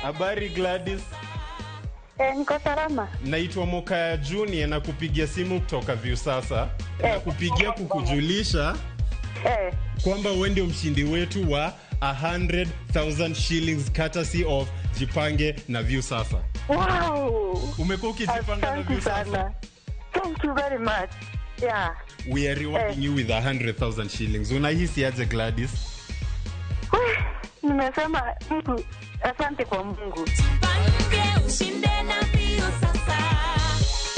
Habari Gladys. Niko salama. Naitwa Mokaya Junior na kupigia simu kutoka Viusasa. Nakupigia kukujulisha kwamba wewe ndio mshindi wetu wa 100,000 shillings courtesy of Jipange na Viusasa. Wow. Umekuwa ukijipanga na Asante Viusasa? sana. Thank you very much. Yeah. We are rewarding you with 100,000 shillings. Unahisi aje Gladys? Weh, nimesema Mungu, asante kwa Mungu. Jipange ushinde na Viusasa.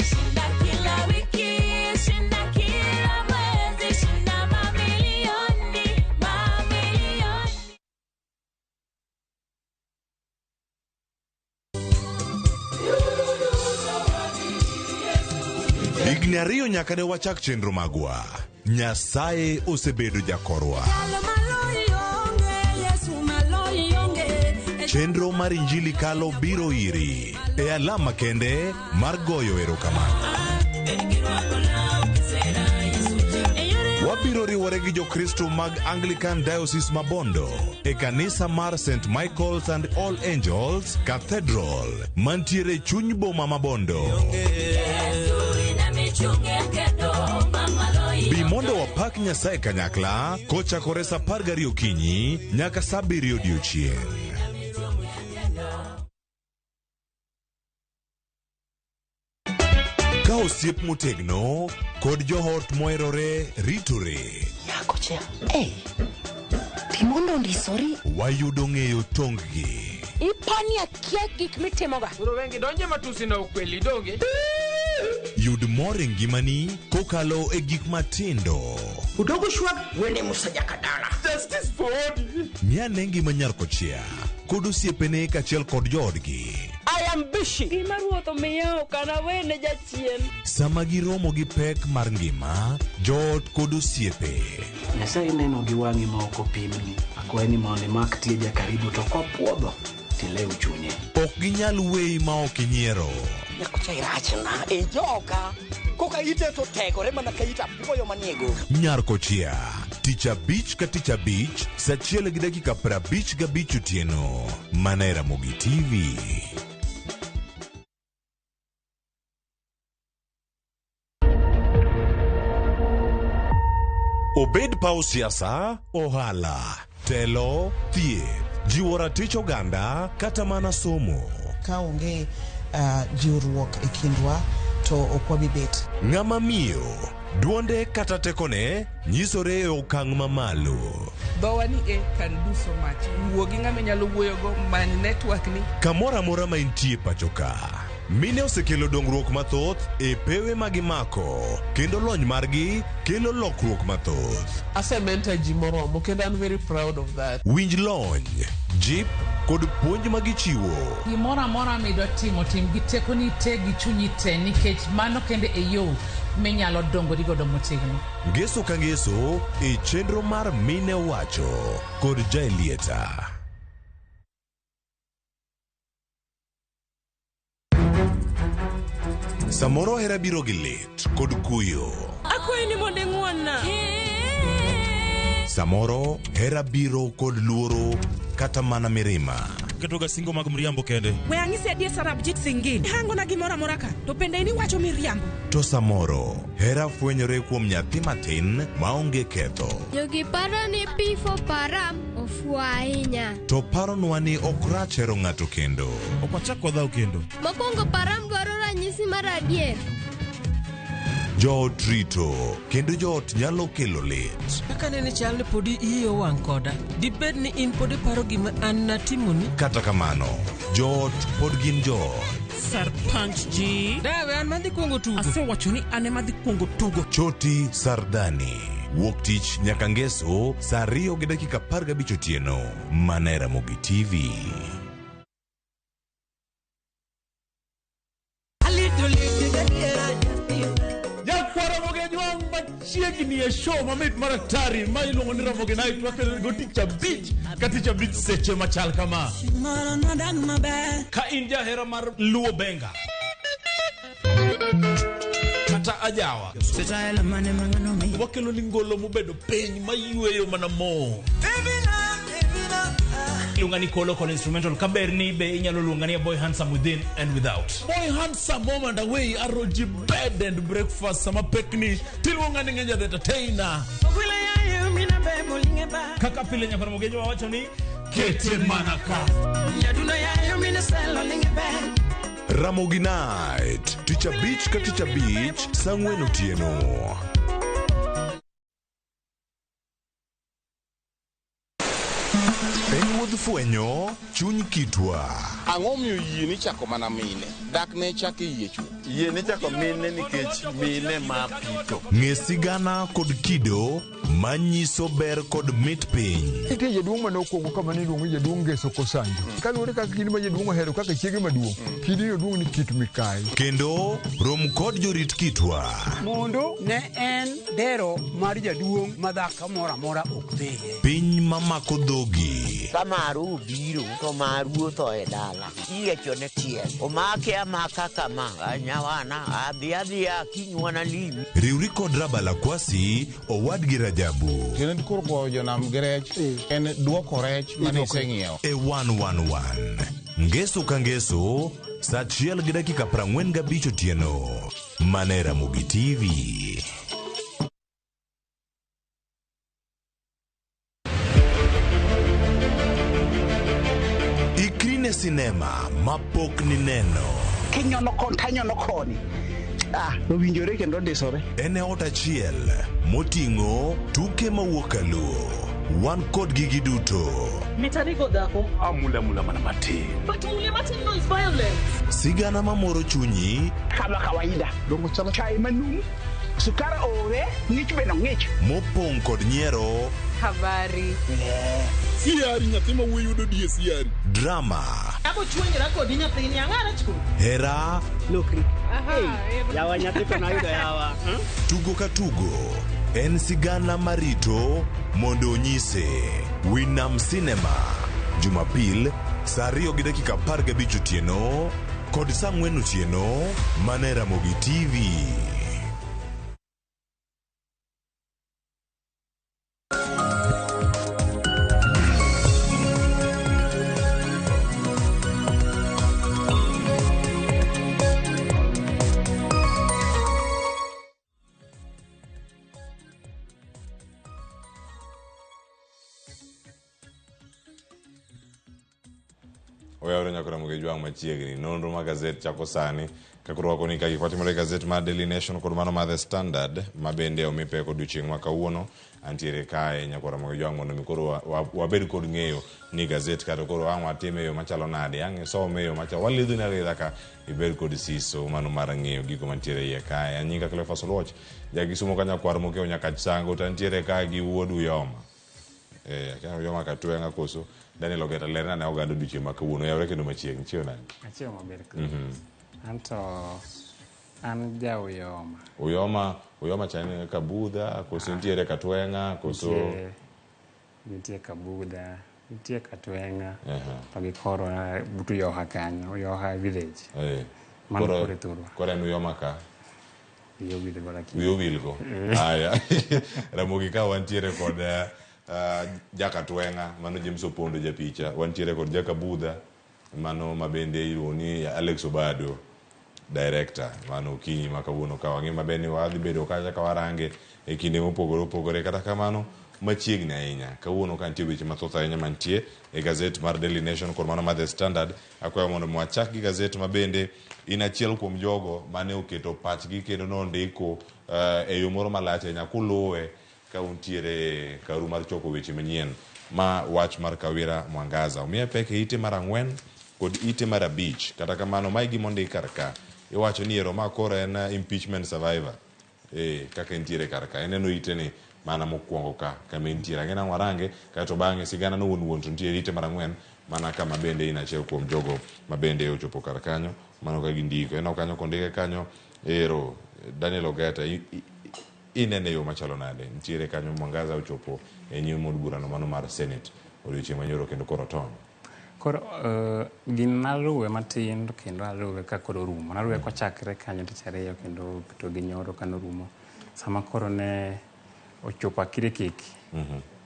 Shinda kila wiki, shinda kila mwezi, shinda mamilioni, mamilioni. Higni 2 nyaka ne wachak chenro magwa. Nyasaye osebedo jakorwa. Chenro mar Injili Kalo biro iri e alama kende mar goyo erokamano. Wabiro riwore gi Jokristo mag Anglican Diocese Mabondo e kanisa mar St. Michael's and All Angels Cathedral mantiere chuny boma Mabondo. Bi mondo wapak Nyasaye kanyakla kochakore sa 12 okinyi nyaka sa 7 odiochieng'. Ka osiep motegno kod joot moherore ritore. Nyakocha, hey, Timondo ondisori. Wayudo ng'eyo tong-gi. Ipani akia gik mitimoga. Koro wengi donje matusi na ukweli donge. Yud mor e ngimani kokalo e gik matindo. Udogo shwag wene musa jakadala. Justice for Odi. Ng'ane ngima nyar kochia kod osiepene kaachiel kod joodgi. I am busy. Gima ruoth omiya ok anawene jachien. Sama giromo gi pek mar ngima, joot kod osiepe. Nyasaye neno gi wang'i ma ok opimni. Akwayi ni mondo imak tieja karibu to kopuodho tilew chunye. Ok ginyal weyi ma ok inyiero. Nyakocha irachna e joka. Koka ite to tegore mana ka ita apuoyo manie goro. Nyar kochia, tich abich ka tich abich, sa 1:55 otieno. Mana e Ramogi TV. Obed paw siasa, ohala, telo, thieth, jiwo ratich oganda kata mana somo. Ka onge jiwruok e kindwa to ok wabi bet. Ng'ama miyo, duonde kata tekone nyisore e okang' mamalo. Dhowa ni e can do so much. Wuo gi ng'ama inyalo wuoyogo, many network ni. Kamoro amora ma intie pacho ka. Mine osekelo dongruok mathoth e pewe ma gimako kendo lony margi kelo lokruok mathoth. Asementor ji moromo kendo I'm very proud of that. Winj lony, jip kod puonj ma gichiwo. Gimoro amora midwa timo tim gi tekoni te gi chunyi te nikech mano kende e yo minyalo dongori godo motegno. Ngeso ka ngeso e chenro mar Mine Wacho kod Jaelieta. Samoro hera biro gi lit kod kuyo. Akwayi ni mondo ing'won-na. Samoro hera biro kod luoro kata mana mirima. Ketoga singo mag mriambo kende. We ang'isi adier Sarabjit Singh. Hangona gimoro amora ka to bende in iwacho miriambo. To samoro hera fwenyore kuom nyathi matin maonge ketho. Jogi paro ni P for Param ofuwo ahinya. To paronwa ni ok rach hero ng'ato kendo. Ok wachak wadhaw kendo. Mokwongo Param dwaro ranyisi mar adier. Joot rito kendo joot nyalo kelo lit. Kaka nene chal ni podi iyi owang' koda. Dibed ni in pod iparo gima an natimoni? Kata kamano, joot pod gin joot. Sarpanch ji. Dawe an madhi kuongo tugo. Asewacho ni an ema dhi kuongo tugo. Choti Sardani. Wuok tich nyaka ngeso sa 2:15 otieno. Mana e Ramogi TV. Machiegni e show mamit mar atari ma iluongo ni Ramogi Night wakelo go tich abich ka tich abich seche machal kama. Ka in jahera mar Luo Benga kata ajawa, wakelo ni ngolo mobedo piny mayweyo mana mo. Iluonga ni Kolo kod instrumental kaber ni be inyalo luonga ni a boy handsome within and without. Boy handsome home and away aroji bed and breakfast sama pekni tiluonga ni ng'enya the entertainer. Kaka pile nyakwar Mogejo wawacho ni kete mana ka. Ramogi Night, tich abich ka tich abich, saa ang'wen otieno. En wuodh fwenyo chuny kitwa. Ang'o miyo yie ni chako mana mine? Dak ne chak e yie chwo. Yie ni chako mine nikech mine ma pito. Ng'e sigana kod kido manyiso ber kod mit piny. Nitie jaduong' mane okwongo kama ne iluongo ni jaduong' Ngeso Kosanjo. Kaluwore kaka kidi ma jaduong' ohero kaka chiege maduong', kidi oduong' ni Kit Mikayi. Kendo rom kod jorit kitwa. Mondo ne en dero mar jaduong' ma dhako moro amora ok dhiye. Piny mamako dhogi. Ka maru obiro to maru otho e dala. Iyiecho ne tiel. Omake amaka kama. Nyawana adhi adhiya kiny wanalimi. Riwri kod Rabala Kwasi owadgi Rajabu. Kendo koro goyo jonam gi rech en duoko rech mane iseng'iewo. E 111. Ngeso ka ngeso, saa achiel gi dakika 45 otieno. Mana e Ramogi TV. Ikri ne sinema mapok nineno. Kinyono koni tanyono koni. Ah, owinjore kendo ndisore. En e ot achiel moting'o tuke mawuok kaluo. Wan kodgi giduto. Mitarigo dhako. Amula mula mana matin. But mule matin no is violence. Sigana mamoro chunyi. Kama kawaida. Dongo chalo chai manumu. Sukari onge, ng'ich bende ng'ich. Mopong' kod nyiero. Habari. Siari nyathi ma wuoyi yudo die siari. Drama. Abo chuonyra kodi nyathini ang'ara chwo. Hera. Lokri. Yawa nyathi to nayudo yawa. Tugo ka tugo en sigana marito mondo onyise. Winam Cinema. Jumapil saa 2 gi dakika 15 otieno kod saa 4 otieno mana e Ramogi TV. Oyawre nyaka Ramogi Jwang' machiegni. Nonro mar gazet chako sani kaka urwako ni ka gik matimore e gazet mar Daily Nation kod mano mar The Standard ma bende omi pek odiochieng' ma kawuono. Antiere kae nyaka Ramogi Jwang' mondo mi koro wabed kod ng'eyo ni gazet kata koro ang' watime e yo machalo nade, ang' isome e yo machalo, walidhoni alidha ka ibed kod siso mano mar ng'eyo gigo mantiere iye kae. An nyinga Cleophas Oluoch, ja Kisumo ka nyakwar mokewo nyaka Chango to antiere kae gi wuod Uyoma. Akia Uyoma Katweng'a koso Daniel Ogeta lerna ne oganda odiochieng' ma kawuono. Oyawre kendo machiegni. Chiew nade? Achiewo maber. Anto an ja Uyoma. Uyoma, Uyoma cha en Kabudha, koso nitiere Katweng'a, koso Nitie Kabudha, nitie Katweng'a, to gi korwa but Uyoha kanyo, Uyoha village. Mano koro e thurwa. Koro en Uyoma ka. Wiya owil go lakini. Wiya owil go. Aya. Ramogi ka wantiere kod Jakatweng'a, mano James Opondo japicha, wantiere kod Jakabudha, mano ma bende iluongo ni Alex Obado, director, mano okinyi ma kawuono ka wang'e maber ni wadhi bedo kacha ka warange e kinde mopogore opogore. Kata kamano machiegni ahinya kawuono ka nitie weche mathoth ahinya mantie e gazet mar Daily Nation kod mano mar The Standard. Akwayo mondo mi wachak gi gazet ma bende in achiel kuom jogo mane oketo pachgi kendo nondiko e yo moro malach ahinya kuluwe ka untiere karu mar choko weche manyien ma wach mar Kawira Mwangaza. Omiye pek e ite mar 4 kod ite mar 5. Kata kamano mae gima ondik kar ka. Iwacho ni ero ma koro en impeachment survivor. Kaka entiere kar ka. Ineno ite ni mana mokwongo ka kama entiere. Ang'e nang'o warange kaeto bang'e sigana no wuon wuon to nitie ite mar 4 mana kama bende in achiel kuom jogo ma bende ochopo kar kanyo. Mano ka gindiko. Ineno kanyo kondike kanyo ero Daniel Ogeta inene yo machalo nade? Nitiere kanyo Mwangaza ochopo e nyim od burano mano mar Senate odiochieng' manyoro kendo koro otony. Koro gin naluwe matin to kendo aluwe ka koro orumo. Naluwe kochakre kanyo tich ariyo kendo to gi nyoro kanorumo. Sama koro ne ochopo akirikiki,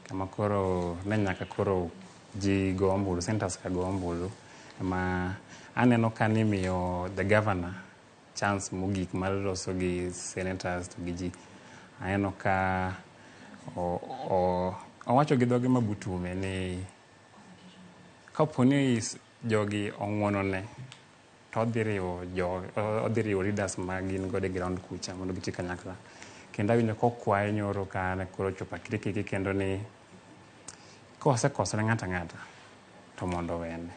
kama koro ne nyaka koro ji go ombulu, senators ka go ombulu ma aneno ka nimiyo the governor chance mogik mar loso gi senators to gi ji. Aneno ka owacho gi dhoge mabutume ni kapo ni jogi ong'uonone to odhi riwo leaders ma gin godo e ground kucha mondo giti kanyakla. Kendo awinjo kokwaye nyoro ka ne koro ochopo akirikiki kendo ni kosekosone ng'ato ang'ata to mondo owene.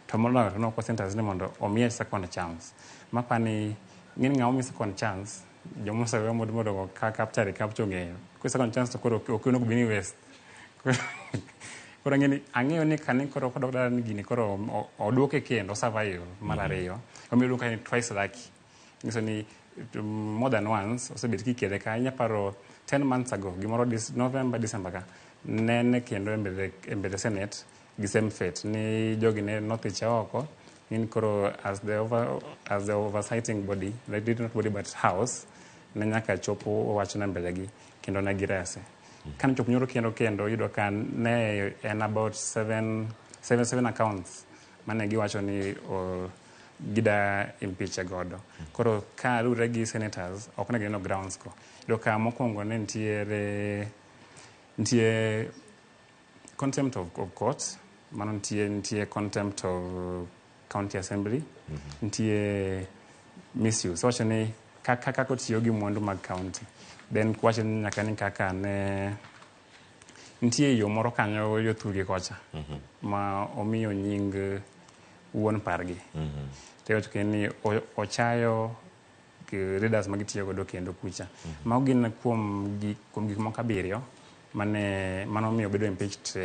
To moloyo to nokwa senators ni mondo omiye second chance. Mapani ng'eni ng'ama omi second chance joma osewe mondo ka capture recapture ong'eyo. Koro second chance to koro ok onego bed ni waste. Koro ang'eyo ni kani koro kodok dala ni gini koro oduoke kendo survive mar ariyo. Omiyo iluongo ni twice lucky. Nyiso ni more than once osebet kikele ka inya paro 10 months ago gimoro November December ka nene kendo e mbele Senate gi same fate ni jogi ne nothiche oko ni koro as the oversighting body, not body but house, ne nyaka chopo wachno e mbele gi kendo ne girese. Kane chopo nyoro kendo yudo ka ne en about seven accounts mane giwacho ni gida impeach godo. Koro ka luwore gi senators ok ne gineno grounds ko. Yudo ka mokwongo ne nitie contempt of court, mano nitie contempt of county assembly, nitie misuse. Wacho ni kaka otiyo gi mwandu mag county. Then wacho ni nyaka ni kaka ne nitie yo moro kanyo yo thurgi kocha ma omiyo nying wuon pargi. To iwacho kendo ni ochayo leaders ma gitiyo godo kendo kucha. Mago gin kuom gik moko 7 mane omiyo obedo impeached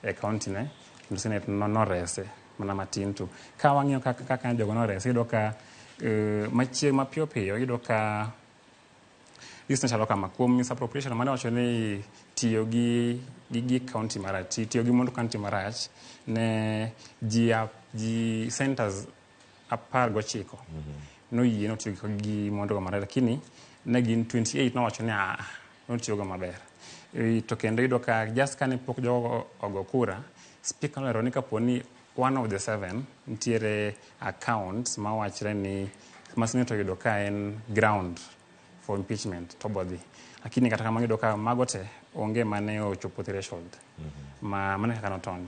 e county ne kendo Senate norese mana matin to. Ka wang'iyo kaka jogo norese iyudo ka machiegni mapiyo piyo iyudo ka list chalo kama kuom misappropriation mane wacho ni tiyo gi gik county marach, tiyo gi mwandu county marach ne ji senators 19 noyie notiyo gi mwandu go marach, lakini ne gin 28 nowacho ni notiyo go maber. To kendo iyudo ka just kane pok jogo ogo kura, speaker nolero ni kapo ni one of the 7 nitiere accounts ma wachre ni ma senate oyudo ka en ground for impeachment to bodhi. Lakini kata kamano iyudo ka mago te onge mane ochopo threshold ma mane kaka notony.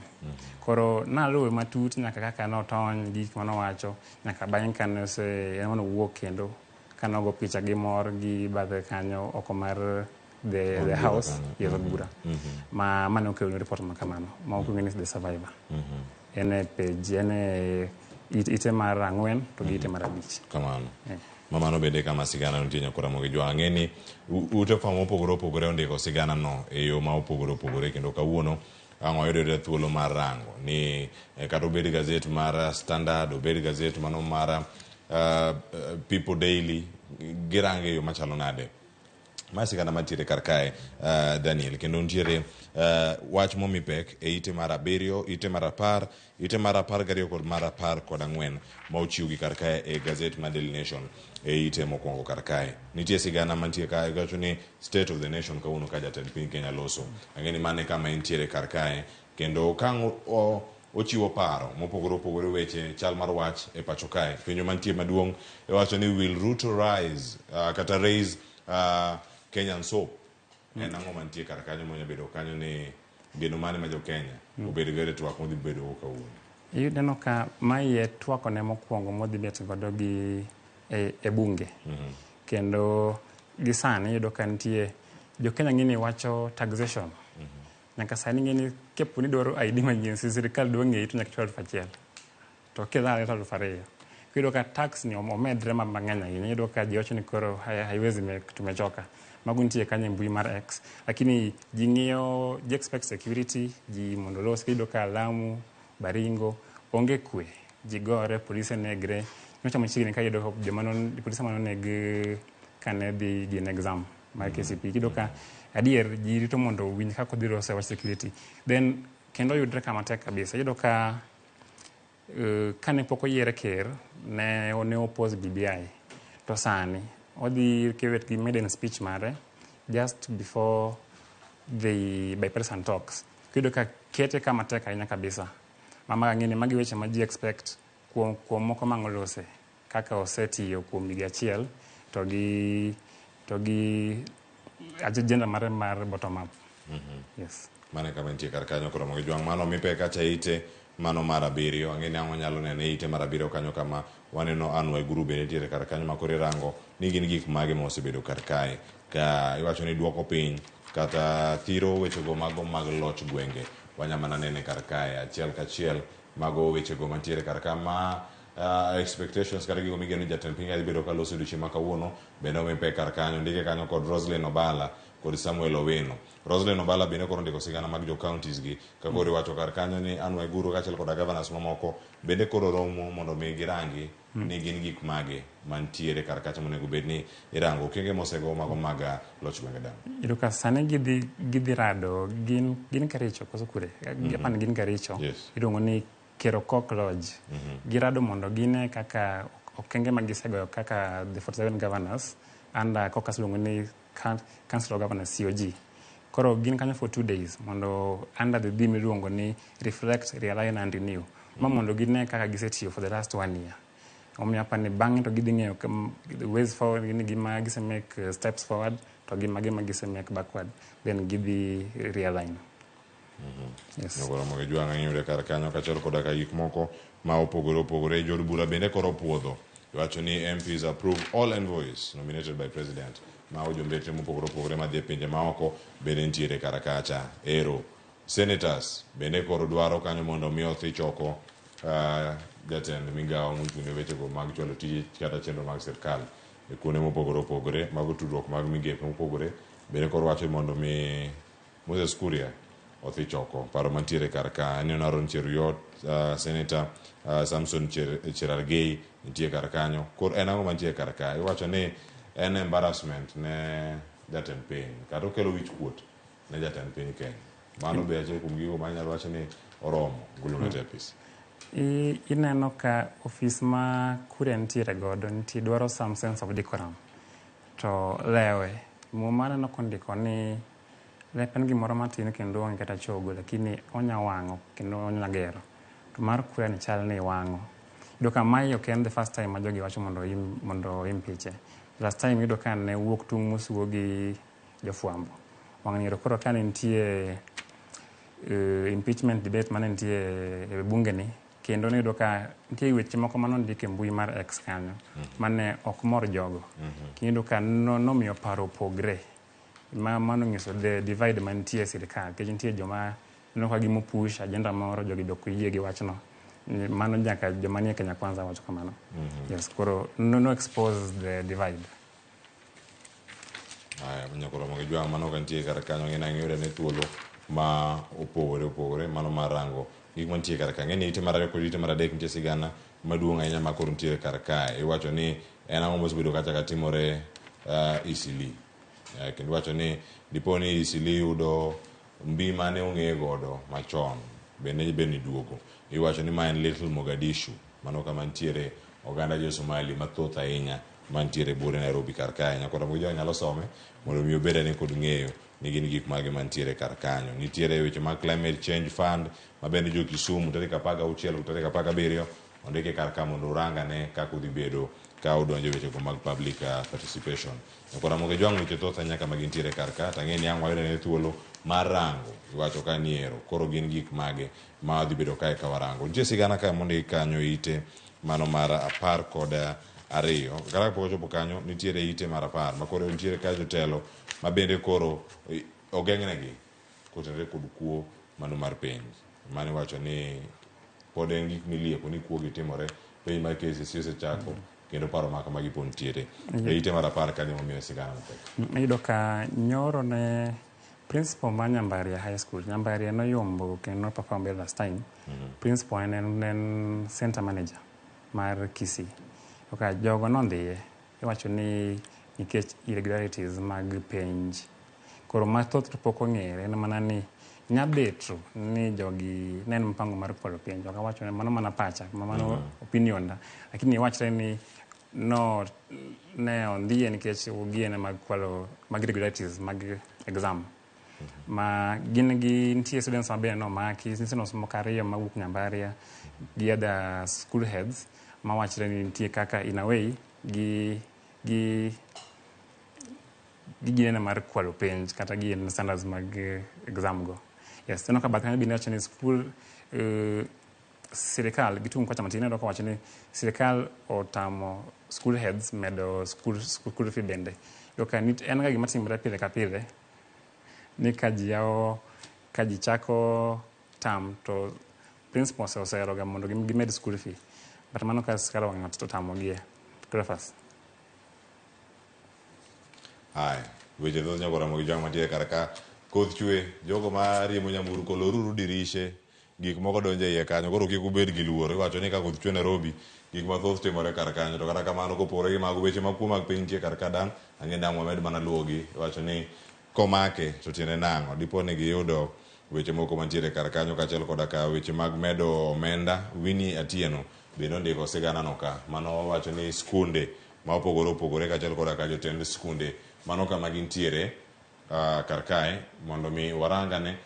Koro naluwe matut nyaka kaka notony gik manowacho nyaka bang'e kane owuok kendo kanogo picha gi mor gi bathe kanyo oko mar the house yes od bura ma mane okelo report ma kamano ma ok ni the survivor. En e page en e ite mar 4 to gi ite mar 5. Kamano. Mamano bende kama sigana nitie nyakora mogi jwa ang'e ni ute fwambo mopogore opogore ondiko sigana no e yo ma opogore opogore kendo kawuono ang' wayudo thuolo mar rango ni kata obed gazet mar Standard, obed gazet mano mar People Daily girange e yo machalo nade. Ma sigana mantiere kar kae Daniel kendo nitiere wach momi pek e ite mar 7, ite mar 10, ite mar 12 kod mar 14 ma ochiw gi kar kae e gazet mar Daily Nation e ite mokwongo kar kae. Nitie sigana mantie kae giwacho ni State of the Nation kawuono ka jatend piny Kenya loso. Ang'e ni mano e kama entiere kar kae kendo ka ochiwo paro mopogore opogore weche chal mar wach e pacho kae. Penjo mantie maduong' iwacho ni will Ruto rise kata raise Kenyan soap. En ang'o mantie kar kanyo monya bedo kanyo ni geno mane ma jo Kenya obed godo e twak modhi bedo go kawuono. Iyudo ka mae e twak ne mokwongo modhi bet godo gi e bunge. Kendo gi sani iyudo ka nitie jo Kenya ng'eni wacho taxation. Nyaka sani ng'eni kapo ni dwaro ID manyien sirikal dwa ng'eyi to nyaka ichul 1000. To kidhale to 2000. Iyudo ka tax ni omedre mang'eny ahinya. Iyudo ka ji wacho ni koro haiwezi tumechoka. Mago nitie kanyo e mbui mar X. Lakini ji ng'iyo, ji expect security, ji mondo olos. Iyudo ka Lamu, Baringo, onge kwe. Ji gore, polise negre. Nyocha machiegni ka iyudo joma polise manoneg kane dhi gin exam mar KCPE. Iyudo ka adier ji rito mondo owinj kaka odhi loso wach security. Then kendo yudre kama tek kabisa. Iyudo ka kane pok oyiere ker ne oppose BBI. To sani odhi kewet gi maiden speech mare just before the bipartisan talks. Iyudo ka kete kama tek ahinya kabisa. Mama ang'e ni magi weche ma ji expect kuom moko mang'olose kaka osetiyo kuom higa achiel to gi agenda mare mar bottom up. Yes. Mane kama nitie kar kanyo koro mogi jwang' mano mipe kacha ite mano mar 7 ang'e ni ang'o nyalo nene ite mar 7 kanyo kama waneno Anne Waiguru bende nitiere kar kanyo ma koro irango ni gin gik mage ma osebedo kar kae ka iwacho ni duoko piny kata thiro wechego mago mag loch gwenge wanyamana nene kar kae achiel kachiel mago wechego mantiere kar ka ma expectations kata gigo migeno jatend piny dhi bedo kaloso odiochieng' ma kawuono bende omi pek kar kanyo ndike kanyo kod Roslyn Obala kod Samuel Owino. Roslyn Obala bende koro ondiko sigana mag jo counties gi ka koro iwacho kar kanyo ni Anne Waiguru kaachiel koda governors mamoko bende koro romo mondo mi girangi ni gin gik mage mantiere kar kacha monego bed ni irango okenge mosego mago mag loch gwenge dala. Iyudo ka sani gidhi rado gin Kericho koso kure? Apani gin Kericho. Yes. Iluongo ni Kerokok Lodge. Girado mondo gine kaka okenge ma gisegoyo kaka the 47 governors under caucus iluongo ni Council of Governors COG. Koro gin kanyo for 2 days mondo under the theme iluongo ni reflect, realign and renew. Ma mondo gine kaka gisetiyo for the last 1 year. Omiyo apani bang'e to gidhi ng'eyo the ways forward gin gima gise make steps forward to gi mage ma gise make backward then gidhi realign. Yes. Nyokoro mogi jwang' iyude kar kanyo kaachiel koda ka gik moko ma opogore opogore. Jood bura bende koro puodho. Iwacho ni MPs approve all envoys nominated by president. Mago jombetre mopogore opogore madhi e pinje maoko bende nitiere kar kacha. Ero senators bende koro dwaro kanyo mondo mi odhi choko jatend migawo mochung' ne wechego mag chwalo tije kata chenro mag sirkal e kuonde mopogore opogore mago tudruok mag migepe mopogore bende koro wacho mondo mi Moses Kuria odhi choko paro mantiere kar ka. Aneno Aaron Cheruiyot, Senator Samson Cherargei nitie kar kanyo. Koro en ang'o mantie kar ka? Iwacho ni en embarrassment ne jatend piny kata okelo wich kuot ne jatend piny Kenya. Mano be achiel kuom gigo ma inyalo wacho ni oromo golo ng'ato e apis. Ineno ka ofis ma Kuria nitiere godo nitie dwaro some sense of decorum. To lewe muma aneno kondiko ni lep en gimoro matin kendo onge kata chogo lakini onya wang'o kendo onya gero. To mar Kuria ni chal ni wang'o. Iyudo ka mae ok en the first time ma jogi wacho mondo impeache. Last time iyudo ka ne wuok tung' mosuo gi jofwambo. Wang' ni koro ka ne nitie impeachment debate mane nitie e bunge ni kendo niyudo ka nitie weche moko manondik e mbui mar X kanyo mane ok mor jogo. Kendo ka nomiyo paro opogre. Mano nyiso the divide mantie e sirikal nikech nitie joma neno ka gimo push agenda moro jogi be ok oyie gi wachno. Mano nyaka joma nie Kenya Kwanza wacho kamano. Yes, koro no expose the divide. Aya, nyakoro mogi jwang' mano ka nitie kar kanyo ng'e ng'iyude ne thuolo ma opogore opogore mano mar rango gik mantie kar ka. Ng'e ni ite mar 2 kod ite mar 3 nitie sigana maduong' ahinya ma koro nitiere kar kae. Iwacho ni en ang'o mosebedo kacha ka timore Eastleigh. Kendo iwacho ni dipo ni Eastleigh yudo mbi mane ong'eye godo machon bende ni duogo. Iwacho ni ma en Little Mogadishu mano kama nitiere oganda jo Somali mathoth ahinya mantiere buore Nairobi kar kae. Nyakoro mogi jwang' nyalo some mondo mi obed ane kod ng'eyo ni gin gik mage mantiere kar kanyo. Nitiere weche mag Climate Change Fund ma bende jo Kisumu tarik 16 tarik 17 ondike kar ka mondo urangane kaka udhi bedo ka udonjo e wechego mag public participation. Nyakoro mogi jwang' weche thoth ahinya kama gintiere kar ka to ang'e ni ang' wayudo ne thuolo mar rango iwacho ka ni ero koro gin gik mage ma wadhi bedo kae ka warango. Nitie sigana kae mondik kanyo ite mano mar 12. Kata kapok ochopo kanyo nitiere ite mar 10 ma koro nitiere ka jotelo ma bende koro ogeng'negi kotenore kod kuo mano mar penj. Mano iwacho ni pod en gik milieko ni kuo gi timore penj mar KCSE osechako kendo paro ma kamagi pod nitiere. E ite mar 10 kanyo momiyo sigana mapek. Iyudo ka nyoro ne principal mar Nyambaria High School, Nyambaria noyombo kendo perform last time. Principal en center manager mar Kisii. Oka jogo nondhiye iwacho ni nikech irregularities mag penj. Koro mathoth to pok ong'ere en mana ni nyabeto ni jogi ne en mpango mar kwalo penj. Ok awacho ni mano mana pacha, mano opinion na. Lakini wachre ni no ne ondhiye nikech giene mag kwalo mag irregularities mag exam. Ma gin gi nitie students ma bende nomaki, nitie students moko ariyo mawuok Nyambaria gi other school heads mawachre ni nitie kaka in a way gi gi gi ginene mar kwalo penj kata gin standards mag exam go. Yes, ineno ka bathe kanyo bende iwacho ni school sirikal gitung' kocha matin ineno kawacho ni sirikal otamo school heads medo school, school fee bende. Iyudo ka en ga gima timre pile ka pile ni ka ji yawo ka ji chako term to principals osehero ga mondo gimed school fee but mano ka sirikal owang'o to otamogie. Cleophas. Haya, weche thoth nyaka romo gi jogo mantie kar ka. Koth chwe, jogo ma riembo nyamburko loruru dirishe, gik moko donjo e iye kanyo, koro kik ubed gi luoro. Iwacho ni ka koth chwe Nairobi, gik mathoth timore kar kanyo. To kata kamano kopogore gi mago, weche makuo mag piny nitie kar ka dan, ang'e ni ang' wamed mana luwogi. Iwacho ni komake to tiende nang'o? Dipo ni giyudo weche moko mantiere kar kanyo kaachiel koda ka weche mag medo omenda. Winnie Atieno bende ondiko sigana no ka. Mano wacho ni skunde ma opogore opogore kaachiel koda ka jotend skunde mano kama gintiere kar kae mondo mi warangane.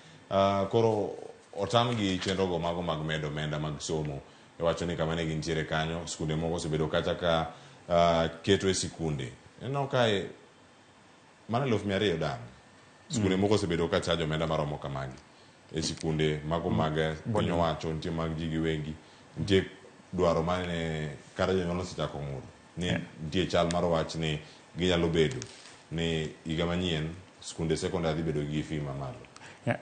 Koro otamgi chenrogo mago mag medo omenda mag somo. Iwacho ni kama ne gintiere kanyo, skunde moko osebedo kacha ka keto e sikunde. Ineno kae mano 200,000 dang'. Skunde moko osebedo ka chajo omenda maromo kamagi. E sikunde mago mag piny owacho, nitie mag ji giwegi, nitie dwaro mane kata jonyuol osechako ng'ur ni nitie chal mar wach ni ginyalo bedo ni higa manyien skunde sekondar dhi bedo gi fee mamalo. Yeah,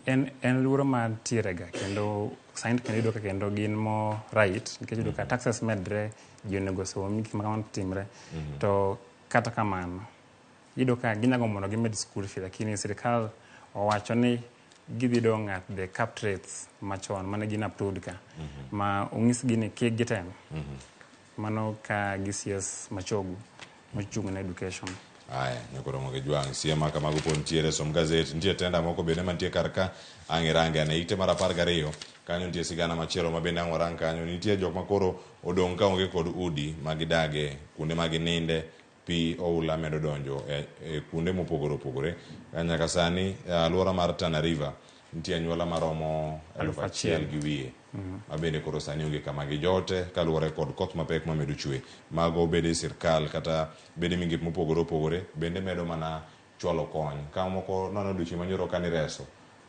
en luoro mantiere ga kendo sani kendo iyudo ka kendo gin mo right nikech iyudo ka taxes medre ji onego somi gik ma kamano timre to kata kamano iyudo ka ginyago mondo gimed school fee lakini sirikal owacho ni gidhi dong' at the capped rates machon mane gin approved ka ma onyisgi ni kik gitem mano ka gi CS Machogu mochung' ne education. Aya, nyakoromo gi jwang' sie ma kamago pod nitiere som gazet nitie tenda moko bende mantie kar ka ang' irange ane ite mar 12 kanyo nitie sigana machielo ma bende ang' warang kanyo nitie jok ma koro odong' ka onge kod udi ma gidage kuonde ma gininde pi oula medo donjo e kuonde mopogore opogore nyaka sani alwora mar Tana River nitie anyuola maromo 1,000 gi wiye ma bende koro sani onge kama gijote kaluwore kod koth mapek mamedo chwe. Mago bede sirkal kata bede migepe mopogore opogore bende medo mana chwalo kony. Ka moko nono odiochieng' manyoro ka nireso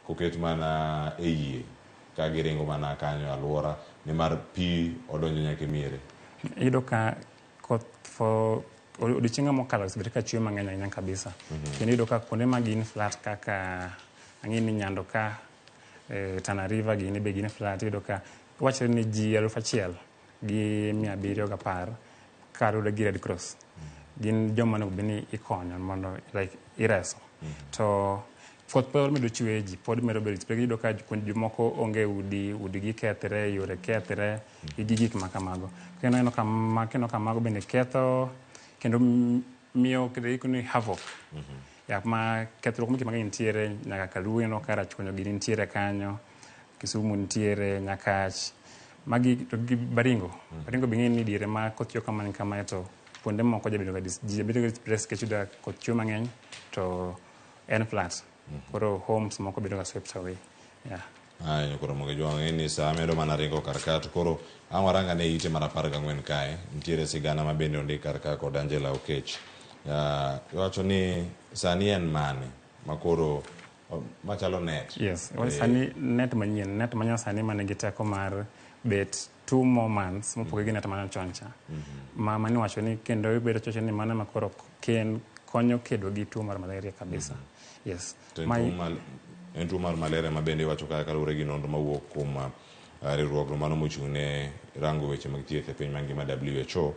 koket mana e yie ka giringo mana kanyo e alwora nimar pi odonjo nyaka e miere. Iyudo ka koth for odiochienge mokalo osebet ka chwe mang'eny ahinya kabisa. Kendo iyudo ka kuonde ma gin flat kaka ang'e ni Nyando ka Tana River gini be gin flat iyudo ka wachre ni ji 1,710 kaluwore gi Red Cross gin joma onego bed ni ikonyo mondo like ireso to koth pod medo chwe ji pod medo bedo iyudo ka jomoko onge udi udigi kethre yore kethre gi gik ma kamago kendo ineno ka mago bende ketho kendo miyo ni havoc ya ma kethruok mang'eny mang'eny nitiere nyaka Kaluo ineno ka Rachuonyo gini nitiere kanyo Kisumu nitiere Nyakach magi to gi Baringo Baringo be ing'e ni diere ma koth chwe kamano kamae to kuonde moko jabedo ga ji bedo ga distress nikech iyudo ka koth chwe mang'eny to en flat koro homes moko bedo ga swept away yeah. Aya, koro mondo jwang' ni saa medo mana ringo kar ka to koro ang' warang ane ite mar 14 kae nitiere sigana ma bende ondik kar ka kod Angela Okech. Iwacho ni sani en mane ma koro machalo net. Yes, sani net manyien, net manyasani manigi teko mar bet 2 more months mopogore gi net manyachon cha. Ma maniwacho ni kendo ibedo chocho ni mano ema koro konyo kedo gi tuo mar malaria kabisa. Yes. To en tuo mar malaria ma bende iwacho kaka kaluwore gi nonro mawuok kuom riwruogno mano mochung' ne rango weche mag thieth e piny mangima WHO.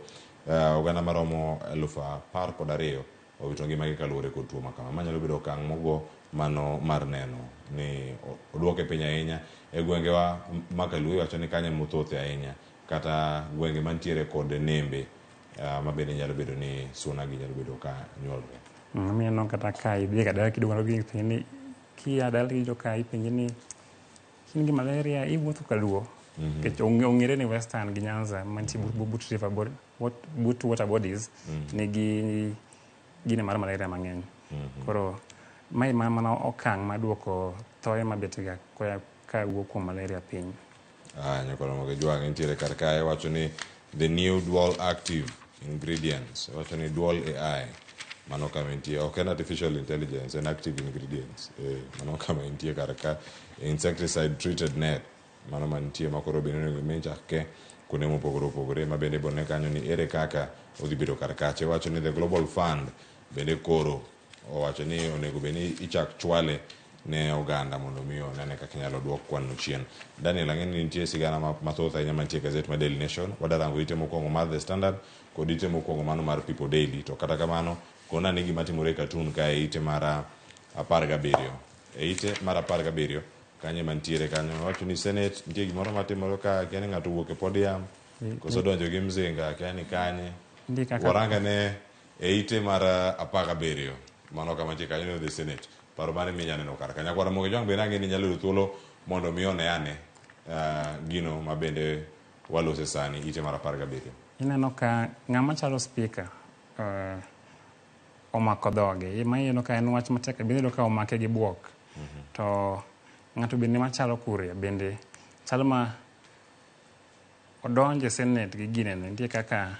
Oganda maromo 12,000 owito ngimagi kaluwore kod tuo makama. Ma nyalo bedo okang' mogo mano mar neno ni oduoke piny ahinya e gwengewa ma Kaluo iwacho ni kanyo mothoth ahinya kata gwenge mantiere kod nembe ma bende nyalo bedo ni suna gi nyalo bedo ka nyuolre. Mineno kata ka idhi ka dala kiduogo gi penjo ni kia dala iyudo ka ipenji ni in gi malaria iwuotho Kaluo. Nikech ong'ere ni Western gi Nyanza mantie but river but water bodies nigi gine mar malaria mang'eny. Koro Mae ma mana okang' mar duoko thoye mabet ga koya ka wuok kuom malaria piny. Aya, nyakoro moge jwang' entiere kar kae wacho ni the new dual active ingredients. Wacho ni dual AI. Mano kama entie. Ok en artificial intelligence, en active ingredients. Mano kama entie kar ka. Insecticide treated net. Mano mantie ma koro bende onego mi chak ke kuonde mopogore opogore ma bende ibone kanyo ni ere kaka odhi bedo kar kacha. Iwacho ni the Global Fund bende koro owacho ni onego bed ni ichak chwale ne oganda mondo mi onene kaka inyalo duok kwan no chien. Daniel, ang'e ni nitie sigana mathoth ahinya mantie e gazet mar Daily Nation. Wadarango ite mokwongo mar The Standard kod ite mokwongo mano mar People Daily. To kata kamano, kona ni gima timore e cartoon kae ite mar 17. E ite mar 17 kanyo ema nitiere kanyo. Wacho ni Senate nitie gimoro matimore ka, akia ni ng'ato owuok e podium koso donjo gi mzinga, akia ni kanye. Waranga ne e ite mar 17 mano kama nitie kanyo ni the Senate. Paro mane minya neno kar kanyo. Kwara Moge Jwang' bende ang'e ni nyalo yudo thuolo mondo mi one ane gino ma bende walose sani ite mar 17. Ineno ka ng'ama chalo speaker omako dhoge. Ma ineno ka en wach matek kabisa, iyudo ka omake gi buok. To ng'ato bende machalo Kuria bende chalo ma odonjo e Senate gi ginene, nitie kaka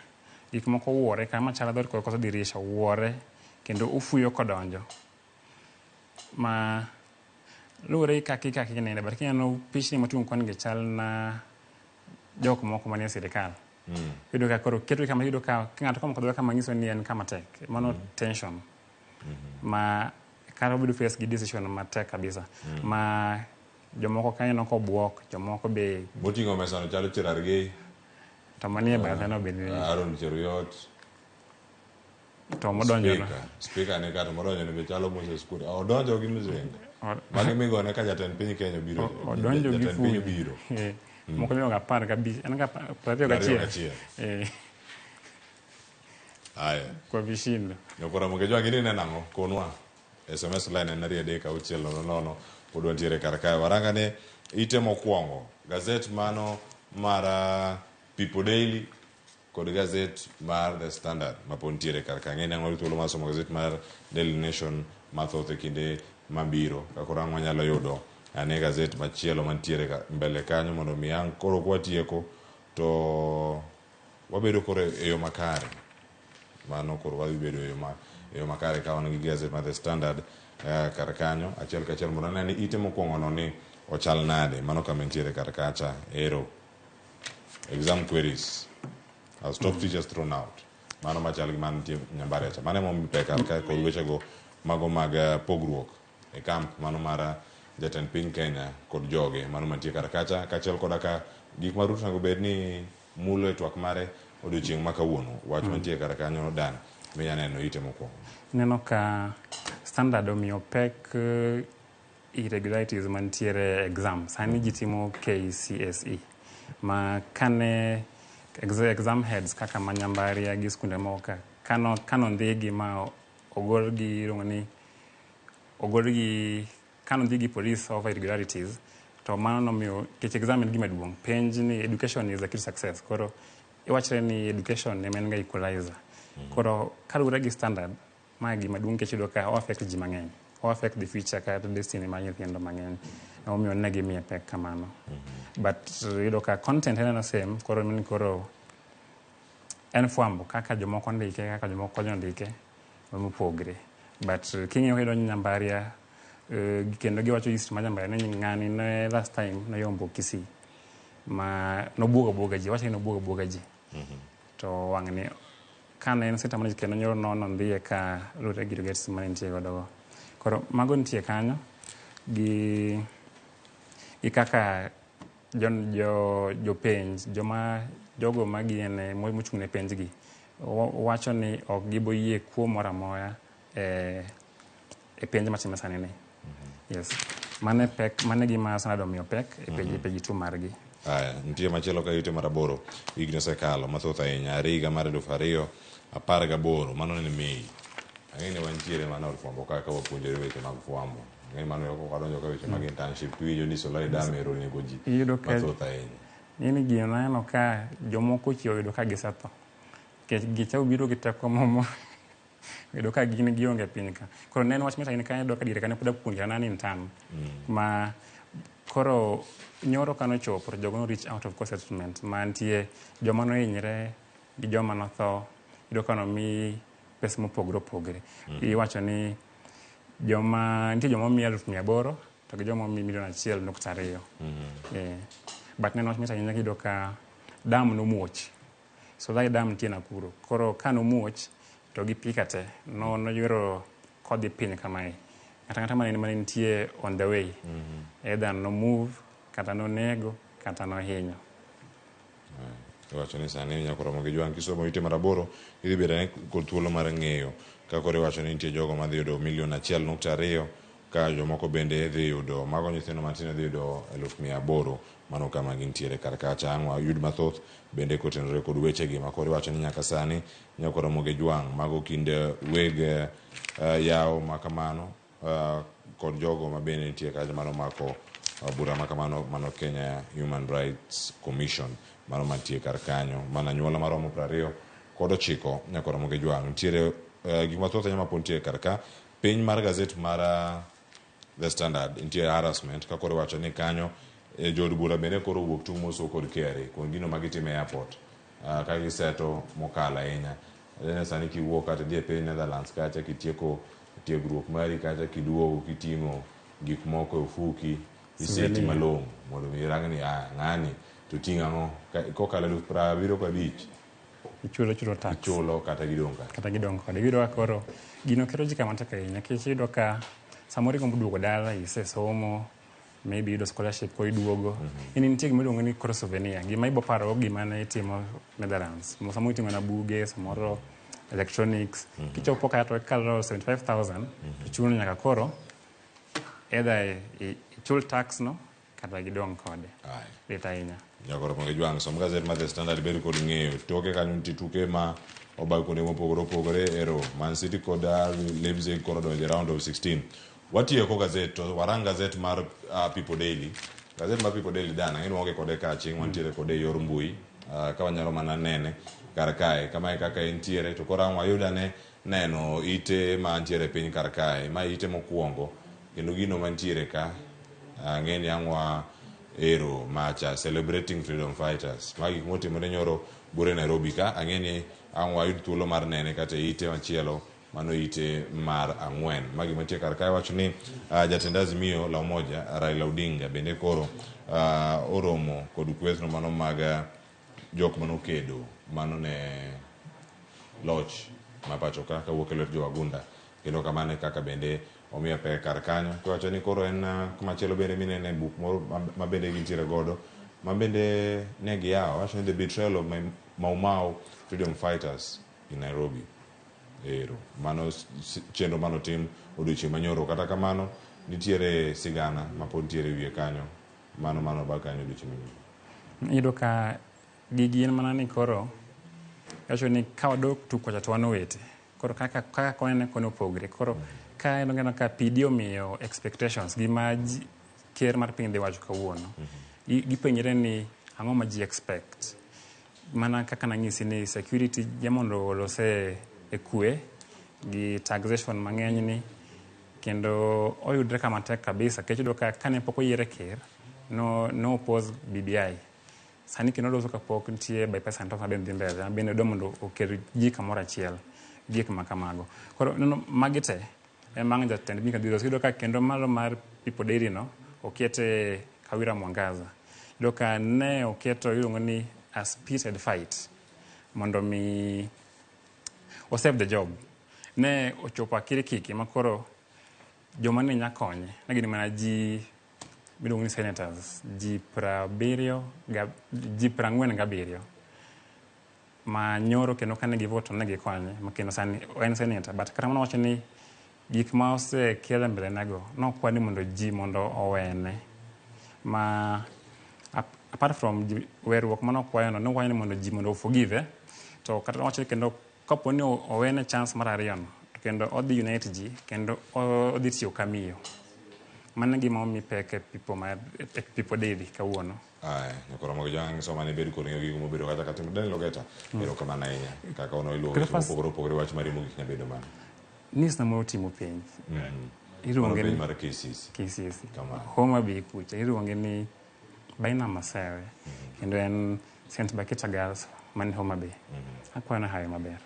gik moko wuore kama chalo dhoot koso dirisha wuore kendo ofuyo kodonjo. Ma luwore gi kaka kaka inene, but kineno pichni moting'o koni gi chal na jok moko manie sirikal. Iyudo ka koro keto kama iyudo ka ng'ato komako dhoge kama nyiso ni en kama tek. Mano tension. Ma kata obedo face gi decision matek kabisa. Ma jomoko kanyo kobuok, jomoko be Moting'o mesa no chalo Cherargei. To manie bathe no bende Aaron Cheruiyot. To modonjo no. Speaker ne kata modonjo no be chalo Moses Kuria. Odonjo gi mzinga. Magi migone ka jatend piny Kenya obiro. Odonjo gi jatend piny fuyo. obiro. Moko miluongo 15, en ga 21. Aya. Kwa vishindo. Nyokora Moge Jwang' inene nang'o? Konwa. SMS line en 2 3 6 0 0. Pod wantiere kar kae. Waranga ne ite mokwongo. Gazet mano mar People Daily kod gazet mar The Standard ma pod nitiere kar ka. Ng'eni ang' wayud thuolo mar somo gazet mar Daily Nation mathoth e kinde mabiro. Ka koro ang' wanyalo yudo ane gazet machielo mantiere mbele kanyo mondo mi ang' koro kwatieko to wabedo koro e yo makare. Mano koro wadhi bedo e yo makare ka wan gi gazet mar The Standard kar kanyo achiel kachiel mondo ane ni ite mokwongo no ni ochal nade. Mano kama entiere kar kacha. Ero. Exam queries. As top teachers thrown out. Mano machal gi mantie Nyambaria cha. Mano emomiyo pek kar ka kod wechego mago mag pogruok e camp mano mar jatend piny Kenya kod joge mano mantie kar kacha kaachiel koda ka gik ma Ruto onego bed ni mulo e twak mare odiochieng' ma kawuono. Wach mantie kar kanyo Dan minya neno ite mokwongo. Ineno ka Standard omiyo pek irregularities mantiere exam. Sani ji timo KCSE ma kane exam heads kaka ma Nyambaria gi skunde moko ka kano ndhigi ma ogol gi iluongo ni ogol gi kano ndhigi police over irregularities to mano nomiyo nikech exam en gima duong'. Penj ni education is a key to success. Koro iwachre ni education ema en ga equalizer. Koro kaluwore gi standard ma gima duong' nikech iyudo ka o affect ji mang'eny. O affect the future kata destiny mar nyithindo mang'eny. Emomiyo ne gimiye pek kamano. But iyudo ka content en same, koro ni koro en fwambo kaka jomoko ndike, kaka jomoko ndike mopogre. But king'iyo kidonjo Nyambaria kendo giwacho history mar Nyambaria ni ng'ani ne last time noyombo Kisii ma nobuogo buoga ji, wacho ni nobuogo buoga ji. To wang'ni kane en center manager kendo nyoro nono ndhiye ka luwore gi regrets mane nitie godo go. Koro mago nitie kanyo gi kaka jopenj joma jogo ma gin mochung' ne penj gi wacho ni ok gibo yie kuo moro amora e penj matime sani ni. Yes. Mane pek, mane gima Standard omiyo pek e penj e penj tu margi. Aya, nitie machielo ka ite mar 8 higni osekalo mathoth ahinya. Are higa mar 2018 mano ne Mei. Ang'e ni wantiere mana od fwambo ka wapuonjore weche mag fwambo. Ang'e mano ok wadonjo ka weche mag internship tiwinjo ni Solai Dam ero onego ji mathoth ahinya. Nini gino naneno ka jomoko ochiewo oyudo ka gisetho. Nikech gicha obiro gi teko momo. Yudo ka gin gionge piny ka. Koro ne en wach mit ahinya ka iyudo ka diere ka ne pod apuonjra an intern. Ma koro nyoro kanochopo to jogo no reach out of court settlement ma nitie joma nohinyre gi joma notho iyudo ka nomi pesa mopogore opogore. Iwacho ni joma nitie joma omi 800,000 to gi joma omi 1.2 million. But ne en wach mit ahinya kiyudo ka dam nomuoch. So that dam nitie Nakuru. Koro ka nomuoch to gi pika te no noywero kodhi piny kamae. Ng'ata ng'ata mane nitie on the way either no move kata nonego kata nohinyo. Iwacho ni sani nyaka romo gi jwang' kisomo ite mar 8 idhi bedo ane kod thuolo mar ng'eyo ka koro iwacho ni nitie jogo madhi yudo 1.2 million ka jomoko bende dhi yudo mago nyithindo matindo dhi yudo 800,000 mano kama gintiere kar kacha ang' wayud mathoth bende kotenore kod wechegi ma koro iwacho ni nyaka sani nyaka romo gi jwang' mago kind weg yawo ma kamano kod jogo ma bende nitie kacha mano mako bura ma kamano mano Kenya Human Rights Commission mano mantie kar kanyo mana anyuola maromo 29 nyaka romo gi jwang' nitiere gik mathoth ahinya mapod nitie kar ka piny mar gazet mar The Standard nitie harassment ka koro iwacho ni kanyo jood bura bende koro owuok tung' moso kod KRA kuom gino ma gitimo e airport ka giseto mokalo ahinya. Sani kiwuok kata idhi e piny Netherlands kacha kitieko tiegruok mari kacha kiduogo kiting'o gik moko e ofuki iseti malong'o mondo mi irang ni ng'ani to ting'o ang'o kokalo 75,000 Ichulo chulo tax. Ichulo kata gidong' ka. Kata gidong' kode. Iyudo ka koro gino keto ji kama tek ahinya nikech iyudo ka samoro igombo duogo dala isesomo maybe iyudo scholarship koro iduogo. In nitie gima iluongo ni koro souvenir. Gima ibo paro gima ne itimo Netherlands. Samoro iting'o na buge, samoro electronics. Kichopo kata to ikalo 75,000 to chuno nyaka koro either ichul tax no kata gidong' kode. Lit ahinya. Nyakoro mondo ijwang' som gazet mar The Standard ibed kod ng'eyo toke kanyo nitie tuke ma obag kuonde mopogore opogore ero Man City kod Leipzig koro donjo e round of 16 watieko gazet to warang gazet mar People Daily gazet mar People Daily dan ang'e ni waonge kode ka chieng' wantiere kode e yor mbui ka wanyalo mana nene kar kae kamae kaka entiere to koro ang' wayud ane neno ite mantiere piny kar kae ma ite mokwongo kendo gino mantiere ka ang'e ni ang' wa ero macha celebrating freedom fighters ma gik motimore nyoro bure Nairobi ka ang'e ni ang' wayud thuolo mar nene kata e ite machielo mano ite mar 4 ma gima nitie kar kae wacho ni jatend Azimio la Umoja Raila Odinga bende koro oromo kod kwethno mano mag jok manokedo mano ne loch ma pacho ka kawuok e lwet jowagunda kendo kamano e kaka bende omiyo pek kar kanyo kiwacho ni koro en kumachielo bende minene buk moro ma bende gintiere godo ma bende ne giyawo wacho ni the betrayal of my Mau Mau freedom fighters in Nairobi ero mano chenro manotim odiochieng' manyoro kata kamano nitiere sigana ma pod nitiere e wiye kanyo mano mano ba kanyo odiochieng' manyoro Iyudo ka gigi en mana ni koro iwacho ni ka wadok tuk kocha to wan owete. Koro kaka kaka konene koni opogre. Koro ka ineno ka PD omiyo expectations gima ker mar piny dhi wacho kawuono. Gipenjre ni ang'o ma ji expect. Mana kaka nanyisi ni security ja mondo olose e kwe gi taxation mang'eny ni kendo oyudre kama tek kabisa nikech iyudo ka kane pok oyiere ker no oppose BBI. Sani kendo oloso kapok nitie bipartisan talks mabende dhi mbele ma bende dwa mondo okel ji kamoro achiel gik ma kamago. Koro neno magi te ema ang' jatend piny ka biro iyudo ka kendo malo mar People Daily no okete Kawira Mwangaza. Iyudo ka ne oketo iluongo ni a spirited fight mondo mi o save the job. Ne ochopo akirikiki ma koro joma ne nya konye ne gin mana ji miluongo ni senators ji 77 ji 47 ma nyoro kendo kane givoto ne gikonye ma kendo sani en senator but kata mana wacho ni gik ma osekel e mbele nego nokwa ni mondo ji mondo owene ma apart from weruok manokwayo no nokwayo ni mondo ji mondo forgive to kata nowacho ni kendo kapo ni owene chance mar ariyo no to kendo odhi unite ji kendo odhi tiyo kamiyo. Mano e gima omi pek e pipo mar e pipo dairy kawuono. Aya, nyakoro mag jang soma ni bed kod ng'eyo gigo mobedo kata katimo Daniel Ogeta. Erokamano ahinya. Kaka ono iluongo weche Cleophas- mopogore opogore wach mari mogik nyabedo mane. Nis na motimo penj. Iluonge Mano ni penj mar KCSE. KCSE. Kamano. Homa Bay kucha iluonge ni Baina Masewe. Kendo en St. Bakita Girls man Homa Bay. Akwayo na hayo maber.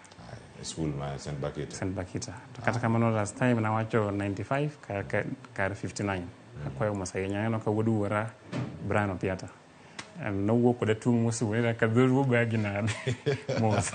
E skul ma St. Bakita. St. Bakita. To kata kamano last time nawacho 95 kar 59. Akwayo mos ahinya. Aneno ka wuod wuora Brian Opiata. Nowuok koda tung' mosuore ka dholuo bagi nade. Mos.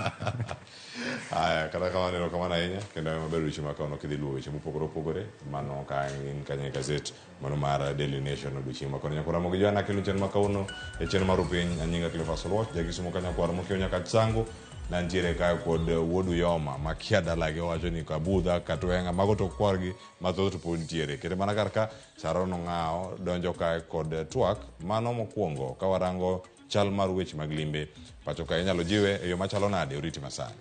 Aya, kata kamano erokamano ahinya kendo maber weche ma kawuono kidhi luwo weche mopogore opogore mano ka in kanyo e gazet mano mar Daily Nation odiochieng' ma kawuono. Nyakwar Ramogi Joana kelo chenro ma kawuono e chenro mar Upiny anyinga Cleophas Oluoch jakisumo ka nyakwar mokiewo nyaka Chango nantiere kae kod wuod Uyoma makia dalagi owacho ni Kabudha Katweng'a mago to kwargi mathoth to pod nitiere kete mana kar ka Sharon Ong'awo donjo kae kod twak mano mokwongo ka warango chal mar weche mag limbe pacho ka inyalo jiwe e yo machalo nade oriti masani.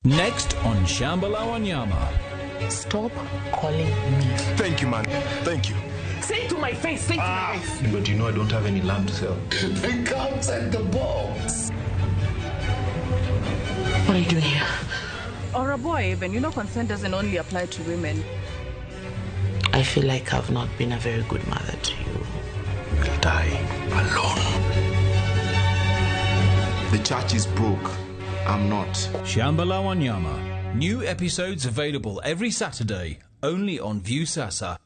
Next on Shambhala Wanyama. Stop calling me. Thank you, man. Thank you. Say it to my face. Say it to my face. But you know I don't have any land to sell. They can't take the bombs. What are you doing here? Or a boy, even. You know, consent doesn't only apply to women. I feel like I've not been a very good mother to you. We'll die alone. The church is broke. I'm not. Shambhala Wanyama. New episodes available every Saturday, only on Viusasa.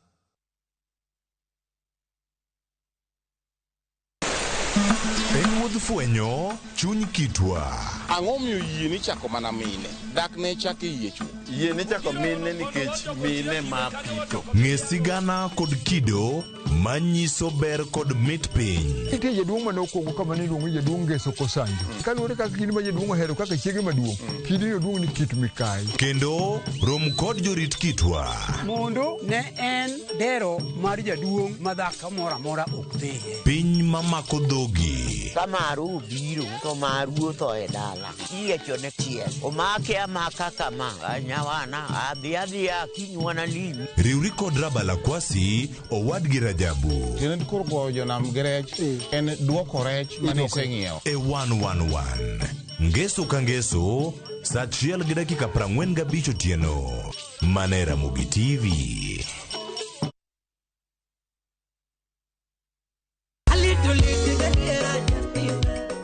En wuodh fwenyo chuny kitwa. Ang'o miyo yie ni chako mana mine? Dak ne chak e yie chuth. Yie ni chako mine nikech mine ma pitho. Ng'e sigana kod kido manyiso ber kod mit piny. Nitie jaduong' mane okwongo kama ne iluongo ni jaduong' Ngeso Kosanjo. Kaluwore kaka kidi ma jaduong' ohero kaka chiege maduong', kidino duong' ni Kit Mikayi. Kendo rom kod jorit kitwa. Mondo ne en dero mar jaduong' ma dhako moro amora ok dhiye. Piny mamako dhogi. Ka maru obiro to maru otho e dala. Iyiecho ne tiel. Omake amaka kama. Nyawana adhi adhiya kinywana limi. Riwri kod Rabala Kwasi owadgi Rajabu. Tiende koro goyo jonam gi rech en duoko rech mane iseng'iewo. E 111. Ngeso ka ngeso, saa 1:45 otieno. Mana e Ramogi TV.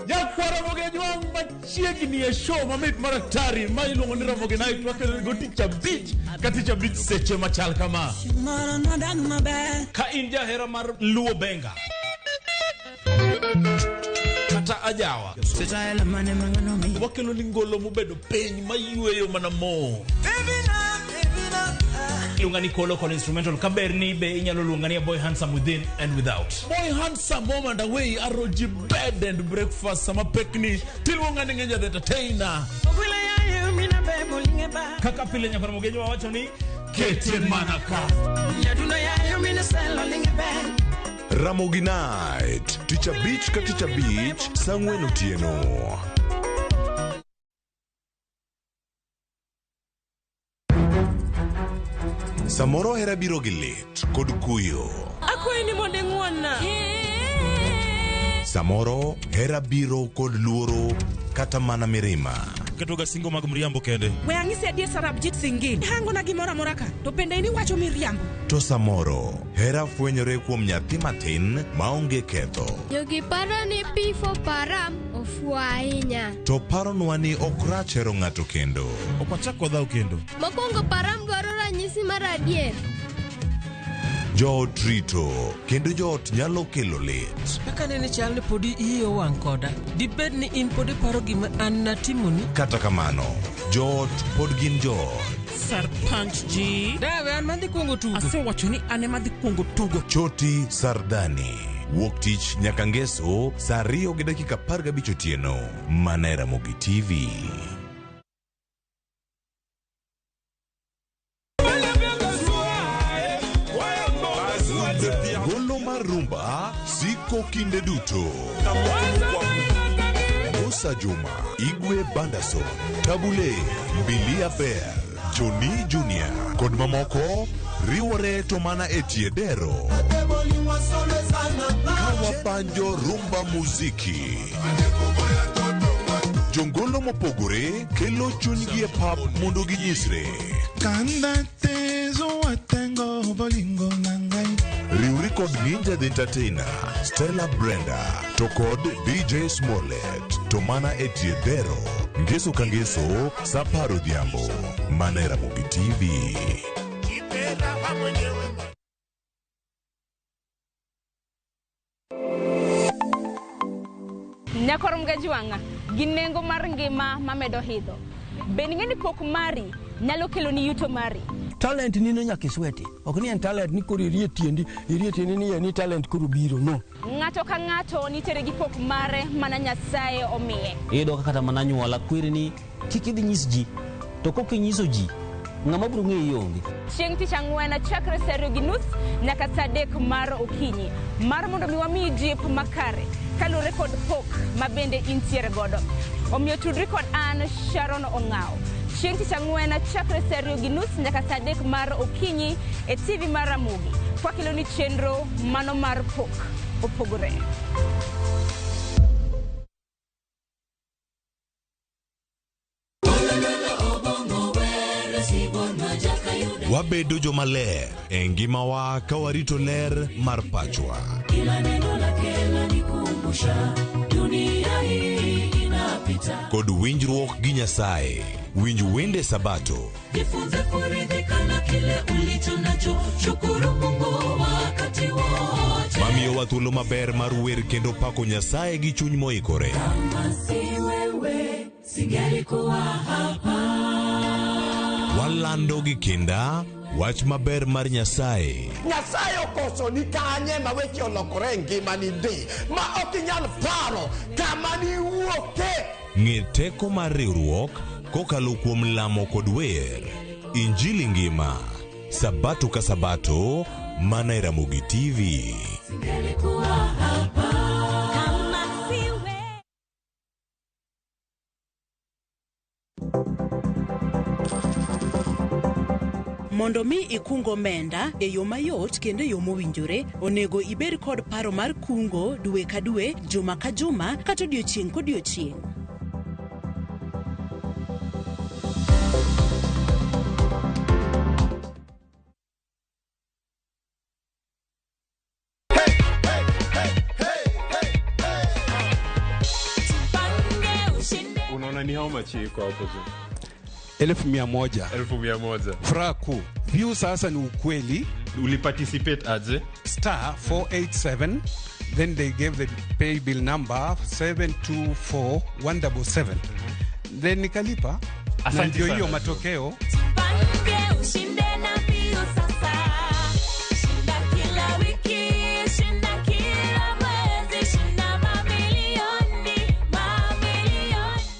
Nyakwara Mogejwang' machiegni e show mamit mar atari ma iluongo ni Ramogi Night wakelo go tich abich ka tich abich seche machal kama. Ka in jahera mar luo benga kata ajawa wakelo ni ngolo mobedo piny mayweyo mana mo. Iluonga ni Kolo kod instrumental kaber ni be inyalo luonga ni a boy handsome within and without. Boy handsome home and away aroji bed and breakfast sama pekni tiluonga ni ng'enya the entertainer. Kaka pile nyakwar Mogejo wawacho ni kete mana ka. Ramogi Night. Tich abich ka tich abich, saa 4 otieno. Samoro hera biro gi lit kod kuyo. Akwayi ni mondo ing'won-na. Samoro hera biro kod luoro kata mana mirima. Ketoga singo mag mriambo kende. We ang'isi adier Sarabjit Singh. Hangona gimoro amora ka to bende in iwacho miriambo. To samoro hera fwenyore kuom nyathi matin maonge ketho. Jogi paro ni P4 Param ofuwo ahinya. To paronwa ni ok rach hero ng'ato kendo. Ok wachak wadhaw kendo. Mokwongo Param dwaro ranyisi mar adier. Joot rito kendo joot nyalo kelo lit. Kaka nene chal ni podi iyi owang' koda. Dibed ni in pod iparo gima an natimoni? Kata kamano, joot pod gin joot. Sarpanch ji. Dawe an madhi kuongo tugo. Asewacho ni an ema adhi kuongo tugo. Choti Sardani. Wuok tich nyaka ngeso saa 2:15 otieno. Mana e Ramogi TV. rumba siko kinde duto. Musa Juma, Igwe Bandason, Tabule, Mbilia Bel, Johnny Junior kod mamoko riwore to mana e tie dero. Kawapanjo rumba muziki. Jongolo mopogore kelo chunygi e pap mondo ginyisre. Riwri kod Ninja the Entertainer, Stella Brenda, to kod DJ Smollett, to mana e tie dero. Ngeso ka ngeso, sa apar odhiambo, mana e Ramogi TV. Nyakor Mgajwang'a gi nengo mar ngima mamedo hidho. Bende ing'e ni pok mari nyalo keloni yuto mari? Talent nino nyaka isweti. Ok ni en talent ni koro irie tiendi, irie tiendi ni ni talent koro biro, no. Ng'ato ka ng'ato nitiere gi pok mare mana Nyasaye omiye. Iyudo ka kata mana anyuola kweri ni kik idhi nyis ji, to kok inyiso ji, ng'ama biro ng'eyi onge. Chieng' tich ang'wen chakre sa 2:30 nyaka sa 3 mar okinyi mar mondo mi wamiyi jip makare kaluwore kod pok ma bende intiere godo. Omiyo tudri kod an Sharon Ong'awo. Chieng' tich ang'wen chakre sa 2:30 nyaka sa 3 mar okinyi e TV mar Ramogi. Kwakeloni chenro mano mar pok opogore. Wabedo jomaler e ngimawa ka warito ler mar pachwa. Kila neno lake lanikumbusha dunia hii inapita. Kod winjruok gi Nyasaye. Winj wende Sabato. Jifunze kuridhika na kile ulicho nacho, shukuru Mungu wakati wote. Mamiyowa thuolo maber mar wer kendo pako Nyasaye gi chuny moikore. Kama si wewe singelikuwa hapa. Walando gi kinda wach maber mar Nyasaye. Nyasaye okoso ni kanye ma weche olokore e ngimani ndi ma ok inyal paro kama niwuoke. Ng'e teko mar riwruok kokalo kuom lamo kod wer. Injili ngima, Sabato ka Sabato, mana e Ramogi TV. Singelikuwa hapa. Kama si wewe. Mondo mi ikung omenda e yo mayot kendo e yo mowinjore, onego ibed kod paro mar kungo dwe ka dwe, juma ka juma, kata odiochieng' kodiochieng'. Unaona ni how much iko hapo juu? 1,100. 1,100. Furaha kuu. View sasa ni ukweli. Uliparticipate aje? Star 487, then they gave the pay bill number 724177. Then nikalipa. Na Asante ndio hiyo sana. matokeo. Jipange ushinde na mbio sasa. Shinda kila wiki, shinda kila mwezi, shinda mamilioni, mamilioni.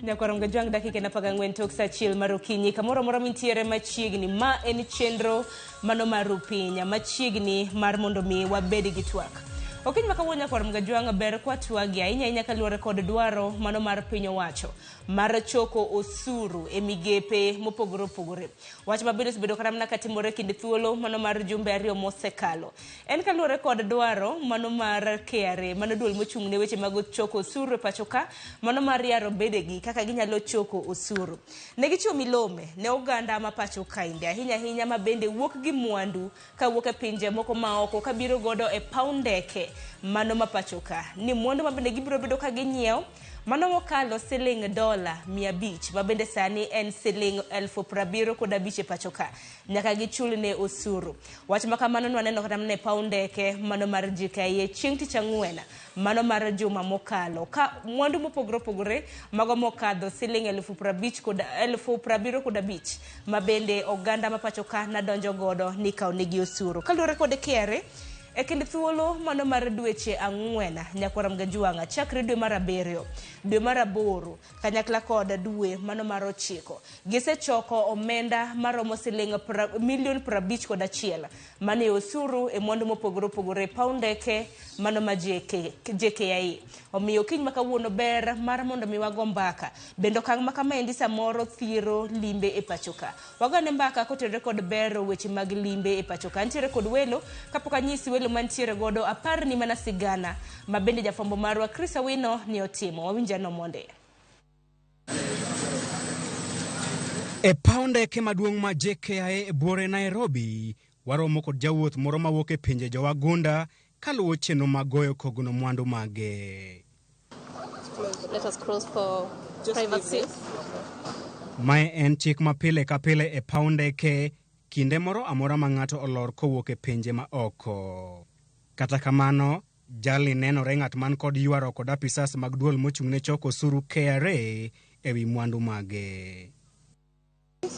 Nyakwar Mgajwang' dakika en 14 tok sa 1 mar okinyi kamoro amora mintiere machiegni ma en chenro mano mar Rupinya machiegni mar mondo mi wabed gi twak. Okinyi ma kawuono Nyakwar Mgajwang' ber kwa twagi ahinya ahinya kaluwore kod dwaro mano mar piny owacho mar choko osuru e migepe mopogore opogore. Wach mabende osebedo kata mana katimore kinde thuolo mano mar jumbe 2 mosekalo. En kaluwore kod dwaro mano mar KRA mano duol mochung' ne weche mag choko osuru e pacho ka mano mar yaro bedegi kaka ginyalo choko osuru. Ne gichiwo milome ne oganda ma pacho kaende ahinya ahinya ma bende wuok gi mwandu kawuok e pinje moko maoko kabiro godo e paw ndeke mano ma pacho ka ni mwandu ma bende gibiro bedo ka ginyiewo Mano mokalo siling $500 ma bende sani en siling 75,000 e pacho ka nyaka gichul ne osuru. Wach ma kamano nwaneno kata mana e paw ndeke mano mar JKIA chieng' tich ang'wen mano mar juma mokalo ka mwandu mopogore opogore mago mokadho siling 75,000 ma bende oganda ma pacho ka nadonjo godo ni ikawo negi osuru. Kaluwore kod KRA e kind thuolo mano mar dweche 4 nyakwar Mgajuang'a chakre dwe mar 7, dwe mar 8 kanyakla kod dwe mano mar 9 gisechoko omenda maromo siling milion 51 mane osuru e mwandu mopogore opogore e paw ndeke mano ma JKIA. Omiyo kiny ma kawuono ber mar mondo mi wago mbaka. Bende okang' ma kamaendi samoro thiro limbe e pacho ka. Wagone mbaka kotenore kod bero weche mag limbe e pacho ka. Nitiere kod welo, kapok anyisi welo mantiere godo aparni mana sigana ma bende jafwambo marwa Chris Awino ni otimo. Wawinjano monde. E paw ndeke maduong' ma JKIA e buore Nairobi, waromo kod jawuoth moro mawuok e pinje jowagunda kaluwo chenro mag goyo kogno mwandu mage. Let us cross for privacy. Mae en chik ma pile ka pile e paw ndeke kinde moro amora ma ng'ato olor kowuok e pinje ma oko. Kata kamano, jalni nenore ng'at man kod ywaruok kod apisas mag duol mochung' ne choko osuru KRA ewi mwandu mage.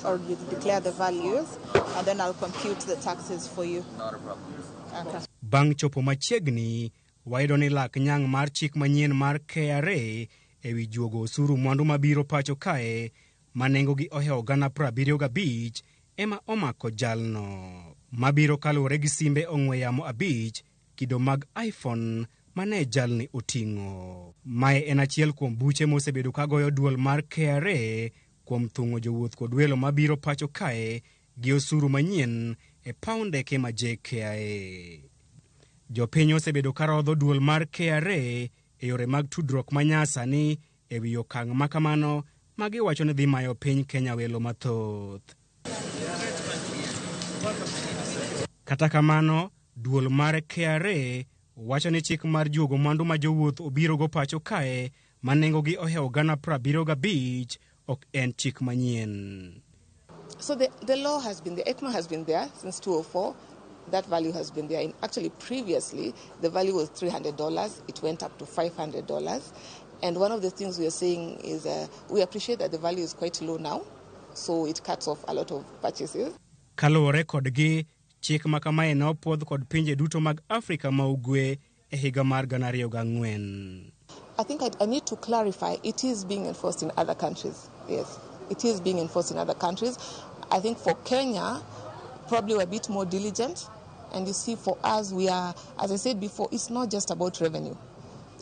Or you declare the values and then I'll compute the taxes for you. Not a problem. Okay. Bang' chopo machiegni, wayudo ni lak nyang' mar chik manyien mar KRA ewi juogo osuru mwandu mabiro pacho kae ma nengogi ohewo 75,000 ema omako jalno. Mabiro kaluwore gi simbe ong'we yamo 5 kido mag iPhone mane jalni oting'o. Mae en achiel kuom buche mosebedo kagoyo duol mar KRA kuom thung'o jowuoth kod welo mabiro pacho kae gi osuru manyien e paw ndeke ma JKIA. Jopiny osebedo karodho duol mar KRA e yore mag tudruok manyasani ewi okang' ma kamano ma giwacho ni dhi mayo piny Kenya welo mathoth. Kata kamano, duol mar KRA wacho ni chik mar juogo mwandu ma jowuoth obirogo pacho kae ma nengogi ohewo 75,000 ok en chik manyien. So the law has been there, ECMA has been there since 2004. That value has been there. In actually, previously, the value was $300. It went up to $500. And one of the things we are saying is we appreciate that the value is quite low now, so it cuts off a lot of purchases. Kaluwore kodgi, chik ma kamae ne opuodh kod pinje duto mag Afrika ma Ugwe e higa mar 2004. I think I need to clarify, it is being enforced in other countries. Yes, it is being enforced in other countries. I think for Kenya, probably we're a bit more diligent. And you see, for us, we are, as I said before, it's not just about revenue.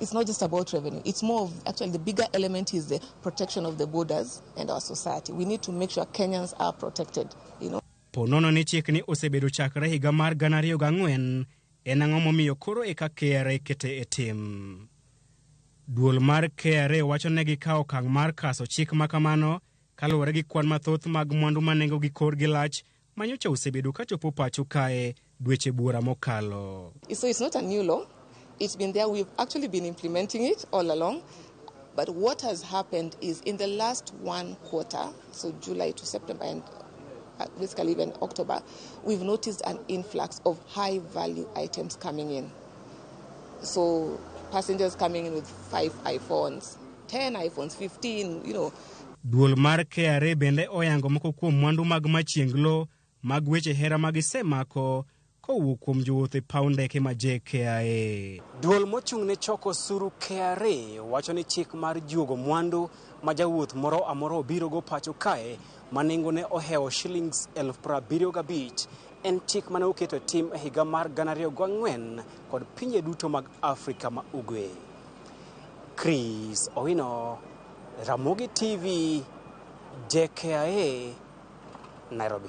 It's not just about revenue. It's more of, actually, the bigger element is the protection of the borders and our society. We need to make sure Kenyans are protected, you know. Po nono ni chikni osebedo chakre higa mar 2004, en ang'o momiyo koro eka KRA kete e tim? Duol mar KRA wacho ne gikawo okang' mar kaso chik ma kamano kaluwore gi kwan mathoth mag mwandu ma nengogi korgi lach manyocha osebedo kachopo pacho kae dweche buora mokalo. So it's not a new law. It's been there. We've actually been implementing it all along. But what has happened is in the last one quarter, so July to September and basically even October, we've noticed an influx of high-value items coming in. So passengers coming in with 5 iPhones, 10 iPhones, 15, you know. Duol mar KRA bende oyango moko kuom mwandu mag machienglo mag weche hera magisemako kowuok kuom jowuoth e paw ndeke ma JKIA. Duol mochung' ne choko osuru KRA wacho ni chik mar juogo mwandu ma jawuoth moro amora obirogo pacho kae ma nengone ohewo shillings 75,000 en chik mane oketo e tim e higa mar 2004 kod pinje duto mag Afrika ma Ugwe. Chris Owino, Ramogi TV, JKIA, Nairobi.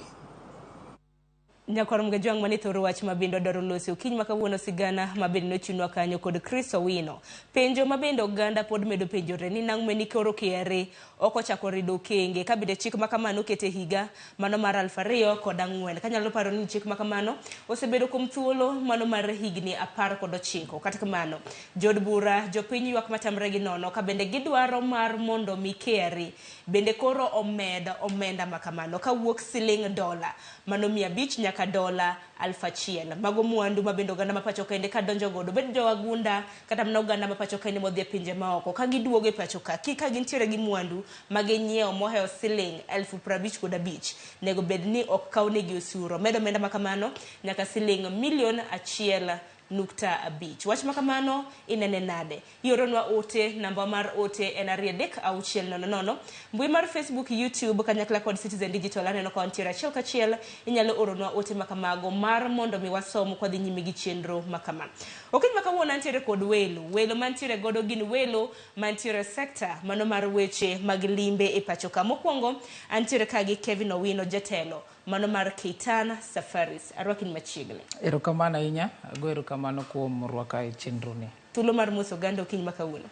Nyakwar Mgajwang' mane thoro wach ma bende odwaro loso okinyi ma kawuono sigana ma bende nochiwnwa kanyo kod Chris Owino. Penjo ma bende oganda pod medo penjore ni nang'o meni koro KRA ok ochako rido okenge ka bende chik ma kamano oket e higa mano mar 2004. Kanyalo paro ni chik ma kamano osebedo kuom thuolo mano mar higni 19. Kata kamano, jood bura jopiny ywak matamre gi nono ka bende gidwaro mar mondo mi KRA bende koro omed omenda ma kamano kawuok siling dola mano 500 nyaka dola 1000. Mago mwandu ma bende oganda ma pacho kende ka donjo godo, bed jowagunda kata mana oganda ma pacho kende modhi e pinje maoko, ka giduogo e pacho ka, ka gintiere gi mwandu ma ginyiewo mohewo siling 55,000, nego bed ni ok kawnegi osuru. Omed omenda ma kamano nyaka siling milion 1.5. Wach ma kamano inene nade? Ioronwa ote, namba mar ote en 23600. Mbui mar Facebook, YouTube kanyakla kod Citizen Digital aneno ka wantiere achiel kachiel. Inyalo oronwa ote ma kamago mar mondo mi wasom kwadhi nyime gi chenro ma kama. Okinyi ma kawuono antiere kod welo. Welo mantiere godo gin welo mantiere sekta mano mar weche mag limbe e pacho ka. Mokwongo antiere ka gi Kevin Owino, jatelo mano mar Keitan Safaris. Arwaki ni machiegni. Erokamano ahinya, ago erokamano kuom rwaka e chenro ni. Thuolo mar moso oganda okinyi ma kawuono.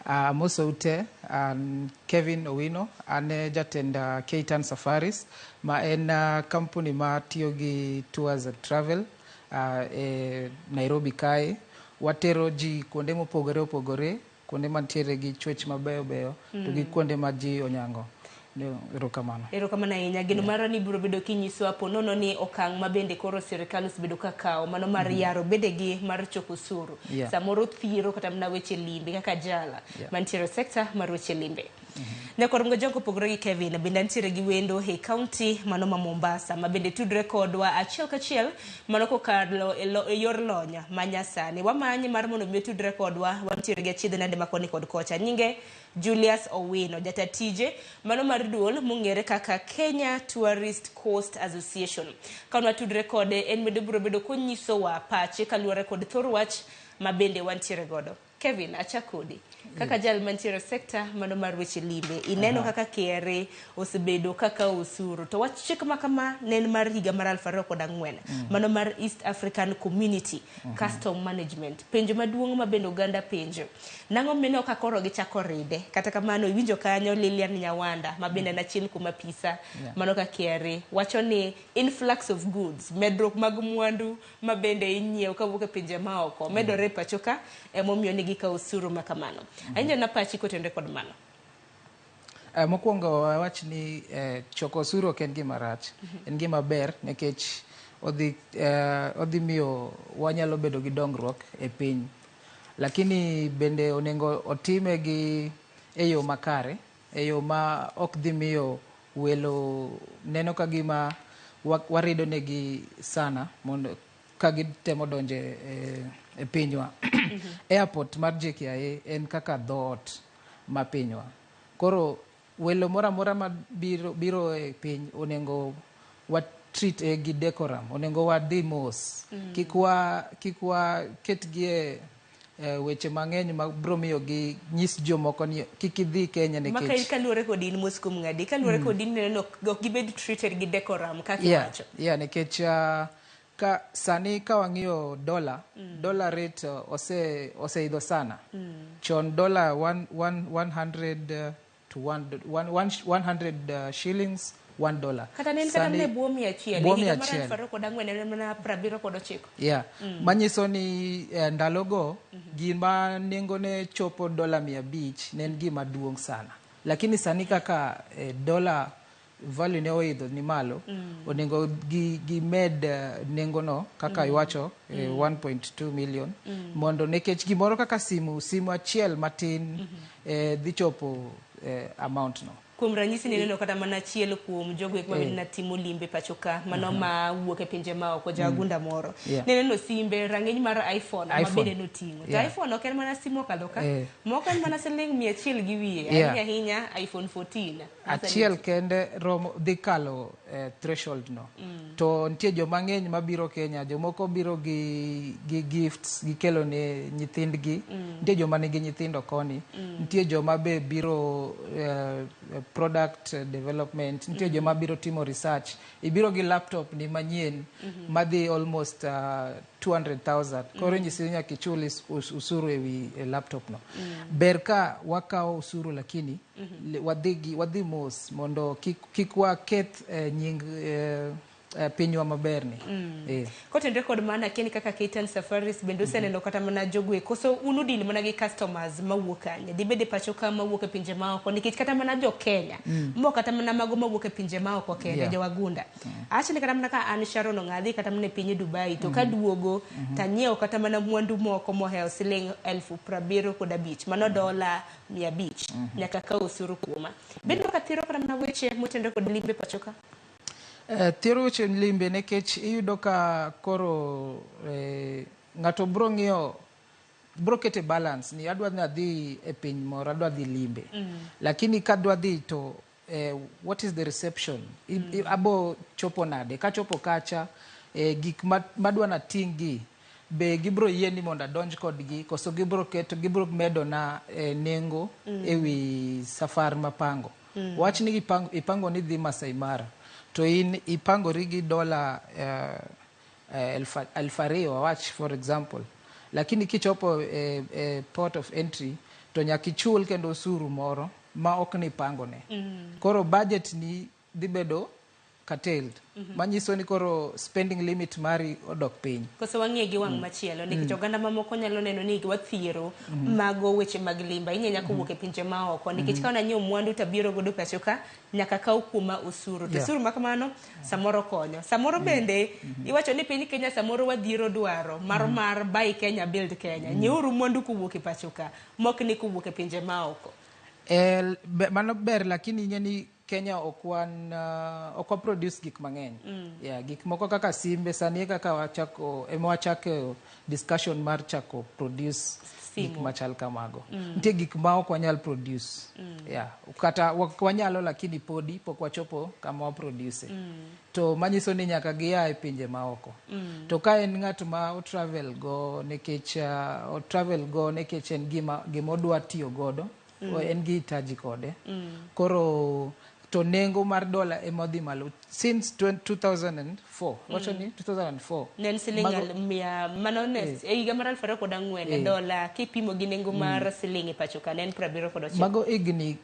Amosou te, an Kevin Owino, an e jatend Keitan Safaris, ma en kampuni ma tiyo gi tours and travel e Nairobi kae. Watero ji kuonde mopogore opogore, kuonde mantiere gi chwech mabeyo beyo, to gi kuonde ma ji onyango. Erokamano. Erokamano ahinya. Geno mara ni biro bedo kinyisowa po nono ni okang' ma bende koro sirikal osebedo ka kawo mano mar yaro bedegi mar choko osuru. Samoro thiro kata mana weche limbe kaka jala mantiere sekta mar weche limbe. Nyakwar Mgajwang' kopogore gi Kevin, bende antiere gi wendo e kaunti mano ma Mombasa ma bende tudre kodwa achiel kachiel mano kokalo e yor lony ma nyasani. Wamanye mar mondo mi otudre kodwa, wantiere gi achiedh nade ma koni kod kocha. Nyinge Julius Owino, jata tije mano mar duol mong'ere kaka Kenya Tourist Coast Association. Ka watudre kode, en bende biro bedo konyisowa pache kaluwore kod thor wach ma bende wantiere godo. Kevin, achak kodi. Kaka jal mantiere sekta mano mar weche limbe, ineno kaka KRA osebedo kaka osuru. To wach chik ma kama ne en mar higa mar 2004, mano mar East African Community Custom Management. Penjo maduong' ma bende oganda penjo. Nang'o mino ka koro gichako ride? Kata kamano iwinjo kanyo Lilian Nyawanda ma bende en achiel kuom apisa mano ka KRA wacho ni influx of goods, medruok mag mwandu ma bende inyiewo kawuok e pinje maoko medore e pacho ka, emomiyo ne gikawo osuru ma kamano. Awinjo na pachi kotenore kod mano. Mokwongo wawach ni choko osuru ok en gima rach, en gima ber nikech odhi miyo wanyalo bedo gi dongruok e piny. Lakini bende onego otime gi e yo makare, e yo ma ok dhi miyo welo neno ka gima warido negi sana mondo ka gitemo donjo e pinywa. Airport mar JKIA en kaka dhoot ma pinywa. Koro welo moro amora ma biro e piny onego wa treat e gi decorum, onego wadhi mos. Kik wa ketgi e weche mang'eny ma biro miyo gi nyis jomoko ni kik idhi Kenya nikech Maka kaluwore kod in mos kuom ng'adi, kaluwore kod in neno ok gibed treated gi decorum kaka iwacho. Yeah, nikech ka sani ka wang'iyo dollar, dollar rate oseidho sana. Chon dollar 100 to 100 shillings, $1. Kata ne en kata ne buo 100, Buo higa mar 100. 2004 ne en mana 79. Yeah. Manyiso ni ndalogo gima nengone chopo dola 500 ne en gima duong' sana. Lakini sani kaka dola value ne oidho ni malo, onego gimed nengono kaka iwacho 1.2 million mondo nikech gimoro kaka simu achiel matin dhi chopo amount no. Kuom ranyisi nineno kata mana achiel kuom jogo eko mabende natimo limbe pacho ka, mano ma wuok e pinje maoko, jawagunda moro. Nineno simbe rang'iny mar iPhone ma bende noting'o. To iPhone ok en mana simu okalo ka, moko en mana siling 100 gi wiye, ahinya ahinya iPhone 14. Achiel kende romo dhi kalo threshold no. To nitie joma ng'eny mabiro Kenya, jomoko biro gi gifts gikelo ne nyithindgi. Nitie joma nigi nyithindo koni, nitie joma be biro product development, nitie joma biro timo research. Ibiro gi laptop ni manyien madhi almost 200,000, koro inyisi ni nyaka ichul osuru ewi laptop no. Ber ka wakawo osuru, lakini wadhi mos mondo kik waketh nying pinywa maberni. Kotenore kod mano, akia ni kaka Keitan Safaris bende useneno kata mana jogwe koso un udil mana gi customers mawuok kanye? Dibed e pacho ka, mawuok e pinje maoko? Nikech kata mana jo Kenya mo, kata mana mago mawuok e pinje maoko kende, jowagunda. Awach ni kata mana ka an Sharon Ong'adhi kata mana e piny Dubai, to kaduogo tanyiewo kata mana mwandu moko mohewo siling 75,000, mano $500, nyaka kaw osuru kuoma. Bedo ka thiro kata mana weche motenore kod limbe pacho ka? Thiro weche limbe, nikech iyudo ka koro ng'ato bro ng'iyo, bro kete balance ni adwa ni adhi e piny moro, adwa dhi limbe, lakini kadwa dhi to what is the reception? Abo chopo nade? Kachopo kacha, gik madwa nating' gi be gibro yie ni mondo adonj kodgi, koso gibro keto, gibro medo na nengo ewi safar mapango? Wach ni ipango ni dhi Masai Mara, to in ipangori gi dola 2,000, awach for example, lakini kichopo e port of entry to nyaka ichul kendo osuru moro ma ok ni ipangone. Koro budget ni dhi bedo curtailed, manyiso ni koro spending limit mari odok piny. Koso wang'iye gi wang' machielo, nikech oganda mamoko nyalo neno ni wathiero mago weche mag limba ahinya nyaka wuok e pinje maoko, nikech ka nanyiewo mwandu tabiro godo pacho ka, nyaka kaw kuoma osuru, to osuru ma kamano samoro konyo, samoro bende iwacho ni piny Kenya samoro wadhiero dwaro mar buy Kenya, build Kenya, nyieuru mwandu kowuok e pacho ka, mok ni kowuok e pinje maoko. Mano ber, lakini ing'e ni Kenya ok wan ok wa produce gik mang'eny. Yeah, gik moko kaka simbe sani e kaka wachako, ema wachako discussion mar chako produce gik Simu. machal kamago. Nitie gik ma ok wanyal produce. Yeah, kata wanyalo, lakini podi pok wachopo kama wa produce. To manyiso ni nyaka gia e pinje maoko. To ka en ng'at ma o travel go nikech o travel go nikech en gima odwa tiyo godo, en gi hitaji kode. Koro to nengo mar dola ema odhi malo since 20 2004, wacho ni 2004. Ne en siling mia mano ne e higa mar 2004. Dola kipimo gi nengo mar siling e pacho ka ne en 79. Mago higni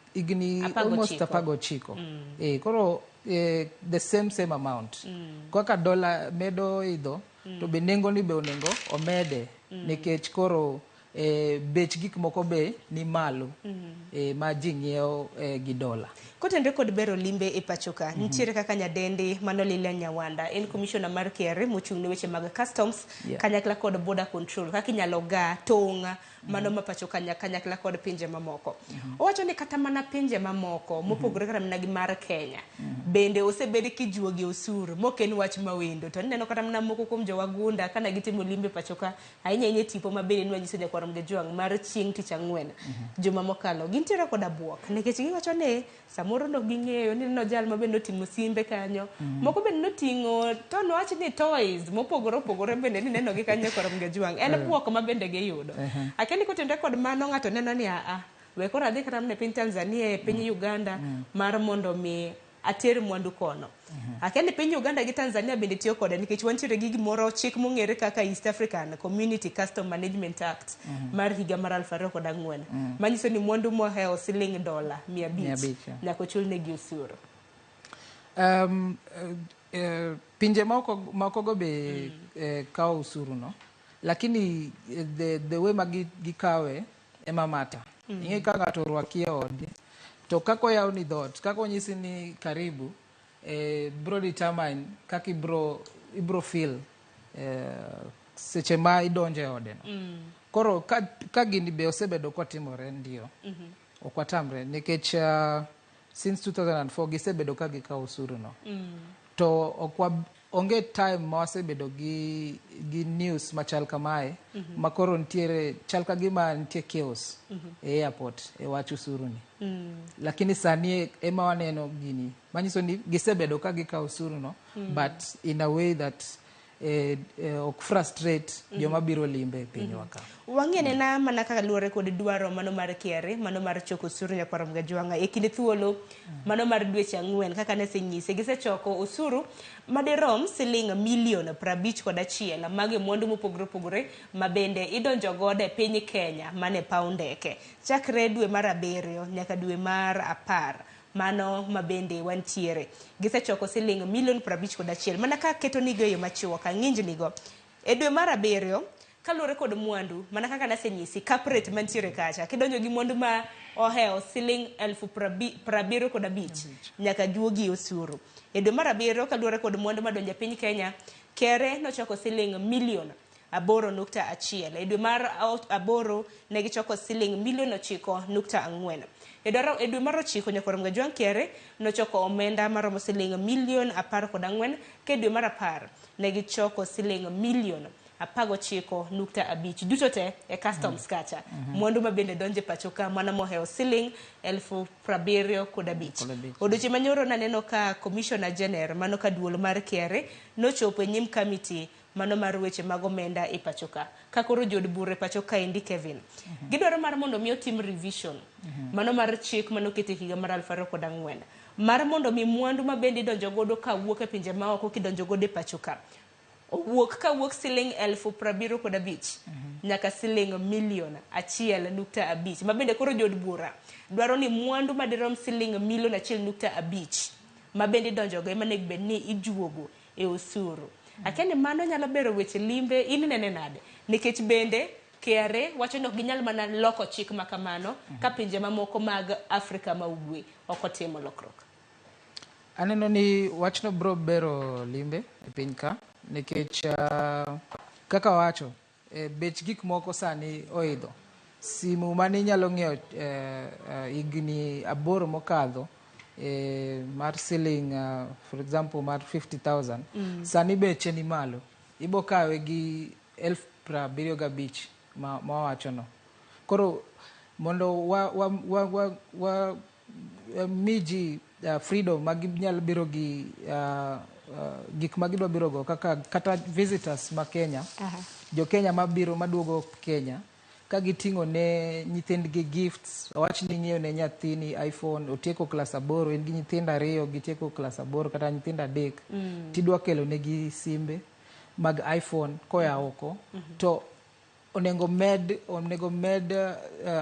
almost 19. 19. Koro the same amount. Kaka dola medo idho, to be nengo ni be onego omede, nikech koro bech gik moko be ni malo ma ji ng'iewo gi dola. Kotenore kod bero limbe e pacho ka, nitiere kaka nyadendi mano Lilian Nyawanda en commissioner mar KRA mochung' ne weche mag customs kanyakla kod border control, kaka inyalo ga tong' mano ma pacho ka kanyakla kod pinje mamoko. Owacho ni kata mana pinje mamoko mopogore kata mana gi mar Kenya bende osebed kijuogi osuru, mok en wach mawendo. To ineno kata mana moko kuom jowagunda kana gitimo limbe pacho ka, ahinya ahinya e tipo mabende nwanyiso nyakwar Mgejwang' mar chieng' tich ang'wen juma mokalo, gintiere koda buok nikech giwacho ni samoro nok ging'eyo ni neno jal ma bende oting'o simbe kanyo, moko bende noting'o to nowach ni toys mopogore opogore bende ni neno gi kanyo nyakwar Mgejwang', en buok ma bende giyudo. Akia ni kotenore kod mano, ng'ato neno ni aa we koro adhi kata mana e piny Tanzania, e piny Uganda mar mondo mi ater mwandu kono. Akia ni piny Uganda gi Tanzania bende tiyo kode, nikech wantiere gi gimoro, chik mong'ere kaka East African Community Custom Management Act mar higa mar 2004, manyiso ni mwandu mohewo siling dola mia Mia abich abich, yeah. nyaka ochulnegi osuru. Pinje moko go be kawo osuru no, lakini the way ma gikawe ema mata. Ing'e ka ng'ato orwaki e ode, to kaka oyawni dhoot, kaka onyisi ni karibu, bro determine kaka ibro feel seche ma idonjo e ode no. Koro ka gini be osebedo kotimore, ndio, ok watamre, nikech since 2004 gisebedo ka gikawo osuru no. To ok onge time ma wasebedo gi news machal kamae ma koro nitiere chal ka gima nitie chaos e airport e wach osuru ni. Lakini sani ema waneno gini manyiso ni gisebedo ka gikawo osuru no, but in a way that ok frustrate joma biro limbe e pinywa ka. Wang'e na mana kaka luwore kod dwaro mano mar KRA, mano mar choko osuru nyakwar Mgajwang'a e kinde thuolo mano mar dweche 4 kaka nesenyise, gisechoko osuru madirom siling milion 51 mage mwandu mopogore opogore ma bende idonjo godo e piny Kenya mane paw ndeke chakre dwe mar 7 nyaka dwe mar 10 mano mabende wantiere. Gisechoko siling milion 51 mana ka keto nigo e yo machuok ang'injnigo e dwe mar 7 kaluwore kod mwandu mana kaka nasenyisi cap rate mantiere kacha kidonjo gi mwandu ma ohewo siling 75,000 nyaka juogi osuru. E dwe mar 7 kaluwore kod mwandu madonjo e piny Kenya, KRA nochoko siling milion 8.1. E dwe mar 8 ne gichoko siling milion 9.4. E dwe mar 9 nyakwar Mgajwang' KRA nochoko omenda maromo siling milion 14, ka e dwe mar 10 ne gichoko siling milion 19.5 duto te e customs kacha. Mwandu ma bende donje pacho ka mana mohewo siling 75,000. Odiochieng' manyoro naneno ka Commissioner General mano ka duol mar KRA nochopo e nyim committee mano mar weche mag omenda e pacho ka. Ka koro jood bura e pacho ka endi Kevin. Gidwaro mar mondo mi otim revision mano mar chik manoket e higa mar 2004 mar mondo mi mwandu ma bende idonjo godo kawuok e pinje maoko kidonjo godo e pacho ka owuok kawuok siling 75,000 nyaka siling milion 1.5 ma bende koro jood bura dwaro ni mwandu madirom siling milion 1.5 ma bende idonjogo ema onego bed ni ijuogo e osuru. Akia ni mano nyalo bero weche limbe, in inene nade? Nikech bende KRA wacho ni ok ginyal mana loko chik ma kamano ka pinje mamoko mag Afrika ma ugwe ok otimo lokruok. Aneno ni wachno biro bero limbe e piny ka nikech kaka wacho bech gik moko sani oidho. Simu mane inyalo ng'iewo higni 8 mokadho mar siling for example mar 50,000 sani beche ni malo, ibo kawe gi 75,000 ma wawachono. Koro mondo wa mi ji freedom ma ginyalo biro gi gik ma gidwa biro go kaka kata visitors ma Kenya, jo Kenya mabiro maduogo Kenya ka giting'o ne nyithindgi gifts, wach ni ng'iewo ne nyathini iPhone, otieko klas 8, en gi nyithindo 2 gitieko klas 8 kata nyithindo 3, tidwa kelo negi simbe mag iPhone koya oko, to onego med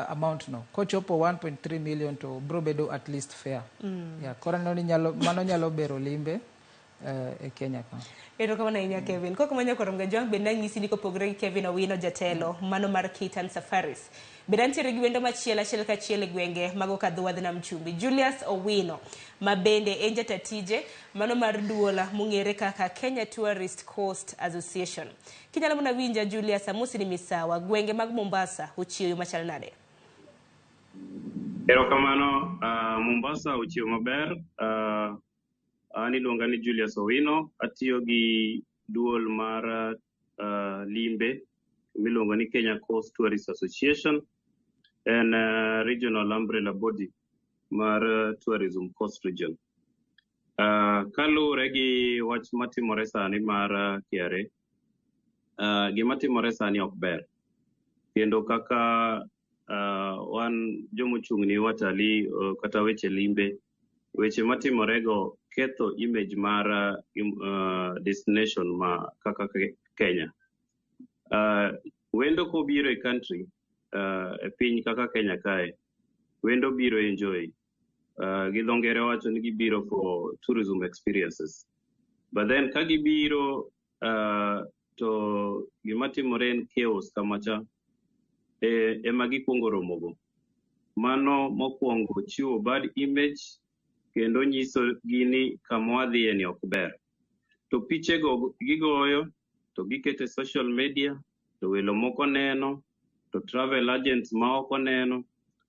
amount no kochopo 1.3 million to bro bedo at least fair. Yeah, koro aneno ni mano nyalo bero limbe e Kenya ka. Erokamano ahinya Kevin. Kok manyo koro Mgajwang' bende anyisi ni kopogore gi Kevin Owino jatelo mano mar Kitan Safaris. Bende antiere gi wendo machielo achiel kachiel e gwenge mag okadho wadh nam chumbi, Julius Owino ma bende en jata tije mano mar duola mong'ere kaka Kenya Tourist Coast Association. Kinyalo mana winja Julius, amosi ni misawa, gwenge mag Mombasa ochiewo machal nade? Erokamano, Mombasa ochiewo maber. An iluonga ni Julius Owino, atiyo gi duol mar limbe miluongo ni Kenya Coast Tourist Association, en regional umbrella body mar tourism coast region. Kaluwore gi wach matimore sani mar KRA, gima timore sani ok ber. Kendo kaka wan jomochung' ni watalii kata weche limbe, weche matimorego ketho image mar destination ma kaka Kenya. Wendo kobiro e country, e piny kaka Kenya kae, wendo biro enjoy. Gi dho ngere wacho ni gibiro for tourism experiences. But then ka gibiro to gima timore en chaos kamacha ema gikuongo romogo. Mano mokwongo chiwo bad image kendo nyiso gi ni kama wadhiye ni ok ber. To pichego gigoyo to giketo e social media, to welo moko neno, to travel agents ma oko neno.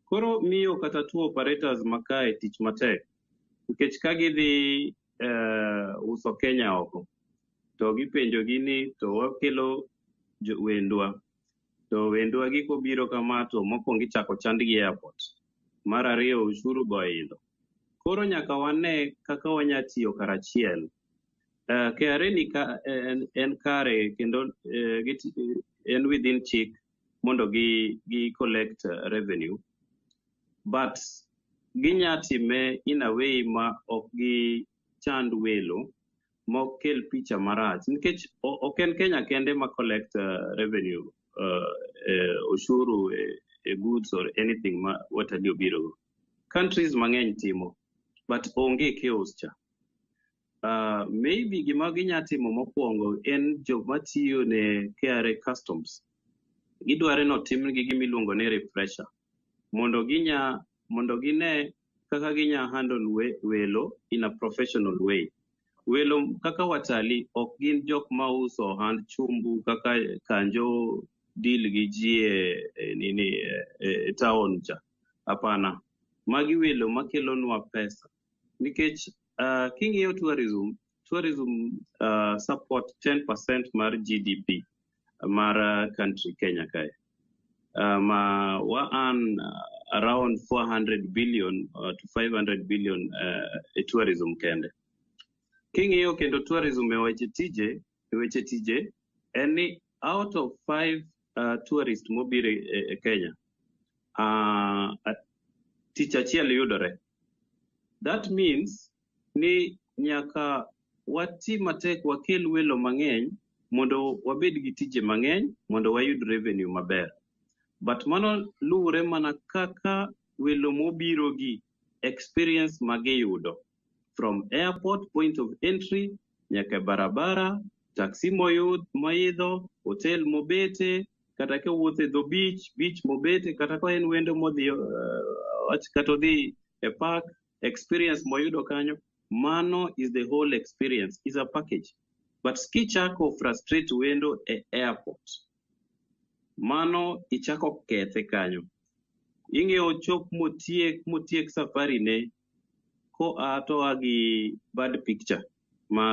Koro miyo kata tour operators makae tich matek. Nikech ka gidhi uso Kenya oko, to gipenjo gi ni to wakelo wendwa. To wendwa gi kobiro kama to mokwongo ichako chandgi e airport. Mar ariyo ushuru bo oidho. Koro nyaka wane kaka wanya tiyo karachiel. KRA ni ka, en kare kendo en within chik mondo gi collect revenue, but ginya time in a way ma ok gi chand welo, ma ok kel picha marach, nikech ok en Kenya kende ma collect revenue, ushuru e goods or anything ma watalii obiro go. Countries mang'eny timo, but onge chaos cha. Maybe gima ginya timo mokwongo en joma tiyo ne KRA customs gidware ni otimnegi gima iluongo ni refresher mondo gine kaka ginya handle welo in a professional way. Welo kaka watalii ok gin jok mauso ohand chumbu kaka kanjo deal gi ji e nini e town cha. Hapana, magi welo makelonwa pesa nikech king'iyo tourism support 10% mar GDP mar country Kenya kae. Ma wa earn around 400 billion to 500 billion e tourism kende. King'iyo kendo tourism e weche tije en ni out of five tourist mobiro e Kenya, tich achiel yudore. That means ni nyaka wati matek wakel welo mang'eny mondo wabed gi tije mang'eny mondo wayud revenue maber. But mano luwore mana kaka welo mobiro gi experience magiyudo from airport point of entry nyaka e barabara, taxi moyud moidho, hotel mobete, kata kowuotho e dho beach, beach mobete, kata ka en wendo modhi wach kata odhi e park, experience moyudo kanyo, mano is the whole experience, is a package. But kichako frustrate wendo e airport, mano ichako kethe kanyo. Ing'eyo chop motiek safari ne koa to oa gi bad picture mar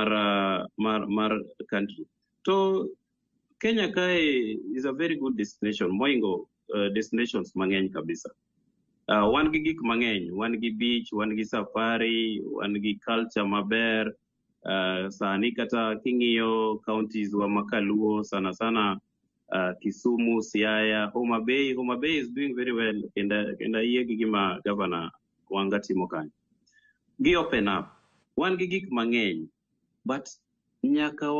country. To Kenya kae is a very good destination moingo destinations mang'eny kabisa. Wan gi gik mang'eny, wan gi beach, wan gi safari, wan gi culture maber. Sani kata king'iyo counties wa makaluo sana sana Kisumu, Siaya, Homa Bay. Homa Bay is doing very well kendo ayie gi gima governor Wanga timo kanyo. Gi open up. Wan gi gik mang'eny, but nyaka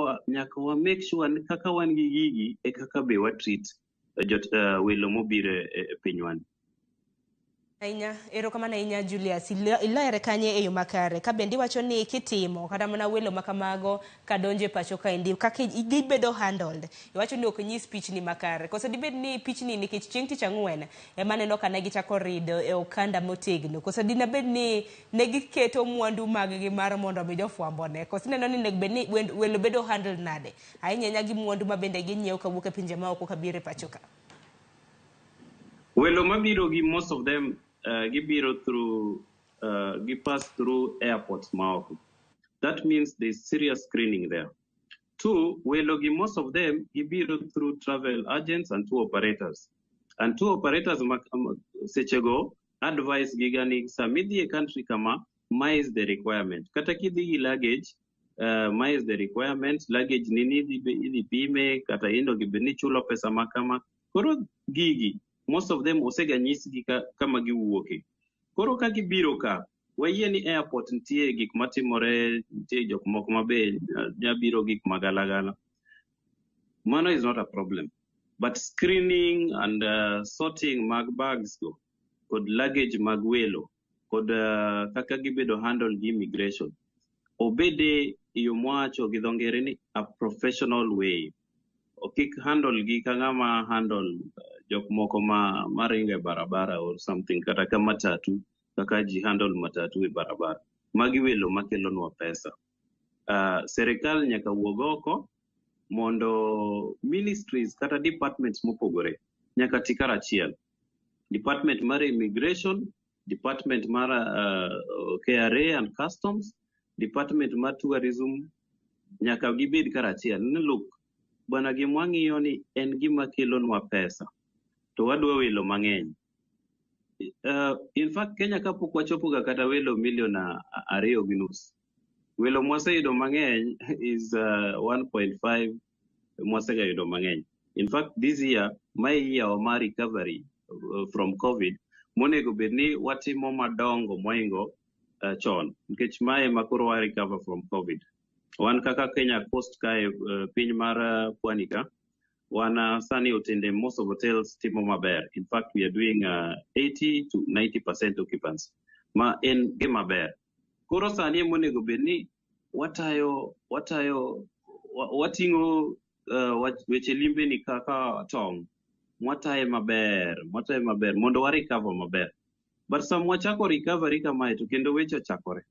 wa make sure ni kaka wan gi gigi e kaka be wa treat welo mobiro e pinywani. Ahinya, erokamano ahinya Julius. Ilere kanye e yo makare ka bende iwacho ni kitimo kata mana welo ma kamago kadonjo e pacho kaendi kaka gibedo handled, iwacho ni ok nyis pichni makare. Koso dibed ni pichni nikech chieng' tich ang'wen ema aneno ka ne gichako rido e okanda motegno, koso dina bed ni ne giketo mwandu mag-gi mar mondo mi jofwambo one? Koso ineno ni onego bed ni welo bedo handled nade ahinya ahinya gi mwandu ma bende ginyiewo kawuok e pinje maoko kabiro e pacho ka? Welo mabiro gi, most of them gibiro through gi pass through airports maoko. That means there's serious screening there. Two, welo gi, most of them gibiro through travel agents and tour operators. And tour operators sechego advice giga ni sama idhi e country kama, ma is the requirement. Kata kidhi gi luggage, ma is the requirement, luggage nini idhi pime, kata indo gi bed ni chulo pesa ma kama. Koro gigi, most of them osega nyisgi kama giwuoke. Koro ka gibiro ka, wayie ni airport nitie gik matimore, nitie jok moko ma be nya biro gik magalagala. Mano is not a problem. But screening and sorting mag bags go, kod luggage mag welo, kod kaka gibedo handle gi immigration, obede yo mwacho gi dho ngere ni a professional way. Kik handle gi ka ng'ama handle jok moko ma maringo e barabara or something, kata ka matatu, kaka ji handle matatu e barabara. Magi welo makelonwa pesa. Serikal nyaka wuog oko mondo ministries kata departments mopogore nyaka ti karachiel. Department mar immigration, department mar KRA and customs, department mar tourism nyaka gibed karachiel. Ni look, bwana, gima wang'iyo ni en gima kelonwa pesa to wadwa welo mang'eny. In fact, Kenya kapok wachopo ga kata welo milion 2.5. Welo mwaseyudo mang'eny is 1.5 mwasegayudo mang'eny. In fact, this year, mae year wa mar recovery from COVID, monego bed ni watimo madongo moingo chon, nikech mae ema koro wa recover from COVID. Wan kaka Kenya Coast kae, piny mar Pwani ka, wan sani otende most of hotels timo maber. In fact, we are doing 80 to 90% occupancy, ma en gima ber. Koro sani ema onego bed ni watayo watayo wating'o weche limbe ni kaka tong' mwataye maber, mwataye maber mondo wa recover maber. But sama wachako recovery kamae to kendo weche ochakore.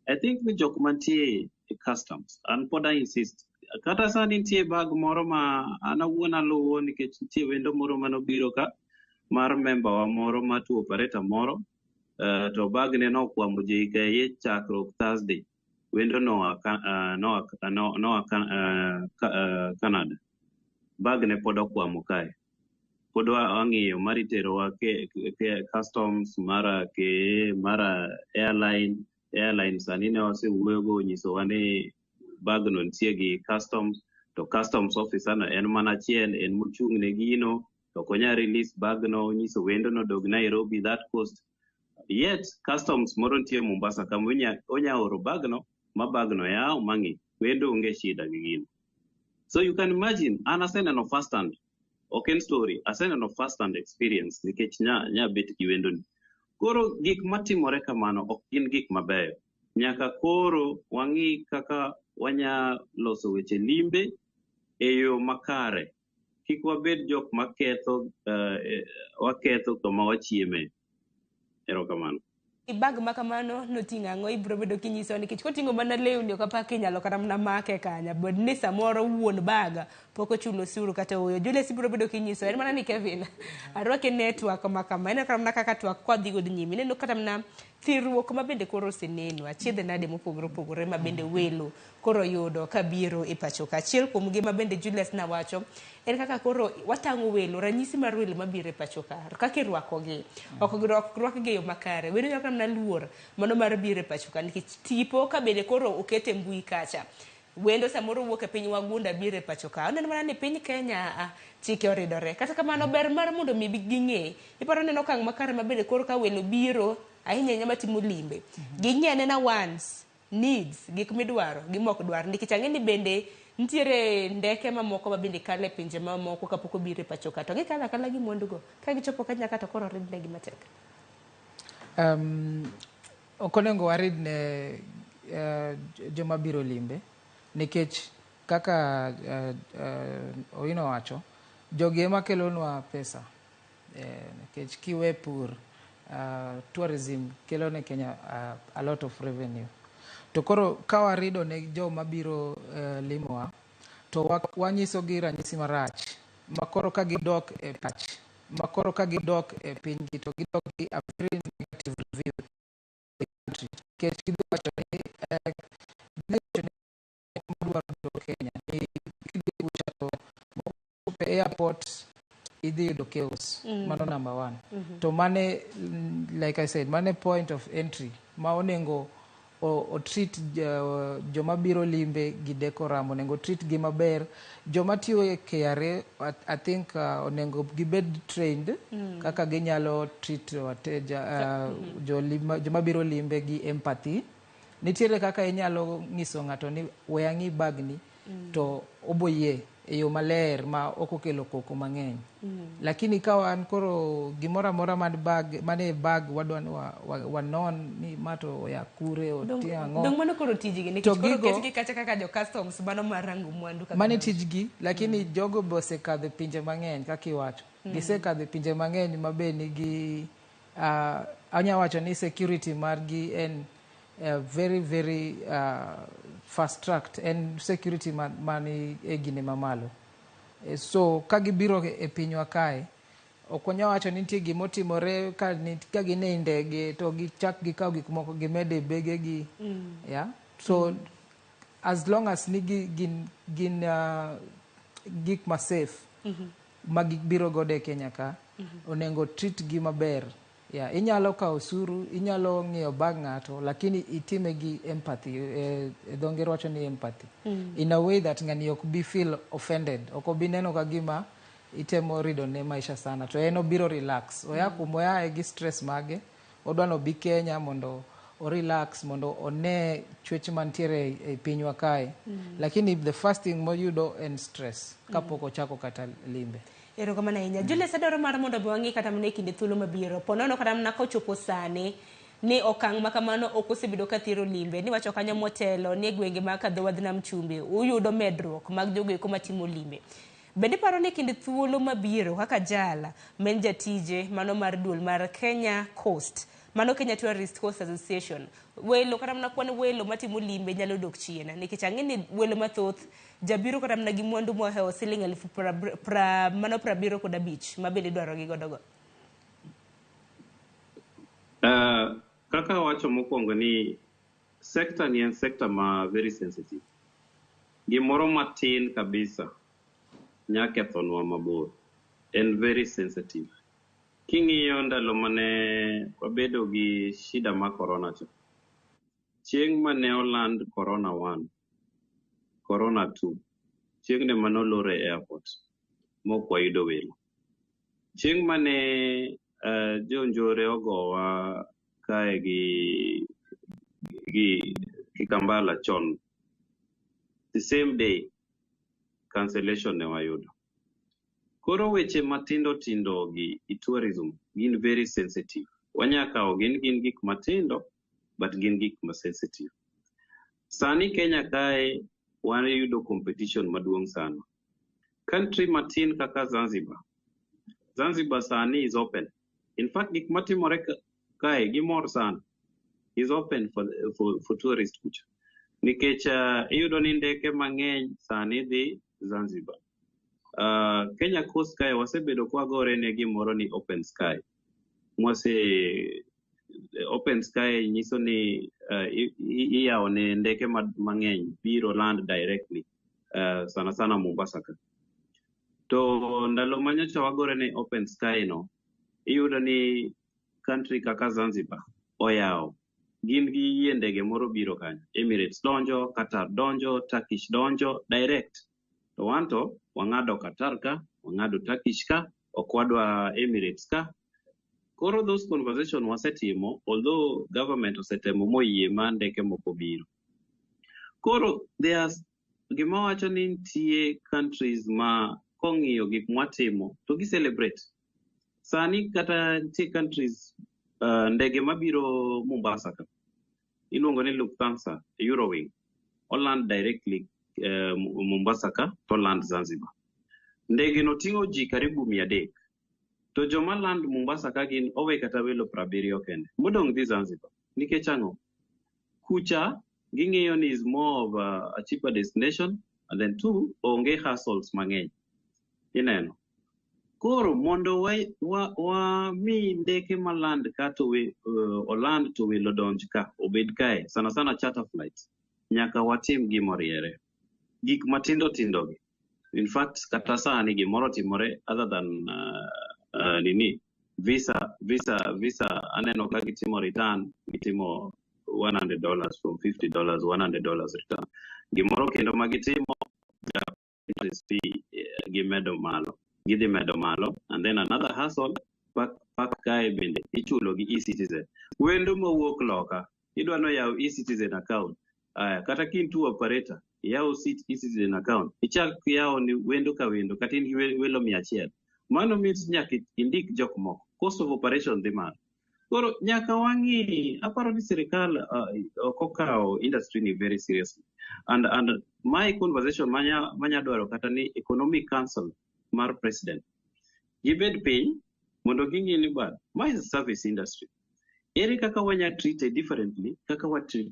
I think ni jok mantie e customs, an pod I insist. Kata sani nitie bag moro ma an awuon aluwo nikech nitie wendo moro manobiro ka mar member wa moro ma tour operator moro to bag ne nokwamo JKIA chakruok Thursday. Wendo noa noa Canada. Bag ne pod okwamo kae. Pod wang'iyo mar iterowa ke customs mara KAA mara airline. Airline sani ne wasewuoyogo onyisowa ni bag no nitie gi customs to customs officer no en mana achiel en mochung' ne gino to ok onyal release bag no onyiso wendo no dog Nairobi that cost. Yet customs moro nitie Mombasa kama onya oro bag no ma bag no yaw mang'i wendo onge shida gi gino. So you can imagine an aseneno first hand, ok en story, aseneno first hand experience nikech nya bet gi wendo ni. Koro gik matimore kamano ok gin gik mabeyo. Nyaka koro wang'i kaka wanya loso weche limbe e yo makare. Kik wabed jok maketho waketho kama wachieme. Erokamano. Bag ma kamano noting'o ang'o ibiro bedo kinyiso nikech koting'o mana lewni ok apar kinyalo kata mana make kanya bed ni samoro wuon bag pok ochulo osuru kata ooyo. Julius ibiro bedo kinyiso en mana ni Kevin arwake network ma kama ineno kata mana kaka twak kwadhi godo nyime ineno kata mana thirruok ma bende koro oseneno achiedh nade mopogore opogore ma bende welo koro yudo kabiro e pacho ka. Achiel kuom gi ma bende Julius nawacho en kaka koro watang'o welo, ranyisi mar welo mabiro e pacho ka, kaka irwakogi. Ok rwakgi e yo makare. Welo nyalo kata mana luor mano mar biro e pacho ka nikech tipo ka bende koro oket e mbui kacha. Wendo samoro wuok e piny wagunda biro e pacho ka. Oneno mana ni piny Kenya chike oridore. Kata kamano ber mar mondo mi ging'e. Iparo neno okang' makare ma bende koro ka welo biro ahinya ahinya matimo limbe. Ging'e anena wants, needs, gik midwaro gi mok dwar. Nikech ang'e ni bende nitiere ndeke mamoko ma bende kalo e pinje mamoko kapok obiro e pacho ka. To gikalo akala gi mwandu go. Ka gichopo Kenya ka to koro oridnegi matek. Ok onego warid ne joma biro limbe nikech kaka Owino wacho, jogi ema kelonwa pesa nikech kiwe pur, tourism kelo ne Kenya a lot of revenue. To koro ka warido ne joma biro limowa to wanyisogi ranyisi marach ma koro ka gidok e pach ma koro ka gidok e pinygi to gidok gi a very negative review of the country nikech gidhi wacho ni gidhi wacho ni madwaro biro Kenya ni kidhi kucha to e airport idhi yudo chaos. Mano number one. To mane, like I said, mane point of entry ma onego o treat joma biro limbe gi decorum, onego treat gi maber. Joma tiyo e KRA, I think onego gibed trained kaka ginyalo treat wateja, joma biro limbe gi empathy. Nitiere kaka inyalo nyiso ng'ato ni we ang'i bagni to oboyie e yo maler ma ok okelo koko mang'eny. Lakini ka wan koro gimoro amora man bag mane bag wadwa ni wanon ni ma to oya kure oting'o ang'o. Dong mano koro tijgi nikech koro ketgi kacha kaka jo customs mano mar rango mwandu kaka mano tijgi, lakini jogo be osekadho e pinje mang'eny kaka iwacho. Gisekadho e pinje mang'eny ma be nigi anya wacho ni security margi en very very fast tracked, en security mani e gine mamalo. So ka gibiro e pinywa kae ok wanyal wacho ni nitie gimotimore ka gin e ndege to gichak gikaw gik moko gimed e begegi. Yeah? So as long as ni gin gik ma safe ma gibiro godo e Kenya ka, onego treat gi maber. Yeah, inyalo kawo osuru, inyalo ng'iyo bag ng'ato, lakini itime gi empathy. E dho ngere wacho ni empathy. In a way that ng'ani ok bi feel offended, ok obi neno ka gima itemo rido ne maisha sana, to en obiro relax. Oya kumoyae gi stress mage, odwa nobi Kenya mondo o relax, mondo one chwech mantiere e pinywa kae. Lakini the first thing moyudo en stress kapok ochako kata limbe. Erokamano ahinya. Julius, adwaro mar mondo mi wang'i kata mana e kinde thuolo mabiro. Po nono kata mana kochopo sani ni okang' ma kamano ok osebedo ka thiro limbe. Niwacho kanyo motelo ni e gwenge mag dho wadh nam chumbi uyudo medruok mag jogo eko matimo limbe. Bende iparo ni kinde thuolo mabiro kaka jala ma en jatije mano mar duol mar Kenya Coast, mano Kenya Tourist Coast Association, welo kata mana kwan welo matimo limbe nyalo dok chien nikech ang'e ni welo mathoth jabiro kata mana gi mwandu mohewo siling elfu pra, mano 75 ma bende idwaro gi godo go. Kaka awacho mokwongo ni sector ni en sector ma very sensitive. Gimoro matin kabisa nya kethonwa mabor. En very sensitive. King'iyo ndalo mane wabedo gi shida mar corona cha, chieng' mane oland corona 1, corona 2, chieng'no ema nolor e airport mok wayudo welo. Chieng' mane jonjore ogowa kae gi Kikambala chon, the same day cancellation ne wayudo. Koro weche matindo tindo gi i tourism gin very sensitive. Wanya kawo gin gik matindo but gin gik ma sensitive. Sani Kenya kae wayudo competition maduong' sana. Country matin kaka Zanzibar. Zanzibar sani is open. In fact, gik matimore kae gimor sana. Is open for tourist kucha. Nikech iyudo ni ndeke mang'eny sani dhi Zanzibar. Kenya Coast kae wasebedo kwagore ne gimoro ni open sky. Mwase open sky nyiso ni iyawo ne ndeke mang'eny biro land directly sana sana Mombasa ka. To ndalo manyocha wagore ne open sky no, iyudo ni country kaka Zanzibar oyawo. Gin gi yie ndege moro biro kanyo. Emirates donjo, Qatar donjo, Turkish donjo, direct. To wanto wang'ado Qatar ka, wang'ado Turkish ka, ok wadwa Emirates ka. Koro those conversation wasetimo, although government osetemo moyie ma ndeke moko biro. Koro there's gima wacho ni nitie countries ma kong'iyo gik mwatimo to gi celebrate. Sani kata nitie countries ndege mabiro Mombasa ka iluongo ni Lufthansa Eurowing oland directly Mombasa ka to land Zanzibar. Ndege no ting'o ji karibu 300. To joma land Mombasa ka gin owe kata welo 70 kende. Modong' dhi Zanzibar. Nikech ang'o? Kucha ging'iyo ni is more of a cheaper destination, and then two, onge hassles mang'eny. Ineno. Koro mondo wa mi ndeke maland ka to we, oland to welo donj ka, obed kae, sana sana charter flights, nyaka watim gimoriere. Gik matindo tindo gi. In fact, kata sani gimoro timore other than nini, visa aneno ka gitimo return, gitimo $100 from $50, $100 return. Gimoro kendo ma gitimo, interest fee gimedo malo. Gidhi medo malo, and then another hassle, pak kae bende ichulo gi e-citizen. Wendo mowuok loka, idwa no yaw e-citizen account. Aya, kata ka in tour operator, iyaw e-citizen account. Ichak yawo ni wendo ka wendo, kata in gi welo 100. Mano means nyaka indik jok moko. Cost of operation dhi malo. Koro nyaka wang'i, aparo ni sirikal ok okawo industry ni very seriously. And my conversation manya dwaro kata ni economic council mar president gibed piny mondo ging'i ni ba ma is a service industry. Ere kaka wanya treat it differently kaka wa treat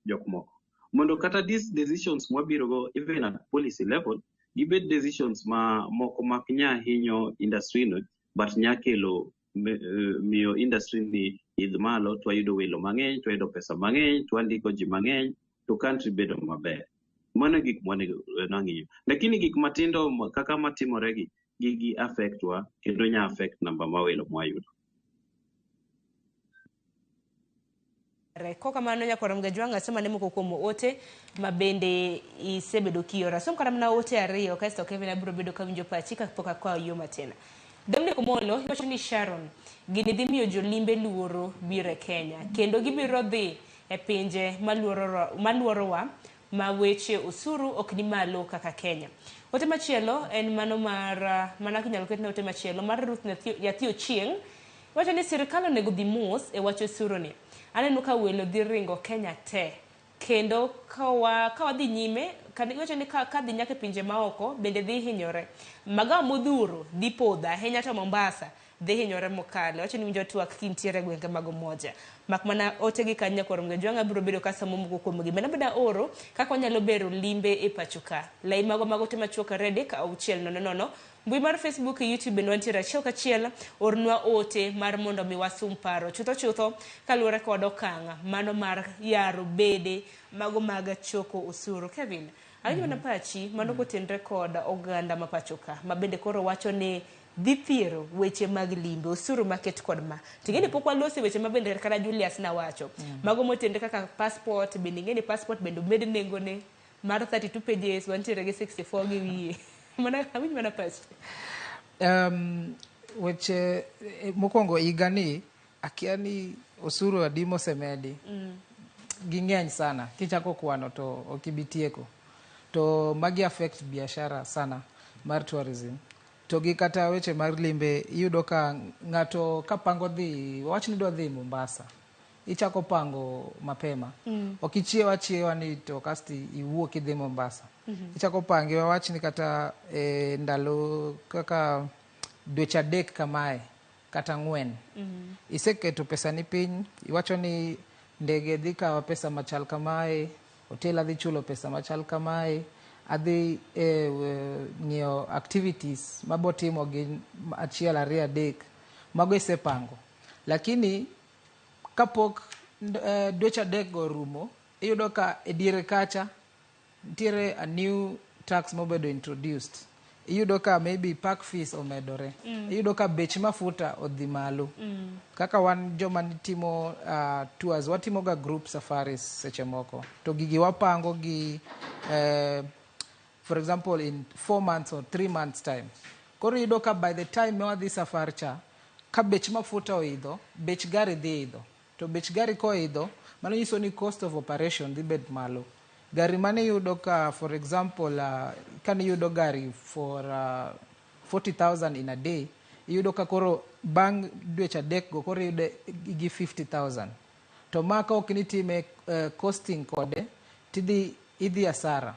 jok moko. Mondo kata these decisions mwabiro go even at policy level gibed decisions ma moko mak nya hinyo industry no but nya kelo miyo industry ni idh malo, to wayudo welo mang'eny, to wayudo pesa mang'eny, to wandiko ji mang'eny, to country bedo maber. Mano e gik mwanego nang'iyo. Lakini gik matindo kaka matimore gi, gigi affect wa kendo nya affect namba ma welo mwayudo. Kokamano nyakwar Mgajwang' asoma ne moko kuom ote ma bende isebedo kioro. Asom kata mana ote ariyo kaeto Kevin abiro bedo kawinjo pachi kapok akwayo yo matin. Dominic Omolo iwacho ni Sharon gini dhi miyo jolimbe luoro biro e Kenya kendo gibiro dhi e pinje maluorowa ma weche osuru ok ni malo kaka Kenya. Ote machielo en mano mar mana kinyalo ketne ote machielo mar Ruth Nyathi Ochieng' wacho ni sirikal onego dhi mos e wach osuru ni. Aneno ka welo dhi ringo Kenya te kendo ka wadhi nyime iwacho ni ka dhi nyaka e pinje maoko bende dhi hinyore. Magawa modhuro dhi podho ahinya to Mombasa dhi hinyore mokalo. Wacho ni winjo twak kintiere e gwenge mag Umoja. Mak mana ote gi kanyo nyakwar Mgajwang' abiro bedo kasomo moko kuomgi. Bende abiro oro kaka wanyalo bero limbe e pacho ka. Lai mago mag ote machuok 2 3 6 0 0. Mbui mar Facebook, YouTube bende wantiere achiel kachiel. Ornwa ote mar mondo mi wasum paro chutho chutho kaluwore kod okang' mano mar yaro bede mago mag choko osuru. Kevin, awinjo mana pachi mano kotenre kod oganda ma pacho ka ma bende koro wacho ni dhi thiero weche mag limbe osuru maket kod ma. Ting'eni pok walose weche ma bende kata Julius nawacho. Mago motenre kaka passport, bende ing'eni passport bende omed nengone mar 32 pages wantiere gi 64 gi wiye. Mana awinj mana pachi. Weche mokwongo higa ni akia ni osuru adi mosemedi. Ging'eny sana kichako kwano to ok ibi tieko. To magi affect biashara sana mar tourism. To gi kata weche mar limbe iyudo ka ng'ato kapango dhi wawach ni idwa dhi Mombasa ichako pango mapema. Ok ichiew achiewa ni to kasto iwuok idhi Mombasa. Ichako pange wawach ni kata ndalo kaka dweche 3 kamae kata 4. Iseketo pesa ni piny, iwacho ni ndege dhi kawa pesa machal kamae, hotel adhi chulo pesa machal kamae, adhi ng'iewo activities mabotimo gi 1 2 3 mago isepango. Lakini kapok dweche 3 go orumo, iyudo ka e diere kacha nitiere a new tax mobedo introduced. Iyudo ka maybe park fees omedore. Iyudo ka bech mafuta odhi malo. Kaka wan joma timo tours, watimo ga group safaris seche moko. To gigi wapango gi for example in 4 months or 3 months time. Koro iyudo ka by the time ma wadhi safar cha, ka bech mafuta oidho, bech gari dhi idho. To bech gari koidho, mano nyiso ni cost of operation dhi bet malo. Gari mane iyudo ka for example kane iyudo gari for 40,000 in a day, iyudo ka koro bang' dweche 3 go koro iyude gi 50,000. To ma ka ok nitime costing kode, tidhi idhi asara.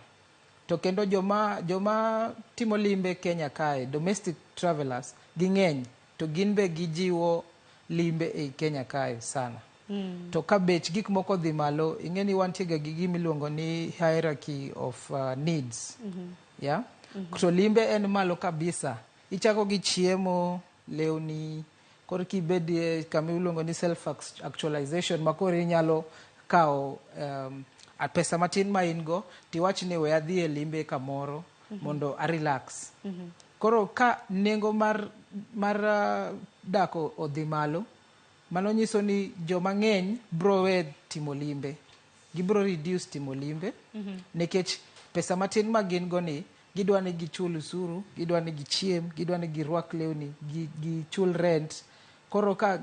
To kendo joma timo limbe Kenya kae, domestic travelers, ging'eny to gin be gijiwo limbe ei Kenya kae sana. To ka bech gik moko dhi malo, ing'e ni wantie ga gi gima iluongo ni hierarchy of needs. Yeah? To limbe en malo kabisa. Ichako gi chiemo, lewni, koro kibedie kama iluongo ni self actualization ma koro inyalo kawo pesa matin ma in go tiwach ni we adhi e limbe kamoro mondo a relax. Koro ka nengo mar dak odhi malo, mano nyiso ni joma ng'eny bro we timo limbe. Gibro reduce timo limbe nikech pesa matin ma gin go ni gidwa ni gichul osuru, gidwa ni gichiem, gidwa ni girwak lewni, gichul rent. Koro ka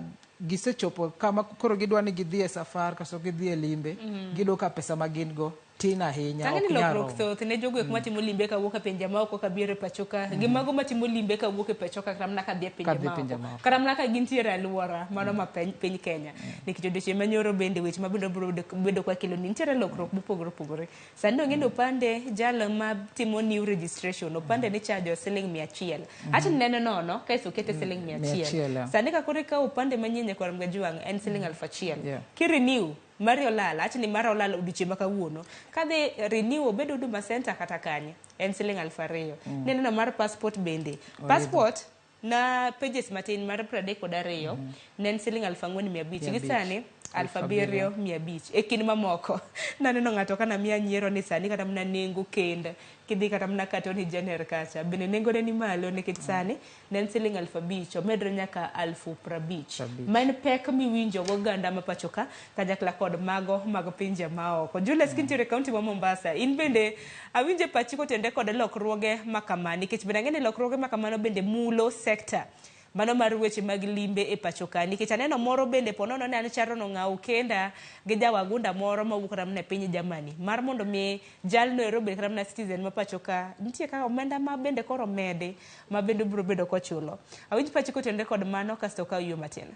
gisechopo kama koro gidwa ni gidhi e safar koso gidhi e limbe, giyudo ka pesa ma gin go tin ahinya, Tang'e ok ni nyal lokruok romo. thoth ne jogo eko matimo limbe kawuok e pinje maoko kabiro e pacho ka, gi mago matimo limbe kawuok e pacho ka kata mana kadhi e pinje Kadhi e pinje maoko, maoko. kata mana ka gintiere e alwora mano ma piny Kenya. Nikech odiochieng' manyoro bende weche ma bende biro bedo kwa kelo ni nitiere lokruok mopogore opogore. Sani ong'e ni opande jal ma timo new registration, opande ni chajo siling 100. Acho ni neno nono kaeto okete siling 100. 100, yeah. Sani ka koro ikawo opande manyien nyakwar Mgajwang' en siling 1000. Yeah. Ki renew mari olal, acho ni mara olal odiochieng' ma kawuono. Kadhi renew obed Huduma Center kata kanye, en siling 2000. Nineno mar passport bende. Oidho. Passport na pages matin mar 32 ne en siling 4500. Gi 500. sani 7,500 e kind mamoko. Naneno ng'ato ka namiya nyiero ni sani kata mana nengo kend kidhi kata mana Katoni Jenner kacha bende nengone ni malo nikech sani ne en siling 5,000 omedre nyaka 50,000. Ma en pek miwinjo go oganda ma pacho ka kanyakla kod mago mag pinje maoko. Julius kintiere e kaunti ma Mombasa, in bende awinjo pachi kotende kod lokruoge ma kama nikech bende ang'e ni lokruoge ma kamano bende mulo sekta mano mar weche mag limbe e pacho ka nikech aneno moro bende ponono ne an Sharon ong'awo kenda gi jawagunda moro mawuok kata mana e piny Germany mar mondo mi jalno ero obed kata mana citizen ma pacho ka nitie kaka omenda ma bende koro omedi ma bende obiro bedo kochulo. Awinj pachi kotenore kod mano kasto okaw yo matin.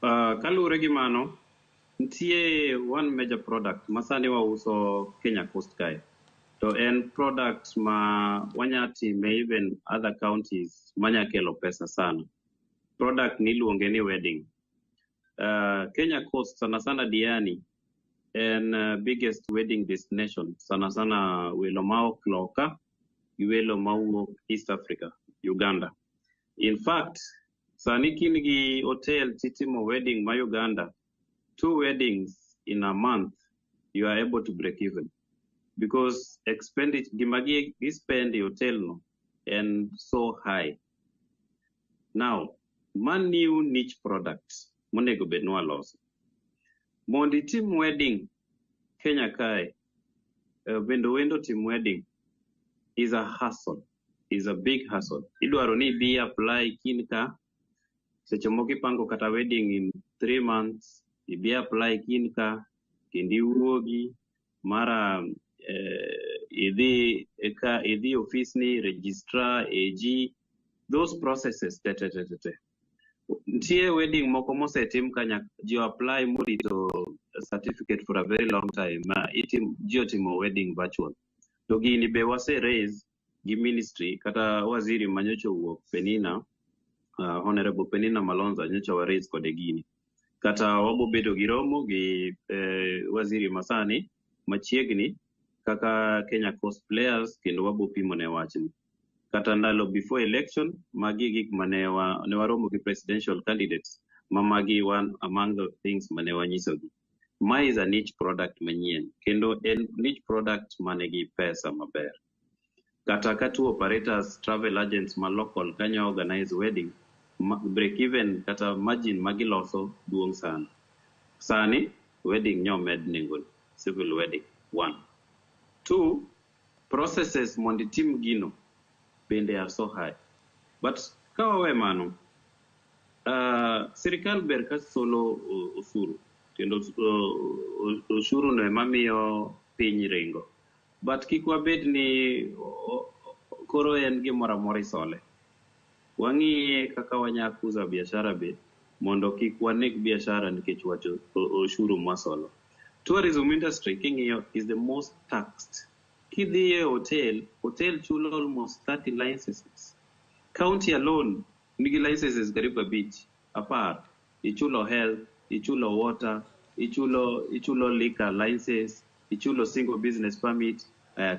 Kaluwore gi mano, nitie one major product ma sani wauso Kenya Coast kae. To en product ma wanya time even other counties manya kelo pesa sana. Product ni iluonge ni wedding. Kenya Coast sana sana Diani en biggest wedding destination sana sana welo maok loka gi welo mawuok East Africa, Uganda. In fact, sani kin gi hotel titimo wedding ma Uganda, 2 weddings in a month, you are able to break even. Because expenditure gima gi spend e hotel no en so high. Now, ma new niche product monego bed ni waloso. Mondo itim wedding Kenya kae, bende wendo tim wedding is a hassle, is a big hassle. Idwaro ni ibi apply kin ka, seche moko ipango kata wedding in 3 months, ibi apply kin ka, kendo iwuogi, mara idhi ka idhi office ni registrar, AG, those processes te te te te te. Nitie wedding moko mosetim ka nyaka ji apply morito certificate for a very long time ma itim ji otimo wedding virtual. To gini be wase raise gi ministry kata waziri manyocha owuok Penina, Honorable Penina Malonza nyocha wa raise kode gini. Kata wabo bedo gi romo gi waziri masani machiegni kaka Kenya Coast players kendo wabo pimo ne wachni. Kata ndalo before election, magi gik mane ne waromo gi presidential candidates, ma magi one among the things mane wanyisogi. Ma is a niche product manyien, kendo en niche product manigi pesa maber. Kata ka tour operators, travel agents ma local kanyo organize wedding, break even kata margin magiloso duong' sana. Sani, wedding nyomed nengo, civil wedding, 1. 2, processes mondo itim gino bende are so high. But ka wawe mano, sirikal ber ka solo osuru, kendo osuru no ema miyo piny ringo. But kik wabed ni koro en gimoro amora isole. Wang'iye kaka wanya kuza biashara be, mondo kik waneg biashara nikech wach osuru mwasolo. Tourism industry king'iyo is the most taxed. Kidhi e hotel, hotel chulo almost 30 licenses. County alone nigi licenses karibu 5, 10. Ichulo health, ichulo water, ichulo liquor license, ichulo single business permit,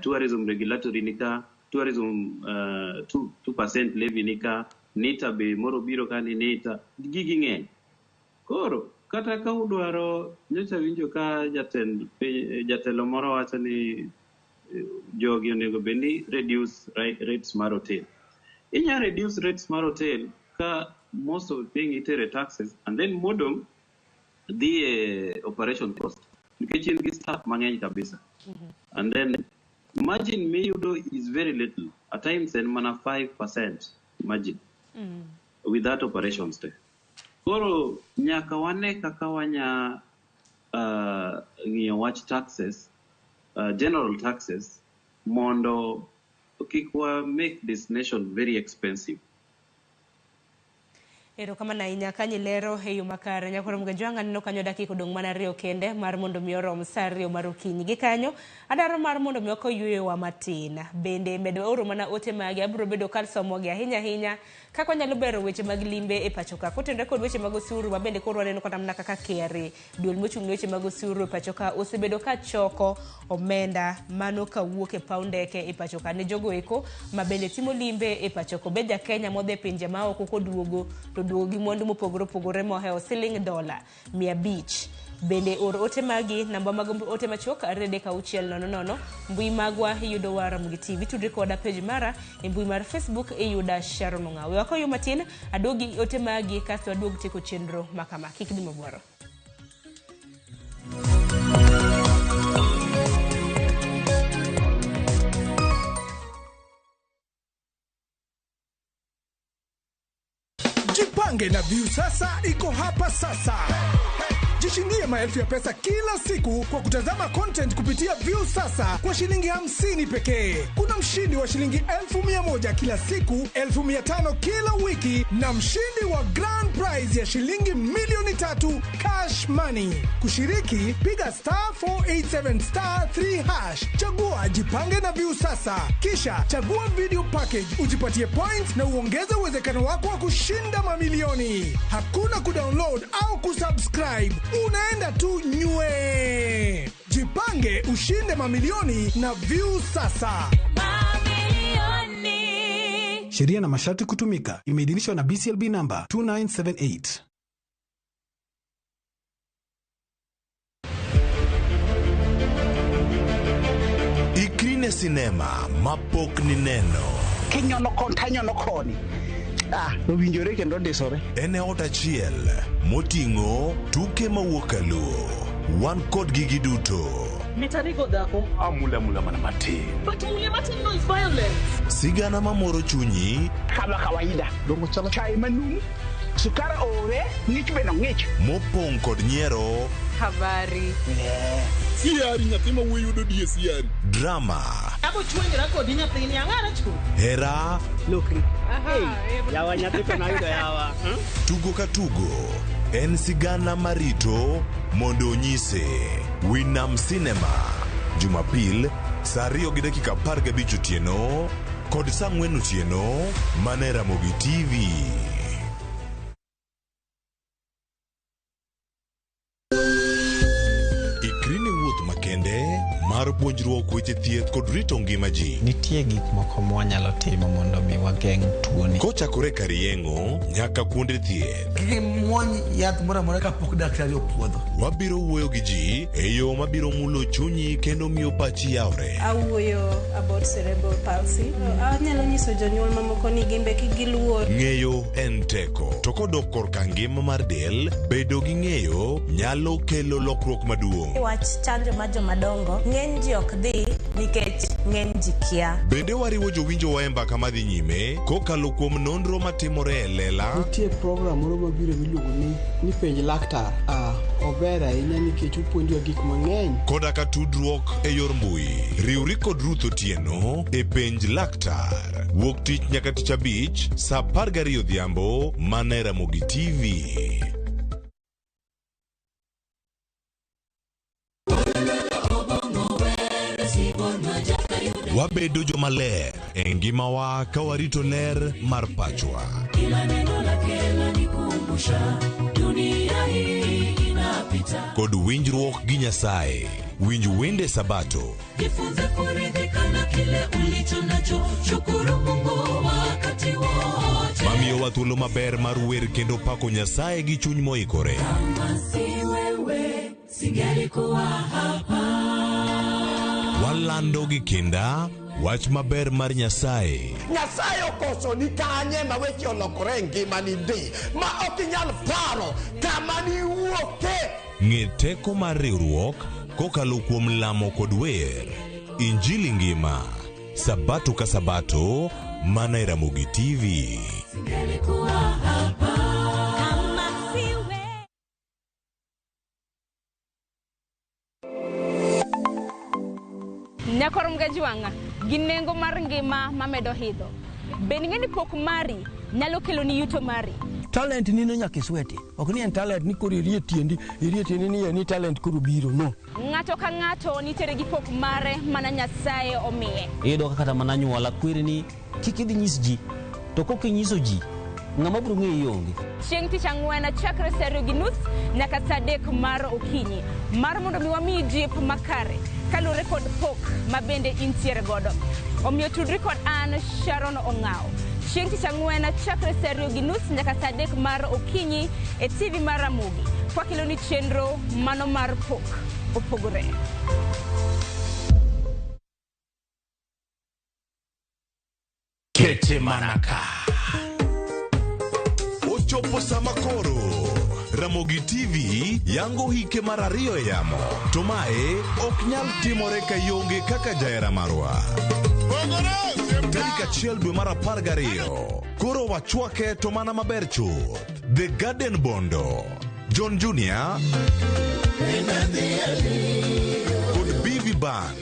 tourism regulatory nika, tourism 2% levy nika, NITA be moro biro ka ni NITA, gigi ng'eny. Koro kata ka udwaro, nyocha winjo ka jatelo moro wacho ni jogi onego bed ni reduce rates mar hotel. Inya reduce rates mar hotel ka most of the thing itere taxes and then modong dhi e operation cost. Nikech in gi staff mang'eny kabisa. And then margin miyudo is very little. At times en mana 5% margin without operations te. Koro nyaka wane kaka wanya ng'iyo wach taxes, general taxes, mondo kik wa make this nation very expensive. Erokamano ahinya kanyo ilero e yo makare. Nyakoro Mgajwang' aneno kanyo dakika odong' mana 2 kende mar mondo mi orom sa 2 mar okinyi. Gi kanyo adwaro mar mondo mi ok oyweyowa matin. Bende medo oro mana ote magi abiro bedo kar somogi ahinya ahinya kaka wanyalo bero weche mag limbe e pacho ka. Kotenore kod weche mag osuru ma bende koro waneno kata mana kaka KRA duol mochung' ne weche mag osuru e pacho ka osebedo ka choko omenda mano kawuok e paw ndeke e pacho ka ne jogo eko ma bende timo limbe e pacho ka. Obed ja Kenya modhi e pinje maoko koduogo to oduogo gi mwandu mopogore opogore mohewo siling $500. Bende or ote magi namba mag ote machuok 23600 mbui magwa iyudo wa Ramogi TV tudri koda page mara e mbui mar Facebook iyuda Sharon Ong'aw. We wakoyo matin aduogi ote magi kasto aduog tieko chenro makama kik dhi mabwaro. Jipange na Viusasa iko hapa sasa. Jishindie maelfu ya pesa kila siku kwa kutazama content kupitia Viusasa kwa shilingi 50 pekee. Kuna mshindi wa shilingi 100,000 kila siku, 500,000 kila wiki na mshindi wa grand prize ya shilingi 3,000,000 cash money. Kushiriki, piga star 487 star 3 hash. Chagua Jipange na Viusasa, kisha chagua video package ujipatie points na uongeze uwezekano wako wa kushinda mamilioni. Hakuna kudownload au kusubscribe, unaenda tu nywe. Jipange ushinde mamilioni na Viusasa. Sheria na masharti kutumika. Imeidhinishwa na BCLB number 2978. Ikri ne sinema mapok nineno. Kinyono kon tanyono koni. Ah, owinjore kendo ndisore. En e ot achiel moting'o tuke mawuok kaluo. Wan kodgi giduto. Mitarigo dhako. Amula mula mana matin. But mule matin no is violence. Sigana mamoro chunyi. Kama kawaida. Dongo chalo chai manumu. Sukari ore, ng'ich be nong'ich. Mopong' kod nyiero. Habari. Siari nyathi ma wuoyi yudo die siari. Drama. Abo chuonjra kodi nyathini ang'ara chu. Hera. Lokri. Yawa nyathi to nayudo yawa. Tugo ka tugo en sigana marito mondo onyise. Winam Cinema Jumapil saa 2:15 otieno kod saa 4 otieno mana e Ramogi TV. Ikri ne wuoth makende mar puonjruok weche thieth kod rito ngima ji. Nitie gik moko mwanyalo timo mondo mi wageng' tuoni. Kochakore kar yeng'o nyaka kuonde thieth. Kik imuony yath moro amora kapok daktari opuodho. Wabiro wuoyo gi ji e yo mabiro mulo chunyi kendo miyo pachi yawre. Awuoyo about cerebral palsy. Anyalo nyiso jonyuol mamoko ni gimbe kik giluor. Ng'eyo en teko. To kodok korka ngima mar del, bedo gi ng'eyo nyalo kelo lokruok maduong'. Wach chanjo mar jomadongo, ng'eny ji ok dhi nikech ng'eny ji kia. Bende wariwo jowinjowa e mbaka madhi nyime kokalo kuom nonro matimore e lela. Nitie program moro mabiro miluongo ni penj laktar. Ober ahinya nikech opuonjowa gik mang'eny. Koda ka tudruok e yor mbui. Riwri kod Ruth Otieno e penj laktar. Wuok tich nyaka tich abich saa 12 odhiambo mana e Ramogi TV. Wabedo jomaler e ngimawa ka warito ler mar pachwa. Kila neno lake lanikumbusha dunia hii inapita. Kod winjruok gi Nyasaye. Winj wende Sabato. Jifunze kuridhika na kile ulicho nacho. Shukuru Mungu wakati wote. Mamiyowa thuolo maber mar wer kendo pako Nyasaye gi chuny moikore. Kama si wewe singelikuwa hapa. Walando gi kinda wach maber mar Nyasaye. Nyasaye okoso ni kanye ma weche olokore e ngimani ndi ma ok inyal paro kama niwuoke. Ng'e teko mar riwruok kokalo kuom lamo kod wer. Injili ngima Sabato ka Sabato mana e Ramogi TV. Singelikuwa hapa. Kama si wewe. Nyakor Mgajwang'a gi nengo mar ngima mamedo hidho. Bende ing'e ni pok mari nyalo keloni yuto mari. Talent ni no nyaka isweti. Ok ni en talent ni koro irie tiendi ni ni talent koro biro no. Ng'ato ka ng'ato nitiere gi pok mare mana Nyasaye omiye. Iyudo kaka kata mana anyuola kweri ni kik idhi nyis ji. To kok inyiso ji, ng'ama biro ng'eyi onge. Chieng' tich ang'wen chakre saa 2:30 nyaka saa 3 mar okinyi mar mondo mi wamiyi jip makare kaluwore kod pok ma bende intiere godo. Omiyo tudri kod an Sharon Ong'aw. Chieng' tich ang'wen chakre saa 2:30 nyaka saa 3 mar okinyi e TV mar Ramogi. Kwakeloni chenro mano mar pok opogore. Kete mana ka. Ochopo sama koro Ramogi TV yango hike mar ariyo e yamo. To mae ok nyal timore ka ionge kaka jahera marwa. Tarik 1 dwe mar 12. Koro wachwake to mana maber chuth. The Garden Bondo. John Junior kod BV Band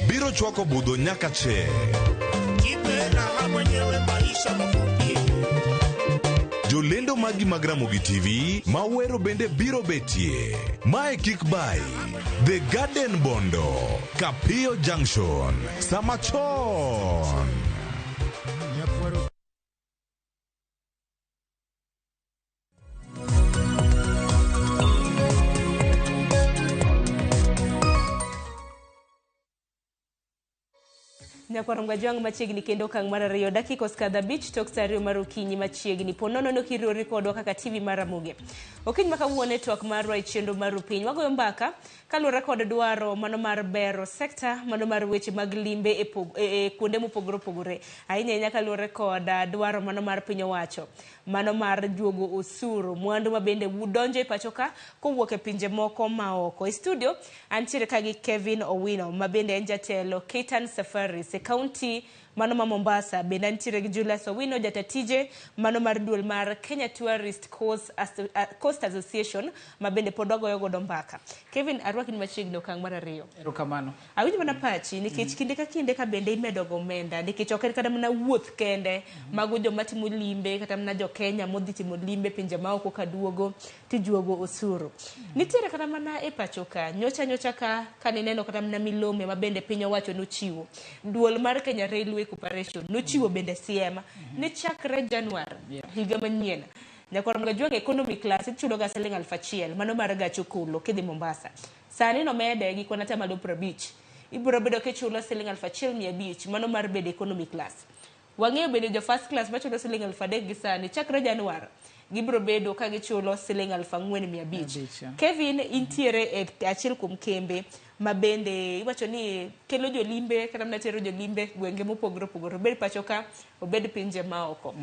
biro chwako budho nyaka che. Jolendo magi mag Ramogi TV mawero bende biro betie. Mae kik bai. The Garden Bondo, Kapiyo Junction, sama chon. Nyakwar Mgajwang' machiegni kendo okang' mar 2 dakika osekadho 5 tok saa 2 mar okinyi machiegni. Po nono nok iriwori kodwa kaka TV mar Ramogi. Okinyi ma kawuono e twak marwa e chenro mar Rupiny wagoyo mbaka kaluwore kod dwaro mano mar bero sekta mano mar weche mag limbe e, e, e kuonde mopogore opogore. Ahinya ahinya kaluwore kod dwaro mano mar piny owacho mano mar juogo osuru mwandu ma bende donjo e pacho ka kowuok e pinje moko maoko. E studio antiere ka gi Kevin Owino ma bende en jatelo Keitan Safaris e kaunti mano ma Mombasa. Bende antiere gi Julius Owino jata tije mano mar duol mar Kenya Tourist Coast, Coast Association ma bende pod wagoyo godo mbaka. Kevin, arwaki ni machiegni okang' mar 2. Erokamano. Awinjo mana pachi nikech kinde ka kinde ka bende imedo go omenda nikech ok en kata mana wuoth kende mago joma timo limbe kata mana jo Kenya modhi timo limbe pinje maoko kaduogo tijuogo osuru. Nitiere kata mana e pacho ka nyocha nyocha ka kanineno kata mana milome ma bende piny owacho nochiwo. Duol mar Kenya Railway Corporation nochiwo bende siem ni chakre Januar higa manyien. Nyakwar Mgajwang' economy class ichulo ga siling 1000 mano mar gach okolo kidhi Mombasa. Sani nomede gi kwan atamalo 50. Ibiro bedo kichulo siling 1500 mano mar bedo economy class. Wang'eyo bende jo first class machulo siling 3000 gi sani chakre Januar gibiro bedo ka gichulo siling 4500. Kevin intiere e achiel kuom kembe ma bende iwacho ni kelo jolimbe kata mana tero jolimbe gwenge mopogore opogore, obed pacho ka, obed pinje maoko.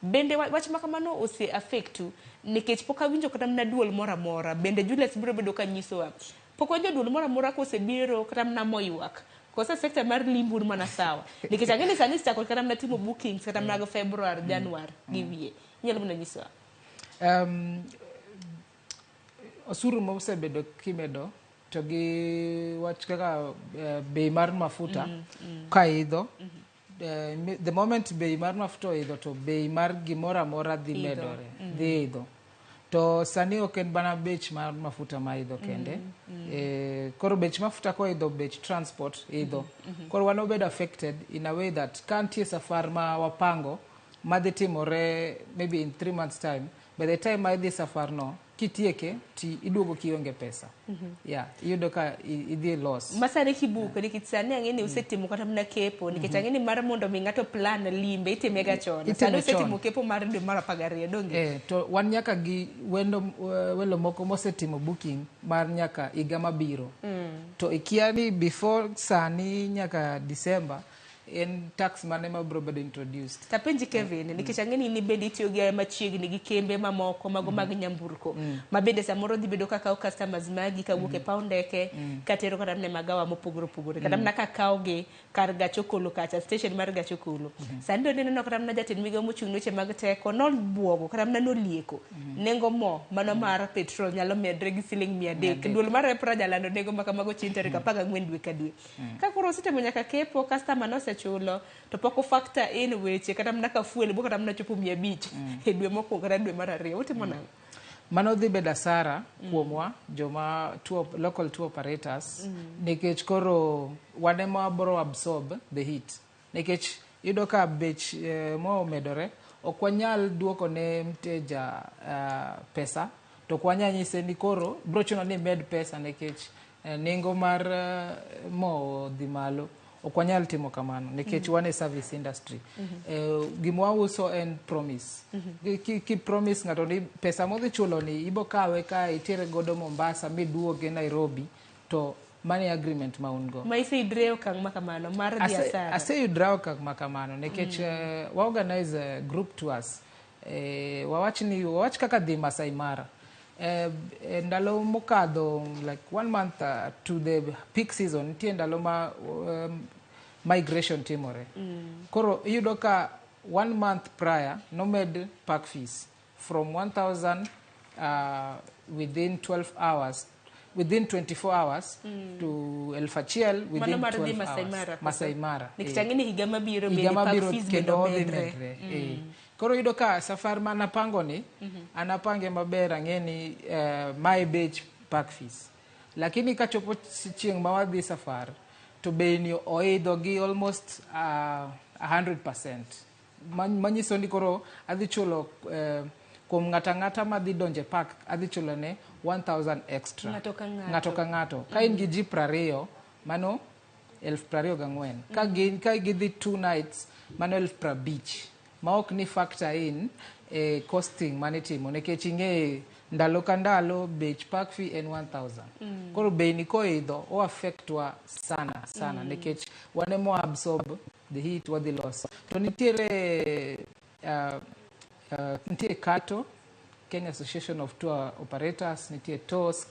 Bende wach ma kamano ose affectu nikech pok awinjo kata mana duol moro amora. Bende Julius biro bedo ka nyisowa. Pok awinjo duol moro amora kosebiro kata mana moywak. Kosa sekta mar limbu un mana sawa. Nikech ang'e ni sani isechako kata mana timo bookings kata mana Februar, Januar gi wiye. Inyalo mana nyisowa. Osuru mosebedo kimedo to gi wach kaka bei mar mafuta ka idho. The moment bei mar mafuta oidho to bei mar gimoro amora dhi medore, dhi idho. To sani ok en mana bech mar mafuta ma idho kende. Koro bech mafuta koidho, bech transport idho. Koro wan wabedo affected in a way that ka nitie safar ma wapango madhi timore maybe in 3 months time, by the time ma idhi safar no, kitieke ti iduogo kionge pesa. Yeah, iyudo ka idhi loss. Masani kibuko nikech sani ang'e ni usetimo kata mana kepo nikech ang'e ni mar mondo mi ng'ato plan limbe itime ga chon. Sani usetimo kepo mar dwe mar 12 donge? To wan nyaka gi wendo welo moko mosetimo booking mar nyaka higa mabiro. To ikia ni before sani nyaka December en tax mane mabiro bedo introduced. Tapenji Kevin, nikech ang'e ni in bende itiyo gi machiegni gi kembe mamoko mago mag nyamburko ma bende samoro dhi bedo ka kawo customers magi kawuok e paw ndeke katero kata mana e magawa mopogore opogore kata mana ka kawogi kar gach okolo kacha station mar gach okolo. Sani to ineno kata mana jatend migawo mochung' ne weche mag teko nobuogo kata mana nolieko nengo mo mano mar petrol nyalo medre gi siling 300. Duol mar EPRA jalando nengo ma kamago chieng' tarik 14 dwe ka dwe. Ka koro osetimo nyaka kepo customer nosechulo to pok o factor in weche kata mana ka fuel bo kata mana chopo 500 e dwe mokwongo kata dwe mar 2 utimo nang'o? Mano dhi bedo asara kuomwa joma local tour operators nikech koro wan ema wabro absorb the heat nikech iyudo ka bech mo omedore ok wanyal duoko ne mteja pesa to ok wanyal nyise ni koro bro chuno ni med pesa nikech nengo mar mo odhi malo. Ok wanyal timo kamano nikech wan e service industry. Gima wauso en promise. Ki promise ng'ato ni pesa modhi chulo ni ibo kawe ka itere godo Mombasa miduoge Nairobi, to mano e agreement ma un go. Ma iseyudre e okang' ma kamano mar dhi asara? Aseyudra okang' ma kamano nikech wa organize group tours. Wawach ni wawach kaka dhi Masai Mara. Ndalo mokadho, like one month to the peak season, nitie ndalo ma migration timore. Koro iyudo ka one month prior nomed park fees from 1000 within 12 hours, within 24 hours to 1000 within Mano mar dhi 12 Masai hours. Mara koso? Masai Mara. Nikech eh. ang'e ni higa mabiro Higa bende park mabiro fees bende kendo odhi omedre. medre. Koro iyudo ka safar manapango ni anapange maber, ang'e ni mae bech park fees, lakini kachopo chieng' ma wadhi safar to bei ni oidho gi almost 100%. Manyiso ni koro adhi chulo kuom ng'ato ang'ata madhi donjo e park, adhi chulo ne 1000 extra. Ng'ato ka ng'ato. Ng'ato ka ng'ato. Ka in gi ji 20, mano 24,000. Ka gin ka gidhi 2 nights, mano 50,000 ma ok ni factor in e costing manitimo, nikech ing'e ndalo ka ndalo bech park fee en 1000. Koro bei ni koidho o affect wa sana sana nikech wan ema absorb the hit, wadhi loso. To nitiere nitie KATO, Kenya Association of Tour Operators, nitie TOSC,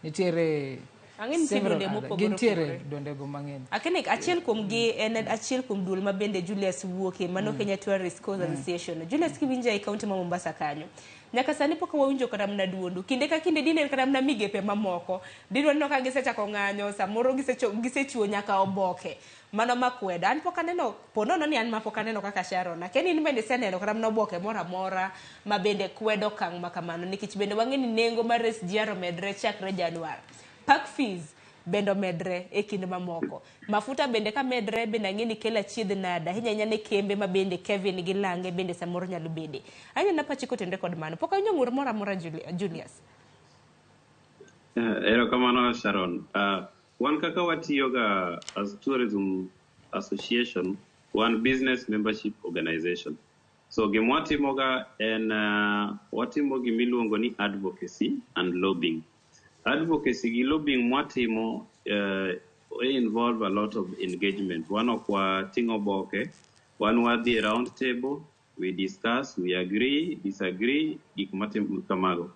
nitiere Ang'e nitie several duonde other. mopogore Gintiere opogore. duondego mang'eny. Akene achiel kuom gi en achiel kuom duol ma bende Julius wuoke, mano Kenya Tourist Coast Association. Julius, kiwinja e kaunti ma Mombasa kanyo. Nyaka sani pok wawinjo kata mana duondu. Kinde ka kinde dinen kata mana migepe mamoko. Didwa neno ka gisechako ng'anyo, samoro gisechiwo nyaka oboke. Mano makwedo. An pok aneno, po nono ni an ma pok aneno kaka Sharon. Akia ni in bende iseneno kata mana oboke moro amora ma bende kwedo okang' ma kamano. Nikech bende wang'e ni nengo mar SGR omedre chakre Januar. Park fees bende omedre e kind mamoko. Mafuta bende ka medre bende ang'e ni kelo achiedh nade, ahinya ahinya ne kembe ma bende Kevin gi lange bende samoro nyalo bede. Anya pachi kotenore kod mano. Pok awinjo ng'ur moro amora, Julius. Erokamano Sharon. Wan kaka watiyoga as tourism association, wan business membership organization. So gimwatimoga en watimo gimiluongo ni advocacy and lobbying. Advocacy gi lobbying mwatimo involve a lot of engagement. Wan ok wating'o oboke, wan wadhi e round table, we discuss, we agree, disagree, gik matim kamago.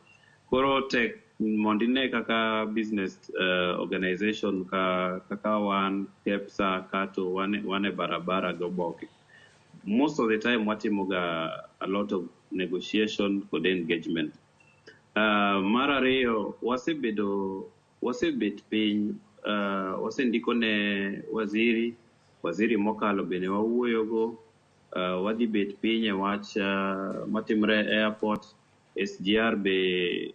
Koro tek mondo ine kaka business organization ka, kaka wan KEPSA, KATO, wan e barabara gi oboke. Most of the time watimoga a lot of negotiation kod engagement. Mar ariyo, wasebedo wasebet piny, wasendiko ne waziri, waziri mokalo bende wawuoyogo, wadhi bet piny e wach matimre e airport, SGR be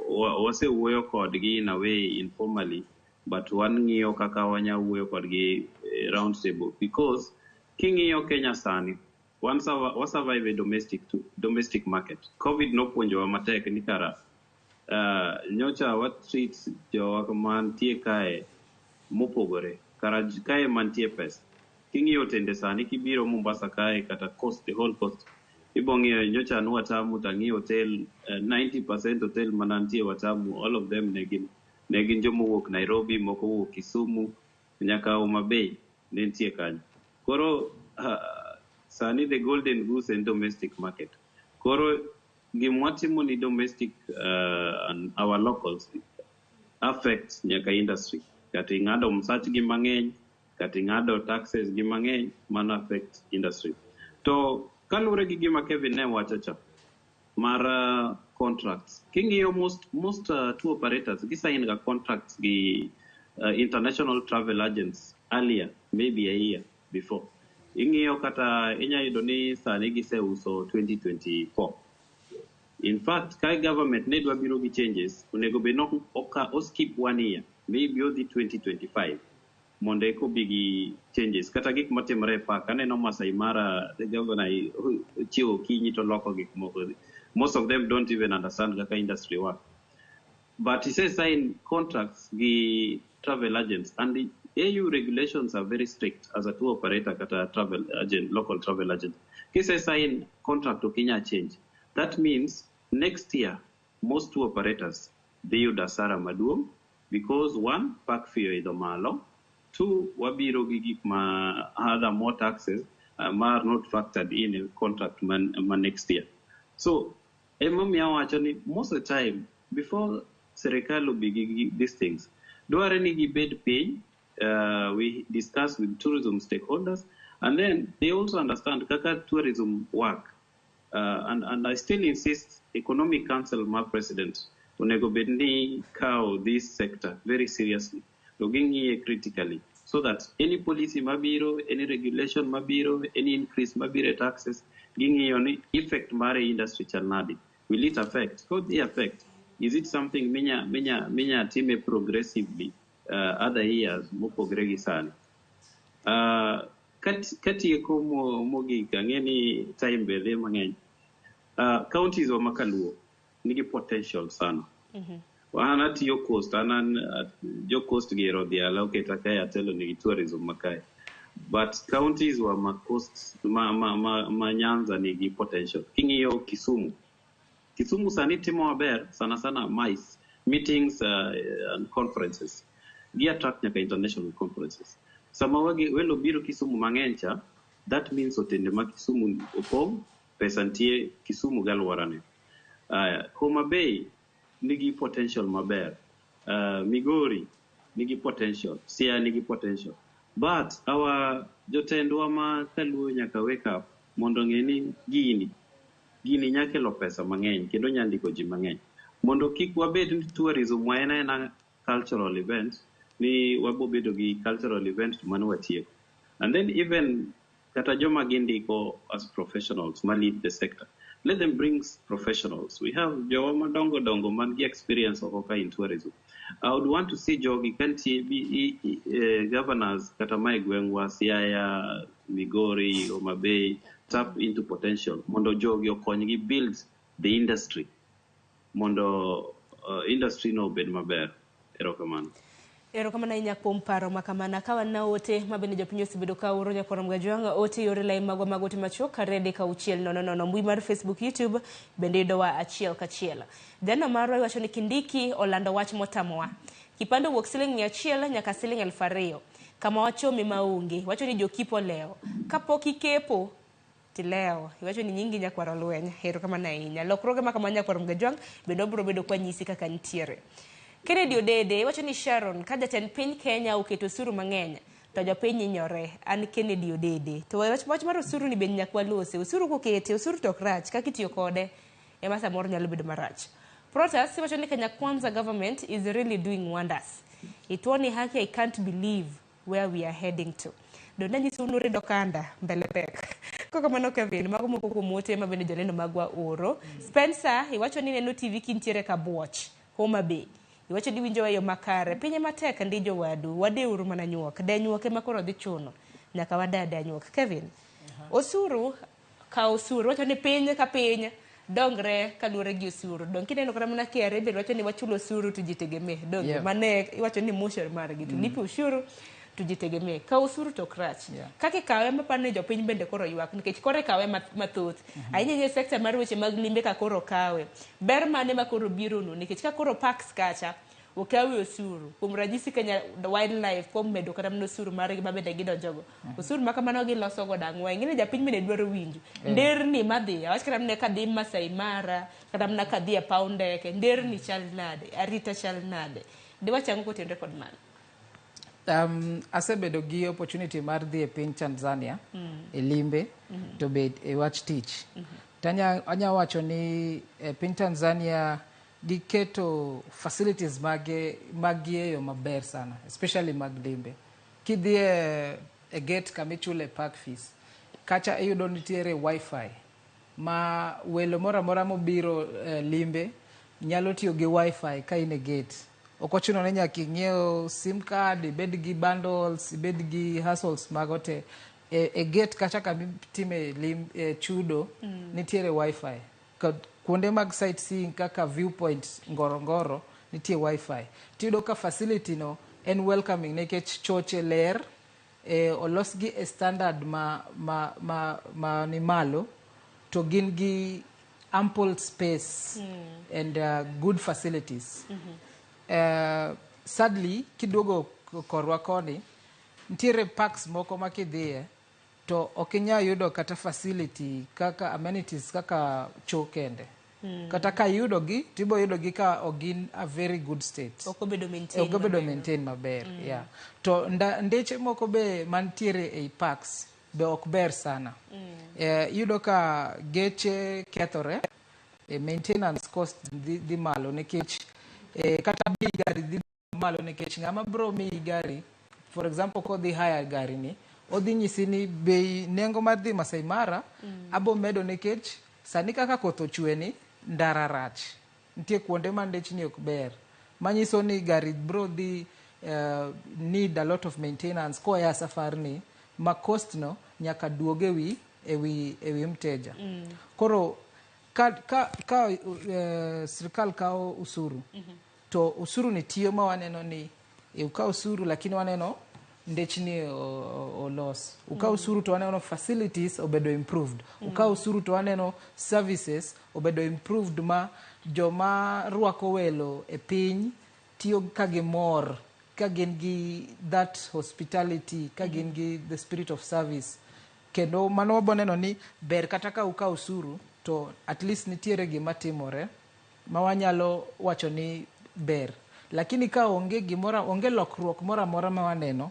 wasewuoyo kodgi in a way informally, but wang'iyo kaka wanya wuoyo kodgi e round table, because king'iyo Kenya sani, wan wa survive e domestic market. Covid nopuonjowa matek ni kara nyocha wa treat jowa mantie kae mopogore, kara kae mantie pesa. King'iyo otende sani, kibiro Mombasa kae kata coast, the whole coast, ibo ng'iyo nyocha an Watamu tang'iyo hotel, 90% hotel manantie Watamu, all of them ne gin jomowuok Nairobi, moko owuok Kisumu, nyaka Homa Bay ne nitie kanyo. Koro sani the golden goose en domestic market. Koro gimwatimo ni domestic and our locals affects nyaka industry. Kata ing'ado msachgi mang'eny, kata ing'ado taxes gi mang'eny, mano affect industry. To kaluwore gi gima Kevin ne wacho cha mar contracts, king'iyo most tour operators gisign ga contracts gi international travel agents earlier, maybe a year before. Ing'iyo kata inya yudo ni sani giseuso 2024. In fact, ka government ne dwa biro gi changes, onego bed ni o skip one year, maybe odhi 2025 mondo eka obi gi changes. Kata gik matimore e park, aneno Masai Mara, the governor chiewo okinyi to loko gik moko. Most of them don't even understand kaka industry work. But ise sign contracts gi travel agents and the AU regulations are very strict as a tour operator kata travel agent, local travel agent. Kise sign contract ok inyal change. That means next year most tour operators dhi yudo asara maduong' because one, park fee oidho malo, two, wabiro gi gik ma other more taxes ma are not factored in e contract ma next year. So emomiyo awacho ni most of the time before serikal obi gi these things, dwarre ni gibed piny, we discuss with tourism stakeholders, and then they also understand kaka tourism work. And I still insist Economic Council ma president onego bed ni kawo this sector very seriously to ging'iye critically so that any policy mabiro, any regulation mabiro, any increase mabiro e taxes, ging'iyo ni effect mare e industry chal nade. Will it affect? Kodhi affect, is it something minya time progressively other years mopogre gi sani? Katieko mogik, ang'e ni time be dhi mang'eny. Counties wa makaluo nigi potential sana. An atiyo coast, an jo coast gi ero dhiala oketa kae atelo nigi tourism makae. But counties wa ma coast ma Nyanza nigi potential. King'iyo Kisumu, Kisumu sani timo maber sana sana MICE, meetings and conferences. Gi attract nyaka international conferences. Sama wagi welo biro Kisumu mang'eny cha, that means otende ma Kisumu opong', pesa nitie Kisumu gi alworane. Homa Bay nigi potential maber. Migori nigi potential, Siaya nigi potential. But our jotendwa ma kaluo nyaka wake up mondo ong'e ni gini nya kelo pesa mang'eny kendo nya ndiko ji mang'eny. Mondo kik wabed ni tourism wa en aena cultural event, ni wabo bedo gi cultural event to mano watieko. And then even kata joma gindiko as professionals ma lead the sector, let them bring professionals. We have jowa madongo dongo man gi experience oko ka in tourism. I would want to see jogi kantie governors kata mae gweng'wa Siaya, Migori, Homa Bay tap into potential mondo jogi okonygi build the industry mondo industry no obed maber. Erokamano. Erokamano ahinya kuom paro ma kamano. Ka wan na ote ma bende jopiny osebedo ka oro nyakwar Mgajwang' ote yore lai magwa mag ote machuok 23600 mbui mar Facebook, YouTube bende yudowa achiel kachiel. Jano marwa iwacho ni Kindiki olando wach motamowa. Kipande owuok siling 100 nyaka siling 2000. Kama wachomi maonge, wacho ni jokipo lewo. Kapok ikepo tilewo. Iwacho ni nyingi nyakwar Olweny. Erokamano ahinya. Lokruoge ma kama nyakwar Mgajwang' bende wabiro bedo kwa nyisi kaka nitiere. Kennedy Odede iwacho ni Sharon, ka jatend piny Kenya oketo osuru mang'eny to jopiny hinyore. An Kennedy Odede. To wach mar osuru ni bende nyaka walose. Osuru kokete, osuru to ok rach, kaka itiyo kode ema samoro nyalo bedo marach. Protas iwacho ni Kenya Kwanza government is really doing wonders. Ituoni haki, I can't believe where we are heading to. Donda nyiso unu rido kanda mbele pek. Koko mano Kevin, mago moko kuom ote ma bende joneno magwa oro. Spencer iwacho ni neno TV kintiere ka buoch, Homa Bay. Iwacho ni winjo e yo makare. Pinye matek ndi jowadu, wadeuru mana nyuok. De nyuok ema koro dhi chuno. Nyaka wadade anyuok. Kevin, osuru ka osuru, wacho ni piny ka piny dongre kaluwore gi osuru. Dong kineno kata mana KRA bende wacho ni wachulo osuru tujitegemee. Dong mane iwacho ni motion margi tulipe ushuru tujitegemee. Ka osuru to ok rach. Kaka ikawe maparo ni jopiny bende koro ywak nikech koro ikawe mathoth. Ahinya ahinya e sector mar weche mag limbe ka koro kawe. Ber mane ma koro biro no nikech ka koro parks kacha okawe osuru. Kuom ranyisi Kenya Wildlife kuom medo kata mana osuru margi ma bende gidonjogo. Osuru ma kamano giloso godo ang'o? Ing'e ni japiny bende dwaro winjo. Nderni madhi, awach kata mana kadhi Masai Mara, kata mana kadhi e paw ndeke, nderni chal nade? Arita chal nade? Diwach ang'o kotenore kod mano? Asebedo gi opportunity mar dhi e piny Tanzania e limbe to be e wach tich. To anya wacho ni e piny Tanzania giketo facilities maggi e yo maber sana, especially mag limbe. Kidhi e gate kama ichule park fees, kacha iyudo nitiere wifi ma welo moro amora mobiro limbe nyalo tiyo gi wifi ka in e gate. Ok ochuno ni nyaka ing'iew sim card, ibed gi bundles, ibed gi hassles mago te. E gate kacha kama itime chudo nitiere wifi. Kuonde mag sightseeing kaka viewpoint Ngorongoro nitie wifi. Tiyudo ka facility no en welcoming nikech choche ler, olosgi e standard ma ni malo, to gin gi ample space and good facilities. Sadly, kiduogo korwa koni, nitiere parks moko ma kidhiye to ok inyal yudo kata facility kaka amenities kaka cho kende. Kata ka iyudo gi, tibo yudo gi ka ok gin a very good state. Ok obedo maintain Ok obedo maber. Maintain maber. Yeah. To ndeche moko be mantiere ei parks be ok ber sana. Iyudo ka geche kethore, maintenance cost dhi malo nikech kata bei gari dhi malo nikech ng'ama bro miyi gari, for example, kodhi hire gari ni, odhi nyisi ni bei nengo mar dhi Masai Mara abo medo nikech sani kaka koth ochwe ni, ndara rach. Nitie kuonde ma ndechni ok ber. Manyiso ni gari bro dhi need a lot of maintenance koa safar ni ma cost no nyaka duog ewi mteja. Koro ka sirikal kawo usuru, to usuru ni tiyo ma waneno ni ukawo usuru lakini waneno ndechni olos. Ukawo usuru to waneno facilities obedo improved. Ukawo usuru to waneno services obedo improved ma joma rwako welo e piny tiyo ka gimor, ka gin gi that hospitality, ka gin gi the spirit of service. Kendo mano wabo neno ni ber kata ka ukawo usuru to at least nitiere gima timore ma wanyalo wacho ni ber. Lakini ka onge gimoro, onge lokruok moro amora ma waneno,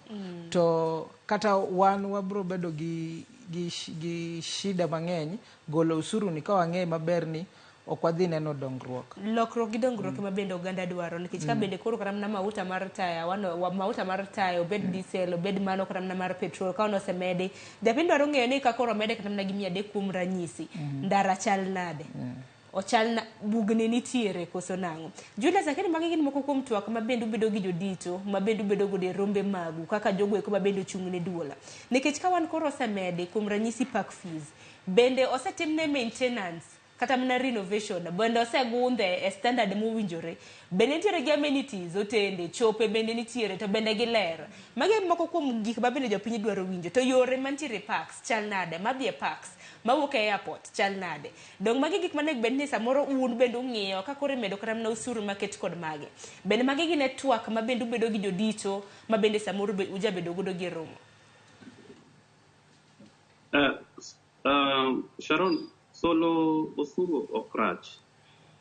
to kata wan wabro bedo gi shida mang'eny golo usuru ni ka wang'e maber ni ok wadhi neno dongruok. Lokruok gi dongruok ema bende oganda dwaro nikech ka bende koro kata mana mauta mar taya mauta mar taya, obed diesel, obed mano kata mana mar petrol, ka osemedi, japiny dwaro ng'eyo ni ka koro omede kata mana gi 300 kuom ranyisi, ndara chal nade, ochal na, bugni nitiere koso nang'o? Julius, akeni magi gin moko kuom twak ma bende ubedo gi jodito, ma bende ubedo godo e rombe magu kaka jogo eko ma bende ochung' ne duola, nikech ka wan koro osemedi kuom ranyisi park fees, bende osetimne maintenance kata mana renovation, bende osegundhe e standard mowinjore, bende nitiere gi amenities, otende, chope bende nitiere, to bende giler? Magi moko kuom gik ma bende jopiny dwaro winjo. To yore mantiere e parks chal nade, madhi e parks, mawuok e airport chal nade? Dong magi gik manego bed ni samoro un bende ung'iyo ka koro imedo kata mana usuru maket kod mage. Bende magi gin e twak ma bende ubedo gi jodito ma bende samoro be ujabedo godo gi e romo? Sharon, solo osuru ok rach,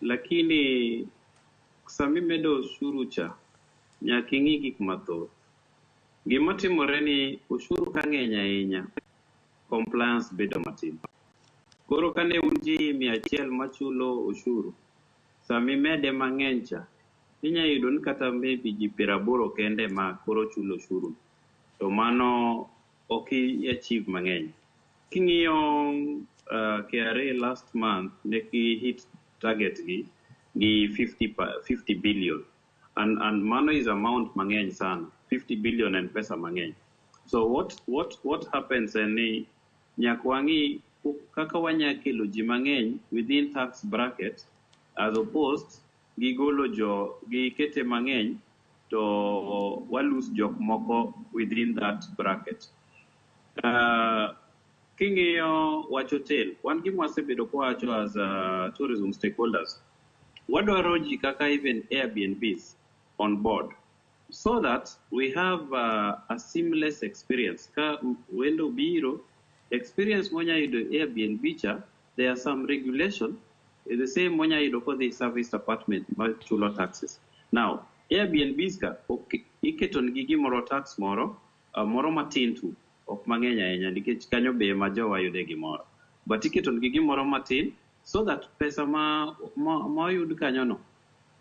lakini sama imedo osuru cha, nyaka ing'i gik mathoth. Gima timore ni osuru ka ng'eny ahinya, compliance bedo matin. Koro kane un ji 100 machulo osuru, sama imede mang'eny cha, inya yudo ni kata maybe ji 80 kende ma koro chulo osuru. To mano ok i achieve mang'eny. King'iyo KRA last month ne gi hit target gi 50 billion. And mano is amount mang'eny sana. 50 billion en pesa mang'eny. So what happens en ni nyaka wang'i kaka wanya kelo ji mang'eny within tax bracket as opposed gi golo jo gi kete mang'eny to wa lose jok moko within that bracket. King'iyo wach hotel, wan gima wasebedo kwawacho as tourism stakeholders, wadwaro ji kaka even Airbnbs on board so that we have a seamless experience. Ka wendo biro, experience monya yudo Airbnb cha, there are some regulation, the same monya yudo kodhi serviced apartment ma chulo taxes. Now, Airbnbs ka, ok, iketo nigi gimoro tax moro, moro matin tu, ok mang'eny ahinya nikech kanyo be ema jowa yude gimoro. But iketo nigi gimoro matin so that pesa ma oyud kanyo no,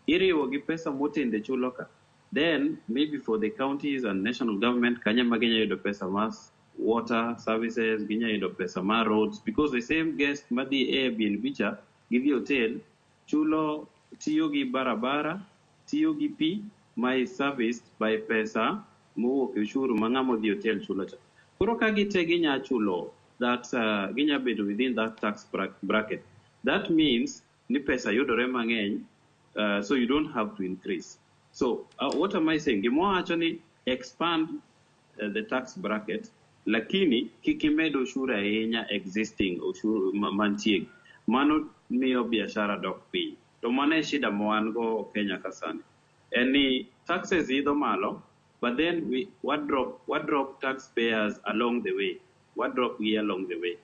iriwo gi pesa motende chulo ka. Then maybe for the counties and national government, kanyo ema ginya yudo pesa mas water services, ginya yudo pesa mar roads, because the same guest madhi Airbnb cha, gidhi hotel, chulo tiyo gi barabara, tiyo gi pi, ma is serviced by pesa mowuok e ushuru ma ng'ama odhi hotel chulo cha. Koro ka gite ginya chulo that, ginya bedo within that tax bracket. That means ni pesa yudore mang'eny, so you don't have to increase. So what am I saying? Gima wawacho ni expand the tax bracket, lakini kik imed ushuru ahinya existing ushuru mantie. Mano miyo biashara dok piny. To mano e shida ma wan go Kenya ka sani. En ni taxes idho malo, but then we wa drop taxpayers along the way. Wa drop gi along the way.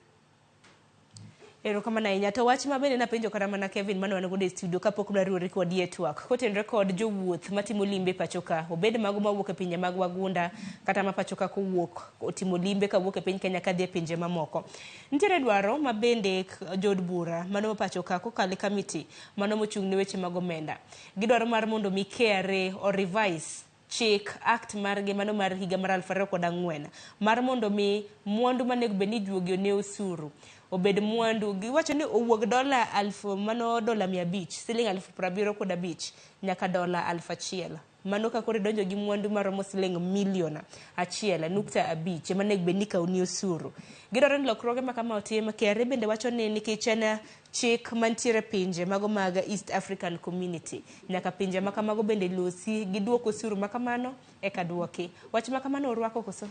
Erokamano ahinya. To wach ma bende napenjo kata mana Kevin mane wan godo e studio kapok nariwore kodi e twak. Kotenore kod jowuoth matimo limbe pacho ka, obed mago mawuok e pinje mag wagunda kata ma pacho ka kowuok otimo limbe kawuok e piny Kenya kadhi e pinje mamoko. Nitiere dwaro ma bende jood bura mano ma pacho ka kokalo e kamiti mano mochung' ne weche mag omenda. Gidwaro mar mondo mi KRA o revise chik act margi mano mar higa mar 2004 mar mondo mi mwandu manego bed ni ijuogo ne osuru obed mwandu giwacho ni owuog dola alfu mano dola 500, siling 75,000 nyaka dola 1000. Mano ka koro idonjo gi mwandu maromo siling milion 1.5 ema onego bed ni ikawoni osuru. Gidwaro ni lokruoge ma kama otim. KRA bende wacho ni nikech en chik mantiere pinje mago mag East African Community, nyaka pinje ma kamago bende losi giduok osuru ma kamano eka duoki. Wach ma kamano urwako koso?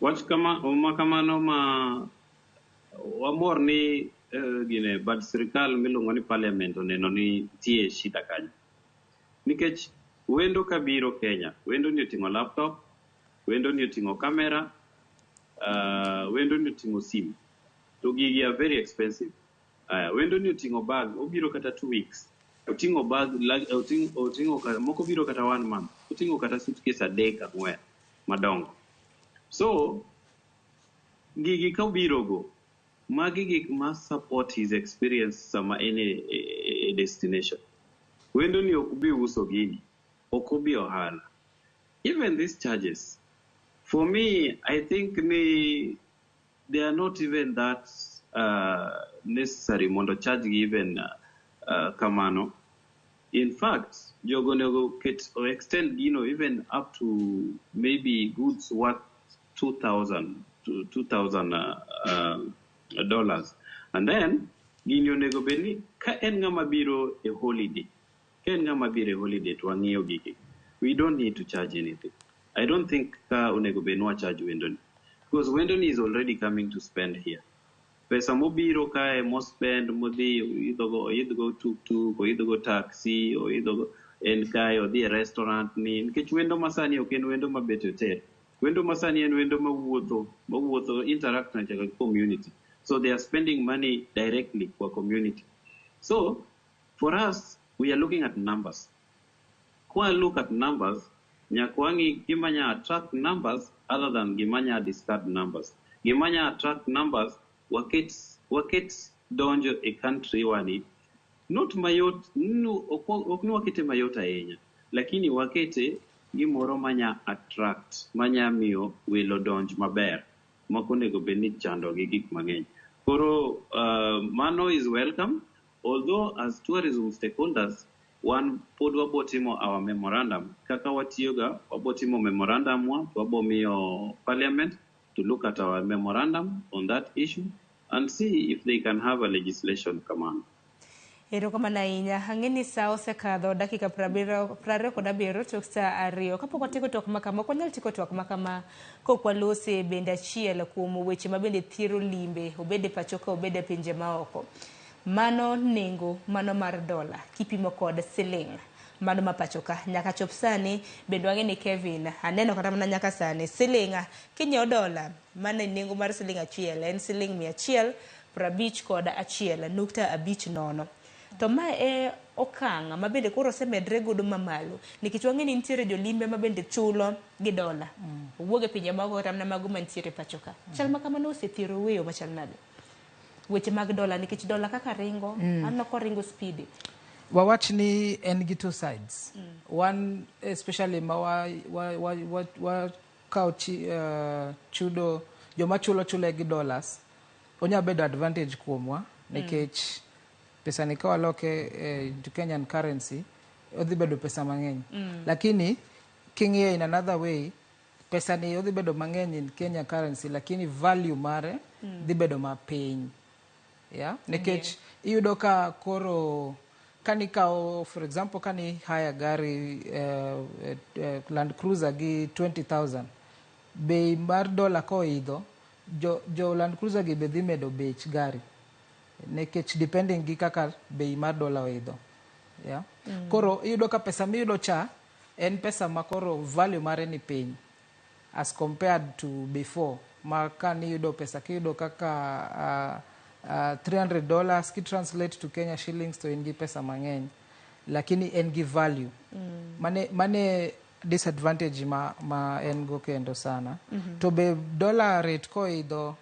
Wach kama ma kamano ma wamor ni gine bad sirikal miluongo ni parliament oneno ni nitie shida kanyo. Nikech wendo kabiro Kenya, wendo ni oting'o laptop, wendo ni oting'o camera, wendo ni oting'o sim. To gigi are very expensive. Aya, wendo ni oting'o bag, obiro kata 2 weeks. Oting'o bag, oting'o moko biro kata one month. Oting'o kata suitcase adek ang'wen madongo. So, gigi ka obiro go, magi gik ma support his experience sama en e destination. Wendo ni ok bi uso gini, ok obi ohala. Even these charges, for me, I think ni they are not even that necessary mondo charge gi even kamano. In fact, jogo onego ket or extend gino even up to maybe goods worth 2000 to 2000 dollars. And then gini onego bed ni ka en ng'ama biro e holiday, ka en ng'ama biro e holiday to wang'iyo gigi. We don't need to charge anything. I don't think ka onego bed ni wa charge wendo ni. Because wendo ni is already coming to spend here. Pesa mobiro kae mospend modhi oidhogo oidhogo tuk-tuk, oidhogo taxi, oidhogo en kae odhi e restaurant ni nikech wendo masani ok en wendo mabet e hotel. Wendo masani en wendo mawuotho, mawuotho interact nyaka gi community. So they are spending money directly for community. So for us, we are looking at numbers. Kwa look at numbers, nyaka wang'i gima nya attract numbers other than gima nya discard numbers. Gima nya attract numbers, waket donjo e country wani not mayot, no, ok ni wakete mayot ahinya, lakini wakete gimoro manya attract, manya miyo welo donj maber, mok onego bed ni chando gi gik mang'eny. Koro mano is welcome, although as tourism stakeholders, wan pod wabo timo our memorandum kaka watiyoga, wabo timo memorandum wa wabo miyo parliament to look at our memorandum on that issue and see if they can have a legislation kamano. Erokamano ahinya. Ang'e ni sa osekadho dakika 27 tok sa 2. Kapok watieko twak makama, ok wanyal tieko twak makama kok walose bende achiel kuom weche ma bende thiro limbe, obed e pacho ka obed e pinje maoko. Mano nengo mano mar dola kipimo kod siling mano ma pacho ka nyaka chop sani. Bende wang'e ni Kevin aneno kata mana nyaka sani siling kinyiewo dola mano e nengo mar siling 1 en siling 151.50. To ma e okang' ma bende koro osemedre godo mamalo nikech wang'e ni nitiere jolimbe ma bende chulo gi dola owuok e pinje maoko kata mana mago mantiere pacho ka. Chal ma kamano osethiero weyo machal nade weche mag dola nikech dola kaka ringo aneno koringo speed? Wawach ni en gi two sides. One, especially ma wa kawo chudo joma chulo chule gi dollars, onya bedo advantage kuomwa nikech pesa ni ka waloke into Kenyan currency odhi bedo pesa mang'eny. Lakini king'iye in another way, pesa ni odhi bedo mang'eny in Kenya currency, lakini value mare dhi bedo mapiny, yeah? Nikech iyudo ka koro Kanikawo, for example, kani hire gari Land Cruiser gi 20,000, bei mar dola koidho, jo Land Cruiser gi be dhi medo bech gari nikech depending gi kaka bei mar dola oidho, yeah? Koro iyudo ka pesa miyudo cha en pesa ma koro value mare ni piny as compared to before, ma kaniyudo pesa kiyudo kaka $300 ki translate to Kenya shillings to in gi pesa mang'eny, lakini en gi value. Mane disadvantage ma en go kendo sana. To be dollar rate koidho,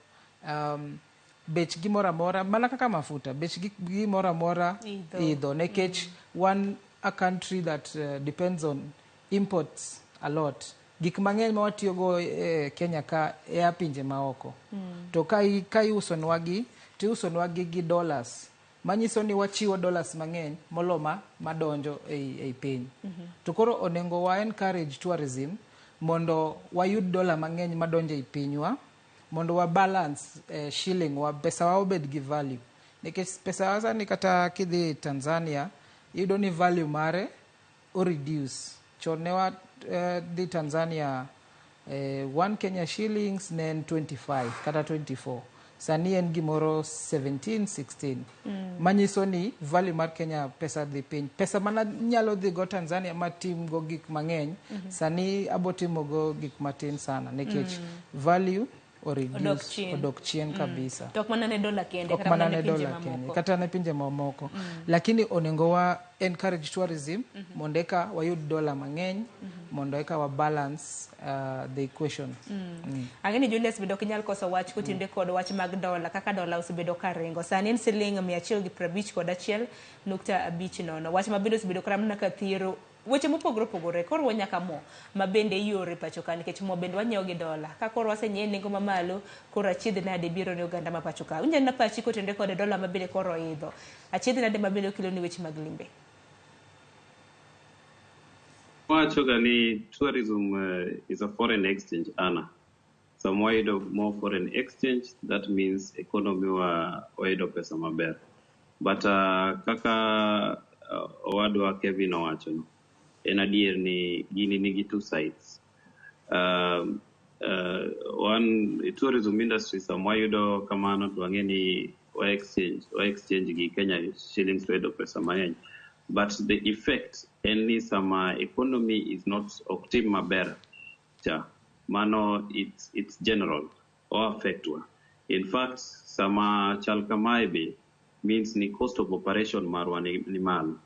bech gimoro amora, mana kaka mafuta, bech gimoro amora idho, idho nikech wan a country that depends on imports a lot. Gik mang'eny ma watiyogo e Kenya ka ea pinje maoko. To ka iusonwa gi, to iusonwa gi dollars, manyiso ni wachiwo dollars mang'eny molo ma madonjo ei piny. To koro onego wa encourage tourism mondo wayud dola mang'eny madonjo ei pinywa, mondo wa balance shilling wa, pesa wa obed gi value, nikech pesa wa sani, kata kidhi Tanzania, iyudo ni value mare o reduce. Chon ne wa dhi Tanzania, 1 Kenya shillings ne en 25 kata 24, sani en gimoro 17 16. Manyiso ni value mar Kenya pesa dhi piny. Pesa mana nyalo dhi go Tanzania matim go gik mang'eny, sani abotimo go gik matin sana nikech value o odok reduce, chien. Odok chien kabisa. To ok mana ne dola kende, Ok kata mana mana ne ne pinje dola kende, mamoko. Kata ne pinje mamoko. Lakini onego wa encourage tourism mondo eka wayud dola mang'eny, mondo eka wa balance the equation. Ang'e ni Julius bende ok inyal koso wach kotimre kod wach mag dola, kaka dola osebedo ka ringo. Sani en siling 151.50. Wach ma bende osebedo kata mana ka thiero weche mopogore opogore, koriwo nyaka mo ma bende ioro e pacho ka, nikech mo bende wanyiewo gi dola. Ka koro wasenyiewe nengo mamalo, koro achiedh nade biro ne oganda ma pacho ka. Unyalo na pachi kotenore kod dola ma bende koro oidho. Achiedh nade ma bende okelo ni weche mag limbe. Wachoga ni tourism is a foreign exchange earner. Sama wayudo more foreign exchange, that means economy wa wayudo pesa maber. But kaka owadwa Kevin owachono, en adier ni gini nigi two sides. One tourism industry, sama wayudo kamano to wang'e ni wa exchange gi Kenya shillings to wayudo pesa mang'eny. But the effect en ni sama economy is not, ok tim maber cha, mano it's general, o affect wa. In fact, sama chal kamae be means ni cost of operation marwa ni malo.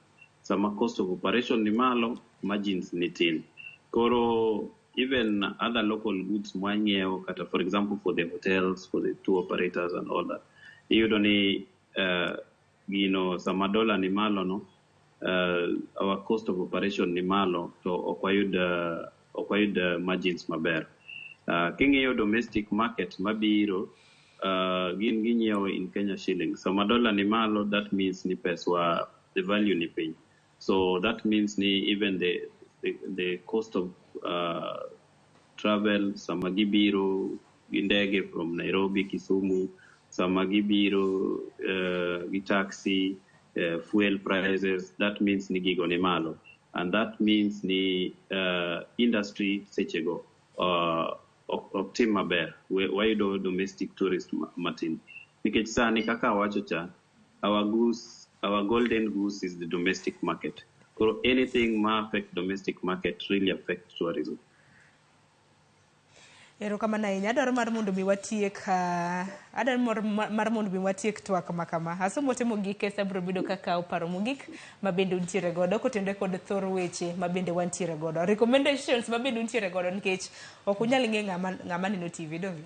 Sama cost of operation ni malo, margins ni tin. Koro even other local goods mwanyiewo, kata for example for the hotels, for the tour operators and all that, iyudo ni gino sama dollar ni malo no, our cost of operation ni malo, to ok wayud margins maber. King'iyo domestic market mabiro, gin ginyiewo in Kenya shillings. Sama dollar ni malo, that means ni peswa, the value ni piny. So that means ni even the cost of travel, sama gibiro gi ndege from Nairobi, Kisumu, sama gibiro gi taxi, fuel prices, that means ni gigo ni malo. And that means ni industry sechego ok tim maber. Wayudo domestic tourist matin. Nikech sani kaka awacho cha, our golden goose is the domestic market. Koro anything ma affect domestic market really affect tourism. Erokamano ahinya. Adwaro mar mondo mi watiek adwaro mar mondo mi watiek twak ma kama. Asomo ote mogik kesa abiro bedo kaka paro mogik ma bende untiere godo kotenore kod thor weche ma bende wantiere godo. Recommendations ma bende untiere godo, nikech ok unyal ng'e ng'ama neno TV, donge?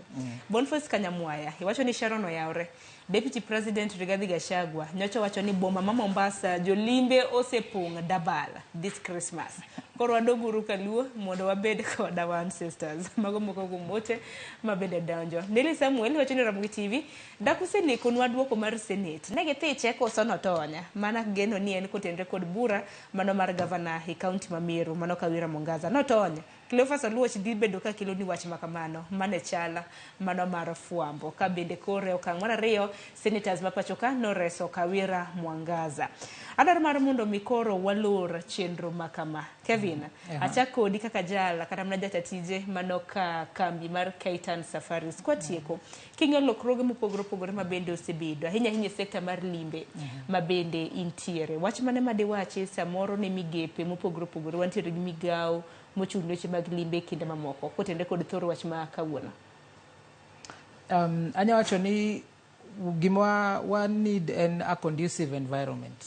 Boniface Kanyamwaya, iwacho ni Sharon oyawre. Deputy President Rigathi Gachagua nyocha wacho ni boma ma Mombasa jolimbe osepong' dabal this Christmas. Koro wadoguru kaluo mondo wabed kod our ancestors. Mago moko kuom ote ma bende donjo. Nelly Samuel wacho ni Ramogi TV, dak usenekonwa duoko mar Senate. Ne githiche koso notonya. Mana geno ni en kotenre kod bura mano mar gavana e kaunti ma Meru, mano Kawira Mwangaza. Notonya. Cleophas Oluoch dhi bedo ka kelo ni wach makamano mane chala mano mar fwambo. Ka bende kore okang' mar ariyo, senators ma pacho ka noreso Kawira Mwangaza. Adwaro mar mondo mi koro walor chenro makama. Kevin, achak kodi kaka jal kata mana jata tije mano ka kambi mar Kaitan Safaris. Kwatieko, king'iyo lokruoge mopogore opogore ma bende osebedo, ahinya ahinya e sekta mar limbe ma bende intiere. Wach mane ma diwachi samoro ne migepe mopogore opogore, wantiere gi migawo mochung' ne weche mag limbe e kinde mamoko, kotenore kod thor wach ma kawuono. Anya wacho ni gima wa need en a conducive environment.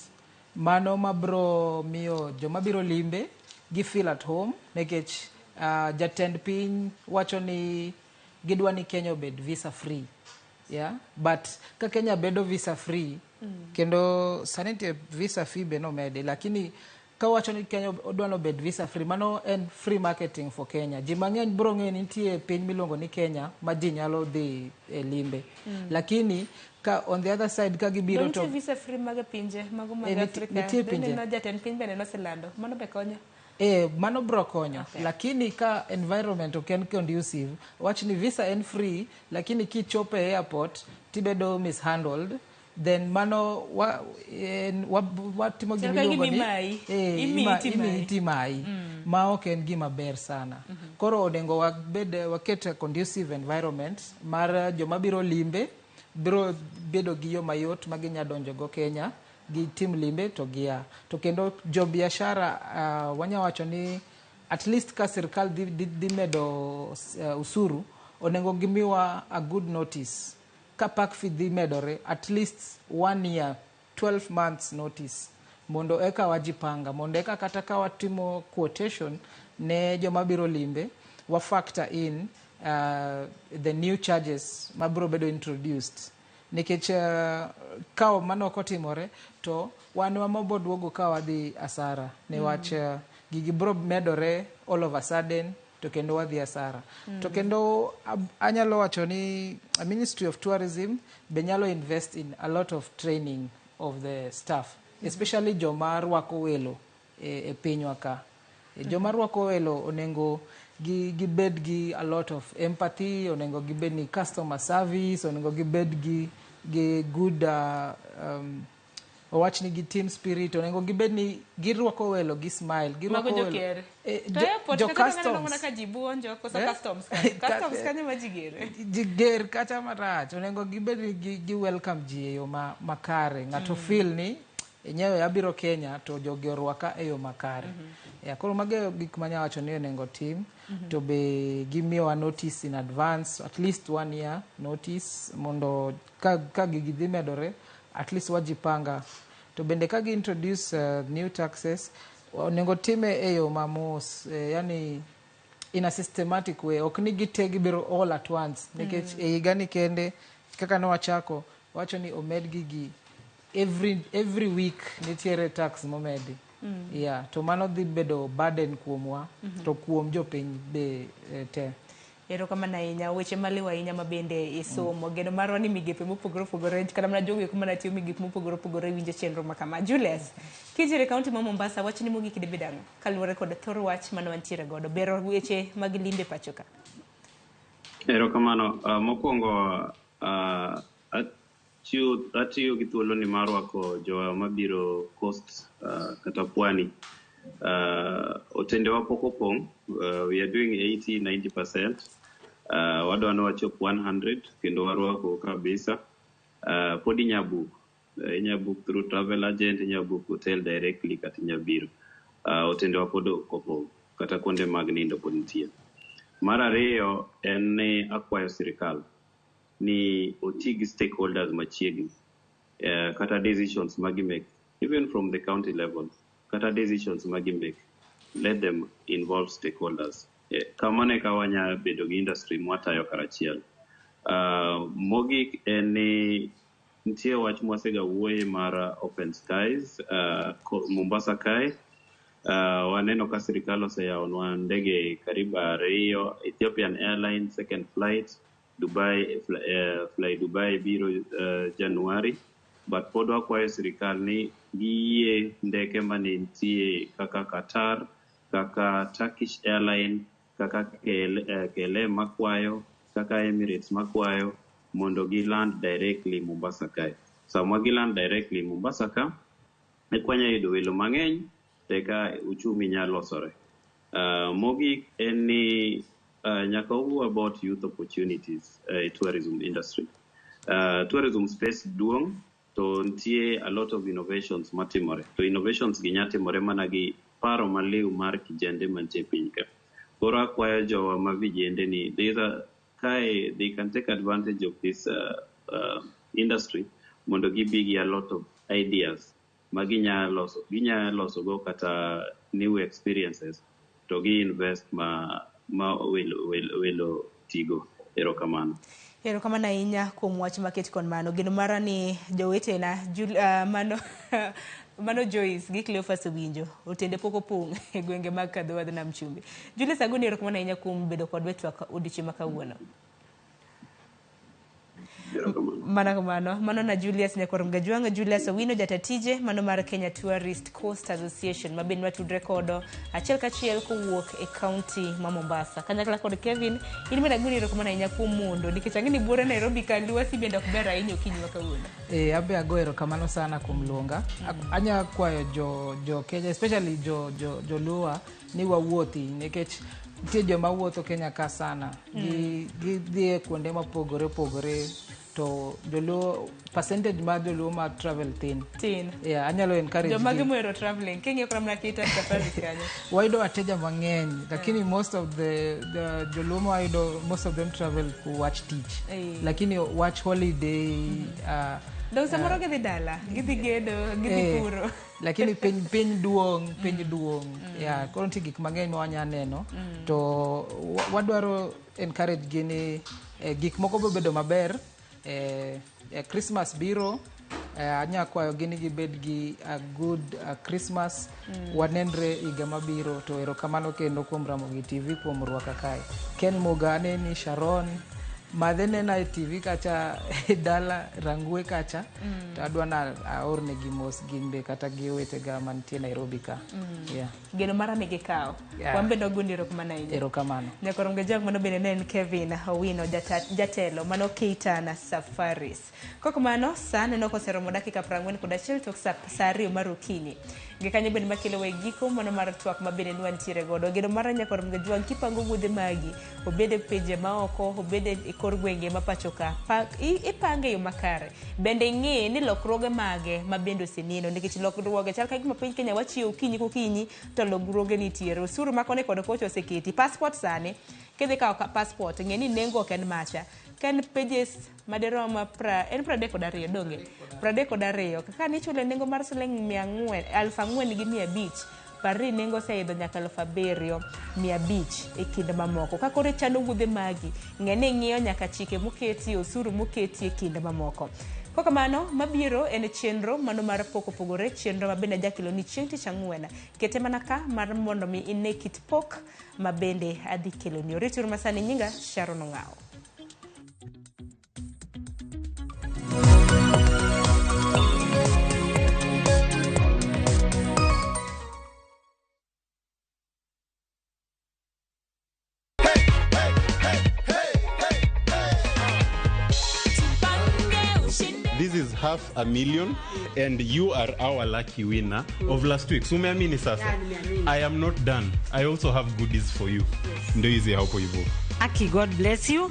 Mano mabro miyo joma biro limbe gi feel at home nikech jatend piny wacho ni gidwa ni Kenya obed visa free. Yeah? But ka Kenya bedo visa free, kendo sani nitie visa fee be nomedi, lakini ka wacho ni Kenya odwa ni obed visa free, mano en free marketing for Kenya. Ji mang'eny bro ng'eyo ni nitie piny miluongo ni Kenya ma ji nyalo dhi e limbe. Lakini ka on the other side ka gibiro to to visa free mag pinje mago mag Afrika. Nitie pinje. Neno jatend piny bende noselando. Mano be konyo. Mano bro konyo. Lakini ka environment ok en conducive, wach ni visa en free, lakini kichopo e airport tibedo mishandled, then mano watimo Chal ka gima iluongo ni gima imayi. Imiyi timayi. Imiyi timayi. Ma ok en gima ber sana. Koro onego wabed waket a conducive environment mar joma biro limbe biro bedo gi yo mayot ma ginya donjo go Kenya gitim limbe to gia. To kendo jo biashara wanya wacho ni at least ka sirkal dhi medo usuru, onego gimiwa a good notice. Ka park fee dhi medore, at least one year, 12 months notice, mondo eka wajipanga, mondo eka kata ka watimo quotation ne joma biro limbe, wa factor in the new charges mabiro bedo introduced, nikech ka mano ok otimore to wan wamabo duogo ka wadhi asara newach gigi biro medore all of a sudden to kendo wadhi asara. To kendo anyalo wacho ni a Ministry of Tourism be nyalo invest in a lot of training of the staff, especially joma rwako welo e pinywa ka. Joma rwako welo onego gibed gi a lot of empathy, onego gibed ni customer service, onego gibed gi good wawach ni gi team spirit, onego gibed ni girwako welo gi smile, girwako Mago welo joker. To airport jo kata neno customs. Mana ka ji buonjo koso Eh? customs. Customs kanyo ma ji gere. Ji ger kata marach, onego gibed ni gi welcome ji e yo makare, ng'ato feel ni enyewe abiro Kenya to jogi orwaka e yo makare. Yeah, koro mago e gik manya wacho ni onego tim. To be gimiyowa notice in advance, at least one year notice, mondo ka gigi dhi medore, at least wajipanga. To bende ka gi introduce new taxes, onego time e yo mamos, yani in a systematic way, ok ni gite gibiro all at once, nikech e higa ni kende kaka ne wachako wacho ni omed gigi every week nitiere tax momedi. Yeah, to mano dhi bedo burden kuomwa to kuom jopiny be te. Erokamano ahinya, weche maliw ahinya ma bende isomo. Geno marwa ni migepe mopogore opogore, kata mana jogo eko mana tiyo migepe mopogore opogore winjo chenro ma kama. Julius, kintiere e kaunti ma Mombasa, wachni mogik dibed ang'o? Kaluwore kod thor wach mane wantiere godo, bero weche mag limbe pacho ka. Erokamano. Mokwongo atiyo gi thuolo ni mar rwako jowa mabiro coast kata pwani. Otendewa pok opong'. We are doing 80-90%. Wadwa ni wachop 100 kendo warwako kabisa. Pod inya book. Inya book through travel agent, inya book hotel directly kata inya biro. Otendewa pod ok opong' kata kuonde mag nindo pod nitie. Mar ariyo en ni akwayo sirikal ni oti gi stakeholders machiegni kata decisions ma gimake, even from the county level, kata decisions ma gimake, let them involve stakeholders. Kamano eka wanya bedo gi industry mwatayo karachiel. Mogik en ni nitie wach mwasega wuoye mar open skies Mombasa kae. Waneno ka sirikal oseyawonwa ndege karibu ariyo, Ethiopian Airlines second flight, Dubai, Fly Dubai biro January, but pod wakwayo sirikal ni giyie ndeke mane nitie kaka Qatar, kaka Turkish Airline. kaka KLM makwayo, kaka Emirates makwayo mondo gi land directly Mombasa kae. Sama gi land directly Mombasa ka, eka wanya yudo welo mang'eny to eka uchumi nyalo losore. Mogik en ni nyaka wawuo about youth opportunities e tourism industry. Tourism space duong' to nitie a lot of innovations matimore. To innovations gi nya timore mana gi paro maliw mar kijende mantie e piny ka. Koro akwayo jowa ma vijende ni these are, kae they can take advantage of this industry mondo gibi gi a lot of ideas ma ginya loso go kata new experiences to gi invest ma welo tigo. Erokamano. Erokamano ahinya kuom wach maket kon mano. Geno mara ni jowetena mano Joyce gi Cleophas owinjo otende pok opong' e gwenge mag Kadhowadh Nam Chumbi. Julius Aguni, erokamano ahinya kuom bedo kod wetwa odiochieng' ma kawuono. Mana kamano, mano na Julius Nyakwar Mgajwang', Julius Owino jatatije mano mar Kenya Tourist Coast Association ma bende watudre kodo achiel kachiel kowuok e kaunti ma Mombasa. Kanyakla kod Kevin, in bende Aguni erokamano ahinya kuom mondo nikech ang'e ni buore Nairobi ka lwasi bende ok ber ahinya okinyi ma kawuono. Abe ago erokamano sana kuom luonga. Anya kwayo jo Kenya, especially jo Luo ni wawuothi nikech nitie joma wuotho Kenya ka sana. Gidhi e kuonde mopogore opogore to joluo percentage mar joluo ma travel thin. Tin. Yeah, anyalo encourage Joma gi. gimohero traveling, king'iyo kata mana kita safaris kanyo. Wayudo wateja mang'eny lakini most of the joluo ma wayudo, most of them travel wach tich. Lakini wach holiday Dong samoro gidhi dala, gidhi gedo, gidhi puro. Lakini piny duong', piny duong'. Yeah, koro nitie gik mang'eny ma wanya neno to wadwaro encourage gi ni gik moko biro bedo maber. Christmas biro, anya kwayo gi ni gibed gi a good Christmas. Wanenre higa mabiro. To erokamano kendo kuom Ramogi TV kuom rwaka kae. Ken Muga aneni, Sharon madhe nena e TV kacha e dala Rangwe kacha. To adwa na aornegi mos gin be kata gi owetega mantie Nairobi ka. Yeah. Geno mara ni gikawo. Yeah. Wan bende wagondi erokamano ahinya. Erokamano. Nyakwar Mgajwang', mano bende ne en Kevin Owino jatelo mano Keitana Safaris. Kok mano, sa neno koseromo dakika 41 tok sa 2 mar okinyi. Gi kanyo bende makelo e giko mano mar twak ma bende nwantiere godo. Geno mara Nyakwar Mgajwang' kipango wuodhe magi, obed e pinje maoko, obed e kor gwenge ma pacho ka, ipange e yo makare. Bende ing'i ni lokruoge mage ma bende oseneno nikech lokruoge chal ka gima piny Kenya wachiewo okinyi kokinyi to lokruoge nitiere. Osuru ma koni kod kocha oseketi. Passport sani, kidhi kawo passport, ng'e ni nengo ok en macha. Ka en pages madirom en 32 donge? 32. Kaka nichule nengo mar siling 400, 4,500, par ni nengo oseidho nyaka 7,500 e kind mamoko. Ka koro ichano wuodhe magi, ng'e ni ing'iyo nyaka chike moketi, osuru moketi e kind mamoko. Kokamano, mabiro en chenro mano mar pok opogore, chenro ma bende ajakelo ni chieng' tich ang'wen. Kete mana ka mar mondo mi ine kit pok ma bende adhi keloni. Orituru masani, nyinga Sharon Ong'awo. This is 500,000 and you are our lucky winner of last week. So umeamini sasa? Yeah, nimeamini. I am not done. I also have goodies for you. Ndio hizi hapo hivyo. Aki, God bless you.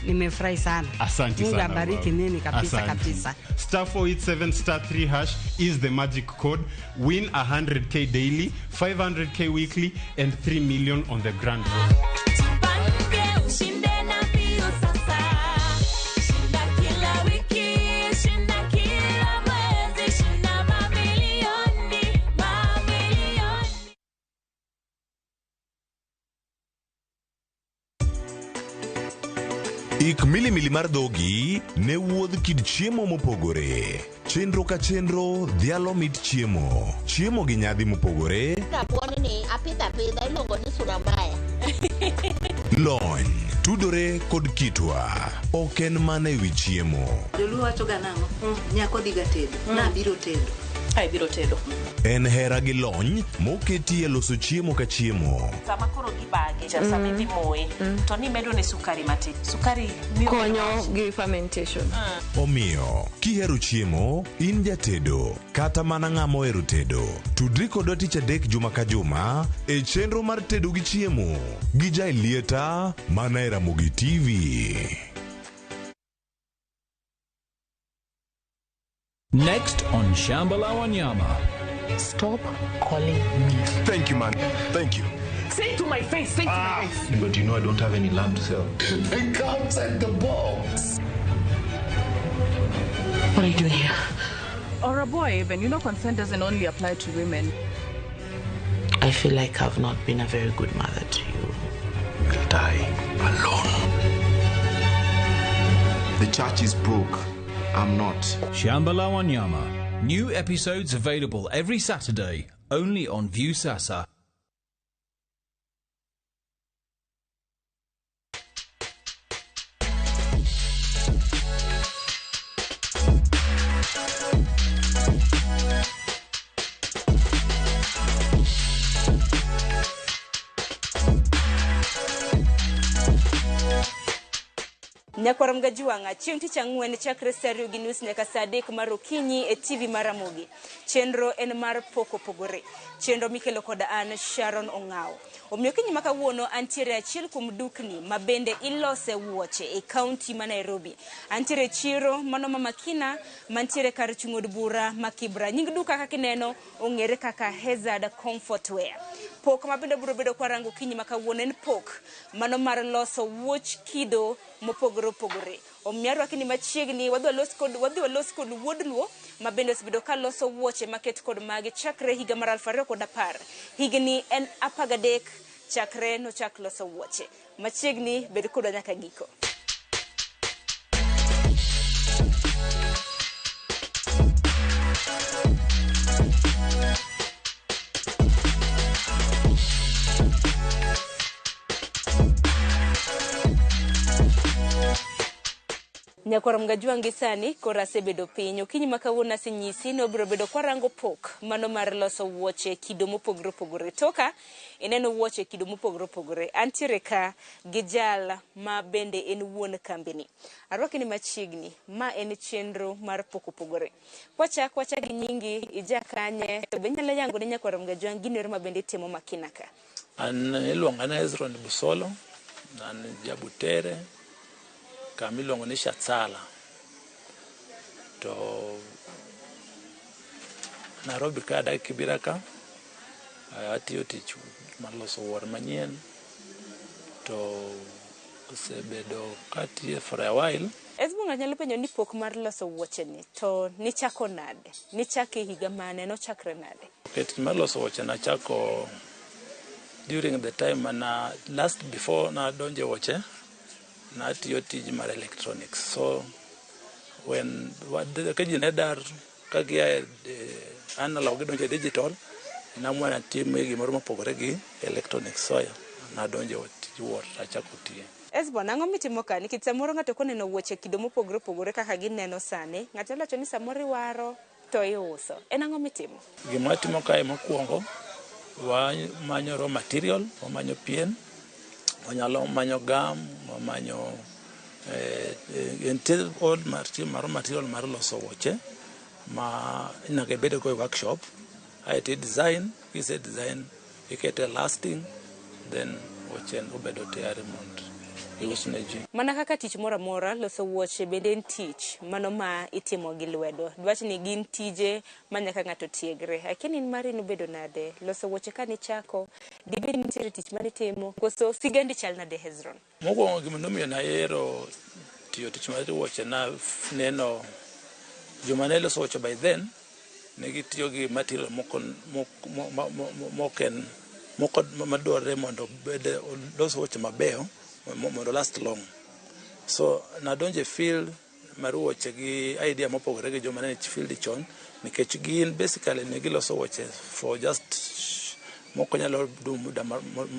Nimefurahi sana. Asante Mungu sana. abariki Mama. nini kabisa. Asante. Kabisa. Star 487 star 3 hash is the magic code. Win 100K daily, 500K weekly and 3 million on the grand draw. Jipange ushinde na mbio sasa. Shinda kila wiki, shinda kila mwezi, shinda mamilioni, mamilioni. Ik milimili mar dhogi ne wuodh kit chiemo mopogore. Chenro ka chenro dhialo mit chiemo. Chiemo gi nyadhi mopogore, Rabuon ni apidho apidha iluongo ni sura mbaya. lony, tudore kod kitwa. Ok en mana ewi chiemo. Joluo wacho ga nang'o? Nyako dhiga tedo. Nabiro tedo. Ai biro tedo. En hera gi lony moketi e loso chiemo ka chiemo. Sama koro gibage gicha sama idhi moye to nimedo ne sukari matin. Sukari miyo konyo gi fermentation. Omiyo, kihero chiemo, in jatedo, kata mana ng'ama ohero tedo, tudri kodwa tich adek juma ka juma e chenro mar tedo gi chiemo gi Jaelieta mana e Ramogi TV. Next on Shambala Wanyama. Stop calling me. Thank you, man. Thank you. Say it to my face. Say it to my face. But you know I don't have any land to sell. They can't take the box. What are you doing here? Or a boy even. You know consent doesn't only apply to women. I feel like I've not been a very good mother to you. You'll die alone. The church is broke. I'm not. Shambala Wanyama. New episodes available every Saturday, only on Viusasa. Nyakwar Mgajuwang'a chieng' tich ang'wen chakre saa 2:30 nyaka saa 3 mar okinyi e TV mar Ramogi. Chenro en mar pok opogore. Chenro mikelo koda an Sharon Ong'awo. Omiyo okinyi ma kawuono antiere achiel kuom dukni ma bende ilose wuoche e kaunti ma Nairobi. Antiere chiro mano ma Makina mantiere kar chung' od bura ma Kibra. Nying duka kaka ineno ong'ere kaka Hazard Comfort Wear. Pok ma bende biro bedo kwarango okinyi ma kawuono en pok mano mar loso wuoch kido mopogore opogore. Omiyo arwaki ni machiegni wadhi walos kod wuod Luo ma bende osebedo ka loso wuoche maket kod magi chakre higa mar 2010. Higni en 13 chakre nochak loso wuoche. Machiegni bed kodwa nyaka giko. Nyakwar Mgajuwang'i sani koro asebedo piny. Okinyi ma kawuono asenyisi ni wabiro bedo kwarango pok mano mar loso wuoche kido mopogore opogore. Toka ineno wuoche kido mopogore opogore. Antiere ka gi jal ma bende en wuon kambini. Arwaki ni machiegni. Ma en chenro mar pok opogore. Kwachak wacha gi nyingi ija kanye to be inyalo yango ne Nyakwar Mgajuwang'i gino ero ma bende itimo Makina ka. An iluonga ni Hezron Busolo, an jabutere kama iluongo ni Shatsala. To Nairobi ka adak Kibera ka, atiyo tich mar loso wuor manyien to osebedo katiye for a while. Esbonga nyalo penjo ni pok mar loso wuoche ni to nichako nade? Nichake higa mane? Nochakre nade? Okay, tich mar loso wuoche nachako during the time mana last before nadonje wuoche natiyo tij mar electronics. So when ka ji ne dar ka gia e analog gidonjo e digital, namwa natim gimoro mopogore gi electronics. So nadonjo tij wuor achako tiye. Esbon, ang'o mitimo ka? Nikech samoro ng'ato koneno wuoche kido mopogore opogore kaka gineno sani, ng'ato nyalo wacho ni samoro iwaro to iuso. En ang'o mitimo? Gima watimo kae mokwongo, wamanyo raw material, wamanyo pien, wanyalo manyo gum, wamanyo all raw material mar loso wuoche ma nyaka ibed go e workshop. Aeto i design, kise design ikete lasting, then wuoche obedo tayari mondo ius ne ji. Mana kaka tich moro amora, loso wuoche bende en tich mano ma itimo gi lwedo. Dwach ni gin tije ma nyaka ng'ato tiegre. Akia ni in mari nobedo nade? Loso wuoche kanichako, dibed ni nitiere tich manitimo, koso sigandi chal nade Hezron? Mokwongo gima nomiyo nahero tiyo tich mar wuoche na neno joma ne loso wuoche by then ne gitiyo gi material moko moko madwarore mondo olos wuoche mabeyo mondo last long. So nadonjo e field mar wuoche gi idea mopogore gi joma ne field chon, nikech gin basically ne giloso wuoche for just moko nyalo dum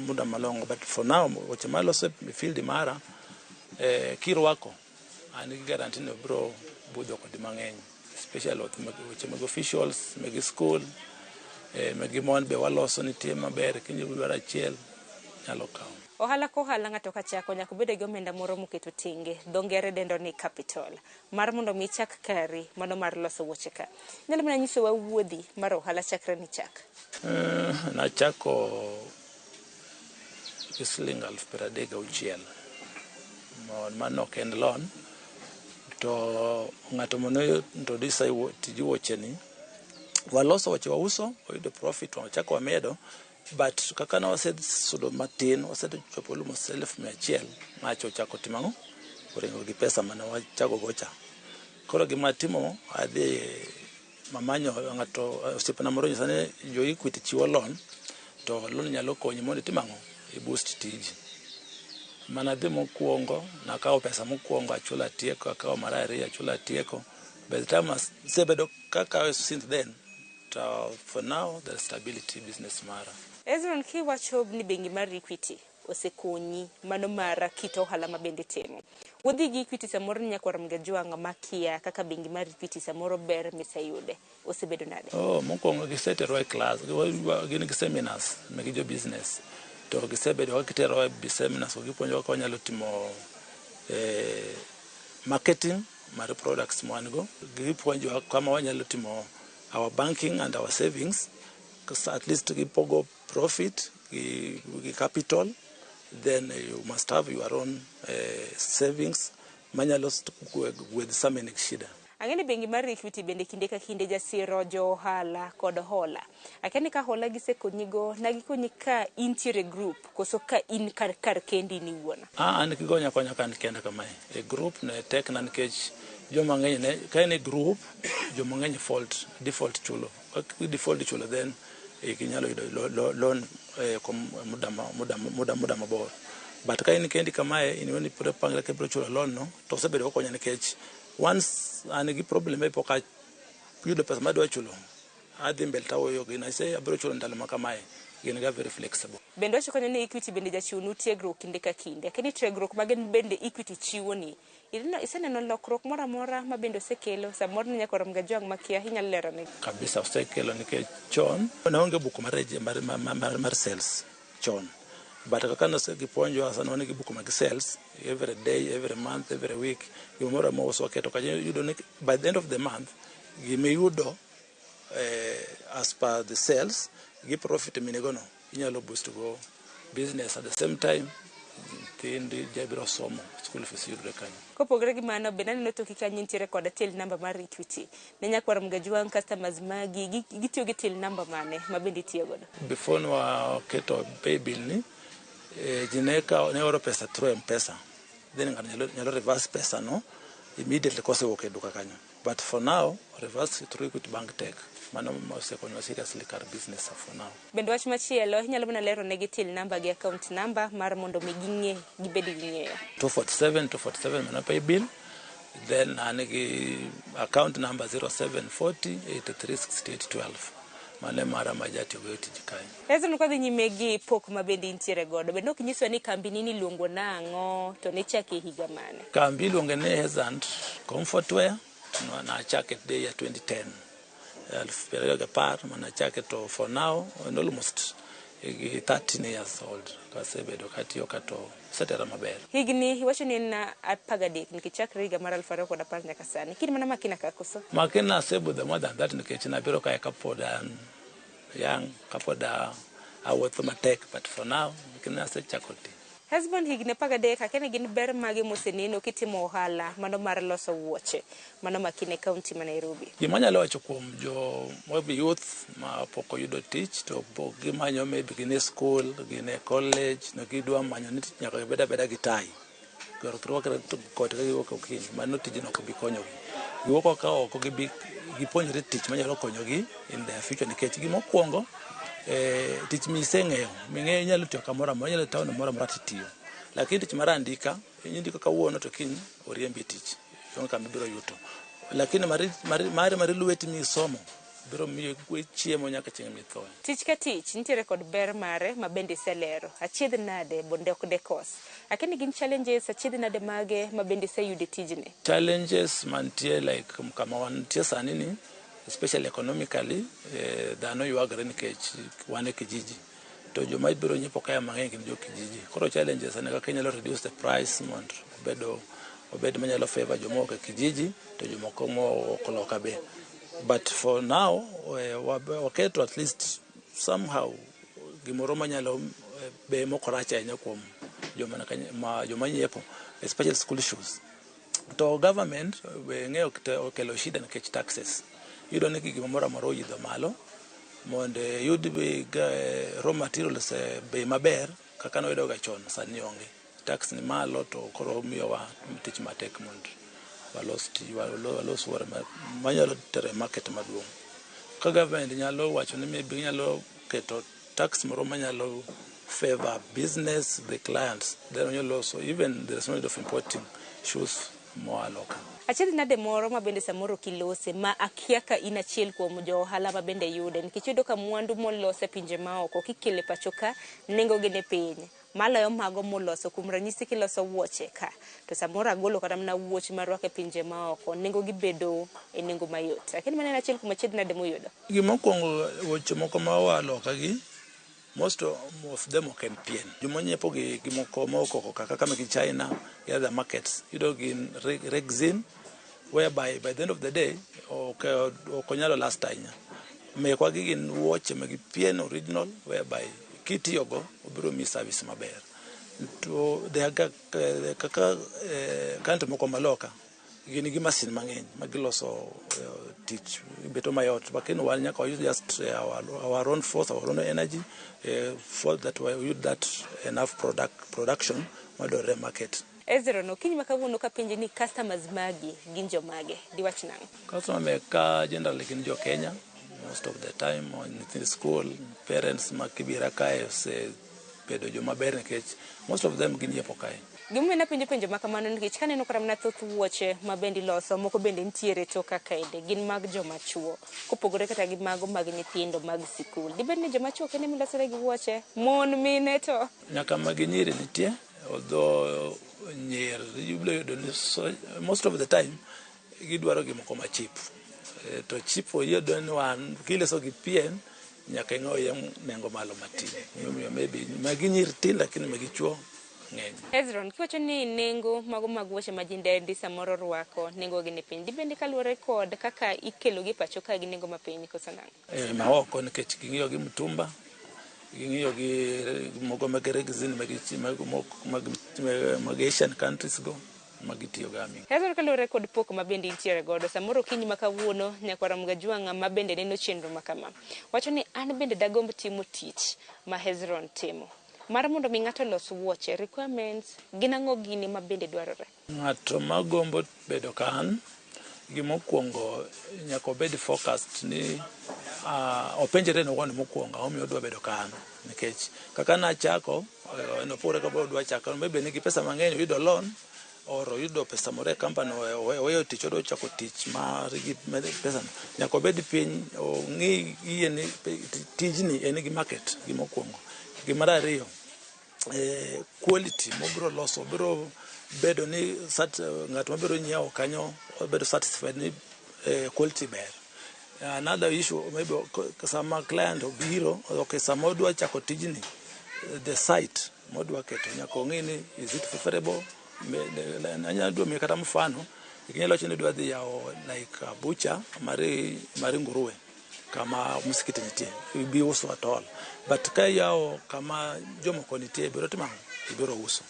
muda malongo, but for now wuoche maloso e field mara kirwako an gi guarantee ni biro budho kodi mang'eny, especially weche mag officials, mag school, mag mon be waloso nitie maber, kinyi dwaro achiel nyalo kawo. Ohala ka ohala ng'ato kachako nyaka obed gi omenda moro moketo tenge, dho ngere dendo ni capital, mar mondo mi ichak kari mano mar loso wuoche ka. Inyalo mana nyisowa wuodhi mar ohala chakre nichak? Nachako gi siling 36,000. Mano ok en loan. To ng'ato mane introduce tij wuoche ni, waloso wuoche wauso, wayudo profit, wachako wamedo. But kaka ne wasesudo matin, wasechopo almost 100,000, ng'acho ochako timo ang'o? Oringo gi pesa mane wachago go cha. Koro gima atimo, adhi mamanyo ng'ato, osiepna moro onyisa ni jo Equity chiwo loan, to loan nyalo konyi mondo itim ang'o? I boost tiji. Mana dhi mokwongo, nakawo pesa mokwongo achulo atieko, akawo mar ariyo achulo atieko. By the time asebedo kakawe since then, to for now there is stability business mara. Ezron, kiwacho ni bengi mar Equity osekonyi mano mar kit ohala ma bende itimo. Wuodhi gi Equity samoro ni nyakwar Mgajwang' makia kaka bengi mar Equity samoro ber miseyude. Osebedo nade? Oh, mokwongo giseterowa e class, gin gi seminars megi jo business. To gisebedo ka giterowa e seminars go gipuonjowa kaka wanyalo timo marketing mar products ma wan go. Gipuonjowa kama wanyalo timo our banking and our savings. At least gipogo profit gi capital, then you must have your own savings manyalo gwedhi sama in gi shida. Ang'e ni bengi mar Equity bende kinde ka kinde jasiro jo ohala kod hola. Akia ni ka hola gisekonyigo, na gikonyi ka intiere group koso ka in kar kendi ni iwuon? An gigonya konya ka an kenda kamae. E group ne tek na nikech joma ng'eny ne, ka in e group, joma ng'eny default chulo. Ka default chulo then inyalo yudo loan kuom muda mabor. But ka in kendi kamae, in iwuon ibiro pangri kaka ibiro chulo loan no, to osebedo kokonya nikech once an gi problem e pok ayudo pesa madwa chulo, adhi mbele tawuoyo gi I say abiro chulo ndalo ma kamae. Gin ga very flexible. Bende wacho kanyo ni Equity bende jachiwnu tiegruok kinde ka kinde. Akia ni tiegruok ma gin bende Equity chiwo ni, iseneno lokruok moro amora ma bende osekelo samoro ni nyakwar Mgajwang' makia inyalo lero ne? Kabisa osekelo nikech chon ne onge buku mar sales chon. But kaka gipuonjowa sani wan gi buku mag sales every day, every month, every week. Gimoro amora mauso waketo kanyo iyudo ni by the end of the month gimiyudo as per the sales gi profit minigo no inyalo boost go business at the same time nyithindi biro somo school fees yudore kanyo. Kopogore gi mano bende aneno toki kanyo nitiere kod till number mar Equity. Ne nyakwar Mgajwang' customers magi gitiyo gi till number mane ma bende itiyo godo? Before ne waketo paybill ni, ji ne oro pesa through M-Pesa. Then ng'ato nyalo reverse pesa no immediately kosewuok e duka kanyo. But for now, reverse through Equity Bank tek. Mano osekonyowa seriously kar business for now. Bende wach machielo, inyalo mana lero negi till number gi account number mar mondo mi ging'e, gibed gi ng'eyo. 247, 247 mano paybill. Then an gi account number 0740 83 68 12. Mano e mara ma jatiyogo e tij kae. Ezron, kwadhi nyime gi pok ma bende intiere godo, bende ok nyiswa ni kambi ni niluongo nang'o to nichake higa mane? Kambi iluonge ni Hezant Comfortwear. Nachake the year 2010. 2010 manachake to for now and almost 13 years old. Kasebedo katiyo kato osetera maber. Higni iwacho ni en 13 nikech chakre higa mar 2010 nyaka sani. Kiny mana Makina ka koso? Makina asebudho more than that nikech nabiro kae kapod an young, kapod awuotho matek, but for now Makina asechako ti. Husband higni 13 akia ni gin ber mage moseneno kitimo ohala mano mar loso wuoche mano Makina e kaunti ma Nairobi. Gima anyalo wacho kuom jo maybe youth ma pok oyudo tich to pok gimanyo maybe gin e school, gin e college, no gidwa manyo ni tich nyaka gibed abeda gi tai. Girwakre kot ka giwuok okinyi, mano tijno ok bi konyogi. Giwuok ka oko gipuonjre tich manyalo konyogi in their future nikech gimokwongo tich miseng'eyo, ming'eyo inyalo tiyo kamoro amora, inyalo town moro amora titiyo. Lakini tich mar andika, indiko kawuono to kiny oriembi e tich, onge kama ibiro yuto. Lakini mari lweti misomo biro miyo chiemo nyaka chieng' mithoe. Tich ka tich nitiere kod ber mare ma bende iselero. Achiedh nade bonde ok dekos. Akia ni gin challenges achiedh nade mage ma bende iseyudo e tijni? Challenges mantie like kama wantie sani ni, especially economically, dhano ywagre nikech wan e kijiji. To joma biro nyiepo kae mang'eny gin jo kijiji. Koro challenges en kaka inyalo reduce the price mondo obedo obed manyalo favor joma ok e kijiji to jomoko mowuok loka be. But for now waketo at least somehow gimoro manyalo be mok rach ahinya kuom joma nyiepo, especially school shoes. To government be ng'eyo okelo shida nikech taxes. Iyudo ni gimoro amora oidho malo mondo iyud raw materials e bei maber kaka noyudo ga chon sani onge. Tax ni malo to koro miyowa tich matek mondo walos walos wuore manyalo tero e market maduong'. Ka government nyalo wacho ni maybe ginyalo keto tax moro manyalo favor business, the clients, then onyalo loso even there is no need of importing shoes moa loka. Achiedh nade moro ma bende samoro kilose ma akia ka in achiel kuom jo ohala ma bende yude nikech iyudo ka mwandu molos e pinje maoko kikelo e pacho ka nengo gi ni piny maloyo mago moloso. Kuom ranyisi kiloso wuoche ka to samoro agolo kata mana wuoch marwako e pinje maoko nengo gi bedo e nengo mayot. Lakini mano en achiel kuom achiedh nade muyudo. Gimokwongo wuoche moko ma oa loka gi most of them ok en pien. Joma nyiepo gi gimoko mowuok oko ka kaka meke China gi other markets iyudo gin rexine whereby by the end of the day ok onyalo last ahinya. Mekwa gi gin wuoche mag pien original whereby kitiyogo obiro miyi service maber. To kaka country moko maloka gin gi masin mang'eny magiloso tich bedo mayot. Lakini wan nyaka use just our own force, our own energy for that we use that enough production madwarore market. Ezra, no okinyi ma kawuono kapenji ni customers magi gin jomage, diwach nang'o? Customer meka generally gin jo Kenya most of the time, nyithind school, parents ma Kibera kae osebedo joma ber nikech most of them ginyiepo kae. Gimomiyo napenjo penjo ma kamano nikech kaneno kata mana thoth wuoche ma bende iloso moko bende nitiere toka kaende gin mag joma chuo kopogore kata gi mago mag nyithindo mag sikul. Dibed ni joma chuo kende milosore gi wuoche, mon mine to? Nyaka mag nyiri nitie, although nyiri ibiro yudo ni most of the time gidwaro gimoko ma cheap. To cheap iyudo ni wan kiloso gi pien nyaka ing'o nengo malo matin. Emomiyo maybe magi nyiri tin lakini magi chuo ng'eny. Hezron, kiwacho ni nengo mago mag wuoche ma jindendi samoro rwako nengo gi ni piny, dibed ni kaluwore kod kaka ikelo gi pacho ka gi nengo mapiny koso nang'o? Maoko nikech ging'iyo gi mtumba, ging'iyo gi moko mag rexine mag Asian countries go magitiyo ga aminga. Hezron, kaluwore kod pok ma bende intiere godo, samoro okinyi ma kawuono nyakwara Mgajwang'a ma bende neno chenro ma kama, wacho ni an bende dagomb timo tich ma Hezron timo. Mar mondo mi ng'ato los wuoche, requirements gin ang'o gini ma bende dwarore? Ng'ato magombo bedo ka an, gimokwongo nyaka obed focused ni openjre ne owuon mokwongo ang'o miyo odwa bedo ka an. Nikech kaka nachako, nopogore kaka odwa chako, maybe nigi pesa mang'eny oyudo loan or oyudo pesa moro e company oweyo tich odwa chako tich mar gi pesa no. Nyaka obed piny ong'i yie ni tijni en gi market gimokwongo. Gimar ariyo, quality mobiro loso biro bedo ni ng'at mabiro nyiewo kanyo obedo satisfied ni quality ber. Another issue maybe sama client obiro, okay, sama odwa chako tijni, the site modwa keto nyaka ong'i ni is it preferable. Anyalo dwa miyi kata mfano, inyalo wacho ni idwa dhi yawo like a butcher mar nguruwe kama msikiti nitie, ibi uso at all. But ka iyawo kama jomoko nitie, ibiro timo ang'o? Ibiro uso.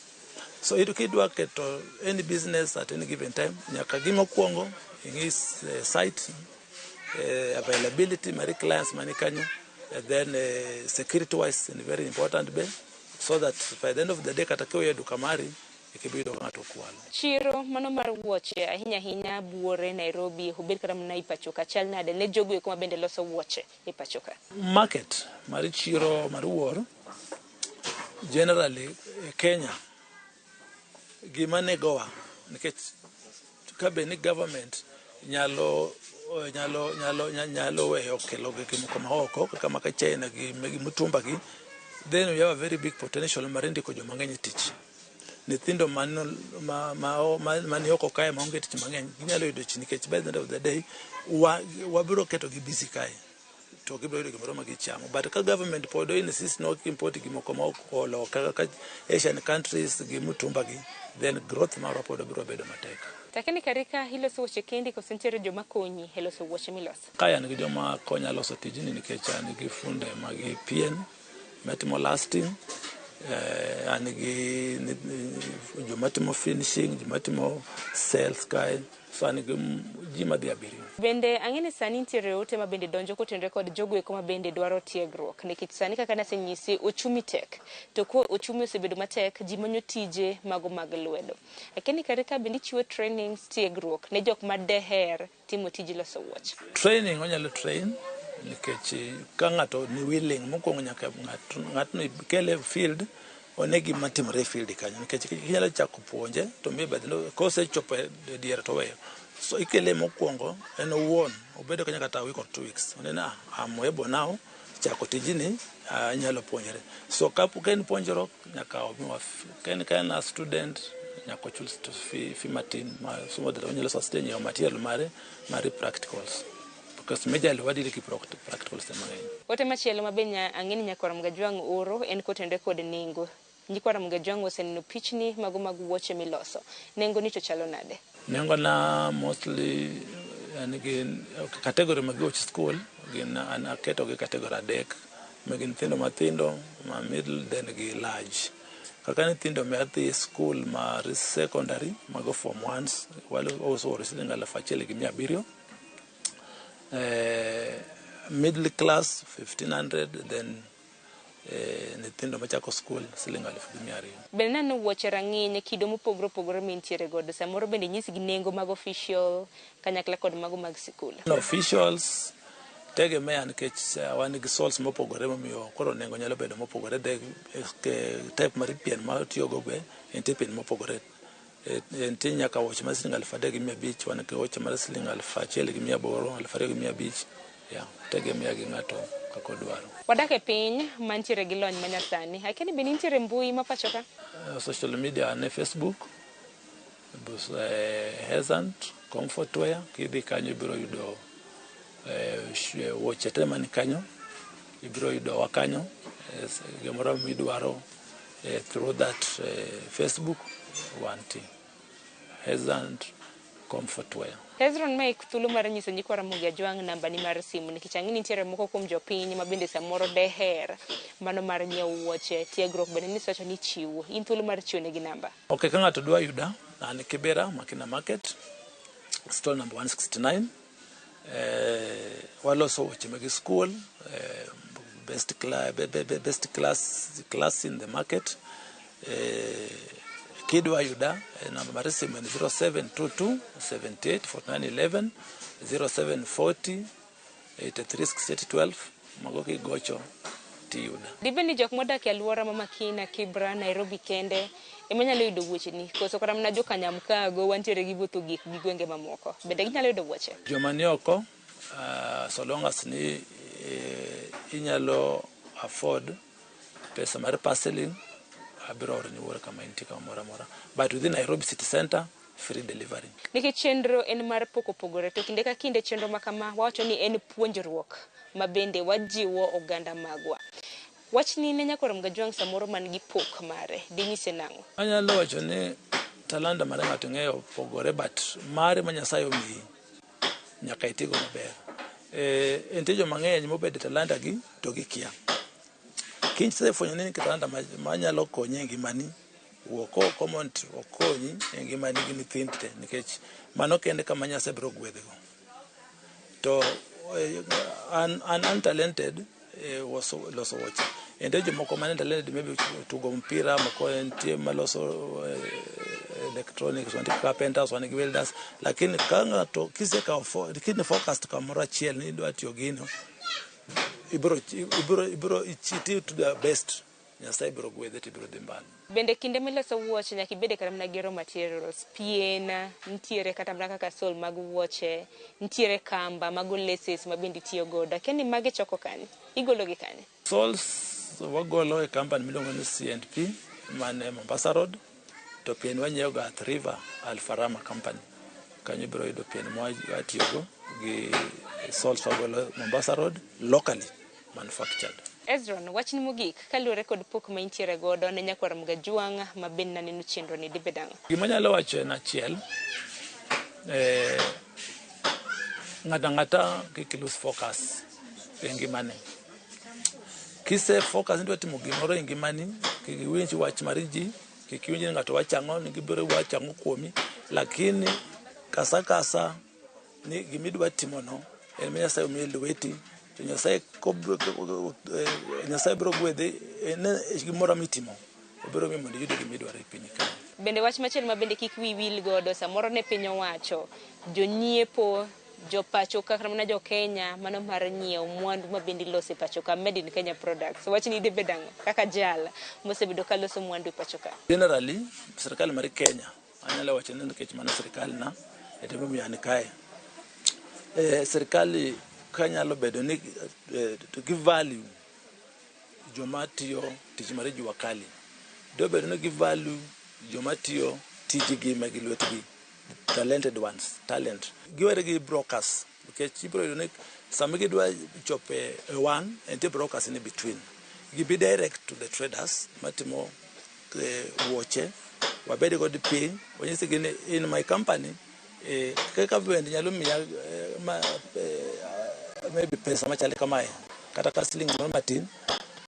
So kidwa keto any business at any given time, nyaka gimokwongo ing'i site, availability mar clients mani kanyo, and then security wise is very important be, so that by the end of the day kata kiweyo duka mari, ikibi yudo ka ng'ato okwalo. Chiro mano mar wuoche ahinya ahinya buore Nairobi, obed kata mana e pacho ka, chal nade ne jogo eko ma bende loso wuoche e pacho ka? Market mar chiro mar wuor generally e Kenya gima negowa nikech ka be ni government nyalo nyalo nyalo nyalo weyo kelo gik moko ma oko kaka maka China gi mtumba gi, then we have a very big potential mar ndiko joma ng'eny e tich. Nyithindo mani oko kae maonge tich mang'eny ginyalo yudo tich nikech by the end of the day wabiro keto gi busy kae. To to gibiro yudo gimoro ma gichamo. But ka government pod insist ni ok import gimoko ma oloka kaka Asian countries gi mutumba gi, then growth marwa pod biro bedo matek. Takeni karika iloso wuoche kendi koso nitiere joma konyi e loso wuoche miloso? Kae an gi joma konya loso tijni nikech an gi funde mag pien matimo lasting, an gi joma timo finishing, joma timo sales kae, so an gi ji madhi 7. Bende ang'e ni sani nitiere ote ma bende donjo kotenore kod jogo eko ma bende dwaro tiegruok, nikech sani kaka nasenyisi ochumi tek, to ko ochumi osebedo matek, ji manyo tije mago mag lwedo. Lakini karika bende ichiwo trainings, tiegruok ne jok ma deher timo tij loso wuoche? Training onyalo train nikech ka ng'ato ni willing, mokwongo nyaka ng'atno kele field one gima timore e field kanyo, nikech inyalo chako puonje to miye bedno kosechopo e diere to oweyo. So ikele mokwongo en owuon obedo kanyo kata a week or 2 weeks, oneno I'm able now chako tijni, anyalo puonjore. So ka en puonjruok nyaka omiwa, ka en a student nyaka ochul fee matin ma so that onyalo sustain yo material mare mar practicals, because majorly wadili gi practicals mang'eny. Ote machielo ma be ang'e ni Nyakwar Mgajwang' oro en kotenore kod nengo. Nyikwar Mgajwang' oseneno pichni mago mag wuoche miloso. Nengo ni to chalo nade? Nengo na mostly an gi category mag wuoch school gin an aketo gi category 3, ma gin nyithindo mathindo, ma middle, then gi large. Kaka nyithindo ma dhi school mar secondary mago form 1s wauso siling 1700, middle class 1500, then nyithindo machako school siling 1200. Bende naneno wuoche rang'iny kido mopogore opogore mintiere godo, samoro bende inyisgi nengo mag official kanyakla kod mago mag sikul. Officials tegemea nikech wan gi soles mopogore, momiyo koro nengo nyalo bedo mopogore. Type mar pien ma otiyogo be en pien mopogore. Nitie nyaka wuoche mar siling 3500, wan gi wuoche mar siling 1800, 2500. Yeah, tegemea gi ng'ato kaka odwaro. Wadak e piny mantiere gi lony manyasani. Akia ni bende nitiere mbui ma pacho ka? Social media ne Facebook, Hezant Comfort Wear. Kidhi kanyo ibiro yudo wuoche te man kanyo, ibiro yudo wa kanyo, gimoro midwaro through that Facebook wantie Hezant Comfort Wear. Hezron, ma ik thuolo mar nyiso nyikwa Ramogi Ajwang' namba ni mar simu, nikech ang'e ni nitiere moko kuom jopiny ma bende samoro deher mano mar nyiewo wuoche, tiegruok bende nisewacho ni ichiwo. In thuolo mar chiwo negi namba. Ok, ka ng'ato dwa yuda, an Kibera, Makina Market, stall number 169. Waloso wuoche mag school, best class in the market. Kidwa yuda, namba mar simu en 0722 78 49 11, 0740 83 68 12. Mago kigocho tiyuda. Dibed ni jok modak e alwora ma Makina, Kibra, Nairobi kende ema nyalo yudo wuocheni, koso kata mana joka Nyamkago wantiere gi wuotho gik gi gwenge mamoko bende ginyalo yudo wuoche? Joma ni oko, so long as ni inyalo afford pesa mar parceling, abiro oro ni wuoro kama intie kamoro amora. But within Nairobi city center, free delivery. Nikech chenro en mar pok opogore, to kinde ka kinde chenro ma kama wawacho ni en puonjruok ma bende wajiwo oganda magwa. Wachni ne Nyakwar Mgajwang' samoro man gi pok mare, dinyise nang'o? Anyalo wacho ni talanta mar ng'ato ng'eyo opogore, but mare ma Nyasaye omiyi nyaka itigo maber. Nitie joma ng'eny mobedo talanta gi to gikia. Kisefwenyo ni talanta manyalo konyi e ngimani, wuok oko mondo okonyi e ngimani gi nyithindi te, nikech mano kende kama Nyasaye biro gwedhigo. To an talented loso wuoche. Nitie jomoko mane talented maybe tugo mpira, moko nitie maloso electronics, wan gi carpenters, wan gi welders, lakini ka ng'ato kisekawo kine focused kamoro achiel ni idwa tiyo gino, ibiro itiyo to the best, Nyasaye biro gwedhe to ibiro dhi mbali. Bende kinde miloso wuoche nyaka ibede kata mana gi raw materials, pien, nitiere kata mana kaka sole mag wuoche, nitiere kamba, mago laces ma bende itiyo godo. Akia ni magi choko kanye? Igolo gi kanye? Soles wagolo e company miluongo ni C&P man e Mombasa Road, to pien wanyiewo ga Athi River Alfarama company. Kanyo ibiro yudo pien mwatiyogo gi soles wagolo Mombasa Road locally manufactured. Ezron, wachni mogik kaluwore kod pok ma intiere godo ne nyakwar Mgajwang' ma bende naneno chenro ni dibed ang'o? Gima anyalo wacho en achiel, ng'ato ang'ata kik lose focus e ngimane. Kise focus ni idwa timo gimoro e ngimani, kik iwinj wach mar ji, kik iwinj ni ng'ato wacho ang'o, ni gibiro wacho ang'o kuomi, lakini kasa kasa ni gimidwa timono en ma Nyasaye omiyi e lweti, to Nyasaye Nyasaye biro gwedhi en gimoro mitimo, obiro miyo mondo iyud gimidwaro e piny ka. Bende wach machielo ma bende kik wiyi wil godo samoro ne piny owacho jonyiepo jopacho ka kata mana jo Kenya mano mar nyiewo mwandu ma bende iloso e pacho ka made in Kenya products. Wachni dibed ang'o kaka jal mosebedo ka loso mwandu e pacho ka? Generally, sirkal mar Kenya anyalo wacho ni nikech mano sirkal na e momiyo an kae. Sirkal ka nyalo bedo ni to give value joma tiyo tich mar jua kali. Dobedo ni gi value joma tiyo tijgi mag lwetgi, talented ones, talent. Giwere gi brokers nikech ibiro yudo ni sama gidwa chopo e one, nitie brokers in between. Gibi direct to the traders matimo wuoche, wabed kod piny, wanyisgi ni in my company, kaka government nyalo miya maybe pesa machalo kamae, kata ka siling moro matin,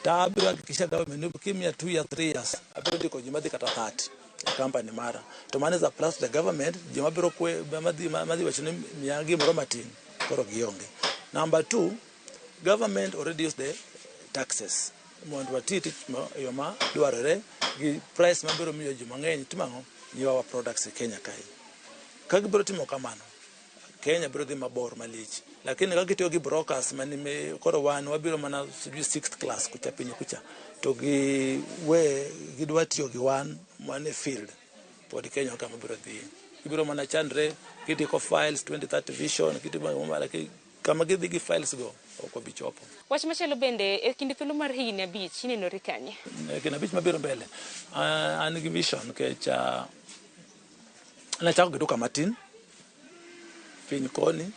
to abiro hakikisha government ni kimiya 2 years, 3 years, abiro ndiko ji madhi kata 30 e company mara. To mano is a plus to the government, joma biro kwe, madhi wacho ni miya gimoro matin, koro gionge. Number 2, government already use the taxes mondo wati tich e yo ma dwarore gi price mabiro miyo ji mang'eny timo ang'o nyiewo our products e Kenya kae. Ka gibiro timo kamano, Kenya biro dhi mabor malich. Lakini ka gitiyo gi brokers mani koro wan wabiro mana sijui 6th class kucha piny kucha, to gi we gidwa tiyo gi wan man e field, pod Kenya ok kama biro dhiye. Gibiro mana chandre gitiko files 2030 vision gitimo lakini kama gidhi gi files go ok wabi chopo. Wach machielo bende e kinde thuolo mar higni 5 inenori kanye? E kinde 5 mabiro mbele, an gi vision nikech nachako gi duka matin piny koni,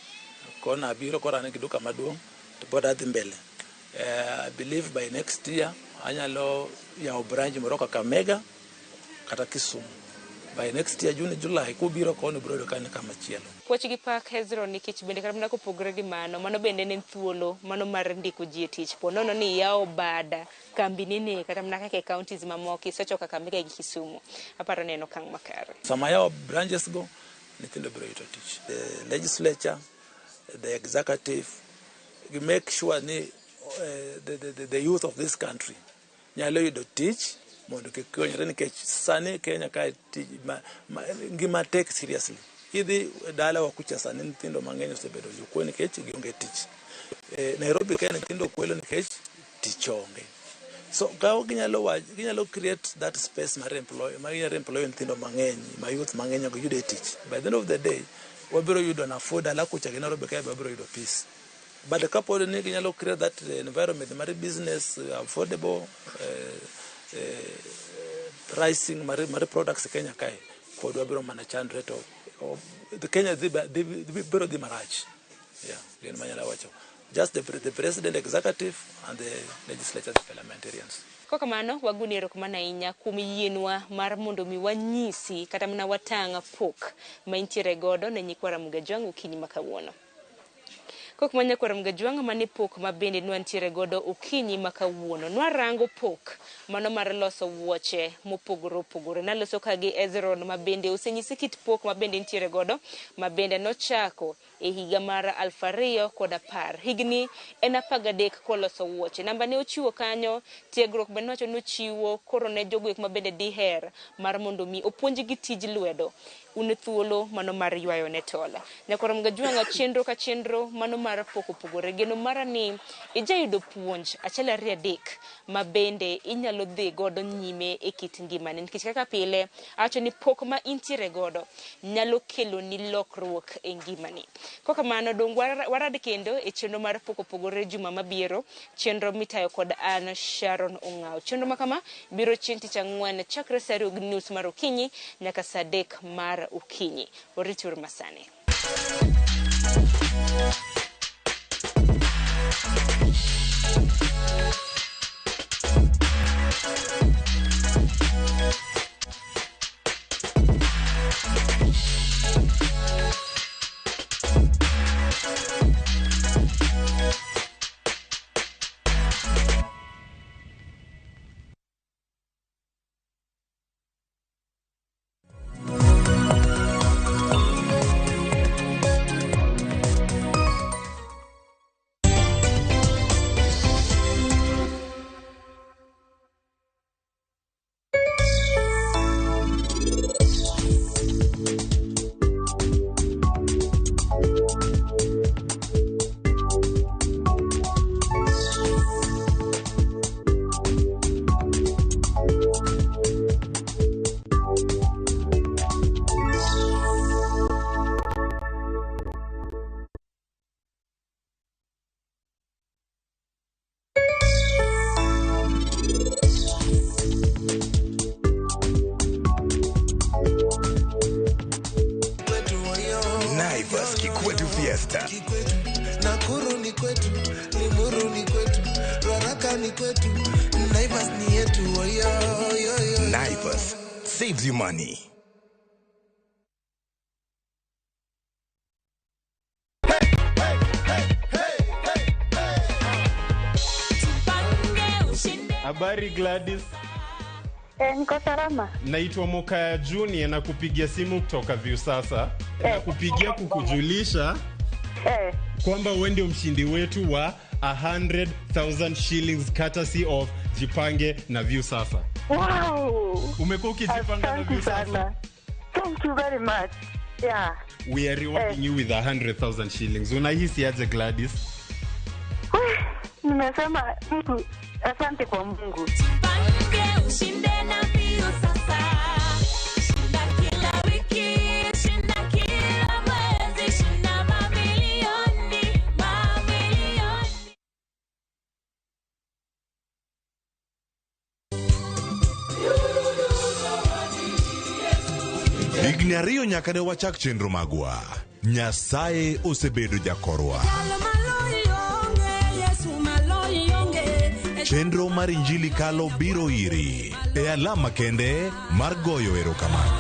kona abiro koro an gi duka maduong' to pod adhi mbele. I believe by next year anyalo yawo branch moro Kakamega kata Kisumu. By next year June, July kubiro koni biro yudo ka an kama chielo. Puoch gi pak Hezron nikech bende kata mana kopogore gi mano, mano bende ne en thuolo mano mar ndiko ji e tich. Po nono ni iyawo bada kambi nini kata mana kaka e counties mamoko isechopo Kakamega gi Kisumu. Aparo ni en okang' makare. Sama ayawo branches go, nyithindo biro yudo tich. The legislature, the executive, gi make sure ni the youth of this country nyalo yudo tich mondo kik konyre nikech sani Kenya kae tich ngima tek seriously. Idhi dalawa kucha sani nyithindo mang'eny osebedo jokuo nikech gionge tich. Nairobi kae nyithindo kwelo nikech tich onge. So ka ginyalo create that space mar employ, ma ginyalo employ nyithindo mang'eny, ma youth mang'eny ok yude tich. By the end of the day, wabiro yudo nafuu dala kucha gi Nairobi kae wabiro yudo peace. But kapod ni ginyalo create that environment mar business, affordable pricing mar products e Kenya kae, pod wabiro mana chandre to Kenya biro dhi marach. Yeah, gin manyalo wacho. Just the president executive and the legislature, the parliamentarians. Kokamano, wagoni erokamano ahinya kuom yienwa mar mondo mi wanyisi kata mana watang' pok ma intiere godo ne nyikwa Ramogi Ajwang' okinyi ma kawuono. Kok ma nyakwar Ramogi Ajwang' mane pok ma bende nwantiere godo okinyi ma kawuono. Nwarango pok mano mar loso wuoche mopogore opogore. Naloso ka gi Ezron ma bende osenyisi kit pok ma bende nitiere godo ma bende nochako e higa mar 2010. Higni en 13 koloso wuoche. Namba ne ochiwo kanyo, tiegruok bende nowacho ni ochiwo koro ne jogo ek ma bende diher mar mondo mi opuonjgi tij lwedo. Un thuolo mano mar ywayo ne tol. Nyakwar Ramogi Ajwang' chenro ka chenro mano mar pok opogore. Geno mara ni ijayudo puonj 1 2 3 ma bende inyalo dhi godo nyime e kit ngimani. Nikech kaka pile awacho ni pok ma intiere godo nyalo keloni lokruok e ngimani. Kokamano dong warad kendo e chenro mar pok opogore juma mabiro, chenro mitayo kod an Sharon Ong'aw. Chenro ma kama biro chieng' tich ang'wen chakre saa 2:30 mar okinyi nyaka saa 3 mar mar okinyi. Warituru masani. Naivas Kikwetu Fiesta. Nakuru ni kwetu, Limuru ni kwetu, Ruaraka ni kwetu, Naivas ni yetu. Oyo, oyo, oyo. Naivas saves you money. Habari Gladys. Niko salama. Naitwa Mokaya Junior na kupigia simu kutoka Viusasa. Na kupigia kukujulisha kwamba wewe ndio mshindi wetu wa 100,000 shillings courtesy of Jipange na Viusasa. Wow. Umekuwa ukijipanga na Asante Viusasa? sana. Thank you very much. Yeah. We are rewarding you with 100,000 shillings. Unahisi aje Gladys? Nimesema Mungu, asante kwa Mungu. Ushinde na Viusasa. Shinda kila wiki, shinda kila mwezi, shinda mamilioni, mamilioni. Higni ariyo nyaka ne wachak chenro magwa. Nyasaye osebedo jakorwa. Chenro mar Injili kalo biro iri e alama kende mar goyo erokamano.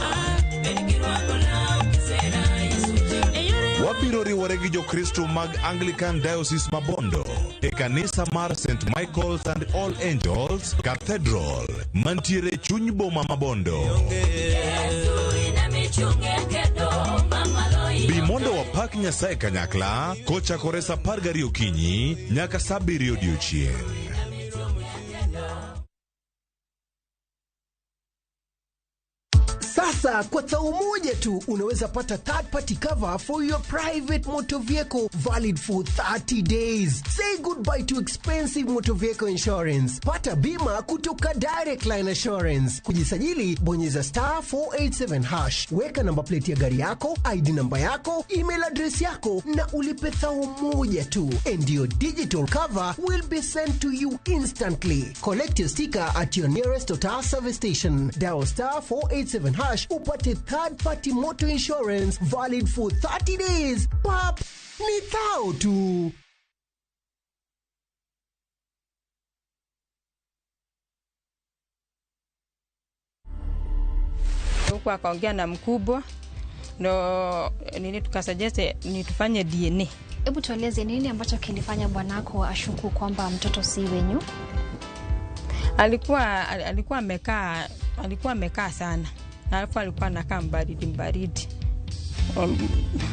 Wabiro riwore gi Jokristo mag Anglican Diocese Mabondo e kanisa mar St. Michael's and All Angels Cathedral mantiere chuny boma Mabondo. Bi mondo wapak Nyasaye kanyakla kochakore sa 12 okinyi nyaka sa 7 odiochieng'. Sasa kwa thao moja tu unaweza pata third party cover for your private motor vehicle valid for 30 days. Say goodbye to expensive motor vehicle insurance. Pata bima kutoka Direct Line Assurance. Kujisajili, bonyeza star 487 hash. Weka namba plate ya gari yako, ID namba yako, email address yako na ulipe thao moja tu. And your digital cover will be sent to you instantly. Collect your sticker at your nearest Total service station. Dial star 487 hash upate third party motor insurance valid for 30 days. Pap, ni thao tu. Huku akaongea na mkubwa ndo nini tukasuggest ni tufanye DNA. Hebu tueleze nini ambacho kilifanya bwanako ashuku kwamba mtoto si wenyu? Alikuwa amekaa sana. Na alafu alikuwa anakaa mbaridi mbaridi.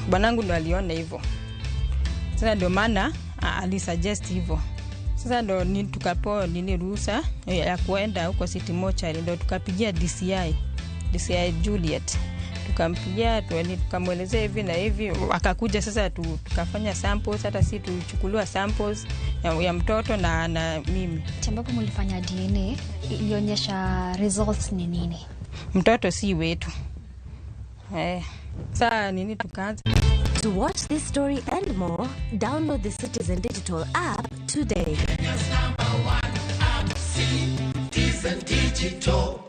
Bwanangu ndo aliona hivyo. Sasa ndio maana alisuggest hivyo. Sasa ndo nini tukapewa nini ruhusa ya kuenda huko City Mortuary, ndo tukapigia DCI Juliet. Tukampigia tukamwelezea hivi na hivi, akakuja sasa tukafanya samples, hata si tuchukuliwa samples ya mtoto na mimi. Ambapo mlifanya DNA ilionyesha results ni nini? Mtoto si wetu. Sasa nini tukaanza. To watch this story and more, download the Citizen Digital app today. Kenya's number one app, Citizen Digital.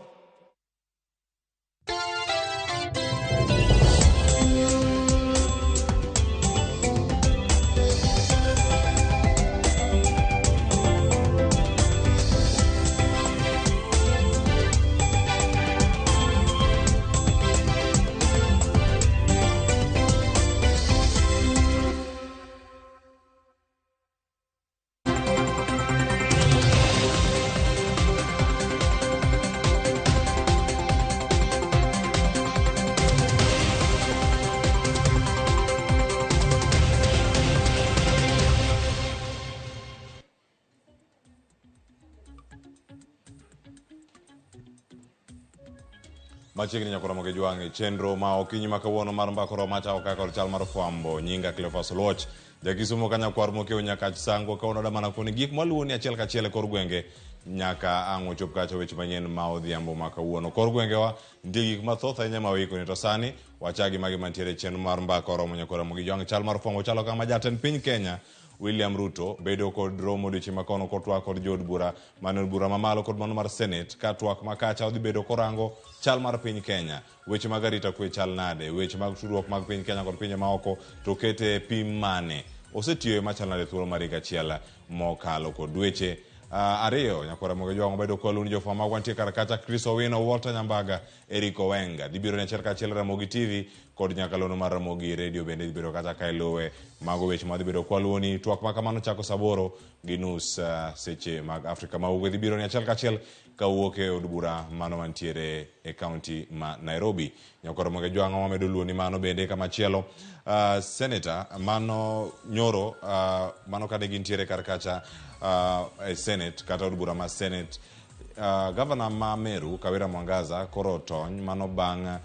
Machiegni nyaka Ramogi Jwang' e chenro ma okinyi ma kawuono mar mbako romo machako kaka kod chal mar fwambo. Nyinga Cleophas Oluoch, jakisumo ka nyakwar mokiewo nyakach sango kawuono damana koni gik mwaluwo ni achiel kachiel e kor gwenge nyaka ang' ochop kacha weche manyien ma odhiambo ma kawuono. Kor gwengewa nitie gik mathoth ahinya ma waikoni to sani wachagi magi mantiere e chenro mar mbaka oromo nyaka Ramogi Jwang'. Chal mar fwambo chalo kama: jatend piny Kenya William Ruto bedo kod romo odiochieng' ma kono kotwak kod jood bura mane od bura mamalo kod mano mar Senate ka twak ma kacha odhi bedo korango chal mar piny Kenya, weche mag arita kwe chal nade, weche mag tudruok mag piny Kenya kod pinje maoko to kete pim mane, osetiyo machal nade thuolo mar higa achiel mokalo kod dweche ariyo. Nyakwar Ramogi Jwang' obedo koluni jofwambo magwa nitie kar kacha Chris Owino, Walter Nyambaga, Eric Owenga dhi biro ne achiel kachiel Ramogi TV kod nyakalondo mar Ramogi Radio bende dhi bedo kacha ka iluwe. Mago weche madhi bedo kwaluwoni. Twak ma kamano chako saa 8:30 seche mag Afrika ma Ugwe dhi biro ne achiel kachiel kawuok e od bura mano mantiere e kaunti ma Nairobi. Nyakwar Ramogi Jwang' wamedo luwo ni mano bende kamachielo senator mano nyoro mano kane gintiere kar kacha e Senate kata od bura ma Senate, gavana ma Meru Kawira Mwangaza koro otony mano bang'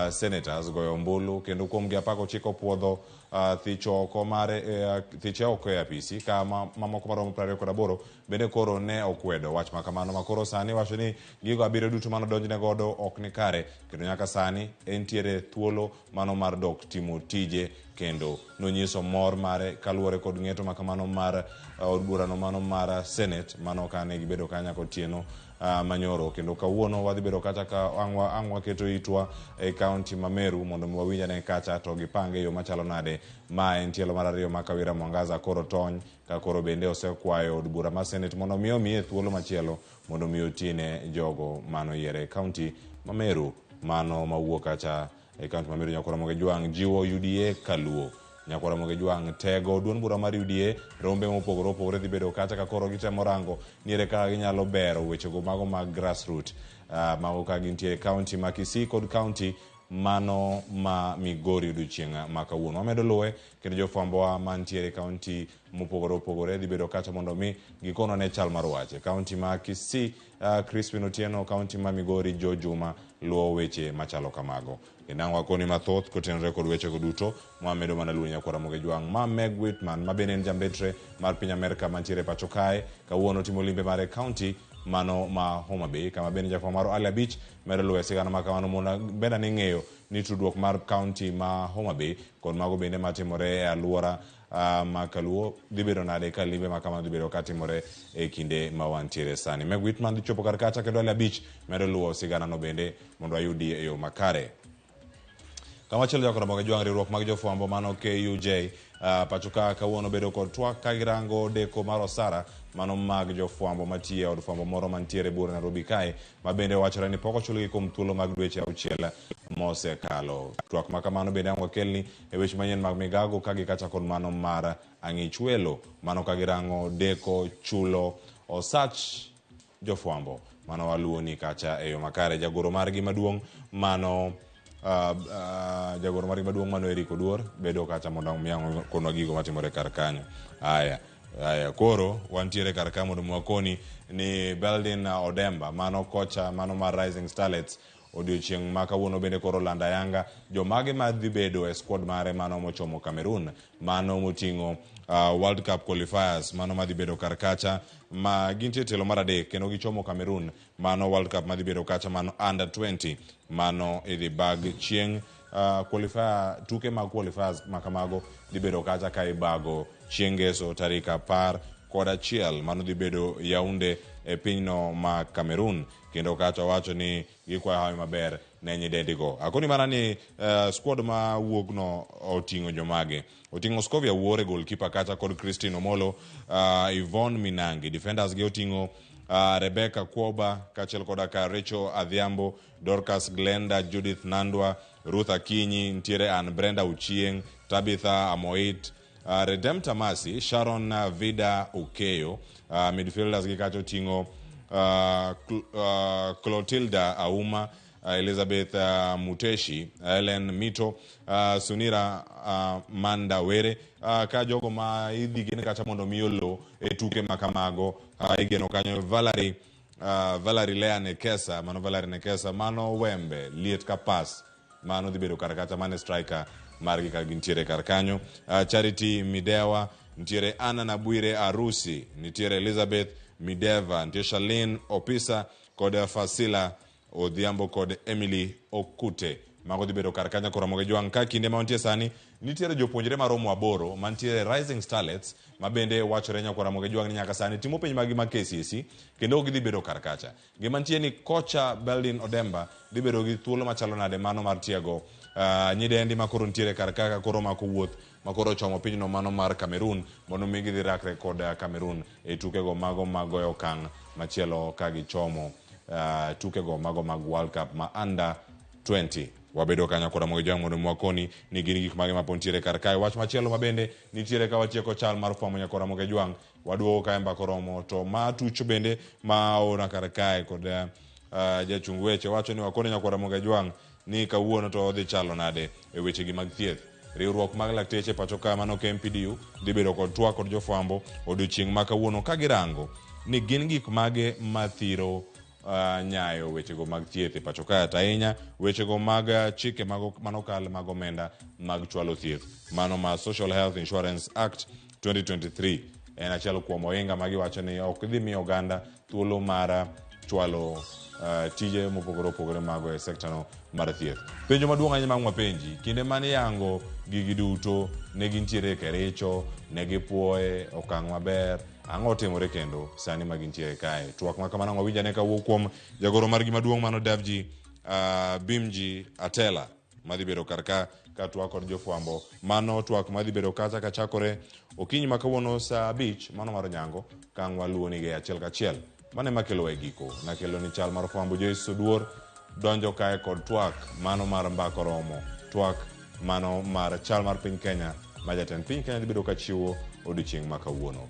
senators goyo ombulu kendo kuom gi 19 puodho thicho oko mare thiche oko e apisi ka mamoko maromo 28 bende koro ne okwedo wach makamano ma koro sani wacho ni gigo abiriyo duto mano donjne godo ok ni kare kendo nyaka sani entiere thuolo mano mar dok timo tije kendo nonyiso mor mare kaluwore kod ng'eto makamano mar od burano mano mar Senate mano kane gibedo kanya kotieno manyoro. Kendo kawuono wadhi bedo kacha ka ang' waketo itwa e kaunti ma Meru mondo mi wawinj ane kacha to gipange e yo machalo nade. Ma en tielo mar ariyo ma Kawira Mwangaza koro tony ka koro bende osekwayo od bura mar Senate mondo mi omiye thuolo machielo mondo mi otine jogo manoyiere e kaunti ma Meru mano mawuok kacha e kaunti ma Meru. Nyakwar Ramogi Jwang' jiwo UDA kaluo. Nyakwar Ramogi Jwang' tego duond bura mar UDA rombe mopogore opogore dhi bedo kacha ka koro gitemo rango niere kaka ginyalo bero wechego mago mag grassroot mago ka gintie e kaunti ma Kisii kod kaunti mano ma Migori odiochieng' ma kawuono. Wamedo luwe kendo jofwambowa mantiere e kaunti mopogore opogore dhi bedo kacha mondo mi gikonwa ne chal mar wach. E kaunti ma Kisii Crispin Otieno, kaunti ma Migori Joe Juma luwo weche machalo kamago. Kendo ang' wakoni mathoth kotenore kod wechego duto mwamedo mana luwo Nyakwar Ramogi Jwang' ma Meg Whitman ma bende en jambetre mar piny Amerka mantiere pacho kae kawuono timo limbe mare e kaunti mano ma Homa Bay kama bende jafwambo mar Ali Abich medo luwo e sigana ma kamano mondo bende ane ng'eyo ni tudruok mar kaunti ma Homa Bay kod mago bende matimore e aluora ma Kaluo dhi bedo nade ka limbe ma kamano dhi bedo katimore e kinde ma wantiere sani. Meg Whitman dhi chopo kar kacha kendo Ali Abich medo luwo sigana no bende mondo wayudi e yo makare. Kamachielo Nyakwar Ramogi Jwang' riwruok mag jofwambo mano KUJ pacho ka kawuono bedo kod twak ka girango deko mar osara mano mag jofwambo matiyo e od fwambo moro mantiere buore Nairobi kae ma bende wachore ni pok ochulgi kuom thuolo mag dweche 6 mosekalo. Twak ma kamano bende ang' wakelni e weche manyien mag migago ka gikacha kod mano mar ang'ichwelo mano ka girango deko chulo osach jofwambo mano waluwo ni kacha e yo makare. Jagoro margi maduong' mano jagoro margi maduong' mano Eric Oduor bedo kacha mondo mi ang' konwa gigo matimore kar kanyo. Aya, aya koro wantiere kar ka mondo mwakoni ni Beldin Odemba mano kocha mano mar Rising Starlets odiochieng' ma kawuono bende koro landa yanga jomage madhi bedo e squad mare mano mochomo Cameroon mano moting'o World Cup qualifiers mano madhi bedo kar kacha ma gintie tielo mar 3 kendo gichomo Cameroon mano World Cup madhi bedo kacha mano under 20 mano idhi bag chieng' qualifier tuke mag qualifiers makamago dhi bedo kacha ka ibago chieng' ngeso tarik 11 mano dhi bedo Yaounde e pinyno ma Cameroon kendo kacha wacho ni gikwayo hawi maber ne nyidendigo. Akoni mana ni squad ma wuogno oting'o jomage. Oting'o Scovia Wuore goalkeeper kacha kod Christine Omolo, Yvonne Minangi. Defenders gi oting'o Rebecca Kwoba kaachiel koda ka Rachel Adhiambo, Dorcas Glenda, Judith Nandwa, Ruth Akinyi, nitiere Ann Brenda Uchieng, Tabitha Amoit, Redempta Masi, Sharon Vida Okeyo. Midfielders gi kacha oting'o Clotilda Auma, Elizabeth Muteshi, Ellen Mito, Sunira Mandawere, ka jogo ma idhi gin kacha mondo mi olo e tuke makamago igeno kanyo Valerie Valerie Lea Nekesa, mano Valerie Nekesa, mano Wembe, liet ka pas, mano dhi bedo kar kacha, mano e striker margi ka gintiere kar kanyo. Charity Midewa, nitiere Anna Nabwire Arusi, nitiere Elizabeth Mideva, nitie Charlene Opisa kod Fasila Odhiambo kod Emily Okute. Mago dhi bedo kar kanyo koromo gi jwang'. Ka kinde ma wantie sani, nitiere jopuonjre maromo 8 mantiere Rising Starlets, ma bende wachore nyakwa Ramogi Jwang' ni nyaka sani timo penj maggi mag KCSE, kendo ok gidhi bedo kar kacha. Gima nitie ni kocha Beldin Odemba dhi bedo gi thuolo machalo nade mano mar tiego nyidendi ma koro nitiere kar ka, ka koro mako wuoth ma koro ochomo pinyno mano mar Cameroon mondo mi gidhi rakre kod Cameroon e tukego mago mag goyo okang' machielo ka gichomo tukego mago mag World Cup ma under 20. Wabedo kanyo kod Ramogi Jwang' mondo mwakoni ni gin gik mage ma pod nitiere kar kae. Wach machielo ma bende nitiere ka watieko chal mar fwambo nyaka Ramogi Jwang', waduogo kae mbaka oromo to ma tucho bende ma aora kar kae kod jachung weche wacho ni wakoni nyaka Ramogi Jwang' ni kawuono to odhi chalo nade e wechegi mag thieth. Riwruok mag lakteche pacho ka mano KMPDU dhi bedo kod twak kod jofwambo odiochieng' ma kawuono ka girango ni gin gik mage mathiro nyayo wechego mag thieth e pacho ka, to ahinya wechego mag chike manokal mag omenda mag chwalo thieth mano ma Social Health Insurance Act 2023 en achiel kuom ohinga ma giwacho ni ok dhi miyo oganda thuolo mar chwalo tije mopogore opogore mago e sekta no mar thieth. Penjo maduong' ahinya ma wapenji, kinde mane yango gigi duto ne gintiere Kericho, ne gipuoye okang' maber, ang'o otimore kendo sani ma gintiere kae? Twak ma kamano wawinj ane kawuok kuom jagoro margi maduong' mano Davji Bimji Atela madhi bedo kar ka ka twak kod jofwambo. Mano twak madhi bedo kacha kachakore okinyi ma kawuono saa 5 mano mar Onyango ka ang' waluwonige achiel kachiel. Mano ema kelowa e giko. Nakelo ni chal mar fwambo Joyce Oduor donjo kae kod twak mano mar mbaka oromo. Twak mano mar chal mar piny Kenya ma jatend piny Kenya dhi bedo ka chiwo odiochieng' ma kawuono.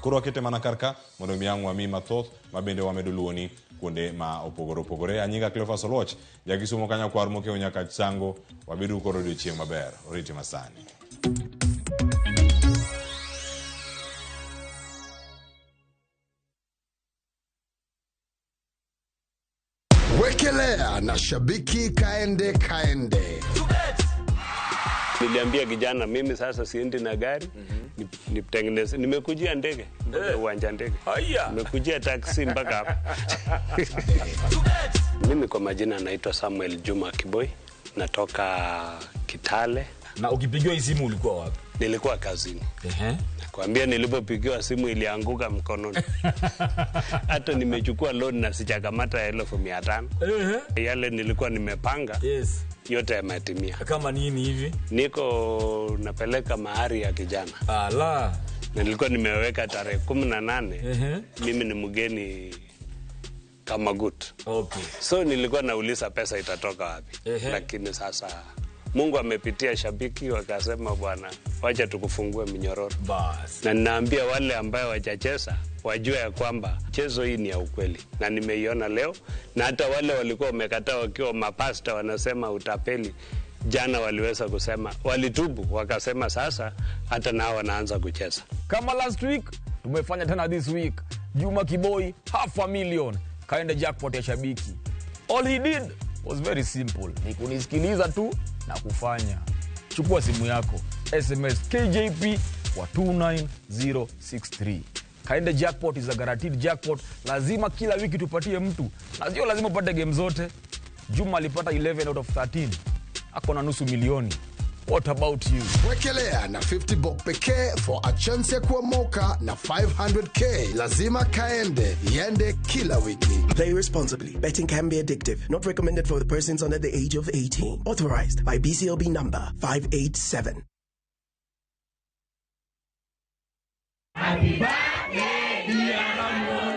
Koro wakete mana kar ka mondo mi ang' wami mathoth ma bende wamedo luwoni kuonde ma opogore opogore. Anyinga Cleophas Oluoch, jakisumo kanyo kwar mokewo nyaka Sango. Wabedu kod odiochieng' maber. Oriti masani. Wekelea na shabiki kaende kaende. Niliambia kijana mimi sasa siendi na gari, nitengeneze. Nimekujia ndege mpaka uwanja ndege. Nimekujia taxi mpaka hapa. Mimi kwa majina naitwa Samuel Juma Kiboi, natoka Kitale. Na ukipigiwa hii simu ulikuwa wapi? Nilikuwa kazini. Nakwambia nilipopigiwa simu ilianguka mkononi. Hata nimechukua loan na sijakamata 1500. Yale nilikuwa nimepanga. Yote yametimia. Kama nini hivi? Niko napeleka mahari ya kijana. Ala. Na nilikuwa nimeweka tarehe 18. Mimi ni mgeni kama good. So nilikuwa nauliza pesa itatoka wapi. Lakini sasa Mungu amepitia shabiki wakasema bwana wacha tukufungue minyororo. Bas. Na ninaambia wale ambao hawajacheza wajue ya kwamba chezo hii ni ya ukweli na nimeiona leo, na hata wale walikuwa wamekataa wakiwa mapasta wanasema utapeli, jana waliweza kusema, walitubu wakasema sasa hata nao wanaanza kucheza. Kama last week tumefanya tena this week. Juma Kiboi 500,000 kaenda jackpot ya shabiki. All he did was very simple, ni kunisikiliza tu na kufanya. Chukua simu yako, SMS KJP kwa 29063. Kaende jackpot is a guaranteed jackpot. Lazima kila wiki tupatie mtu. Na sio lazima upate game zote. Juma alipata 11 out of 13. Ako na 500,000. What about you? Wekelea na 50 bob pekee for a chance ya kuomoka na 500k. Lazima kaende, iende kila wiki. Play responsibly. Betting can be addictive. Not recommended for the persons under the age of 18. Authorized by BCLB number 587.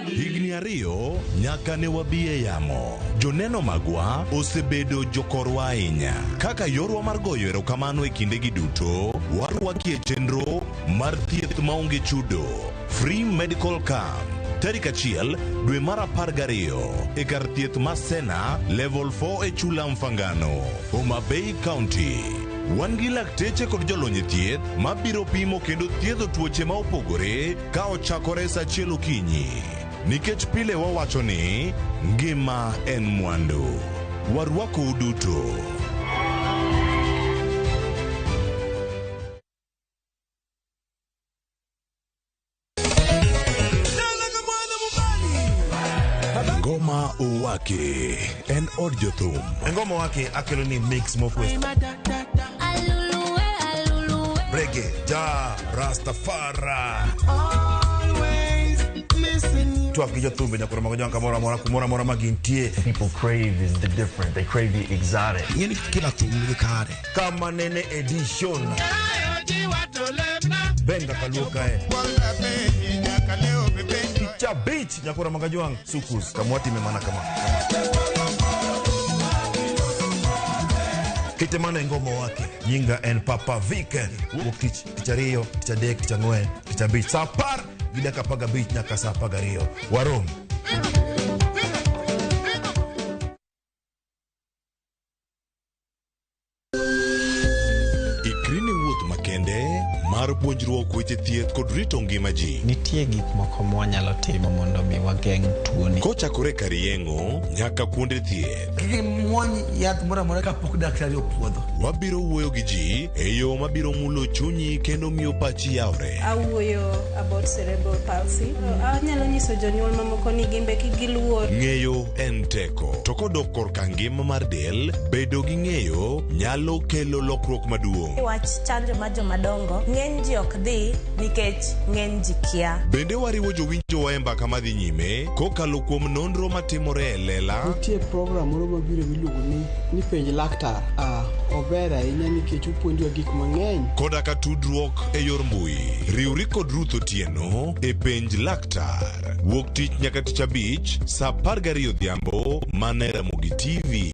Higni 2 nyaka ne wabi e yamo. Joneno magwa osebedo jokorwa ahinya. Kaka yorwa mar goyo erokamano e kindegi duto, warwaki e chenro mar thieth maonge chudo, Free Medical Camp. Tarik 1 dwe mar 12 e kar thieth ma Sena Level 4 e Chula Mfangano, Homa Bay County. Wan gi lakteche kod jolony e thieth mabiro pimo kendo thiedho tuoche ma opogore ka ochakore saa 1 okinyi. Nikech pile wawacho ni ngima en mwandu. Warwakou duto. Ngoma Owake en od jothum. Ngoma Owake akelo ni mix mokwe. Reggae, ja, Rastafari. Twak gi jothumbe nyaka romo gi jong kamoro amora kumoro amora ma gintie. People crave is the different. They crave the exotic. Ing'e ni kila thum nigi kare. Kama nene edition. Benga kaluo kae. Picha beach nyakura magajuang sukus kamwatime mana kama. Kite mana e ngoma wake nyinga en Papa Vic wuok tich tich ariyo tich adek tich ang'wen tich abich saa apar gi dakika apar gabich nyaka saa apar gariyo warom. Ikri ne wuoth makende mar puonjruok weche thieth kod rito ngima ji. Nitie gik moko mwanyalo timo mondo mi wageng' tuoni. Kochakore kar yeng'o nyaka kuonde thieth. Kik imuony yath moro amora kapok daktari opuodho. Wabiro wuoyo gi ji e yo mabiro mulo chunyi kendo miyo pachi yawre. Awuoyo about cerebral palsy. Anyalo nyiso jonyuol mamoko ni gin be kik giluor. Ng'eyo en teko. To kodok korka ngima mar del, bedo gi ng'eyo nyalo kelo lokruok maduong'. Wach chanjo mar jomadongo ng'eny ji ok dhi nikech ng'eny ji kia. Bende wariwo jowinjowa e mbaka madhi nyime kokalo kuom nonro matimore e lela. Nitie program moro mabiro miluongo ni penj laktar. Ober ahinya nikech opuonjowa gik mang'eny. Koda ka tudruok e yor mbui. Riwri kod Ruth Otieno e penj laktar. Wuok tich nyaka tich abich saa 12 odhiambo mana e Ramogi TV.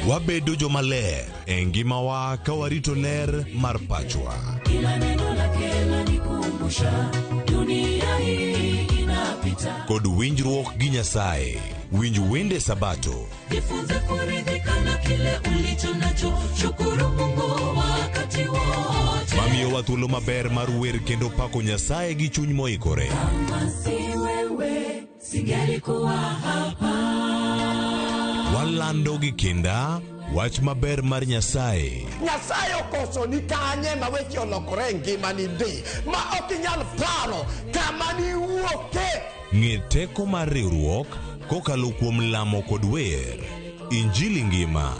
Wabedo jomaler e ngimawa ka warito ler mar pachwa. Kila neno lake lanikumbusha dunia hii inapita. Kod winjruok gi Nyasaye. Winj wende Sabato. Jifunze kuridhika na kile ulicho nacho, shukuru Mungu wakati wote. Mamiyowa thuolo maber mar wer kendo pako Nyasaye gi chuny moikore. Kama si wewe singelikuwa hapa. Walando gi kinda wach maber mar Nyasaye. Nyasaye okoso ni kanye ma weche olokore e ngimani ndi ma ok inyal paro kama niwuoke. Ng'e teko mar riwruok kokalo kuom lamo kod wer. Injili ngima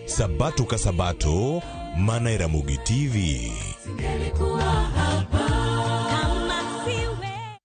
Sabato ka Sabato mana e Ramogi TV. Singelikuwa hapa. Kama si wewe.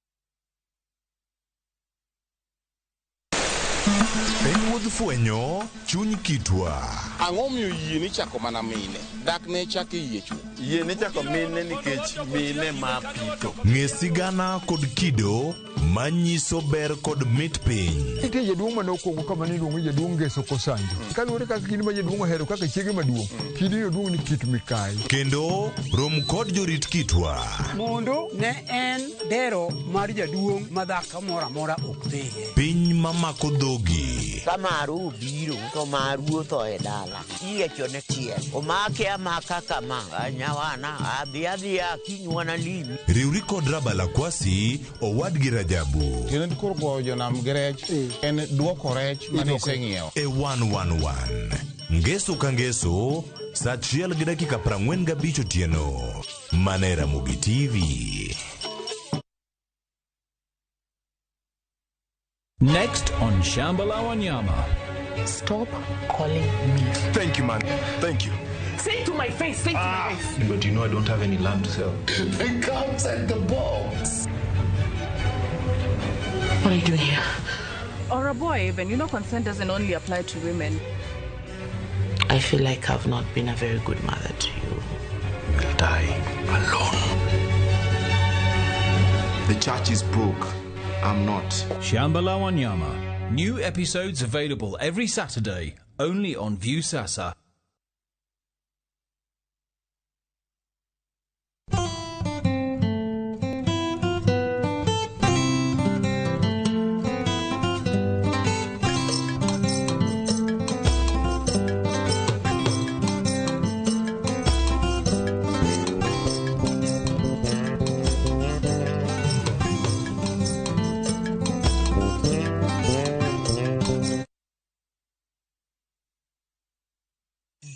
En wuodh fwenyo chuny kitwa. Ang'o miyo yie ni chako mana mine? Dak ne chako yie chuth. Yie ni chako mine nikech mine ma pito. Ng'e sigana kod kido manyiso ber kod mit piny. Nitie jaduong' mane okuongo kama niluongo ni jaduong' Ngeso Kosanjo. Kaluwore kaka kidi ma jaduong' ohero kaka chiege maduong', kidi oduong' ni kit mikayi. Kendo rom kod jorit kitwa. Mondo ne en dero mar jaduong' ma dhako moro amora ok dhiye. Piny mamako dhogi. Ka maru obiro to maru otho e dala. Iyiechone tiel. Omake amaka kama. Nyawana adhi adhiya kinywana limi. Riwri kod Rabala Kwasi owadgi Rajabu. Tiende koro goyo jonam gi rech en duoko rech mane iseng'iewo. E 111. Ngeso ka ngeso saa 1:45 otieno. Mana e Ramogi TV. Next on Shambala Wanyama. Stop calling me. Thank you, man. Thank you. Say to my face, say to my face. But you know I don't have any land to sell. They can't take the box. What are you doing here? Or a boy even. You know consent doesn't only apply to women. I feel like I've not been a very good mother to you. You'll die alone. The church is broke. I'm not. Shambala Wanyama. New episodes available every Saturday, only on Viusasa.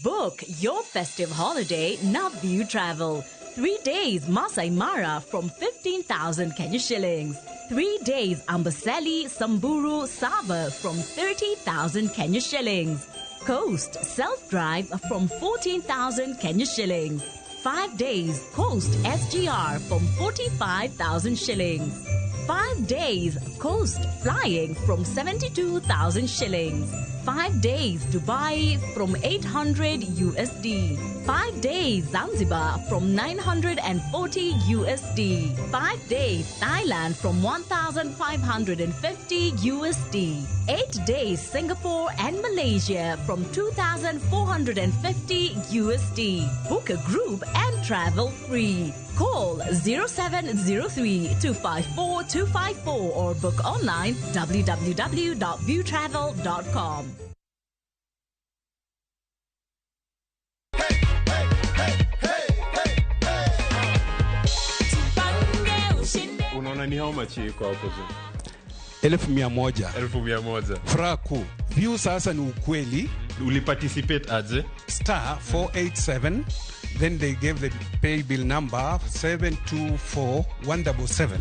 Book your festive holiday now View Travel. 3 days Masai Mara from 15,000 Kenya shillings. 3 days Amboseli, Samburu, Sava from 30,000 Kenya shillings. Coast self-drive from 14,000 Kenya shillings. 5 days Coast SGR from 45,000 shillings. 5 days Coast flying from 72,000 shillings. 5 days Dubai from 800 USD. 5 days Zanzibar from 940 USD. 5 days Thailand from 1,550 USD. 8 days Singapore and Malaysia from 2,450 USD. Book a group and travel free. Call 0703 254 254 or book online www.viewtravel.com. Unaona ni how much iko hapo juu? 100,000. 100,000. Furaha kuu. View sasa ni ukweli. Uliparticipate aje? Star 487, then they gave the pay bill number 724177.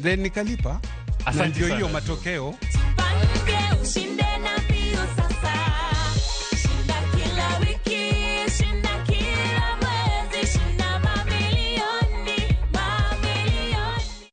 Then nikalipa. Na Asante ndio hiyo sana. matokeo. Tupange ushinde na View sasa. Shinda kila wiki, shinda kila mwezi, shinda mamilioni, mamilioni.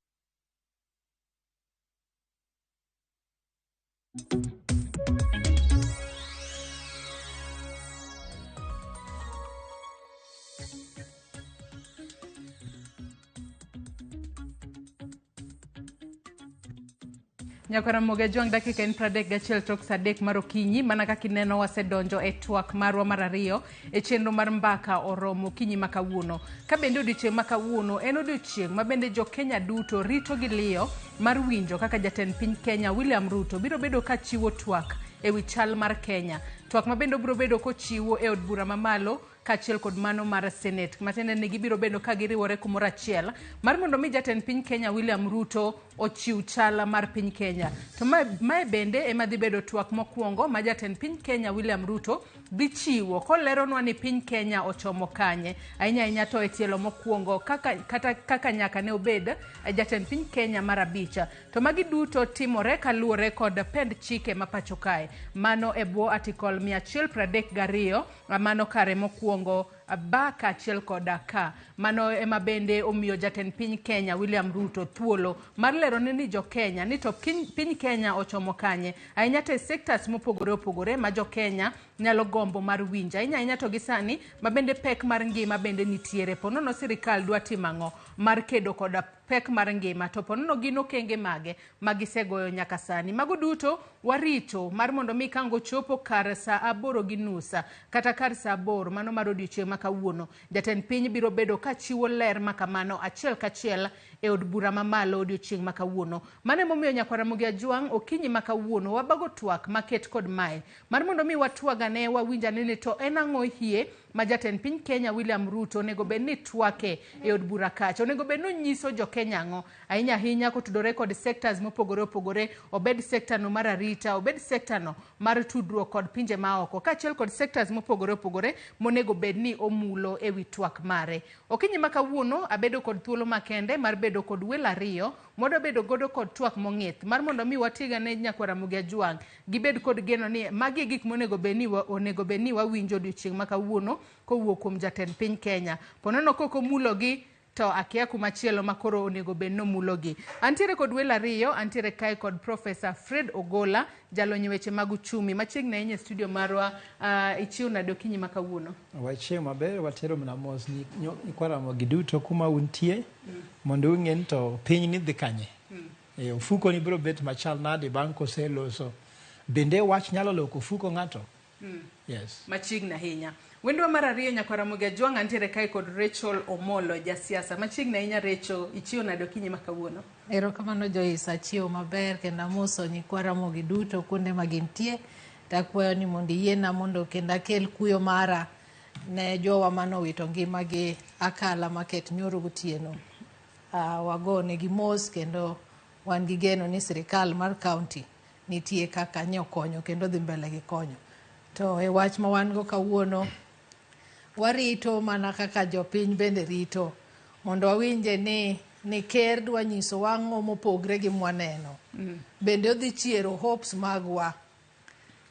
Nyakwara Ramogi Ajwang' dakika en 31 tok sa 3 mar okinyi mana kaka ineno wasedonjo e twak marwa mar ariyo e chenro mar mbaka oromo okinyi ma kawuono. Ka bende odiochieng' ma kawuono en odiochieng' ma bende jo Kenya duto rito gi liyo mar winjo kaka jatend piny Kenya William Ruto biro bedo ka chiwo twak ewi chal mar Kenya. Twak ma bende obiro bedo kochiwo e od bura mamalo kaachiel kod mano mar Senate. Matiende ni gibiro bedo ka giriwore kumoro achiel mar mondo mi jatend piny Kenya William Ruto ochiw chal mar piny Kenya. To mae bende ema dhi bedo twak mokwongo ma jatend piny Kenya William Ruto dhi chiwo koleronwa ni piny Kenya ochomo kanye. Ahinya ahinya to e tielo mokwongo kaka nyaka ne obed jatend piny Kenya mar abich. To magi duto timore kaluwore kod pend chike ma pacho kae. Mano e bwo article 132 mano kare mokwongo ba kaachiel koda ka. Mano ema bende omiyo jatend piny Kenya William Ruto thuolo mar lerone ni jo Kenya ni to piny Kenya ochomo kanye. Ahinya to e sectors mopogore opogore ma jo Kenya nyalo gombo mar winjo. Ahinya ahinya to gi sani ma bende pek mar ngima bende nitiere. Ponono sirikal dwa timo ang'o mar kedo koda pek mar ngima to ponono gin okenge mage ma gisegoyo nyaka sani. Mago duto warito mar mondo mi kango chopo kar sa 8:30 kata kar sa 8 mano mar odiochieng' ma kawuono. Jatend piny biro bedo ka chiwo ler ma kamano achiel kachiel e od bura mamalo odiochieng' ma kawuono. Mano emomiyo nyakwar Ramogi Ajwang' okinyi ma kawuono wabago twak maket kod mae mar mondo mi watwagane wawinjane ni to en ang'o hie ma jatend piny Kenya William Ruto onego bed ni twake e od bura kacha. Onego bed ni onyiso jo Kenya ang'o ahinya ahinya kotudore kod sectors mopogore opogore, obed sector no mar arita, obed sector no mar tudruok kod pinje maoko, kaachiel kod sectors mopogore opogore monego bed ni omulo ewi twak mare. Okinyi ma kawuono abedo kod thuolo makende mar bedo kod welo ariyo mondo bedo godo kod twak mong'ith mar mondo mi watigane nyakwar Ramogi Ajwang' gibed kod geno ni magi e gik monego bed ni onego bed ni wawinjo odiochieng' ma kawuono kowuok kuom jatend piny Kenya. Ponono kok omulogi to akia kumachielo ma koro onego bed nomulogi. Antiere kod welo ariyo, antiere kae kod Professor Fred Ogola, jalony weche mag uchumi. Machiegni ahinya e studio marwa, ichiew nade okinyi ma kawuono? Wachiew maber, watero mana mos nyikwa Ramogi duto kuma untie, mondo ung'e ni to piny ni dhi kanye. Ofuko ni biro bet machal nade bang' koseloso. Bende wach nyalo loko ofuko ng'ato? Yes. Machiegni ahinya. Wendwa mar ariyo nyakwar Ramogi Ajwang' antiere kae kod Rachel Omolo, jasiasa. Machiegni ahinya Rachel, ichiew nade okinyi ma kawuono? Erokamano Joyce, achiew maber kendo amoso nyikwa Ramogi duto kuonde ma gintie. Takwayo ni mondo iyiena mondo kendo akel kuyo mara ne jowa manowito ngimagi akala maket nyoro gotieno. Wagonegi mos kendo wan gi geno ni sirikal mar county nitie kaka nyokonyo kendo dhi mbele gi konyo. To e wach ma wan go kawuono, warito mana kaka jopiny bende rito mondo wawinje ni ker dwa nyisowa ang'o mopogre gi mwaneno. Bende odhi chiero hopes magwa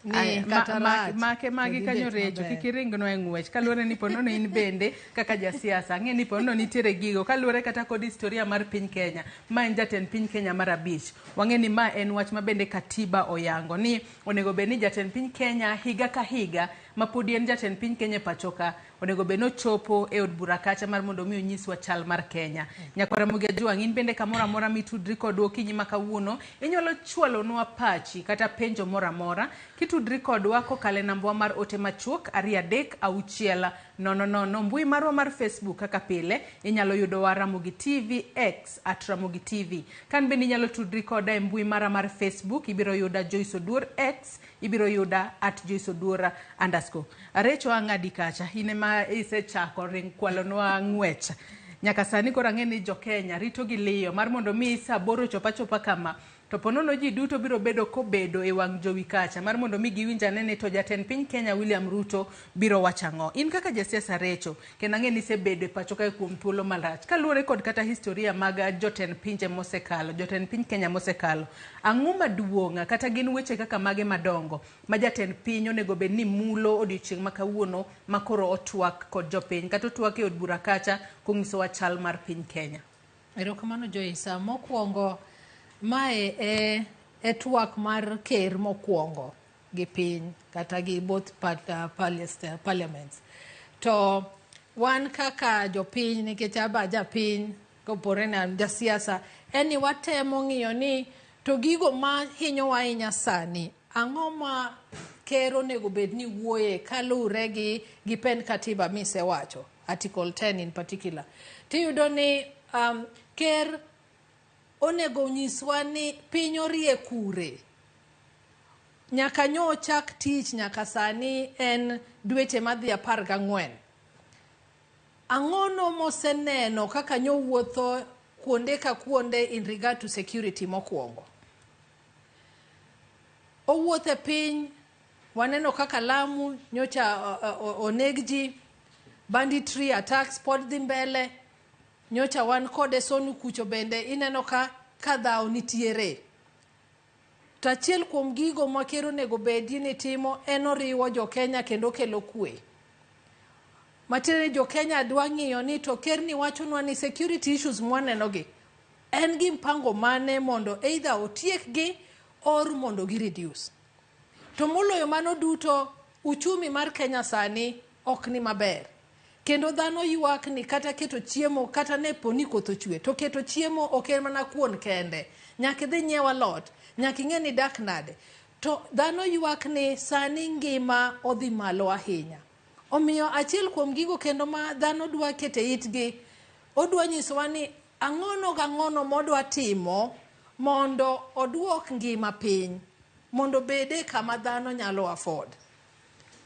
ni Aya, kata rach make magi to dhi kanyo bet Recho, maber. kik iringnwa e ng'wech kaluwore ni ponono in bende kaka jasiasa ang'e ni ponono nitiere gigo kaluwore kata kod historia mar piny Kenya. Ma en jatend piny Kenya mar 5. Wang'e ni ma en wach ma bende katiba oyango ni onego bed ni jatend piny Kenya higa ka higa ma podi en jatend piny Kenya e pacho ka onego bed ni ochopo e od bura kacha mar mondo mi onyiswa chal mar Kenya. Nyakwar Ramogi Ajwang', in bende kamoro amora mitudri kodwa okinyi ma kawuono, inyalo chwalonwa pachi kata penjo moro amora kitudri kodwa kokalo e nambwa mar ote machuok 2 3 6 0 0. Mbui marwa mar Facebook kaka pile inyalo yudowa Ramogi TV X at Ramogi TV. Kan bende inyalo tudri koda e mbui mara mar Facebook, ibiro yuda Joyce Oduor X, ibiro yuda at Joyce Oduor underscore. Recho ang'adi kacha, in ema isechako ring kwalonwa ng'wech. Nyaka sani koro ang'e ni jo Kenya rito gi liyo mar mondo mi saa 8 chop achopa kama to ponono ji duto biro bedo kobedo e wang' jowi kacha mar mondo mi giwinj ane ni to jatend piny Kenya William Ruto biro wacho ang'o. In kaka jasiasa Recho, kendo ang'e ni isebedo e pacho kae kuom thuolo malach, kaluwore kod kata historia mag jotend pinje mosekalo, jotend piny Kenya mosekalo, ang'o maduong' kata gin weche kaka mage madongo ma jatend piny onego bed ni mulo odiochieng' ma kawuono ma koro otwak kod jopiny kata otwak e od bura kacha kong'isowa chal mar piny Kenya? Erokamano Joyce. Mokwongo, mae e twak mar ker mokwongo gi piny kata gi both parliaments. To wan kaka jopiny, nikech aba japiny kopore ni an jasiasa, en ni watemo ng'iyo ni to gigo ma hinyowa ahinya sani, ang'o ma ker onego bed ni wuoye kaluwre gi pend katiba misewacho, Article 10 in particular. Tiyudo ni ker onego nyiswa ni piny orie kure. Nyaka nyo chak tich nyaka sani en dweche madhi 14. Ang'ono moseneno kaka nyo wuotho kuonde ka kuonde in regard to security mokwongo. Owuotho e piny, waneno kaka Lamu nyocha oneg ji, banditry attacks pod dhi mbele, nyocha wan kode Sonu kucho bende ineno ka dhawo nitiere. To achiel kuom gigo ma ker onego bedi ni timo en oriwo jo Kenya kendo kelo kwe. Matiende ni jo Kenya dwa ng'iyo ni to ker ni wachonwa ni security issues mwaneno gi en gi mpango mane mondo either otiekgi or mondo gi reduce. To moloyo mano duto, uchumi mar Kenya sani ok ni maber. Kendo dhano ywak ni kata keto chiemo, kata ne po ni koth ochwe, to keto chiemo ok en mana kuon kende. Nyaka idhi nyiew alot, nyaka ing'e ni dak nade. To dhano ywak ni sani ngima odhi malo ahinya. Omiyo achiel kuom gigo kendo ma dhano dwa kete itgi, odwa nyisowa ni ang'ono gang'ono modwa timo mondo oduok ngima piny, mondo obede kama dhano nyalo afford.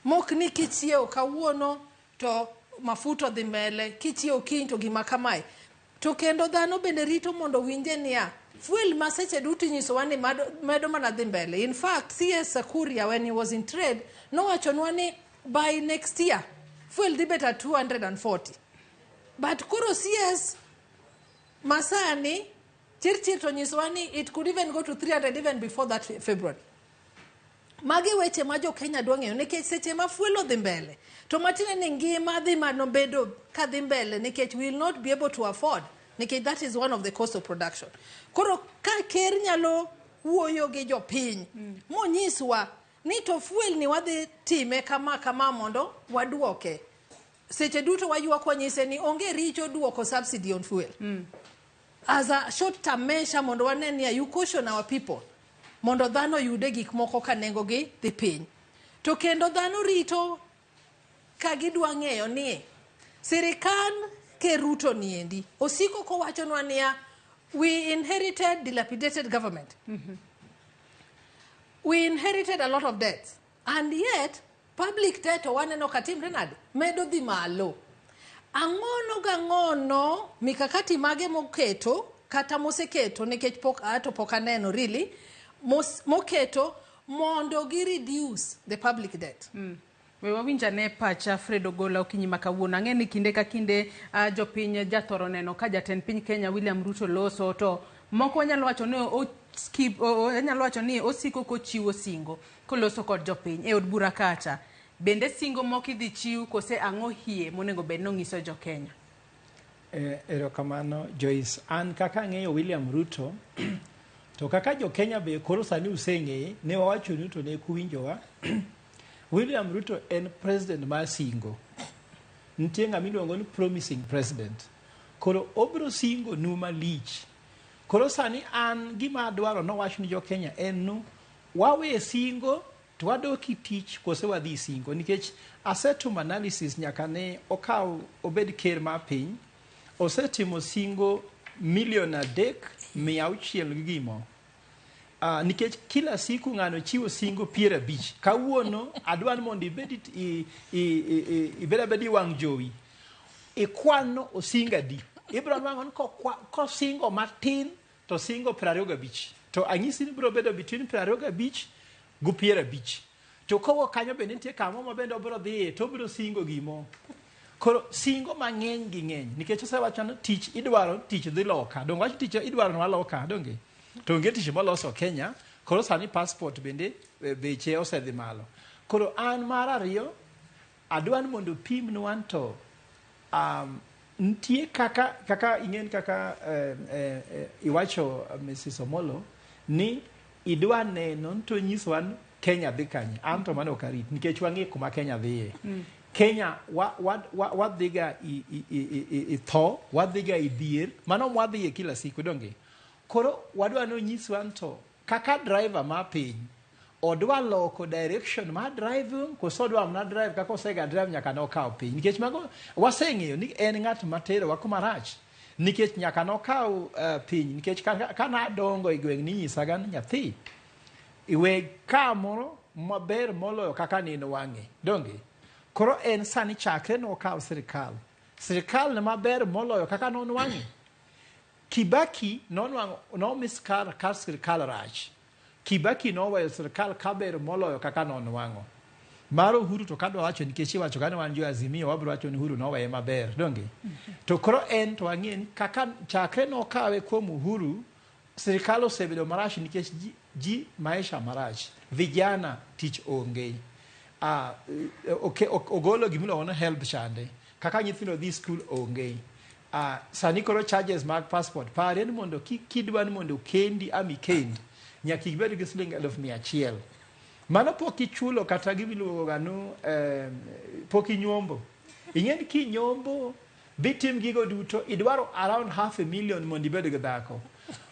Mok ni kichiewo kawuono to mafuta odhi mbele, kichiewo kiny to gima kamae. To kendo dhano bende rito mondo winje niya, fuel ma seche duto inyisowa ni medo mana dhi mbele. In fact, CS Kuria when he was in trade, nowachonwa ni by next year, fuel dhi bet at 240. But koro CS masani, chir to nyisowa ni it could even go to 300 even before that February. Magi weche ma jo Kenya dwa ng'eyo nikech seche ma fuel odhi mbele to matiende ni ngima dhi mano bedo ka dhi mbele nikech we will not be able to afford nikech that is one of the cost of production. Koro ka ker nyalo wuoyo gi jopiny monyiswa ni to fuel ni wadhi time kama kama mondo waduoke. Seche duto waywak wanyise ni onge richo duoko subsidy on fuel. As a short term measure mondo wane ni you caution our people mondo dhano yude gik moko ka nengo gi dhi piny. To kendo dhano rito ka gidwa ng'eyo ni sirikal Ker Ruto niendi osiko kowachonwa niya we inherited dilapidated government. We inherited a lot of debts and yet public debt to waneno ka timre nade medo dhi malo. Ang'ono gang'ono mikakati mage moketo kata moseketo nikech pok ato pok aneno really moketo Mondo gi reduce the public debt. We wawinj ane pacha Fred Ogola okinyi ma kawuono. Ang'e ni kinde ka kinde jopiny jathoro neno ka jatend piny Kenya William Ruto loso to moko wanyalo wacho ni o skip, anyalo wacho ni osiko kochiwo singo koloso kod jopiny e od bura kacha. Bende singo moko idhi chiw kose ang'o hie monego bed nong'iso jo Kenya? Erokamano Joyce. An kaka ang'eyo William Ruto to kaka jo Kenya be koro sani useng'eye ne wawachonu to ne kuwinjowa. William Ruto en president mar singo. Nitie ng'ama iluongo ni promising president. Koro obiro singo nu malich. Koro sani an gima adwaro nowach ni jo Kenya en nu wawe singo to wadok e tich kose wadhi singo nikech asetimo analysis nyaka ne okaw obed ker mar piny osetimo singo milion 3 600 gi gimo. Nikech kila siku ng'ano chiwo singo 50. Kawuono adwa ni mondo ibed ibed abeda i wang' jowi ikwano osingo adi ibiro nwang'o ni kosingo matin to singo 25 to anyisi ni biro bedo between 25 gi 50 to kowuok kanyo bende nitie kamo ma bende obiro dhiye to obiro singo gimo koro singo mang'eny gi ng'eny nikech osewacho ni tich idwaro tich dhi loka donge wach tich idwaro nwa loka donge to onge tich moloso Kenya koro sani passport bende beche osedhi malo koro an mar ariyo adwa ni mondo pimnwa to nitie kaka ing'en kaka iwacho Mrs. Omolo ni idwa neno to nyisowa ni Kenya dhi kanye an to mano ok arit nikech wang'e kuma Kenya dhiye. Kenya wadhiga i tho wadhiga i dhier mano mwadhiye kila siku donge koro wadwa ni onyiswa ni to kaka driver mar piny odwa loko direction mar driving koso odwa mana drive kaka osega drive nyaka nokaw piny nikech mago waseng'eyo ni en ng'at materowa kuma rach nikech nyaka nokaw piny nikech ka nadongo e gweng' ninyisaga ni nyathi iwe kamoro maber moloyo kaka ninwang'e donge koro en sani chakre nokaw sirikal sirikal ne maber moloyo kaka nonwang'e Kibaki nonwang'o nomi sirikal ka sirikal rach Kibaki noweyo sirikal kaber moloyo kaka nonwang'o mar Uhuru to kadwa wacho nikech iwacho ka ni wan jo Azimio wabiro wacho ni Uhuru noweye maber donge to koro en to wang'e ni kaka chakre nokawe kuom Uhuru sirikal osebedo marach nikech ji maisha marach vijana tich onge ogolo gimiluongo ni HELB chande kaka nyithindo dhi skul onge sani koro charges mag passport parie ni mondo kidwa ni mondo kendi ama ikend nyaka ibed gi siling 100,000 mano pok ichulo kata gimiluongo ga ni pok inyombo ing'e ni kinyombo bitim gigo duto idwaro around 500,000 mondo ibed gi dhako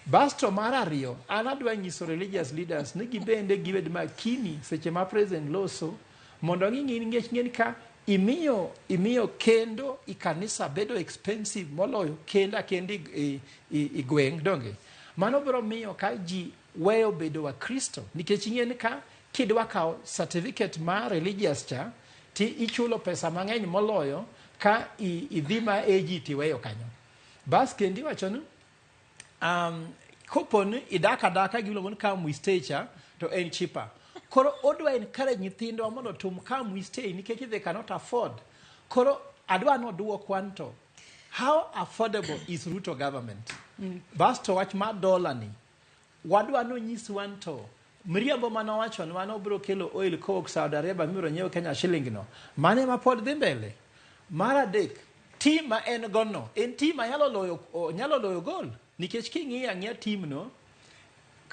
basto mar ariyo an adwa nyiso religious leaders ni gibende gibed makini seche ma president loso mondo ging'i nikech ng'eni ka imiyo kendo i kanisa bedo expensive moloyo kendo akenda i gweng' donge mano biro miyo ka ji weyo bedo wakristo nikech ing'e ni ka kidwa kawo certificate mar religious cha ti ichulo pesa mang'eny moloyo ka idhi ma AG tiweyo kanyo bas kendo iwacho ni kopo ni idak adaka gi iluongo ni come we stay cha to en cheaper koro odwa encourage nyithindwa mondo otum come we stay nikech they cannot afford koro adwa noduok wan to how affordable is Ruto government basto wach mar dola ni wadwa nonyis wan to miriambo manowachonwa nobiro kelo oil kowuok Saudi Arabia mibiro nyiew Kenya shilling no mane ma pod dhi mbele mar adek team ma en go no en team ma nyalo loyo gol nikech king'iyo ang'iya team no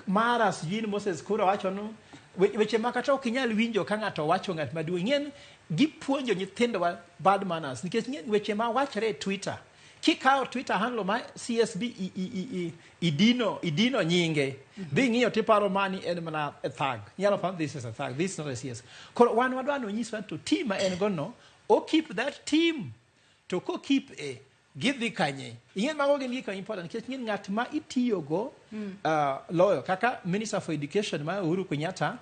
mara sijui ni Moses Kura wacho no weche ma kata ok inyal winjo ka ng'ato wacho ng'at maduong' ing'en gipuonjo nyithindowa bad manners nikech ing'en weche ma wachre e Twitter kikawo Twitter handle ma CSB idino nyinge dhi ng'iyo tiparo mani en mana a thug inyalo paro this is a thug this is not a CS koro wan wadwa ni onyiswa to team ma en go no o keep that team to ko keep e gidhi kanye ing'e mago gin gik ma important nikech ing'e ng'at ma itiyogo loyo kaka minister for education ma Uhuru Kenyatta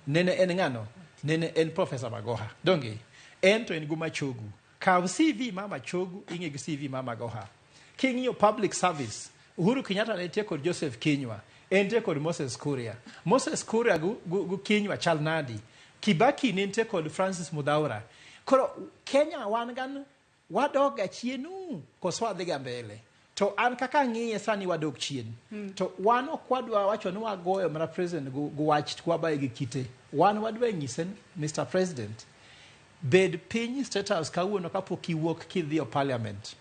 nene en ng'ano nene en professor Magoha donge en to en go Machogu kaw CV ma Machogu ing'e gi CV ma Magoha king'iyo public service Uhuru Kenyatta ne nitie kod Joseph Kinyua Entie kod Moses Kuria. Moses Kuria gu Kinyua chal nadi? Kibaki ne nitie kod Francis Mudhaura. Koro Kenya wan gan wadog chienu koso wadhiga mbele? To an kaka ng'iye sani wadok chien. To wan ok wadwa wacho ni wagoyo mana president gu wach kwabaye gi kite. Wan wadwa nyise ni, Mr. President, bed piny State House kawuono kapok iwuok kidhi e parliament.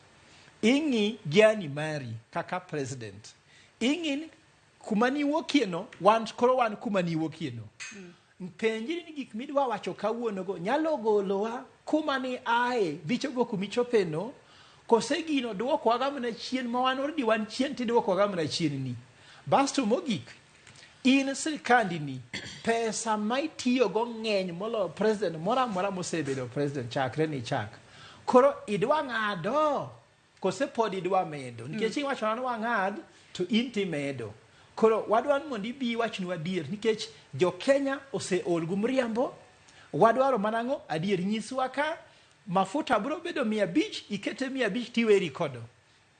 Ing'i journey mari kaka president. Ing'i ni kuma niwuokie no, wan koro wan kuma niwuokie no. Penjri ni gik midwa wacho kawuono go nyalo golowa kuma ni ae bichopo kumichope no, kose gino duokowa mana chien ma wan already wan chien tiduokowa mana chien ni. Basto mogik, in sirikandi ni pesa ma itiyogo ng'eny moloyo president moro amora mosebedo president chakre ni chak. Koro idwa ng'ado kose pod idwa medo? Nikech iwacho ni wang'ad to in timedo. Koro wadwa ni mondo ibi iwachnwa adier nikech jo Kenya oseol gi mriambo. Wadwaro mana ang'o? Adier. Nyiswa ka mafuta biro bedo 500, ikete 500 tiweri kodo.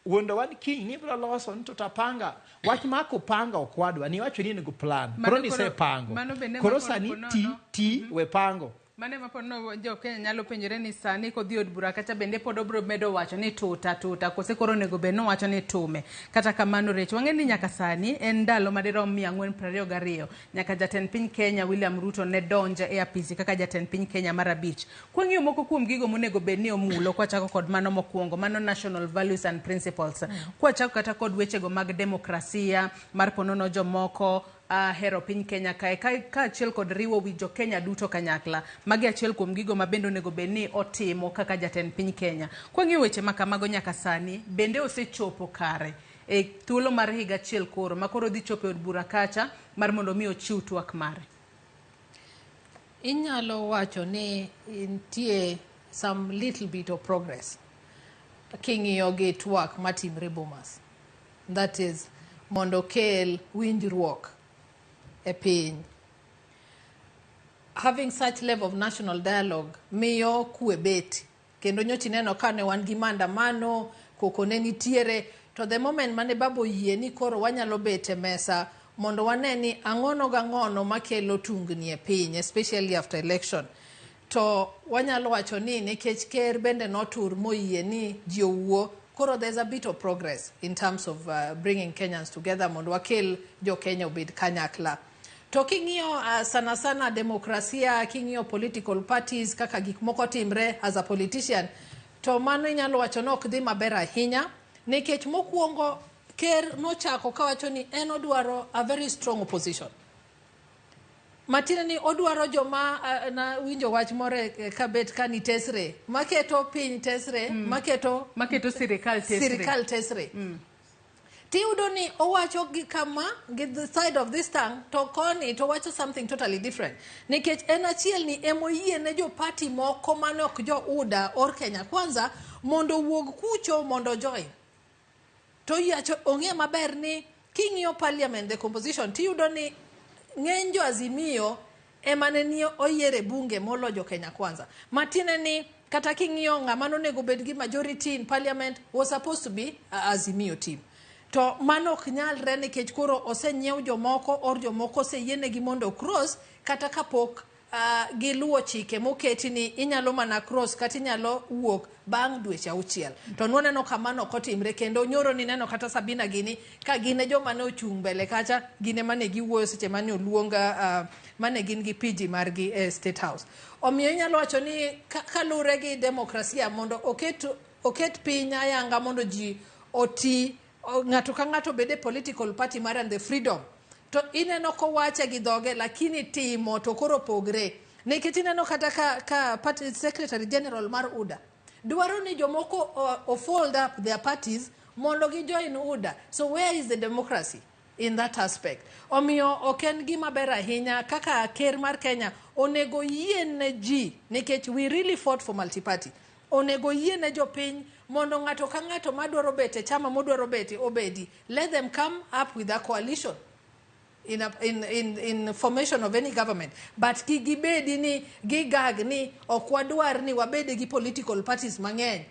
Wuondo wan kiny ni ibiro loso ni to tapanga. Wach mako panga ok wadwa. Niwacho ni in gi plan. Koro nisepango. Mano bende Koro ma sani koro ti nono. ti we pango. Mano ema pod no jo Kenya nyalo penjore ni sani kodhi od bura kacha bende pod obiro medo wacho ni tuta tuta kose koro onego bed nowacho ni tume. Kata kamano Rech, wang'e ni nyaka sani en ndalo madirom 422 nyaka jatend piny Kenya William Ruto ne donj e apisi kaka jatend piny Kenya mar abich. Kwang'iyo moko kuom gigo monego bed ni omulo, kwachako kod mano mokwongo, mano national values and principles. Kwachako kata kod wechego mag demokrasia, mar ponono jomoko, hero piny Kenya kae kaachiel kod riwo wi jo Kenya duto kanyakla. Magi achiel kuom gigo ma bende onego bed ni otimo kaka jatend piny Kenya. Kwang'iyo weche ma kamago nyaka sani, bende osechopo kare e thuolo mar higa achiel koro ma koro dhi chopo e od bura kacha mar mondo mi ochiw twak mare. Inyalo wacho ni nitie some little bit of progress king'iyo gi twak matimre Bomas. That is, mondo kel winjruok e piny. Having such level of national dialogue miyo kwe bet. Kendo nyocha ineno ka ne wan gi maandamano, koko ne nitiere, to the moment mane baba oyie ni koro wanyalo bet e mesa mondo wane ni ang'ono gang'ono makelo tungni e piny, especially after election. To wanyalo wacho ni nikech ker bende notur moyie ni ji owuo, koro there's a bit of progress in terms of bringing Kenyans together mondo wakel jo Kenya obed kanyakla. To king'iyo sana sana demokrasia, king'iyo political parties kaka gik moko timre as a politician, to mano inyalo wacho ni ok dhi maber ahinya, nikech mokwongo ker nochako kawacho ni en odwaro a very strong opposition. Matiende ni odwaro joma na winjo wach moro kabet ka ni tesre, maketo piny tesre, maketo sirikal tesre. Sirikal tesre. Tiyudo ni owacho gi kama gi the side of this tongue to koni to owacho something totally different. Nikech en achiel ni emoyie ne jo party moko mane ok jo UDA or Kenya Kwanza mondo owuog kucho mondo join. To yacho ong'e maber ni king'iyo parliament the composition tiyudo ni ng'eny jo Azimio ema ne ni oyier e bunge molo jo Kenya Kwanza. Matiende ni kata king'iyo ng'ama nonego bed gi majority in parliament was supposed to be Azimio team. To mano ok nyalre nikech koro osenyiew jomoko or jomoko oseyienegi mondo cross kata kapok giluwo chike moketi ni inyalo mana cross kata inyalo wuok bang' dweche 6. To nwaneno ka mano ok otimre kendo nyoro nineno kata Sabina gini ka gin e joma ne ochung' mbele kacha gin ema ne giwuoyo seche mane oluong mane gin gi PG margi e State House. Omiyo inyalo wacho ni kaluwre gi demokrasia mondo oket piny ayanga mondo ji oti ng'ato ka ng'ato obed e political party mare and the freedom. To ineno kowache gi dhoge lakini timo to koro pogre. Nikech ineno kata ka party secretary general mar UDA dwaro ni jomoko o fold up their parties mondo gi join UDA. So where is the democracy in that aspect? Omiyo ok en gima ber ahinya kaka ker mar Kenya onego yie ne ji nikech we really fought for multi-party. Onego yie ne jopiny mondo ng'ato ka ng'ato madwaro bet e chama modwaro bete obedi. Let them come up with a coalition in formation of any government. But kik gibedi ni gigag ni ok wadwar ni wabed gi political parties mang'eny.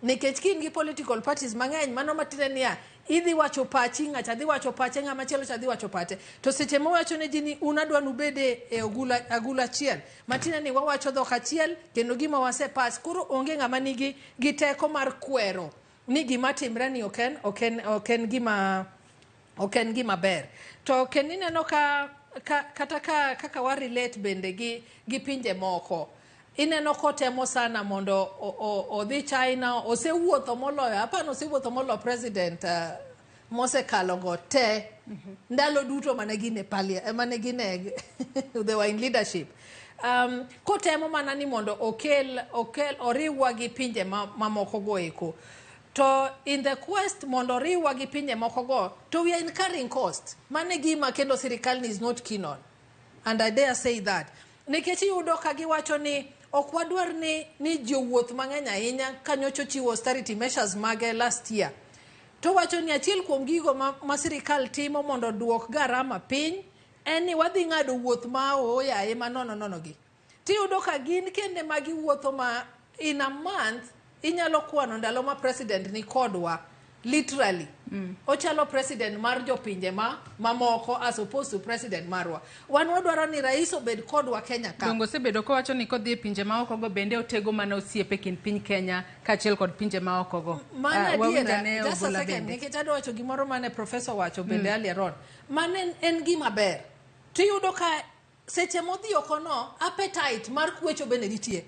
Nikech ka in gi political parties mang'eny, mano matiende niya, Idhi wacho pachi, ng'acha dhi wacho pache, ng'ama chielo cha dhi wacho pache. To seche mawacho ne ji ni un adwa nubede e ogula, agula achiel, matiende ni wawacho dhok achiel kendo gima wase pass, koro onge ng'ama nigi gi teko mar kwero ni gima timre ni ok en gima ber. To kendo ineno ka kata ka kaka wa relate bende gi pinje moko, ineno kotemo sana mondo odhi China. Osewuotho moloyo, apani osewuotho moloyo president mosekalo go te ndalo duto mane gin e mane gin e they were in leadership, kotemo mana ni mondo okel oriwwa gi pinje mamoko go eko. To in the quest mondo oriwwa gi pinje moko go, to we are incurring cost. Mano e gima kendo sirikal ni is not keen on, and I dare say that, nikech iyudo ka giwacho ni ok wadwar ni jowuoth mang'eny ahinya. Kanyocha ochiwo austerity measures mage last year, to wacho ni achiel kuom gigo ma sirikal timo mondo oduok garama piny en ni wadhi ng'ado wuoth ma ooyaye ma nono nono gi. Tiyudo ka gin kende ma giwuotho ma in a month inyalo kwano ndalo ma president ni kodwa, literally ochalo president mar jopinje ma mamoko as opposed to president marwa. Wan wadwaro ni rais obed kodwa Kenya ka. Dongo osebedo kowacho ni kodhi e pinje maoko go bende otego mana osiepe e kind piny Kenya kaachiel kod pinje maoko go. Mano Wawinj adiera. ane Just a Ogola second, bende. nikech adwa wacho gimoro mane professor wacho bende earlier on. Mano en gima ber. Tiyudo ka seche modhi oko no, appetite mar kwecho bende nitie.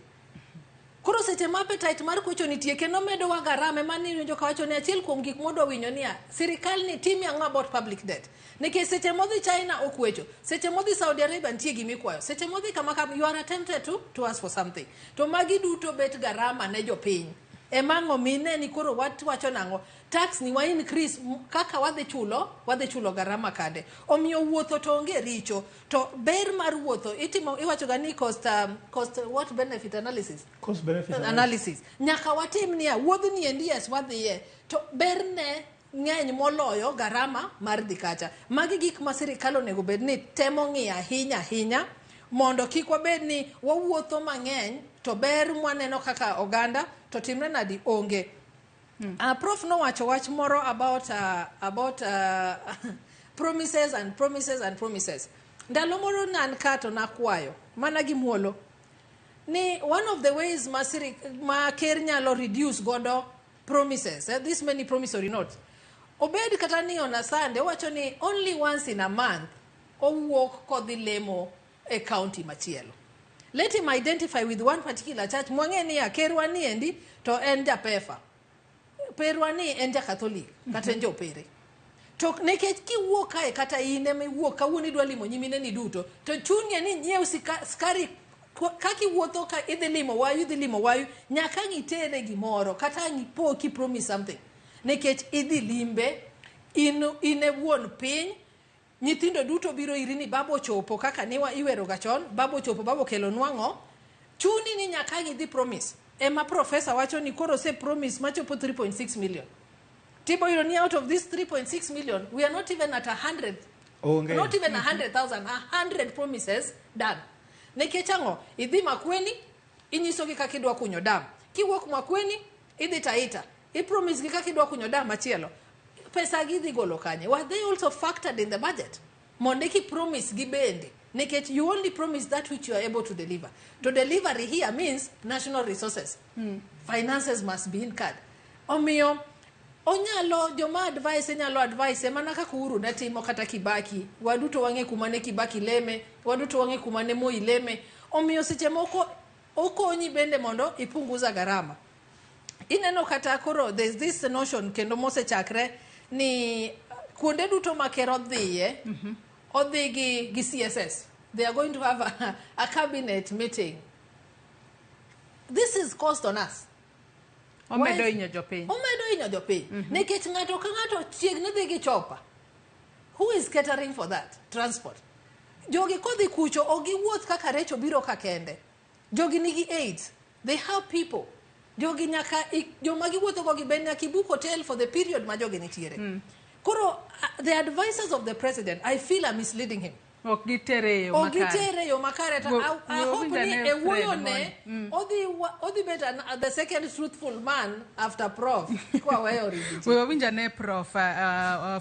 Koro seche ma appetite mar kwecho nitie kendo medowa garama, ema niwinjo kawacho ni achiel kuom gik modwa winjo niya, sirikal ni timi ang'o about public debt? Nikech seche modhi China okwecho, seche modhi Saudi Arabia nitie gimikwayo, seche modhi kama kama you are tempted to ask for something. To magi duto bet garama ne jopiny. Ema ang'o mine ni koro wacho nang'o? Tax ni wa increase kaka wadhi chulo garama kande. Omiyo wuotho to onge richo. To ber mar wuotho itimo, iwacho ga ni cost what benefit analysis. Cost benefit analysis. Nyaka watim niya, wuodhni endi, yes, wadhiye. To berne ng'eny moloyo garama mar dhi kacha. Magi gik ma sirikal onego bed ni temo ng'iyo ahinya ahinya mondo kik wabed ni wawuotho mang'eny to ber mwaneno kaka oganda to timre nadi onge. Prof nowacho wach moro about promises and promises and promises. Ndalo moro nan ka to nakwayo mana gi muolo ni one of the ways ma ker nyalo reduce godo promises, this many promissory notes, obed kata ni on a Sunday owacho ni only once in a month owuok kodhi lemo e county machielo. Let him identify with one particular church. Mwang'e niya, kerwa ni endi to en japefa. Perwa ni en ja-Catholic kata en jopere. To nikech kiwuok kae kata in ema iwuok kawuono idwa limo nyimineni duto, to chuni ni nyiew skari kaka iwuotho ka idhi limo wayu, idhi limo wayu, nyaka ang' itere gimoro kata ang' ipo ki promise something. Nikech idhi limbe, in e wuon piny, nyithindo duto biro iri ni baba ochopo kaka ne iwero ga chon, baba ochopo, baba okelonwa ang'o. Chuni ni nyaka ang' idhi promise. Ema professor wacho ni koro ose promise machopo 3.6 million. Tibo yudo ni out of this 3.6 million, we are not even at 100. Onge. Not even 100,000, 100 promises done. Nikech ang'o? Idhi Makueni, inyisogi kaka idwa kunyo dam. Kiwuok Makueni, idhi Taita. I promise gi kaka idwa kunyo dam machielo. Pesa gi idhi golo kanye? Were they also factored in the budget? Mondo eki promise gi bende. Nikech you only promise that which you are able to deliver. To delivery here means national resources. Finances must be incurred. Omiyo, onyalo joma advice nyalo advice mana kaka Uhuru ne timo kata Kibaki. Waduto wang'e kuma ne Kibaki leme, waduto wang'e kuma ne Moi leme. Omiyo seche moko okonyi bende mondo ipunguza garama. Ineno kata koro there's this notion kendo mosechakre ni kuonde duto ma ker odhiye, odhi gi CSS. They are going to have a cabinet meeting. This is cost on us. Omedo hinyo jopiny. Omedo hinyo jopiny. Nikech ng'ato ka ng'ato chiegni dhi gi chopa. Who is catering for that? Transport. Jogi kodhi kucho, ok giwuoth kaka Recho biro ka kende. Jogi nigi aides. They have people. Jogi nyaka, joma giwuotho go gi ben nyaka ibook hotel for the period ma jogi nitiere. Koro, the advisors of the president, I feel, are misleading him. Ok gitere e yo Ok makare. gitere e yo makare to I Go hope winj ni ane e wuoyo Fred ne mondo. odhi bet the second truthful man after prof kwaweyo Riggy G. We wawinj ane Prof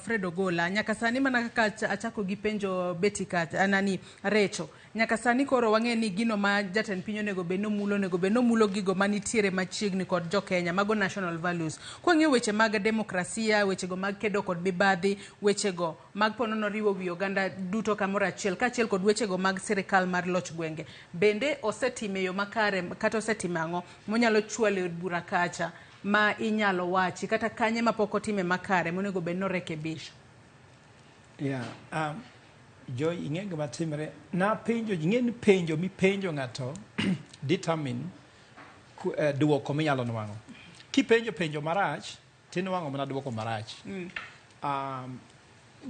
Fred Ogola. Nyaka sani mana kaka achako gi penjo Betty ka nani Recho. Nyaka sani koro wang'e ni gino ma jatend piny onego bed nomulo, onego bed nomulo gigo manitiere machiegni kod jo Kenya, mago national values. Kwang'iyo weche mag demokrasia, wechego mag kedo kod mibadhi, wechego mag ponono riwo wi oganda duto kamoro achiel, kaachiel kod wechego mag sirikal mar loch gwenge. Bende osetime yo makare kata osetimo ang'o monyalo chwalo e od bura kacha ma inyalo wachi kata kanye ma pok otime makare monego bed norekebisha? Yeah, Joy, ing'e gima timre. Napenjo, ing'e ni penjo mipenjo ng'ato determine duoko minyalo nwang'o. Kipenjo penjo marach, tinwang'o mana duoko marach.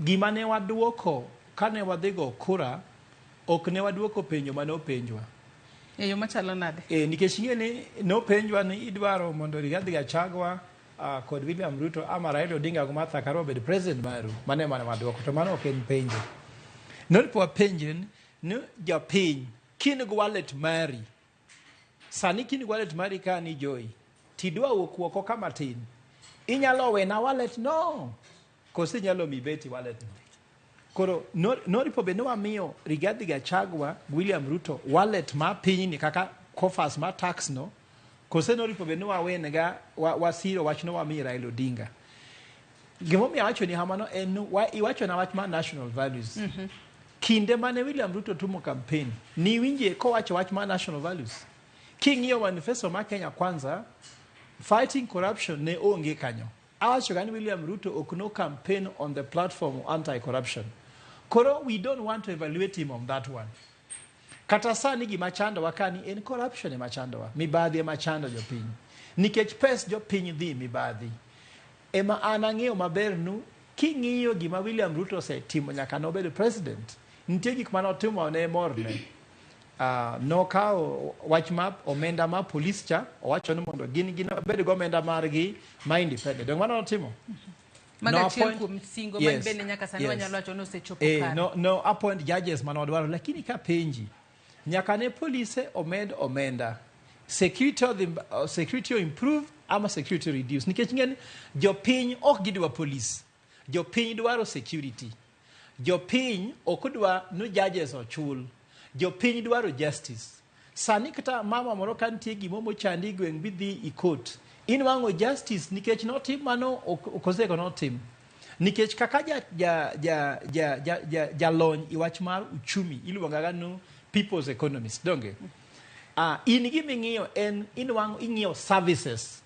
Gima ne waduoko kane wadhi go kura, ok ne waduoko penjo mane openjwa. E yo machalo nade? Nikech ing'e ni nopenjwa ni idwaro mondo Rigathi Gachagua kod William Ruto ama Raila Odinga gi Martha Karua obed president maru. Mano ema ne waduoko, to mano ok en penjo. Noripo wapenjre ni japiny kin gi wallet mari, sani kin gi wallet mari ka ni Joy, tidwa wuok oko kama tin, inyalo wena wallet no, koso inyalo mi Betty wallet no? Koro noripo bed ni wamiyo Rigathi Gachagua William Ruto wallet ma pinyni kaka coffers ma tax no, kose noripo bed ni wawenega wasiro wachno wamiyo Raila Odinga. Gimomiyo awacho ni kamano en ni iwacho na wach mar national values. Kinde mane William Ruto timo campaign, niwinje kowacho wach mar national values. King'iyo manifesto mar Kenya Kwanza, fighting corruption ne onge kanyo. Awacho ga ni William Ruto ok no campaign on the platform of anti-corruption. Koro we don't want to evaluate him on that one. Kata sani gima chandowa ka ni en corruption ema chandowa, mibadhi ema chando jopiny. Nikech pes jopiny dhi mibadhi. Ema an ang'eyo maber nu king'iyo gima William Ruto osetimo nyaka nobedo president, nitie gik mane otimo ne morne. Nokawo wach ma omenda ma police cha, owacho ni mondo gin bed gi omenda margi ma independent. Donge mano notimo? Mago No achiel appoint kuom singo man bende nyaka sani wanyalo wacho ni osechopo kare. No appoint judges mane wadwaro, lakini ka penji nyaka ne polise omed omenda, security odhi security improve ama security reduce, nikech ng'en jopiny ok gidwa police, jopiny dwaro security, jopiny ok dwa ni judges ochul, jopiny dwaro justice. Sani kata mama moro ka nitie gimo mochandi e gweng' bidhi i court, inwang'o justice nikech notim mano ok oseko notim. Nikech kaka jalony i wach mar uchumi iluonga ga ni people's economist, donge? In gima ing'iyo en inwang'o ing'iyo services,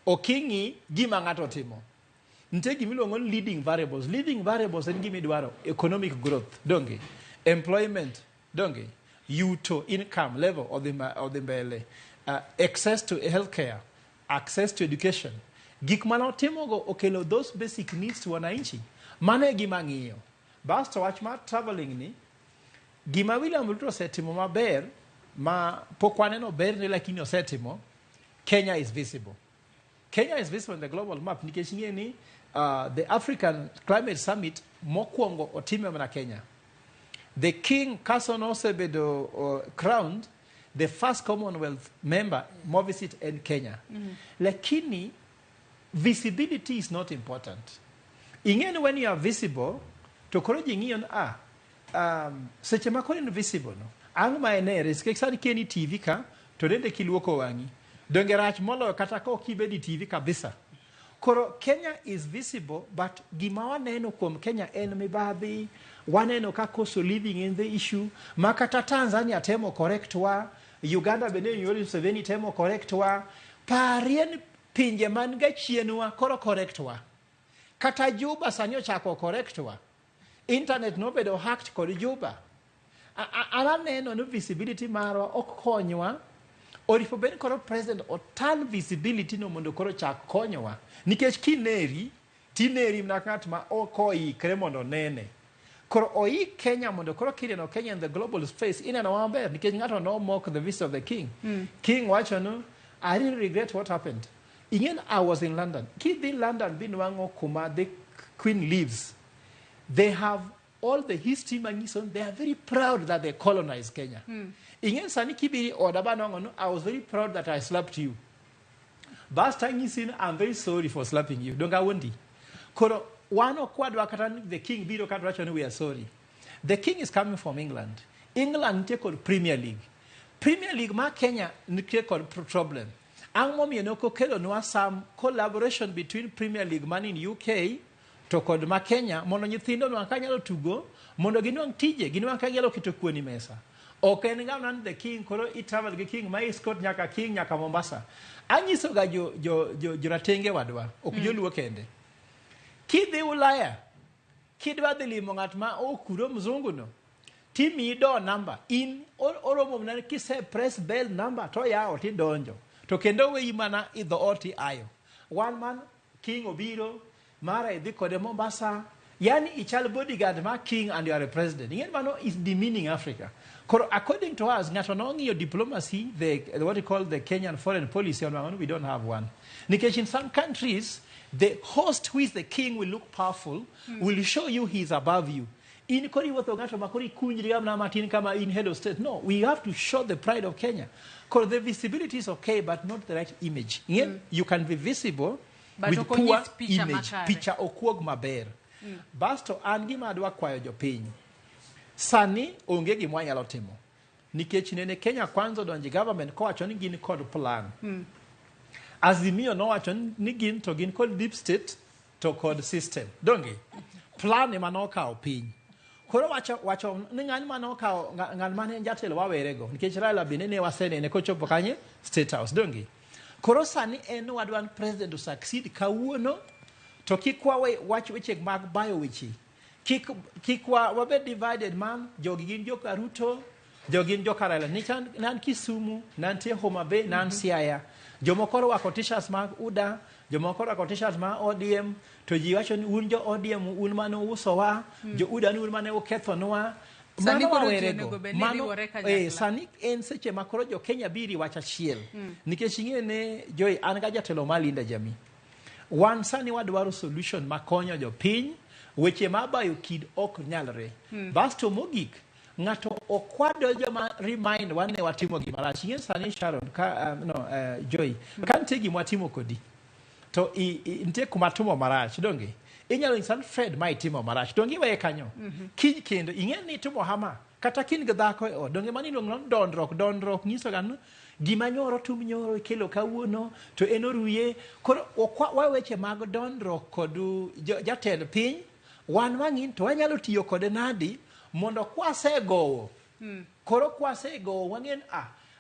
ok ing'i gima ng'ato timo. Nitie gima iluongo ni leading variables. Leading variables en gima idwaro, economic growth, donge? Employment, donge? Yuto, income level odhi mbele. Access to healthcare, access to education. Gik mane otimogo okelo those basic needs to wananchi. Mano e gima ang'iyo. Basto wach mar travelling ni, gima William Ruto osetimo maber, ma pok waneno berne lakini osetimo, Kenya is visible. Kenya is visible in the global map nikech ing'e ni the African Climate Summit mokwongo otime mana Kenya. The King Carson osebedo crowned the first Commonwealth member mo visit en Kenya. Lakini visibility is not important. Ing'e ni when you are visible, to koro ji ng'iyo ni, seche ma koro in visible no, ang' ma en ere, nikech sani ka en e TV ka, to nende kiluoko wang'i. Donge rach moloyo kata ka ok ibed e TV kabisa. Koro Kenya is visible, but gima waneno kuom Kenya en mibadhi, waneno ka cost of living in the issue, ma kata Tanzania temo correct wa, Uganda bende Yoweri Museveni temo correct wa, parie ni pinje man ga chienwa koro correct wa. Kata Juba sani ochako correct wa. Internet nobedo hacked kod Juba. An aneno ni visibility marwa ok konywa. Oripo bed koro president otan visibility no mondo koro chak konyowa. Nikech kineri, tineri mana ng'at ma ok oikre mondo onene. Koro oik Kenya mondo koro kineno Kenya in the global space, ineno maber nikech ng'ato no mock the visit of the king. King wacho ni, I really regret what happened. Ing'en I was in London. Kidhi London binwang'o kuma the queen lives. They have All the history manyiso ni they are very proud that they colonized Kenya. Ing'e sani kibiri oda banwang'o no, I was very proud that I slapped you. Bas tanyisi ni I'm very sorry for slapping you. Donge awuondi? Koro wan ok wadwa kata ni the king biro kata wacho ni we are sorry. The king is coming from England. England nitie kod Premier League. Premier League ma Kenya nitie kod problem. Ang' momiyo ne ok okelonwa some collaboration between Premier League man in UK to kod ma Kenya mondo nyithindo nwang' ka nyalo tugo mondo ginwang' tije, ginwang' ka ginyalo keto kuon e mesa. Ok en ng'ama ni the king koro i travel gi king ma escort nyaka king nyaka Mombasa. Anyiso ga jo jo jo joratenge wadwa, ok joluo kende. Kidhi Ulaya, kidwa dhi limo ng'at ma okuro mzungu no, timiyi door number. In oromo mana kise press bell number to yawo tidonjo. To kendo weyi mana i dhoot iayo. Wan man king obiro, mara idhi kode Mombasa, yani ichal bodyguard ma king and you are a president. Ing'e mano is demeaning Africa. Koro according to us, ng'ato nong'iyo diplomacy, the what you call the Kenyan foreign policy, on we don't have one. Nikech in some countries, the host who is the king will look powerful, will show you he is above you. In koro iwuotho ng'ato ma koro ikunjri mana matin kama in head of state. No, we have to show the pride of Kenya. Koro the visibility is okay, but not the right image. Ing'e, you can be visible But with ok poor onyis picha image. makare. Picha ok wuog maber. Basto an gima adwa kwayo jopiny. Sani onge gima wanyalo timo. Nikech nene Kenya Kwanza odonjo e government kowacho ni gin kod plan. Azimio nowacho ni gin to gin kod deep state to kod system. Donge? Plan ema nokawo piny. Koro wacho wacho ni ng'an manokawo ng'an mane en jatelo wawerego nikech Raila bende ne wasenene kochopo kanye State House. Donge? Koro sani en ni wadwa ni president to succeed kawuono to kik wawe wach weche mag bayo weche. Kik wabed divided man, jogi gin joka Ruto, jogi gin joka Raila. Nikech nan Kisumu, nantie Homa Bay, nan Siaya. Jomoko orwako t-shirts mag UDA, jomoko orwako t-shirts mag ODM, to ji wacho ni un jo ODM un mane uusowa, jo UDA ni un mane ukethonwa. Sani Mano koro ji wawerego. onego bed ni Mano, riwore kanyakla. Sani en seche ma koro jo Kenya biri wach achiel. Nikech ing'e ne Joy, an ga jatelo mar Linda Jamii. Wan sani wadwaro solution makonyo jopiny, weche mabayo kid ok nyalre. Basto mogik, ng'ato ok wadwa joma remind wa ne watimo gima rach. Ing'e sani Sharon, ka, no, Joy, ka nitie gima watimo kodi, to nitie kuma timo marach, donge? Inyalo nyisa ni Fred ma itimo marach, donge iweye kanyo? Kiny kendo, ing'e ni itimo hama, kata kin gi dhako e ot, donge mano iluongo ni dondruok, dondruok nyiso ga ni gima nyoro tum nyoro ikelo kawuono to en oruye. Koro ok wa weche mag dondruok kod jatend piny, wan wang'in to wanyalo tiyo kode nadi mondo kwasegowo. Koro kwasegowo wang'e ni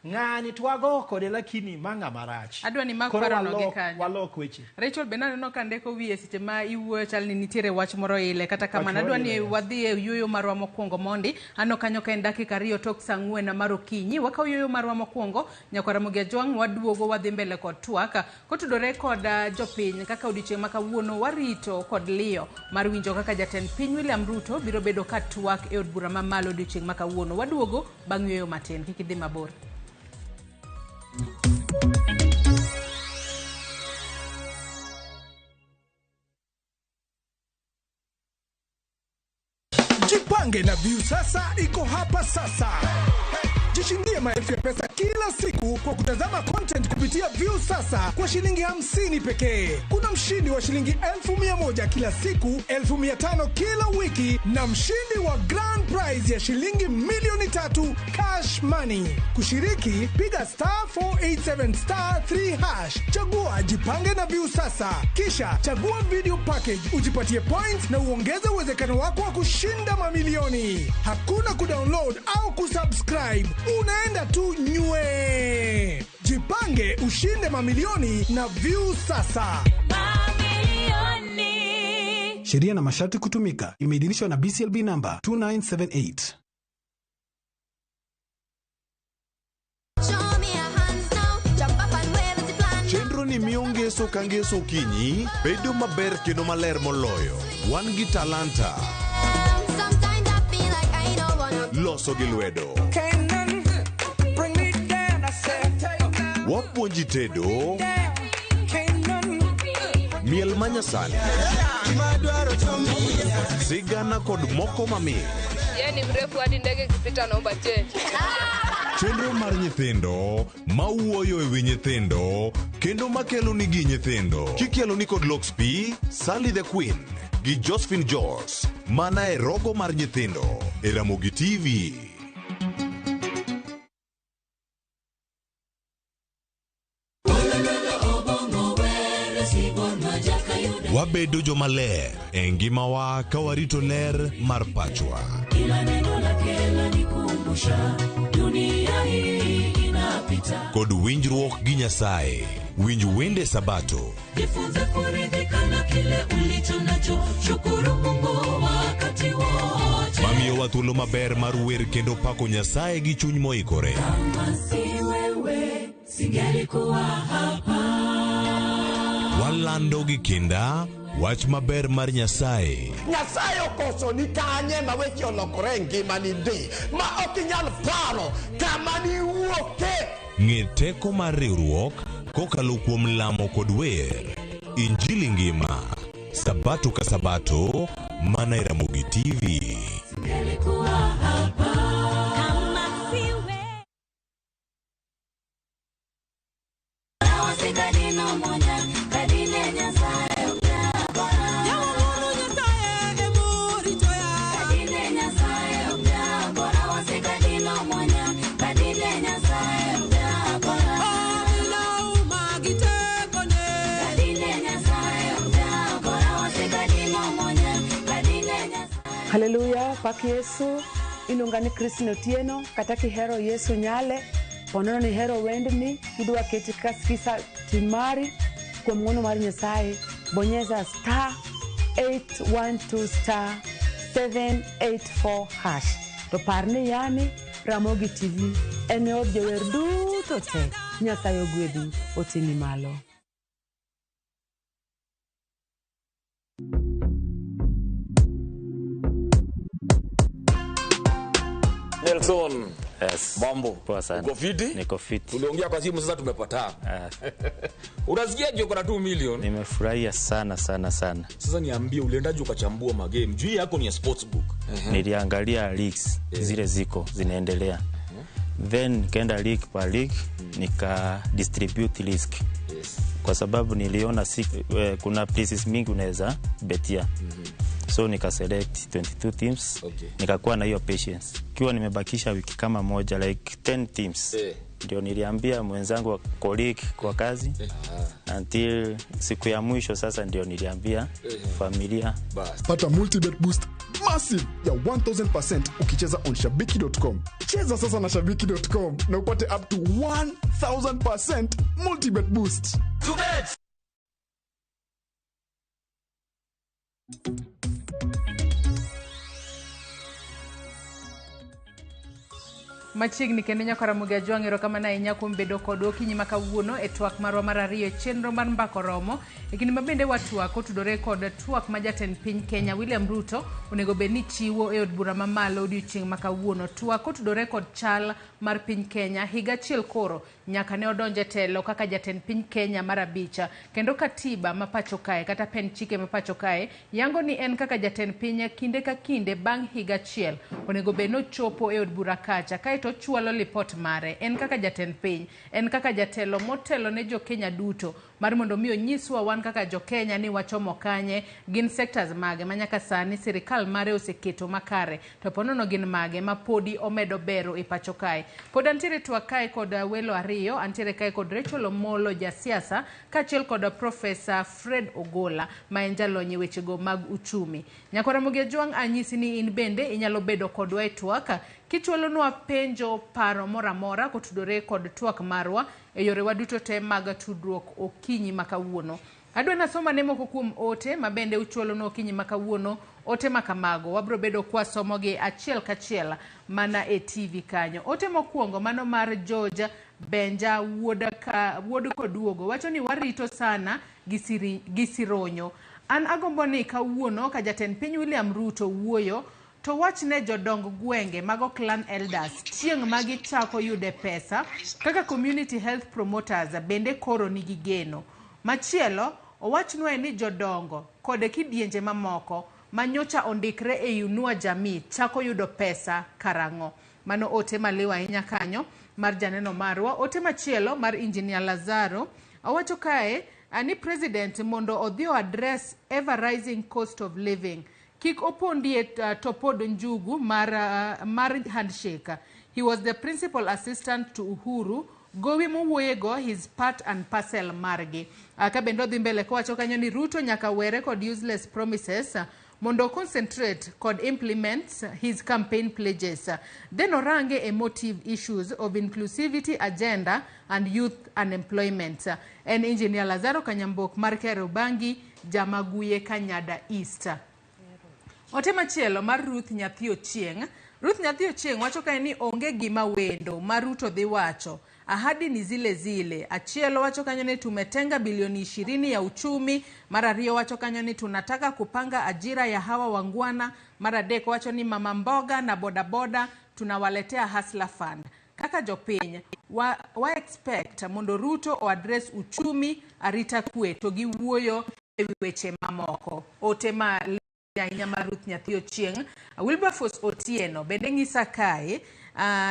ng'ani to wagowo kode lakini ma ng'ama rach. Adwa ni mak Koro parono gi kanyo. Walok weche. Rachel bende aneno ka ndiko wiye seche ma iwuoyo chal ni nitiere wach moro ile kata kamano Wach moro adwa ni ile, yes. wadhi e yueyo marwa mokwongo mondi aneno kanyo ka en dakika 2 tok saa 4 mar okinyi wakawo yueyo marwa mokwongo nyakwa Ramogi Ajwang' waduogo wadhi mbele kod twak kotudore kod jopiny kaka odiochieng' ma kawuono warito kod liyo mar winjo kaka jatend piny William Ruto biro bedo ka twak e od bura mamalo odiochieng' ma kawuono waduogo bang' yueyo matin kik idhi mabor. Jipange na Viusasa iko hapa sasa. Jishindie maelfu ya pesa kila siku kwa kutazama content kupitia Viusasa kwa shilingi 50 pekee. Kuna mshindi wa shilingi 1,100 kila siku, 1,500 kila wiki na mshindi wa grand prize ya shilingi milioni 3 cash money. Kushiriki, piga star 487 star 3 hash. Chagua Jipange na Viusasa. Kisha chagua video package, ujipatie points na uongeze uwezekano wako wa kushinda mamilioni. Hakuna kudownload au kusubscribe. Unaenda tu nywe. Jipange ushinde mamilioni na Viusasa. Mamilioni. Sheria na masharti kutumika. Imeidhinishwa na BCLB number 2978. Chenro ni miyo ngeso ka ngeso okinyi bedo maber kendo maler moloyo. Wan gi talanta. Loso gi lwedo. Wapuonji tedo. Miel manyasani, sigana kod moko mamit. Yeye ni mrefu hadi ndege ikipita naomba change. Chenro mar nyithindo mawuoyo e wi nyithindo kendo makelo nigi nyithindo kikelo ni kod Lox P, Sally the Queen gi Josephine Jos mana e rogo mar nyithindo e Ramogi TV. Wabedo jomaler e ngimawa ka warito ler mar pachwa. Kila neno lake lanikumbusha dunia hii inapita. Kod winjruok gi Nyasaye. Winj wende Sabato. Jifunze kuridhika na kile ulicho nacho, shukuru Mungu wakati wote. Mamiyowa thuolo maber mar wer kendo pako Nyasaye gi chuny moikore. Kama si wewe singelikuwa hapa. Walando gi kinda wach maber mar Nyasaye. Nyasaye okoso ni kanye ma weche olokore e ngimani ndi ma ok inyal paro kama niwuoke. Ng'e teko mar riwruok kokalo kuom lamo kod wer. Injili ngima Sabato ka Sabato mana e Ramogi TV. Singelikuwa hapa. Kama si wewe. Haleluya, pak Yesu. Iluonga ni Christine Otieno, kata kihero Yesu nyale, ponono ni hero wendni, kidwa keti kaskisa timari kuom ng'wono mar Nyasaye, bonyeza star 812 star 784 hash. To par ni yani Ramogi TV en e od jower duto te. Nyasaye ogwedhi, otimi malo. Nelson. Yes. Mambo. Poa sana. Uko fiti? Niko fiti. Tuliongea kwa simu sasa tumepatana. Unasikiaje uko na 2 million? Nimefurahia sana sana sana. Sasa niambie uliendaje ukachambua magame? Juu yako ni ya sportsbook. Niliangalia leagues zile ziko zinaendelea. Then nikaenda league per league nika distribute risk. Yes. Kwa sababu niliona kuna places mingi unaweza betia. So nika select 22 teams. Okay. Nikakuwa na hiyo patience. Kiwa nimebakisha wiki kama moja like 10 teams. Ndio niliambia mwenzangu wa colleague kwa kazi. Until siku ya mwisho sasa ndio niliambia familia. Pata multibet boost massive ya 1000% ukicheza on shabiki.com. Cheza sasa na shabiki.com na upate up to 1000% multibet boost. Machiegni kendo nyaka Ramogi Ajwang' erokamano ahinya kuom bedo kodwa okinyi ma kawuono e twak marwa mar ariyo e chenro mar Mbaka Oromo. E kinde ma bende watwak otudore kod twak ma jatend piny Kenya William Ruto onego bed ni chiwo e od bura mamalo odiochieng' ma kawuono. Twak otudore kod chal mar piny Kenya higa achiel koro nyaka ne odonje telo kaka jatend piny Kenya mar abich. Kendo katiba ma pacho kae kata pen chike ma pacho kae yango ni en kaka jatend piny kinde ka kinde bang' higa achiel onego bed ni ochopo e od bura kacha kaeto chwalo lipot mare en kaka jatend piny, en kaka jatelo motelo ne jo Kenya duto mar mondo mi onyiswa wan kaka jo Kenya ni wachomo kanye, gin sectors mage ma nyaka sani sirikal mare oseketo makare to ponono gin mage ma podi omedo bero e pacho kae. Pod antiere twak kae kod welo ariyo, antiere kae kod Rachel Omolo jasiasa kaachiel kod Professor Fred Ogola ma en jalony e wechego mag uchumi. Nyakwa Ramogi Ajwang' anyisi ni in bende inyalo bedo kodwa e twak kichwalonwa penjo, paro moro amora kotudore kod twak marwa e yorewa duto te mag tudruok okinyi ma kawuono. Adwa nasoma ne moko kuom ote ma bende uchwalonwa okinyi ma kawuono. Ote ma kamago wabro bedo kwasomogi achiel kachiel mana e TV kanyo. Ote mokwongo mano mar George Benja wuod Koduogo wacho ni warito sana gi sironyo. An agombo ni kawuono ka jatend piny William Ruto wuoyo to wach ne jodong gwenge mago clan elders chieng' ma gichako yude pesa kaka community health promoters bende koro nigi geno. Machielo Owachnwae ni jodongo kod kidienje mamoko ma nyocha ondikre e Inua Jamii chako yudo pesa karang'o. Mano ote maliw ahinya kanyo mar janeno marwa. Ote machielo mar Engineer Lazaro owacho kae ni president mondo odhi o address ever rising cost of living. Kik opondie to pod njugu mar handshake. He was the principal assistant to Uhuru. Gowi mowuoyego his part and parcel margi. Ka bende odhi mbele kowacho kanyo ni Ruto nyaka were kod useless promises mondo concentrate kod implement his campaign pledges. Then orange emotive issues of inclusivity agenda and youth unemployment. En Engineer Lazaro Kanyambok mar Kerubangi, Jamaguye Kanyada East. Ote machielo mar Ruth Nyathi Ochieng'. Ruth Nyathi Ochieng' wacho kae ni onge gima wendo ma Ruto dhi wacho. Ahadi ni zile zile. Achielo wacho kanyo ni tumetenga bilioni 20 ya uchumi. Mar ariyo wacho kanyo ni tunataka kupanga ajira ya hawa wangwana. Mar adek wacho ni mama mboga na bodaboda tunawaletea Hustler Fund. Kaka jopiny wa expect mondo Ruto o address uchumi, arita kwe to gi wuoyo e weche mamoko. Ote ma ahinya mar Ruth Nyathi Ochieng'. Wilberforce Otieno bende ng'isa kae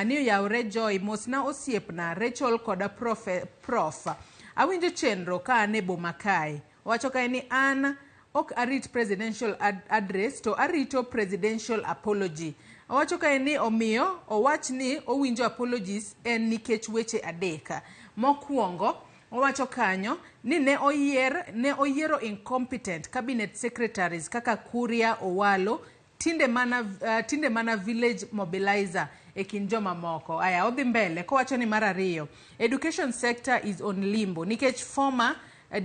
ni oyawre Joy mosna osiepna Rachel koda prof. Awinjo chenro ka an e boma kae. Owacho kae ni an ok arit presidential address to arito presidential apology. Owacho kae ni omiyo owach ni owinjo apologies en nikech weche adek. Mokwongo owacho kanyo ni ne oyiero incompetent cabinet secretaries kaka Kuria Owalo, tinde mana village mobilizer e kind joma moko. Aya, odhi mbele kowacho ni mar ariyo, education sector is on limbo nikech former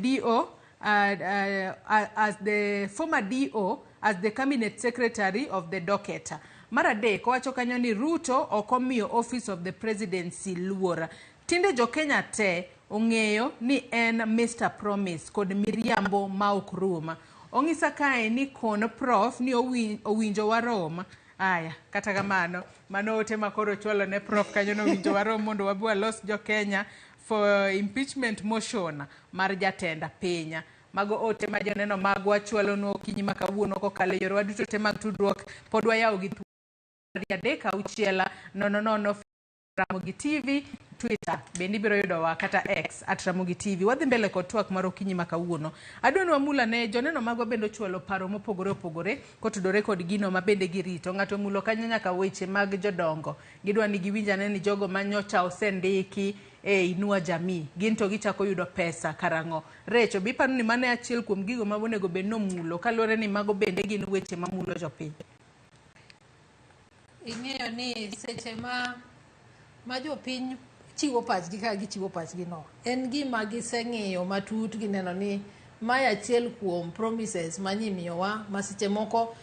DO as the former DO as the cabinet secretary of the docket. Mar adek owacho kanyo ni Ruto ok omiyo office of the presidency luor. Tinde jo Kenya te ong'eyo ni en Mr. Promise kod miriambo ma ok rum. Ong'isa kae ni kon prof ni owinjo warom. Aya, kata kamano, mano ote ma koro chwalo ne prof kanyo no owinjo warom mondo wabi walos jo Kenya for impeachment motion mar jatend piny. Mago ote ma joneno magwa chwalonwa okinyi ma kawuono kokalo e yorewa duto te mag tudruok. Pod wayawo gi thuolo 3 6 0 0 Ramogi TV, Twitter bende ibiro yudowa kata X at Ramogi TV. Wadhi mbele kod twak mar okinyi ma kawuono. Adwa ni wamula ne joneno magwa bende ochwalo paro mopogore opogore kotudore kod gino ma bende girito. Ng'ato omulo kanyo nyaka weche mag jodongo. Gidwa ni giwinj ane ni jogo ma nyocha osendiki e Inua Jamii gin to gichako yudo pesa karang'o. Recho, be iparo ni mano e achiel kuom gigo ma onego bed ni omulo kaluwore ni mago bende gin weche mamulo jopiny? Ing'eyo ni seche ma jopiny chiwo pachgi kaka gichiwo pachgi no, en gima giseng'iyo matut gineno ni mae achiel kuom promises ma nyimiyowa ma seche moko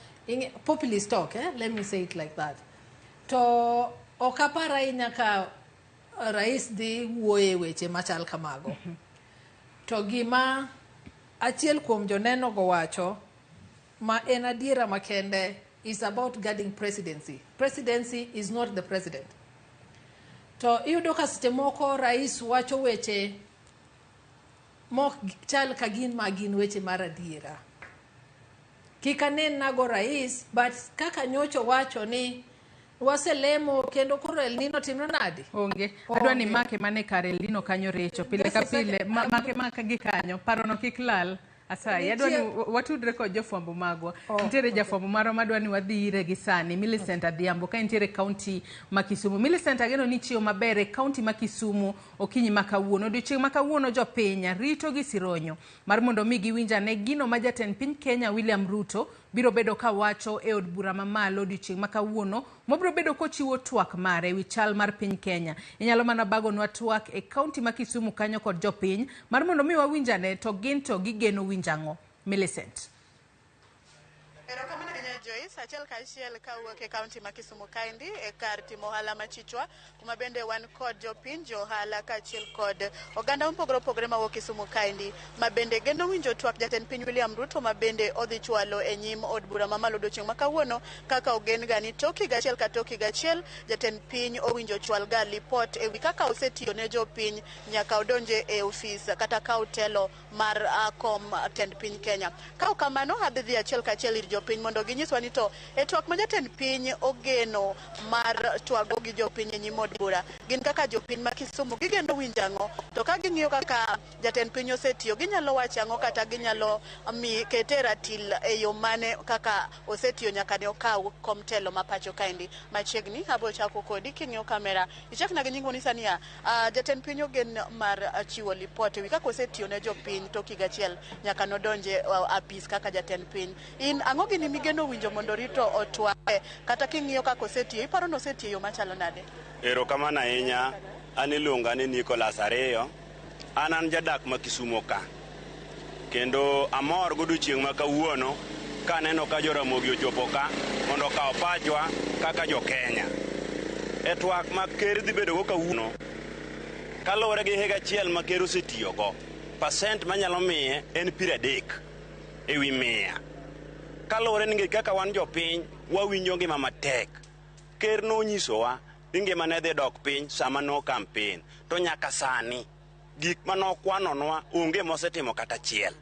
populist talk, let me say it like that. To ok apar ahinya ka rais dhi wuoye weche machal kamago. To gima achiel kuom joneno go wacho ma en adiera makende is about guarding presidency. Presidency is not the president. To iyudo ka seche moko rais wacho weche mok chal ka gin ma gin weche mar adiera. Kik anen nago rais, but kaka nyocho wacho ni waselemo kendo koro El Nino timre nadi? Onge. Adwa ni make mane kar El Nino kanyo Recho. Pile ka pile, make maka gi kanyo. Parono kik lal. Asayi, adwa ni watudre kod jofwambo magwa. Nitiere jafwambo marwa madwa ni wadhi ire gi sani, Millicent Adhiambo, ka entiere kaunti ma Kisumu. Millicent, ageno ni chiew maber e kaunti ma Kisumu okinyi ma kawuono. Odiochieng' ma kawuono jopiny rito gi sironyo mar mondo mi giwinj ane gino ma jatend piny Kenya William Ruto biro bedo ka wacho e od bura mamalo odiochieng' ma kawuono, mobiro bedo kochiwo twak mare ewi chal mar piny Kenya. Inyalo mana bagonwa twak e kaunti ma Kisumu kanyo kod jopiny mar mondo mi wawinj ane to gin to gigeno winj ang'o. Millicent. Erokamano ahinya Joyce, achiel kachiel kawuok e kaunti ma Kisumu kaendi e kar timo ohala machichwa kuma bende wan kod jopiny, jo ohala kaachiel kod oganda mopogore opogore mawuok Kisumu kaendi ma bende geno winjo twak jatend piny William Ruto ma bende odhi chwalo e nyim od bura mamalo odiochieng' ma kawuono kaka ogen ga ni tok higa achiel ka tok higa achiel jatend piny owinjo chwal ga lipot ewi kaka osetiyo ne jopiny nyaka odonje e ofis kata kaw telo mar kom tend piny Kenya. Ka ok kamano, adhi dhi achiel kachiel ir jopiny mondo ginyiswa ni to e twak ma jatend piny ogeno mar twago gi jopiny e nyim od bura, gin kaka jopiny ma Kisumu gigeno winjo ang'o, to ka ging'iyo kaka jatend piny osetiyo, ginyalo wacho ang'o kata ginyalo mi kete e ratil e yo mane kaka osetiyo nyaka ne okaw kom telo ma pacho kaendi. Machiegni abo chako kodi king'iyo kamera, ichakna gi nying monisa niya, jatend piny ogen mar chiwo lipot ewi kaka osetiyo ne jopiny tok higa achiel nyaka nodonje apis kaka jatend piny. In ang'o gini migeno winjo mondo rito otwake kata king'iyo kaka osetiyo, iparo ni osetiyo e yo machalo nade? Erokamano ahinya. An iluonga ni Nicholas Ariyo. An jadak ma Kisumo ka. Kendo amor godiochieng' ma kawuono kaneno ka Joramogi ochopo ka mondo okaw pachwa kaka jo-Kenya. E twak ma ker dhi bedogo kawuono, kaluwore gi higa achiel ma ker osetiyogo, pasent manyalo miye en 30 ewi 100. Kaluwore ni kaka wan jopiny wawinjo ngima matek. Ker nonyisowa ni ngima ne dhi dok piny sama no campaign, to nyaka sani gik manokwanonwa onge mosetimo kata achiel.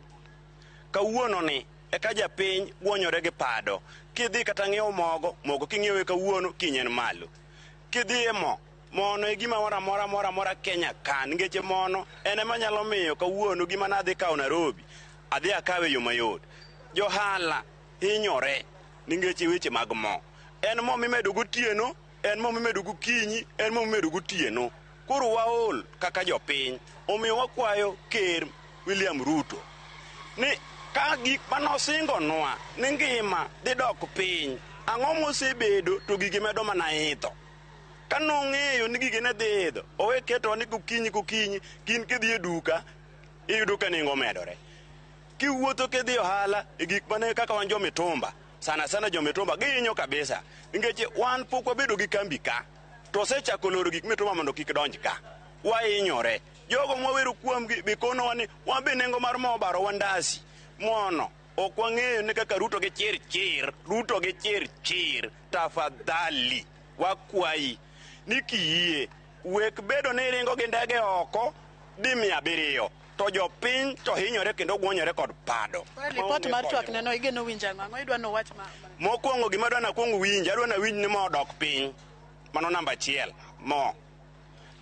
Kawuono ni eka japiny gwonyore gi pado. Kidhi kata ng'iewo mogo, mogo king'iewe kawuono kiny en malo. Kidhi e mo, mono e gima moro amora moro amora Kenya ka, nikech mono en ema nyalo miyo kawuono gima nadhi kawo Nairobi, adhi akawe e yo mayot. Johala hinyore nikech weche mag mo. En mo mimedo gotieno, en mo mimedo gokinyi, en mo mimedo gotieno. Koro waol kaka jopiny, omiyo wakwayo Ker William Ruto ni ka gik manosingonwa ni ngima dhi dok piny, ang'o mosebedo to gigi medo mana idho. Ka nong'eyo ni gigi ne dhi idho, owe ketowa ni gokinyi gokinyi kin kidhi e duka iyudo ka nengo omedore. Kiwuotho kidhi ohala e gik mane kaka wan jomitumba, sana sana jomitumba gihinyo kabisa nikech wan pok wabedo gi kambi ka to osechako loro gik mitumba mondo kik donj ka. Wahinyore. Jogo mwawero kuomgi be konowa ni wan be nengo mar mo obaro wa ndasi. Mono ok wang'eyo ni kaka Ruto gi chir chir, Ruto gi chir chir, tafadhali wakwayi ni kiyie wek bedo ni iringo gi ndege oko di 700 to jopiny to hinyore kendo gwonyore kod pado. Koro lipot mar twak neno igeno winjo ang'o? Ang'o idwa nowach ma? Mokwongo gima adwa nakwong winj, adwa nawinj ni mo odok piny. Mano namba 1, mo.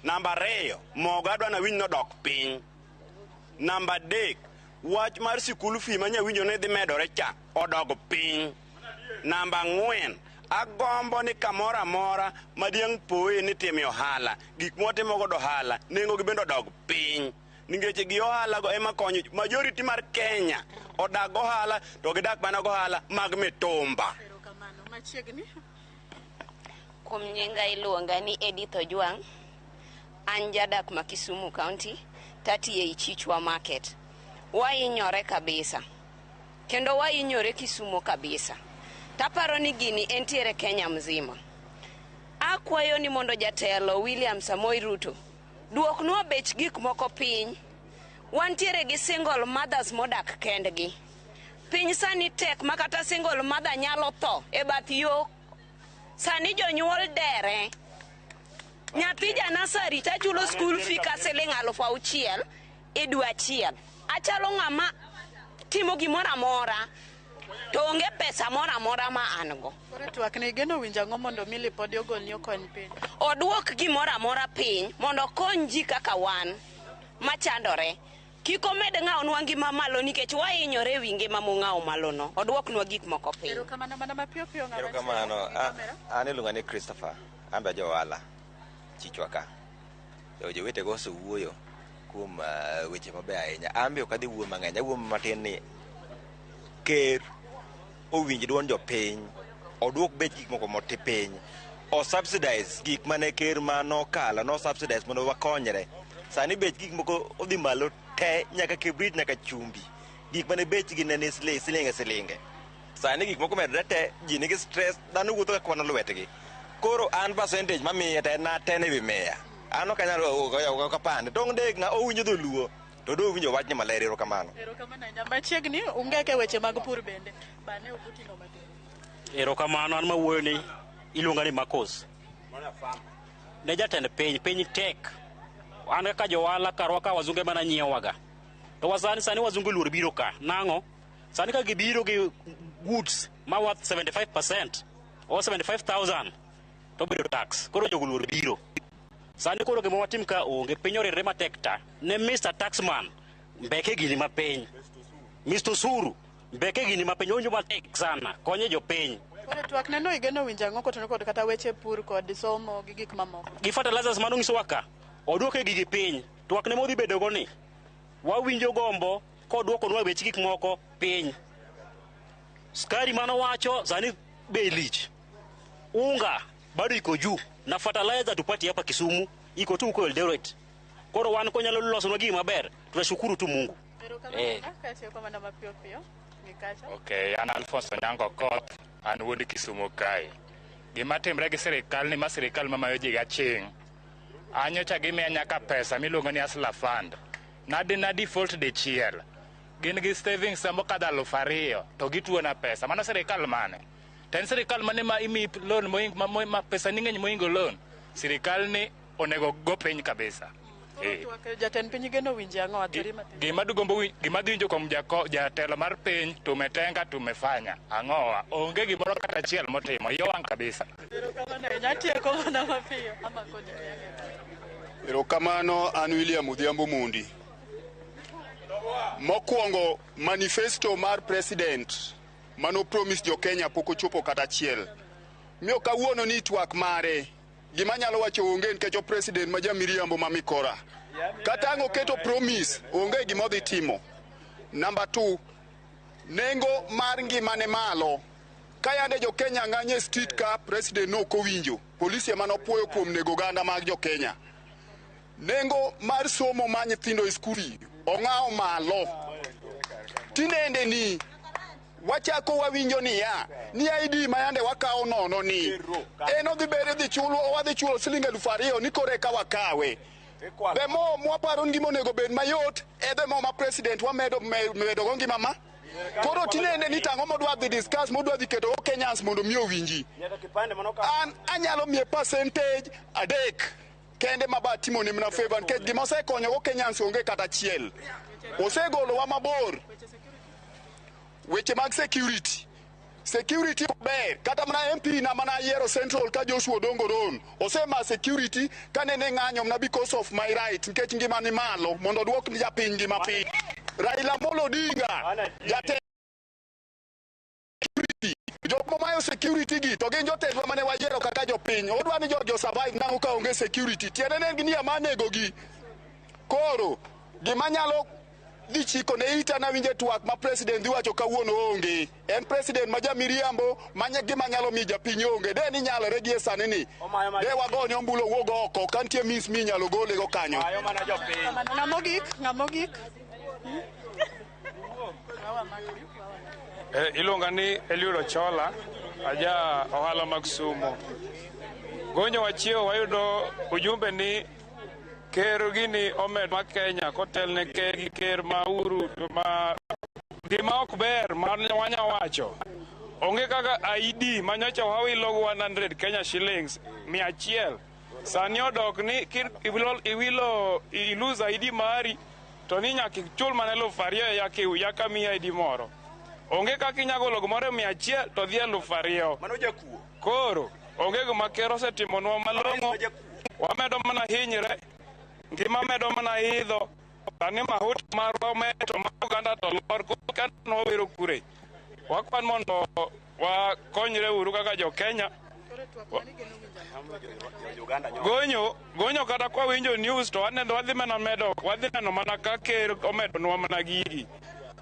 Namba 2, mogo adwa nawinj ni odok piny. Namba 3, wach mar sikul fee ma nyawinjo ni dhi medore cha odog piny. Namba 4, agombo ni kamoro amora ma diang' poe ni time ohala, gik mwatimo godo ohala, nengo gi bende odog piny. Nikech gi ohala go ema konyo majority mar Kenya odak gohala to gidak mana gohala mag mitumba. Machiegni. Kuom nyinga iluonga ni Edith Ojwang'. An jadak ma Kisumu County, tatiye e Ichichwa Market. Wahinyore kabisa. Kendo wahinyore Kisumu kabisa. Taparo ni gini entiere Kenya mzima. Akwayo ni mondo jatelo William Samoei Ruto duoknwa bech gik moko piny. Wantiere gi single mothers modak kendgi. Piny sani tek ma kata single mother nyalo tho e bath yo. Sani jonyuol dere. Nyathi ja nursery tachulo school fee ka siling 6,000 e dwe achiel. Achalo ng'ama timo gimoro amora to onge pesa moro amora ma an go. Koro twak ni igeno winjo ang'o mondo mi lipode ogolni okony piny? Oduok gimoro amora piny mondo okony ji kaka wan machandore. Kik omed ng'awonwa ngima malo nikech wahinyore ewi ngima mong'awo malono. Oduoknwa gik moko piny. Erokamano mana mapiyo piyo ng'ama Erokamano. An iluonga ni Christopher, an be ajohala Chichwa ka. Jowetego osewuoyo kuom weche mabeyo ahinya. An be ok adhi wuoyo mang'eny, awuoyo matin ni ker owinj duond jopiny, oduok bech gik moko moti piny, o subsidize gik mane ker manokalo, no subsidize mondo wakonyre. Sani bech gik moko odhi malo te, nyaka kibrit nyaka chumbi. Gik mane bechgi ne ni silinge silinge. Sani gik moko medore te, ji nigi stress, dhano wuotho ka kwano lwetgi. Koro an percentage mamiye to en 10/100. An ok anyal ok apande. Tong' dek ng'a owinjo dholuo to do owinjo wachni maler erokamano. Erokamano ahinya. Machiegni ungeke weche mag pur bende. Bane obuting'o matin. Erokamano, an mawuoyo ni iluonga ni Marcos. Ne jatend piny, piny tek. An kaka johala karwa ka wazunge mana nyiewaga. To wasani sani wazungu luor biro ka. Nang'o? Sani ka gibiro gi goods ma worth 75% or 75,000 to bedo tax. Koro jogo luor biro. Sani koro gima watim ka onge, piny oridore matek ta. Ne Mr. Taxman, mbeke gini mapiny. Mr. Osuru, mbeke gini mapiny, owinjo matek sana. Konye jopiny. Koro twak neno igeno winjo ang'o kotenore kod kata weche pur kod somo gi gik mamoko. Gi fertilizers mano nyisowa ka, oduoke gigi piny. Twak ne modhi bedo go ni, wawinjo gombo koduokonwa bech gik moko piny. Skari mano wacho sani bei lich. Unga bado iko juu na fertilizer tupati hapa Kisumu iko tu huko Eldoret. Koro wan konyalo losonwa gima maber, tunashukuru tu Mungu. Erokamano ahinya. Katieko mana mapiyo piyo. Gikacha. Okay, an Alfonso Nyango Koth, an wuod Kisumu kae. Gima timre gi sirikal ni ma sirikal mamayo ji gaching'. An nyocha gimiya nyaka pesa miluongo ni Hustler Fund. Nadi na default dichiel. Gin gi savings mokadho 2,000 to gituona pesa. Mano sirikal mane? To en sirikal mane ma imiyi loan moingo, ma pesa ni ng'eny moingo loan? Sirikal ni onego go piny kabisa. Twak jatend piny igeno winjo ang'o athiri matin. Gima dugombo gima dhi winjo kuom jatelo mar piny tumetenga tumefanya ang'owa onge gimoro kata achiel motimo iye wang' kabisa. Erokamano ahinya. Atieko mana mapiyo. Ama kodi. Erokamano, an William Odhiambo Mundi. Mokwongo, manifesto mar president mano promise jo Kenya pok ochopo kata achiel. Miyo kawuono ni twak mare, gima nyalo wacho onge nikech o president ma jamiriambo ma mikora. Kata ang' oketo promise, onge gima odhi timo. Number 2, nengo mar ngima ne malo. Ka yande jo Kenya ng'anyo e street ka, president no ok owinjo. Polisi ema nopuoyo kuom nego oganda mag jo Kenya. Nengo mar somo ma nyithindo e skul ong'awo malo. Tinende ni wachako wawinjo niya, ni ID ma yande wakawo nono ni en odhi bedo dhi chulo, wadhi chulo siling 2,000 ni koro eka wakawe. The more mwaparo ni gima onego bed mayot, e the more ma president wamedo medo go ngima ma. Koro tinende ni tang'o modwa dhi discuss, modwa dhi keto go Kenyans mondo mi owinji. An anyalo miye percentage 3 kende ma ba timo ne mana favor nikech gima osekonyo go Kenyans onge kata achiel. Osegolowa mabor. Weche mag security. Security ber. Kata mana MP na mana yiero Central ka Joshua Odongo Ron. Osema security kanene ng'anyo mana because of my right nikech ngima ni malo mondo oduok japiny ngima piny. Raila Amolo Odinga jatend security. Jok momayo security gi to gin jotendwa mane wayiero kaka jopiny. Odwa ni jogi osurvive nang'o ka onge security. Tiende ne en ni ama nego gi. Koro gima nyalo dhi chiko ne ita nawinje twak ma president dhi wacho kawuono onge. En president ma jamiriambo ma gima nyalo miyo japiny onge. De ni nyalore gi e sani ni. De wagone ombulu owuog oko ka nitie means minyalo gole go kanyo. Ng'ama ogik, ng'ama ogik. Iluonga ni Eliud Ochola, aja ohala mag Kisumu. Gonyo wachiewo wayudo ujumbe ni ker gini omed ma Kenya kotelne gi ker ma Uhuru ma gima ok ber ma wanya wacho. Onge kaka ID ma nyocha wawilo 100 Kenya shillings 100. Sani odok ni iwilo ilose ID mari to ni nyaka ichul mana 2,000 yaka miyi ID moro. Onge kaka inyalo golo gimoro 100 to dhi 2,000. Mano jakuo. Koro onge gima ker osetimonwa malong'o. Wamedo mana hinyre. Ngima medo mana idho. Sani mahut marwa omedo to mar oganda to lor. Koro ka nwawero kure. Wakwan mondo wakonyre uru kaka jo Kenya. Gonyo kata kwa winjo news to waneno wadhi mana medo, wadhi neno mana ka ker omedonwa mana gigi.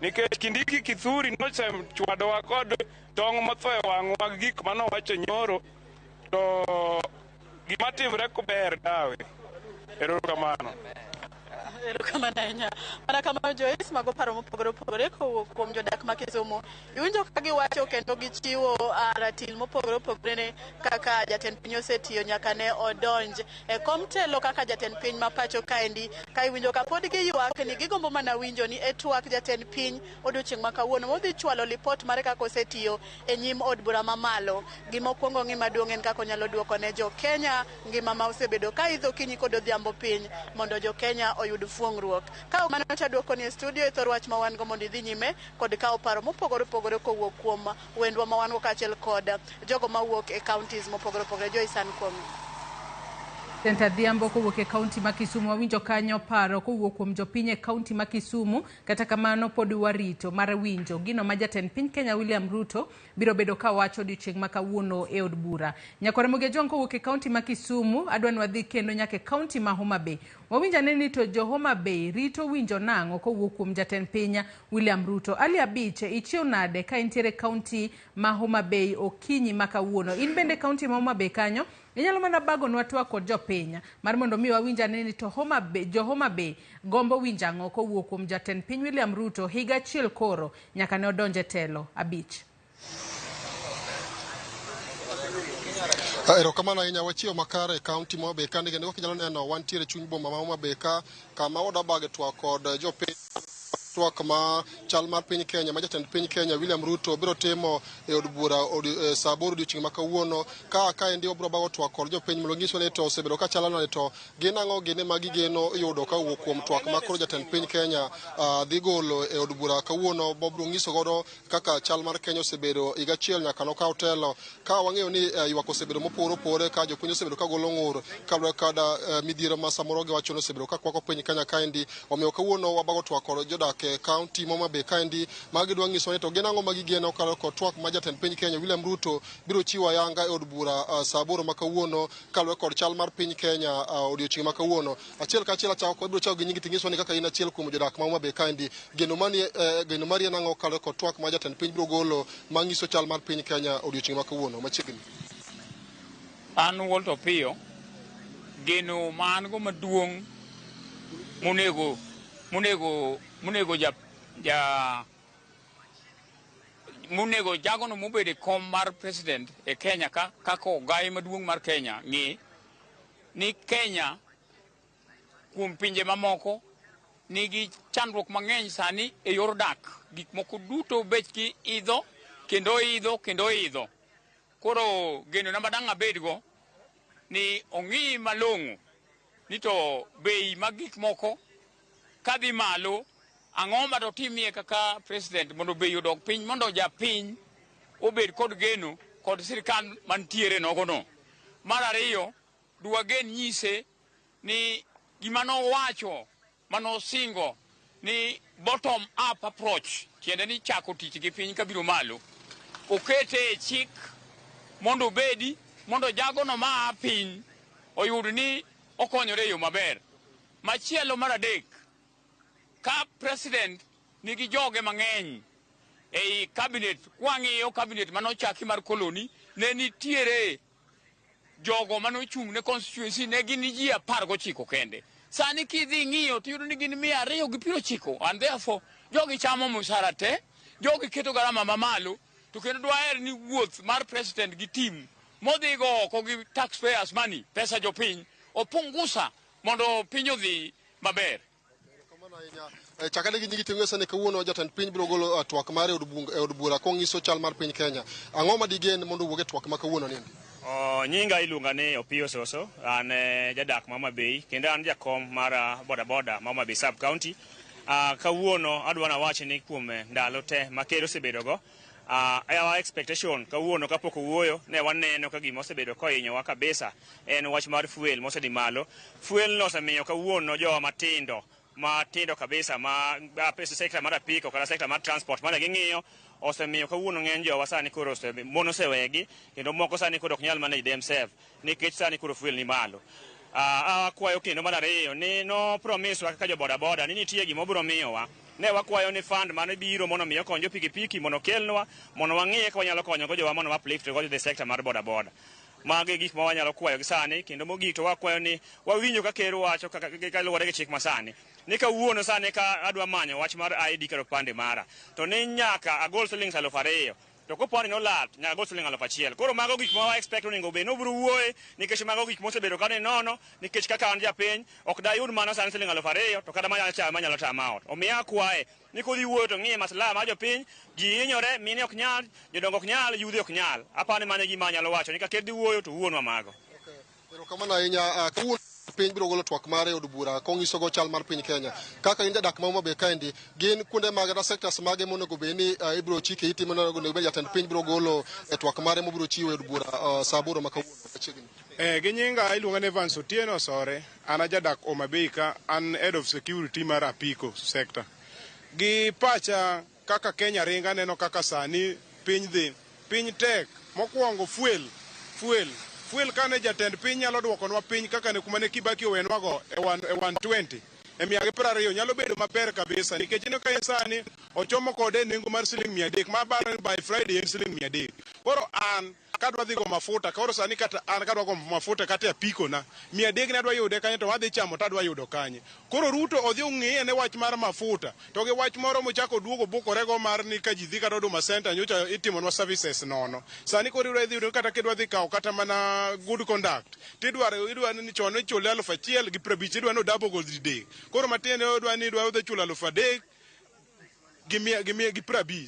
Nikech Kindiki Kithuri nosechwadowa kod tong' motho e wang'wa gi gik manowacho nyoro, to gima timre ber dawe. Erokamano. Erokamano ahinya. Mana kamano Joyce, mago paro mopogore opogore kowuok kuom jodak ma Kisumu. Iwinjo ka giwacho kendo gichiwo ratil mopogore opogore ne kaka jatend piny osetiyo nyaka ne odonj e kom telo kaka jatend piny ma pacho kaendi. Ka iwinjo ka pod giywak ni gigombo mana winjo ni e twak jatend piny odiochieng' ma kawuono modhi chwalo lipot mare kaka osetiyo e nyim od bura mamalo. Gima okwongo ng'i maduong' en kaka onyalo duoko ne jo Kenya ngima ma osebedo ka idho okinyi kod odhiambo piny mondo jo Kenya oyud fuong'ruok. Ka mano to aduoko ni e studio e thor wach ma wan go mondo idhi nyime kod kawo paro mopogore opogore kowuok kuom wendwa ma wan go kaachiel kod jogo mawuok e counties mopogore opogore. Joyce, an kuomi. Senta Adhiambo kowuok e kaunti ma Kisumu. Wawinjo kanyo paro kowuok kuom jopiny e kaunti ma Kisumu. Kata kamano pod warito mar winjo gino ma jatend piny Kenya William Ruto biro bedo ka wacho odiochieng' ma kawuono e od bura. Nyakwar Ramogi Ajwang' kowuok e kaunti ma Kisumu, adwa ni wadhi kendo nyaka e kaunti ma Homa Bay. Wawinjo ane ni to jo Homa Bay rito winjo nang'o kowuok kuom jatend piny William Ruto. Ali Abich, ichiew nade ka intiere e kaunti ma Homa Bay okinyi ma kawuono? In bende kaunti ma Homa Bay kanyo, inyalo mana bagonwa twak kod jopiny mar mondo mi wawinj ane ni to Homa Bay, jo Homa Bay gombo winjo ang'o kowuok kuom jatend piny William Ruto higa achiel koro nyaka ne odonj e telo. Abich. Erokamano ahinya. Wachiewo makare e kaunti ma Homa Bay ka, kendo kaka inyalo neno wantiere e chuny boma ma Homa Bay ka, kama wadwa twak kod jopiny, twak ma chal mar piny Kenya ma jatend piny Kenya William Ruto biro timo e od bura sa 8 odiochieng' ma kawuono. Ka kaendi obiro bago twak kod jopiny mondo onyiswa ni to osebedo ka chalo nade, to gin ang'o gini ma gigeno yudo ka owuok kuom twak ma koro jatend piny Kenya dhi golo e od bura kawuono, bobiro nyiso godo kaka chal mar Kenya osebedo higa achiel nyaka nokaw telo. Ka wang'eyo ni ywak osebedo mopogore opogore, ka jopiny osebedo ka golo ng'ur kaluwore kada midhiero ma samoro giwacho ni osebedo ka kwako piny Kenya kaendi. Omiyo kawuono wabago twak kod jodak e kaunti ma Homa Bay kaendi ma gidwa nyiso ni to gin ang'o ma gigeno kaluwore kod twak ma jatend piny Kenya William Ruto biro chiwo ayanga e od bura sa 8 ma kawuono kaluwore kod chal mar piny Kenya odiochieng' ma kawuono. Achiel kachiel achako ibiro chako gi nyingi ting'iso ni kaka in achiel kuom jodak ma Homa Bay kaendi, geno mari en ang'o kaluwore kod twak ma jatend piny biro golo manyiso chal mar piny Kenya odiochieng' ma kawuono machiegni. An Walter Opiyo, geno ma an go maduong' monego ja monego jagono mobedo e kom mar president e Kenya ka kaka ogai maduong' mar Kenya ng'i ni Kenya kuom pinje mamoko nigi chandruok mang'eny sani e yor dak. Gik moko duto bechgi idho kendo idho kendo idho. Koro geno na madang' abedgo ni ong'i malong'o ni to bei mag gik moko kadhi malo, ang'o ma dotimie kaka president mondo bei odok piny, mondo japiny obed kod geno kod sirikal mantiere nogono. Mar ariyo, dwagen nyise ni gima nowacho manosingo ni bottom up approach, tiende ni chako tich gi piny kabiro malo, okete e chik mondo obedi mondo jagono maa piny oyud ni okonyore e yo maber. Machielo mar adek, ka president nigi joge mang'eny ei cabinet, kwang'iyo cabinet manochaki mar koloni, ne nitiere jogo manochung' ne constituency ne gin ji 19 kende. Sani kidhi ng'iyo tiyudo ni gin 290, and therefore jogi chamo musara te, jogi keto garama mamalo, to kendo dwaher ni wuoth mar president gi team modhigo oko gi taxpayers money, pesa jopiny, opungusa mondo piny odhi maber. Chakane gi nyingi ting'o sani kawuono jatend piny biro golo twak mare e od bura kong'iso chal mar piny Kenya. Ang'o ma digen mondo owuog e twak ma kawuono niendi? Nyinga iluonga ni Opiyo Soso, an jadak ma Homa Bay kendo an jakom mar boda boda ma Homa Bay sub county. Kawuono adwa nawach ni kuom ndalo te ma ker osebedo go, our expectation kawuono kapok owuoyo ne waneno ka gima osebedo kohinyowa kabisa en wach mar fuel mosedhi malo. Fuel no osemiyo kawuono jowa matindo kabisa ma sekta mar apiko kata sekta mar transport mane ging'iyo osemiyo kawuono ng'eny jowa sani koro mon osewegi kendo moko sani koro ok nyal manage themselves nikech sani koro fuel ni malo. Akwayo kendo mar ariyo ni no promise wa kaka jo boda boda ni nitie gima obiro miyowa. Ne wakwayo ni fund mane biro mondo mi okony jo pikipiki mondo okelnwa mondo wang'iye kaka wanyalo konyo go jowa mondo uplift go the sector mar boda boda. Magi e gik ma wanyalo kwayo gi sani, kendo mogik to wakwayo ni wawinjo ka ker wacho kaluwore gi chik masani ni kawuono sani ka adwa manyo wach mar ID kata opande mara to ni nyaka agol siling 2,000, to koponi nolal nyaka agol siling 1,000. Koro mago gik ma wa expect onego bed nobiro wuoye, nikech mago gik mosebedo ka ni nono, nikech kaka an japiny ok dayud mano sani siling 2,000 to kata manyalo chame manyalo tama ot. Omiyo akwaye ni kodhi wuoyo to ng'iye maslaha mar jopiny. Ji hinyore, mine ok nyal, jodongo ok nyal, yudhe ok nyal. Aparo ni mano e gima anyalo wacho ni ka ker dhi wuoyo to owuonwa mago. Erokamano ahinya. Kawuono piny biro golo twak mare e od bura konyisogo chal mar piny Kenya. Kaka in jadak ma Homa Bay kaendi, gin kuonde mage kata sectors mage monego bed ni ibiro chike iti monego bed jatend piny biro golo e twak mare mobiro chiwo e od bura saa 8 ma kawuono machiegni? Gi nyinga iluonga ni Evans Otieno Osore, an ajadak Homa Bay ka, an head of security mar Apiko sector. Gi pacha kaka Kenya ringo aneno kaka sani piny dhi, piny tek. Mokwongo fuel kane jatend piny nyalo duokonwa piny kaka ne kuma ne Kibaki owenwago e 120 e 120 nyalo bedo maber kabisa, nikech ineno ka sani ochomo kode e nengo mar siling 300 ma baro by Friday en siling 300. Koro an kadwa dhi go mafuta, koro sani kata an kadwa go mafuta kata e apiko na 300 ne adwa yude kanye to wadhi chamo to adwa yudo kanye. Koro Ruto odhi ong'iye ne wach mar mafuta to gi wach moro mochako duogo bukorego mar ni ka ji dhi kata Huduma Center nyocha itimonwa services nono. Sani koro idwa dhi yudo kata kidwa dhi kawo kata mana good conduct tidwaro idwa ni chon ichule 1,050, idwa ni double go didek. Koro matiende idwa ni idwa dhi chulo 3,000 gi 150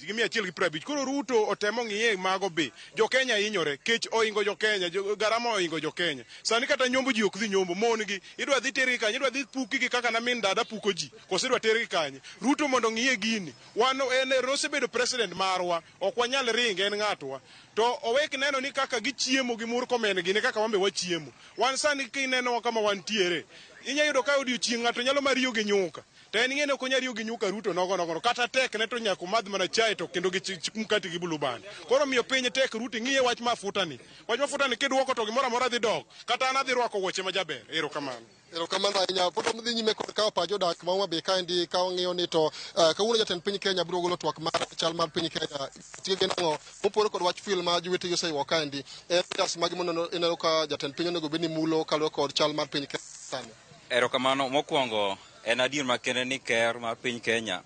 gi 150. Koro Ruto otemo ng'iye mago be. Jo Kenya hinyore, kech oingo jo Kenya, garama oingo jo Kenya. Sani kata nyombo ji ok dhi nyombo, mon gi idwa dhi tergi kanye, idwa dhi puki gi kaka na min dada puko ji, koso idwa tergi kanye. Ruto mondo ng'iye gini. Wan en osebedo president marwa, ok wanyal ringe, en ng'atwa. To owek neno ni kaka gichiemo gi Murkomen gini kaka wan be wachiemo. Wan sani kinenowa kama wantiere, inya yudo ka odiochieng' ng'ato nyalo mariyo gi nyuka. To en ing'e ni ok onyal riyo gi nyuka Ruto nogo kata tek ne to nyaka omadh mana chae to kendo gi mkate gi blue band. Koro miyo piny tek. Ruto ing'iye wach mafuta ni. Wach mafuta ni kidwoko to gimoro amora dhi dok. Kata an adhi rwako wuoche ma jaber. Erokamano. Erokamano ahinya. Pod wadhi nyime kod kawo pach jodak ma Homa Bay kaendi ka wang'iyo ni to kawuono jatend piny Kenya biro golo twak mar chal mar piny Kenya. Tiyo gi nang'o mopogore kod wach fuel ma jowetegi oseywak kaendi. En jas mage moneno ineno ka jatend piny onego bed ni mulo kaluwore kod chal mar piny Kenya sani? Erokamano. Mokwongo en adier makende ni ker mar piny Kenya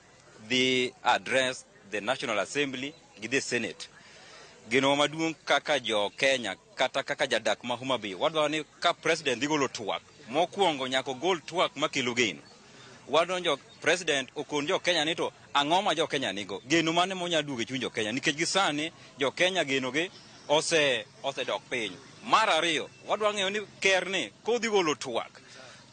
dhi address the National Assembly gi the Senate. Geno maduong' kaka jo Kenya kata kaka jadak ma Homa Bay, wadwaro ni ka president dhi golo twak, mokwongo nyaka ogol twak makelo geno. Wadwaro president okon jo Kenya ni to ang'o ma jo Kenya nigo, geno mane monyalo duogo e chuny jo Kenya, nikech gi sani jo Kenya geno gi osedok piny. Mar ariyo, wadwaro ng'eyo ni ker ni kodhi golo twak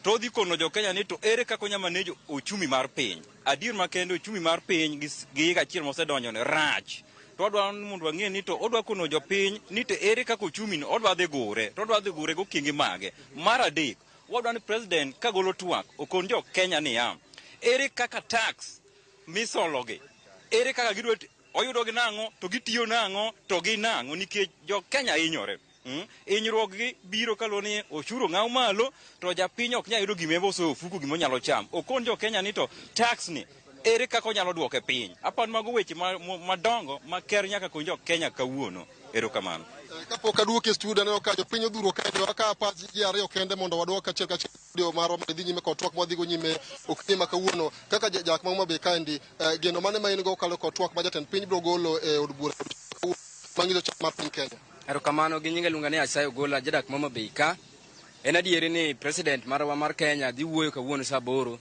to odhi kono jo Kenya ni to ere kaka onyalo manage ochumi mar piny. Adier makende ochumi mar piny gi higa achiel mosedonjo ni rach. To wadwaro ni mondo wang'e ni to odwa kono jopiny ni to ere kaka ochumi no odwa dhi gure, to odwa dhi gure gokenge mage. Mar adek, wadwaro ni president kagolo twak okon jo Kenya niya, ere kaka tax misologi, ere kaka gidwa oyudo gi nang'o, to gitiyo nang'o, to gi nang'o, nikech jo Kenya hinyore. Hinyruok gi biro kaluwore ni oshuru ng'aw malo to japiny ok nyal yudo gima osoyo ofuko gima onyalo chamo. Okon jo Kenya ni to tax ni ere kaka onyalo duoke piny. Aparo mago weche madongo ma ker nyaka kony jo Kenya kawuono. Erokamano. Kapok aduoki e studio aneno ka jopiny odhuro kaendi, wakawo pach ji ariyo kende mondo waduok achiel kachiel studio marwa mondo idhi nyime kod twak mwadhigo nyime okinyi ma kawuono. Kaka jadak ma Homa Bay kaendi, geno mane ma in go kokalo kod twak ma jatend piny biro golo e od bura manyiso chal mar piny Kenya? Erokamano. Gi nyinga iluonga ni Isaiah Ogola, jadak ma Homa Bay ka. En adieri ni president marwa mar Kenya dhi wuoyo kawuono saa 8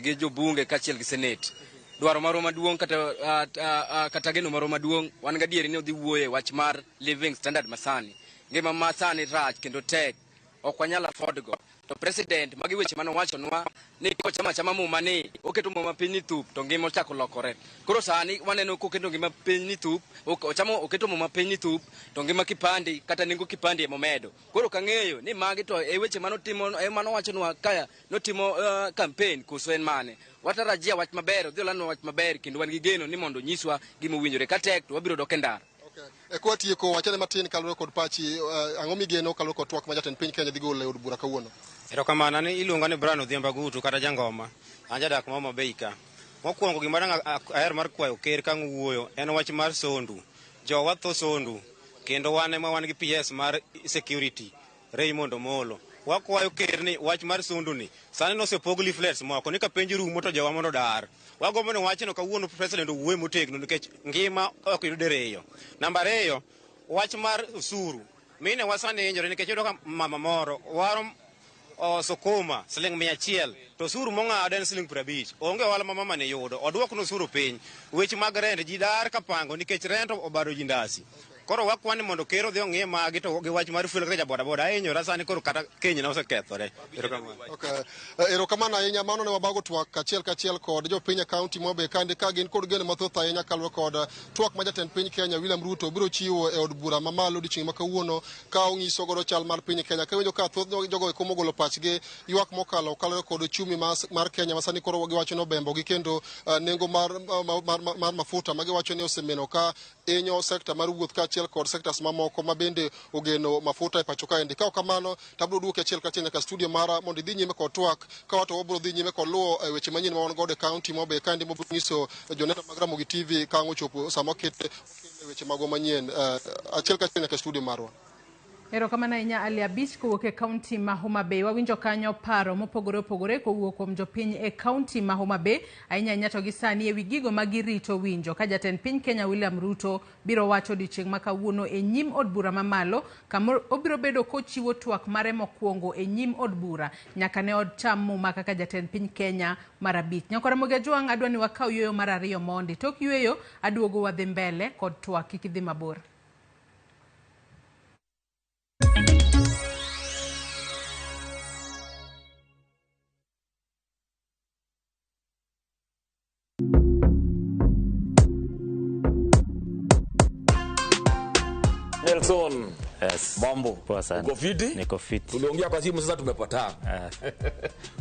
gi jobunge kaachiel gi Senate. Dwaro marwa maduong' kata geno marwa maduong' wan gadieri ni odhi wuoyo e wach mar living standard masani. Ngima masani rach kendo tek, ok wanyal afford go. To president magi weche mane owachonwa ni kochamo achama muma ni oketo muma piny ni thup to ngima ochako lokore. Koro sani waneno koketo ngima piny ni thup, ochamo oketo muma piny ni thup to ngima kipande kata nengo kipande emomedo. Koro kang'eyo ni magi to e weche mane otimo, e mane owachonwa ka notimo campaign koso en mane. Watarajia wach maber, odhi olandwa wach maber kendo wan gi geno ni mondo onyiswa gima owinjore. Ka tek to wabiro dok e ndara. E kwa tieko wachane matin kaluwore kod pachi, ang'o migeno kaluwore kod twak ma jatend piny Kenya dhi golo e od bura kawuono? Erokamano. An iluonga ni Brian Odhiambo Agutu kata Jangoma. An jadak ma Homa Bay ka. Mokwongo gima dang' aher mar kwayo ker ka wuoyo en wach mar sondu. Jowa tho sondu. Kendo wan ema wan gi PS mar security Raymond Omolo. Wakwayo ker ni wach mar sondu ni sani nosepog leaflets moko ni ka penj rumo to jowa mondo dar. Wagombo ni wachno kawuono president owuoye motegno nikech ngima ok yud diriyo. Namba ariyo, wach mar osuru. Mine wa sani hinyore nikech iyudo ka mama moro waro sukuma siling 100 to osuru mong'ado en siling 50. Onge ohala ma mama ni yudo. Oduokne osuru piny. Weche mag rent ji dar kapango nikech rent obado ji ndasi. Koro wakwani mondo ker odhi ong'i magi to gi wach mar fuel kaka ja bodaboda ahinyora sani koro kata kenyna osekethore. Erokamano. Okay. Erokamano ahinya. Mano ne wabago twak achiel kachiel kod jopiny e kaunti ma Homa Bay kandi ka gin kod geno mathoth ahinya kaluwore kod twak ma jatend piny Kenya William Ruto biro chiwo e od bura mamalo odiochieng' ma kawuono ka onyiso godo chal mar piny Kenya. Ka iwinjo ka thoth jogo eko mogolo pachgi ywak mokalo kaluwore kod uchumi mar Kenya ma sani koro giwacho ni obembogi kendo nengo mar mafuta ma giwacho ni osemeno ka hinyo sekta mar wuoth kaachiel kod sectors mamoko ma bende ogeno mafuta e pacho kaendi. Ka ok kamano to abiro duoki achiel kachiel nyaka studio mara mondo idhi nyime kod twak ka wato wabiro dhi nyime kod luwo weche manyien ma wan godo e kaunti ma Homa Bay kaendi mabiro nyiso joneno mag Ramogi TV ka ang' ochopo sama okete weche magwa manyien. Achiel kachiel nyaka studio marwa. Erokamano ahinya Ali Abich kowuok e kaunti ma Homa Bay. Wawinjo kanyo paro mopogore opogore kowuok kuom jopiny e kaunti ma Homa Bay, ahinya ahinya to gi sani ewi gigo ma girito winjo ka jatend piny Kenya William Ruto biro wacho odiochieng' ma kawuono e nyim od bura mamalo kama obiro bedo kochiwo twak mare mokwongo e nyim od bura nyaka ne ocham muma kaka jatend piny Kenya mar abich. Nyakwar Ramogi Ajwang', adwa ni wakaw yueyo mar ariyo mondi. Tok yueyo aduogo wadhi mbele kod twak, kik idhi mabor. Nelson. Yes. Mambo. Poa sana. Uko fiti? Niko fiti. Tuliongea kwa simu sasa tumepatana.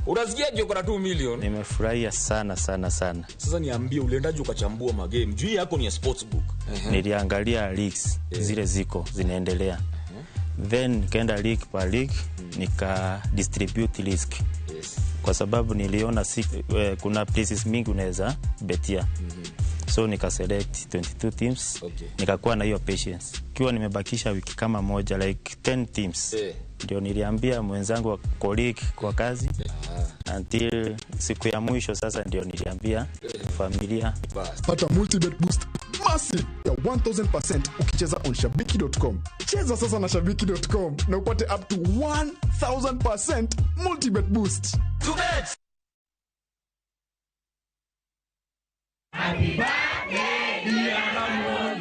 Unasikia uko na 2 million? Nimefurahia sana sana sana. Sasa niambie uliendaje ukachambua magame? Juu yako ni ya sportsbook. Niliangalia leagues zile ziko zinaendelea. Then nikaenda league per league nika distribute risk. Yes. Kwa sababu niliona kuna places mingi unaweza betia. So nika select 22 teams. Okay. Nikakuwa na hiyo patience. Kiwa nimebakisha wiki kama moja like 10 teams. Ndio niliambia mwenzangu wa colleague kwa kazi. Until siku ya mwisho sasa ndio niliambia familia. Pata multibet boost massive ya 1000% ukicheza on shabiki.com. Cheza sasa na shabiki.com na upate up to 1000% multibet boost.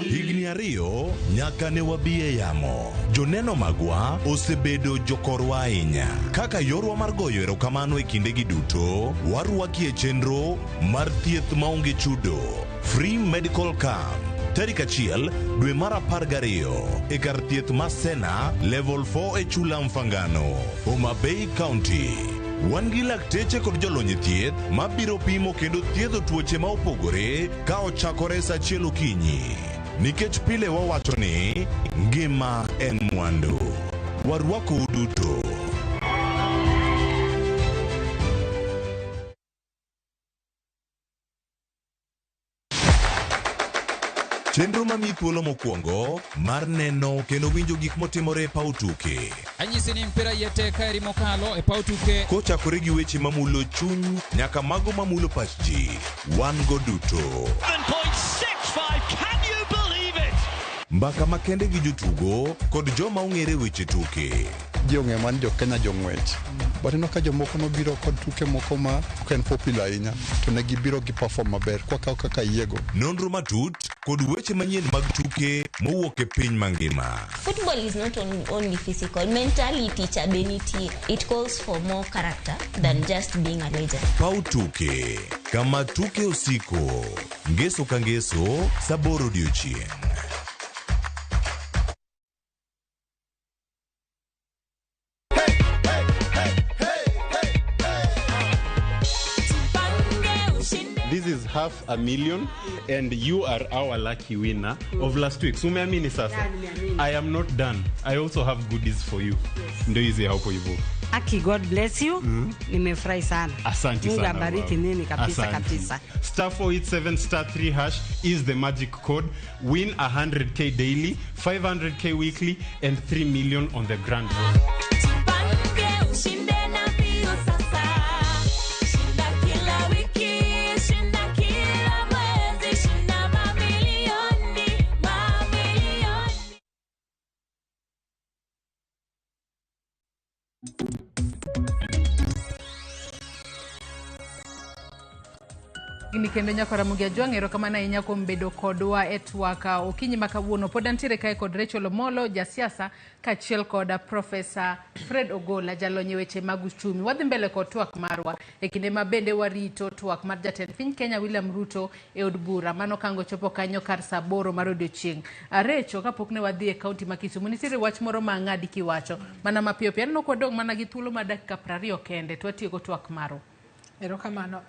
Higni ariyo nyaka ne wabi e yamo. Joneno magwa osebedo jokorwa ahinya. Kaka yorwa mar goyo erokamano e kindegi duto, warwaki e chenro mar thieth maonge chudo, Free Medical Camp. Tarik 1 dwe mar 12 e kar thieth ma Sena Level 4 e Chula Mfangano, Homa Bay County. Wan gi lakteche kod jolony e thieth mabiro pimo kendo thiedho tuoche ma opogore ka ochakore sa 1 okinyi. Nikech pile wawacho ni ngima en mwandu. Warwakou duto. Chenro mamiyi thuolo mokwongo mar neno kendo winjo gik motimore e paw tuke. Anyisi ni mpira yete kaeri mokalo e paw tuke. Kochakore gi weche mamulo chuny nyaka mago mamulo pach ji, wan go duto. 7.65, can you believe it? Mbaka makende gi jotugo kod joma ong'ere weche tuke. Ji ong'eyo mana ni jo Kenya jong'wech. But ineno ka jomoko nobiro kod tuke moko ma ok en popular ahinya to ne gibiro gi perform maber kwakawo kaka yiego. Nonro matut kod weche manyien mag tuke mowuok e piny mangima. Football is not only physical, mentality cha be nitie. It calls for more character than just being a legend. Paw tuke, kama tuke osiko. Ngeso ka ngeso, sa 8 odiochieng'. This is 500,000 and you are our lucky winner of last week. So umeamini sasa? Yeah, nimeamini. I am not done. I also have goodies for you. Ndio hizi hapo hivyo. Aki, God bless you. Nimefurahi sana. Asante Mungu sana. abariki mama. nini kabisa. Asante. Kabisa. Star 487 star 3 hash is the magic code. Win 100K daily, 500K weekly and 3 million on the grand road. Jipange ushinde na mbio sasa. Shinda kila wiki, shinda kila mwezi, shinda mamilioni, mamilioni. Gini kendo nyako Ramogi Ajwang', erokamano ahinya kuom bedo kodwa e twak okinyi ma kawuono. Pod antiere kae kod Rachel Omolo, jasiasa, kaachiel kod Profesa Fred Ogola, jalony e weche mag uchumi. Wadhi mbele kod twak marwa e kinde ma bende warito twak mar jatend piny Kenya William Ruto e od bura. Mano kango chopo kanyo kar saa 8 mar odiochieng'. Recho, kapok ne wadhi e kaunti ma Kisumu, nitiere wach moro ma ang'adi kiwacho mana mapiyo piyo. Aneno kwadong' mana gi thuolo mar dakika 20 kende to watieko twak marwa. Erokamano.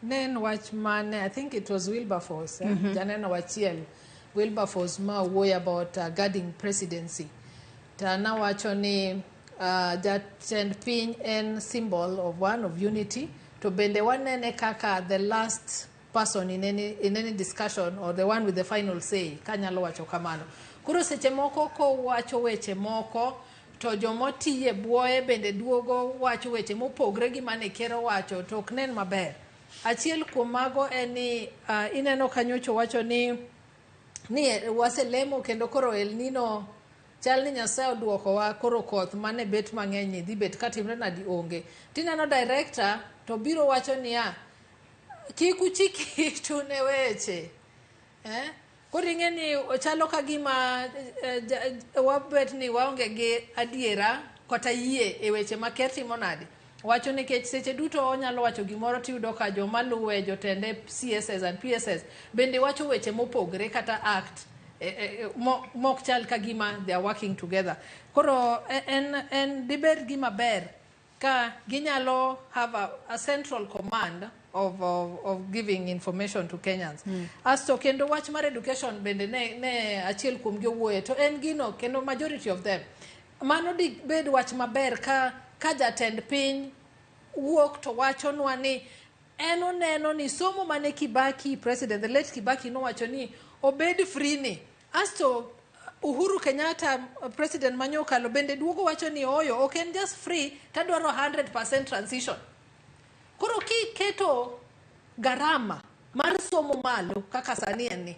Ne en wach mane, I think it was Wilberforce, janeno achiel, Wilberforce ma wuoyo about guarding presidency. To nawacho ni jatend piny en symbol of one of unity, to bende wanene kaka the last person in any discussion or the one with the final say, kanyalo wacho kamano. Koro seche moko kowacho weche moko to jomotiye buoye bende duogo wacho weche mopogre gi mane ker owacho, to ok nen maber. Achiel kuom mago en ni ineno ka nyocha wacho ni waselemo kendo koro El Nino chal ni Nyasaye oduokowa, koro koth mane bet mang'eny ni dhi bet katimre nadi onge. Tineno director to biro wacho niya, kik uchik itu ne weche. Eh? Koro ing'e ni chalo ka gima wabet ni waonge gi adiera kata yie e weche ma ker timo nade. Wacho nikech seche duto onyalo wacho gimoro, tiyudo ka joma luwe, jotende, CSS and PSS bende wacho weche mopogre kata act mok chal ka gima they are working together. Koro en dibed gima ber ka ginyalo have a central command of giving information to Kenyans. Asto kendo wach mar education bende ne achiel kuom gi owuoye, to en gino kendo majority of them. Mano dibed wach maber ka jatend piny wuok to wachonwa ni en oneno ni somo mane Kibaki president, the late Kibaki, nowacho ni obed free ni. Asto Uhuru Kenyatta, president manyokalo, bende duogo wacho ni oyo ok en just free, tadwaro 100% transition. Koro kiketo garama mar somo malo kaka sani en ni,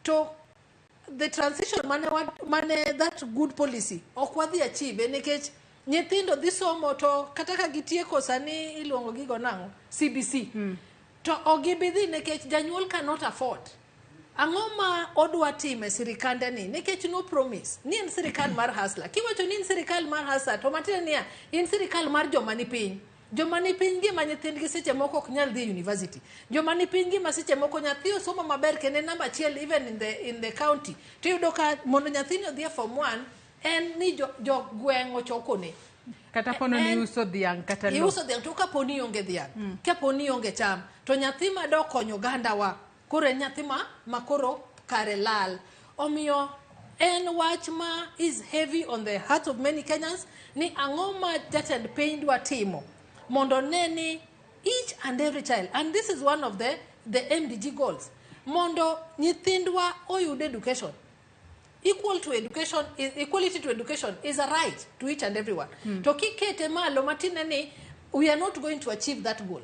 to the transition mane that good policy ok wadhi achieve, nikech nyithindo dhi somo to kata ka gitieko sani iluongo gigo nang'o, CBC, to ok gibi dhi nikech janyuol cannot afford. Ang'o ma odwa timo e sirikande ni? Nikech no promise ni en sirikal mar hustler. Kiwacho ni en sirikal mar hustler, to matiende niya, in sirikal mar joma ni piny. Joma ni piny gi ma nyithindgi seche moko ok nyal dhi e university. Joma ni piny gi ma seche moko nyathi osomo maber kendo en namba achiel even in the county. To iyudo ka mondo nyathini odhi e form 1 en ni jo gweng' ochokone. Kata pono ni iuso dhiang' kata lo. Iuso dhiang' to kapo ni ionge dhiang', kapo ni ionge cham, to nyathi ma dok konyo ogandawa koro en nyathi ma koro kare lal. Omiyo en wach ma is heavy on the heart of many Kenyans ni ang'o ma jatend piny dwa timo mondo ne ni each and every child, and this is one of the MDG goals, mondo nyithindwa oyud education equal to education. Equality to education is a right to each and everyone. To kikete malo matine ni we are not going to achieve that goal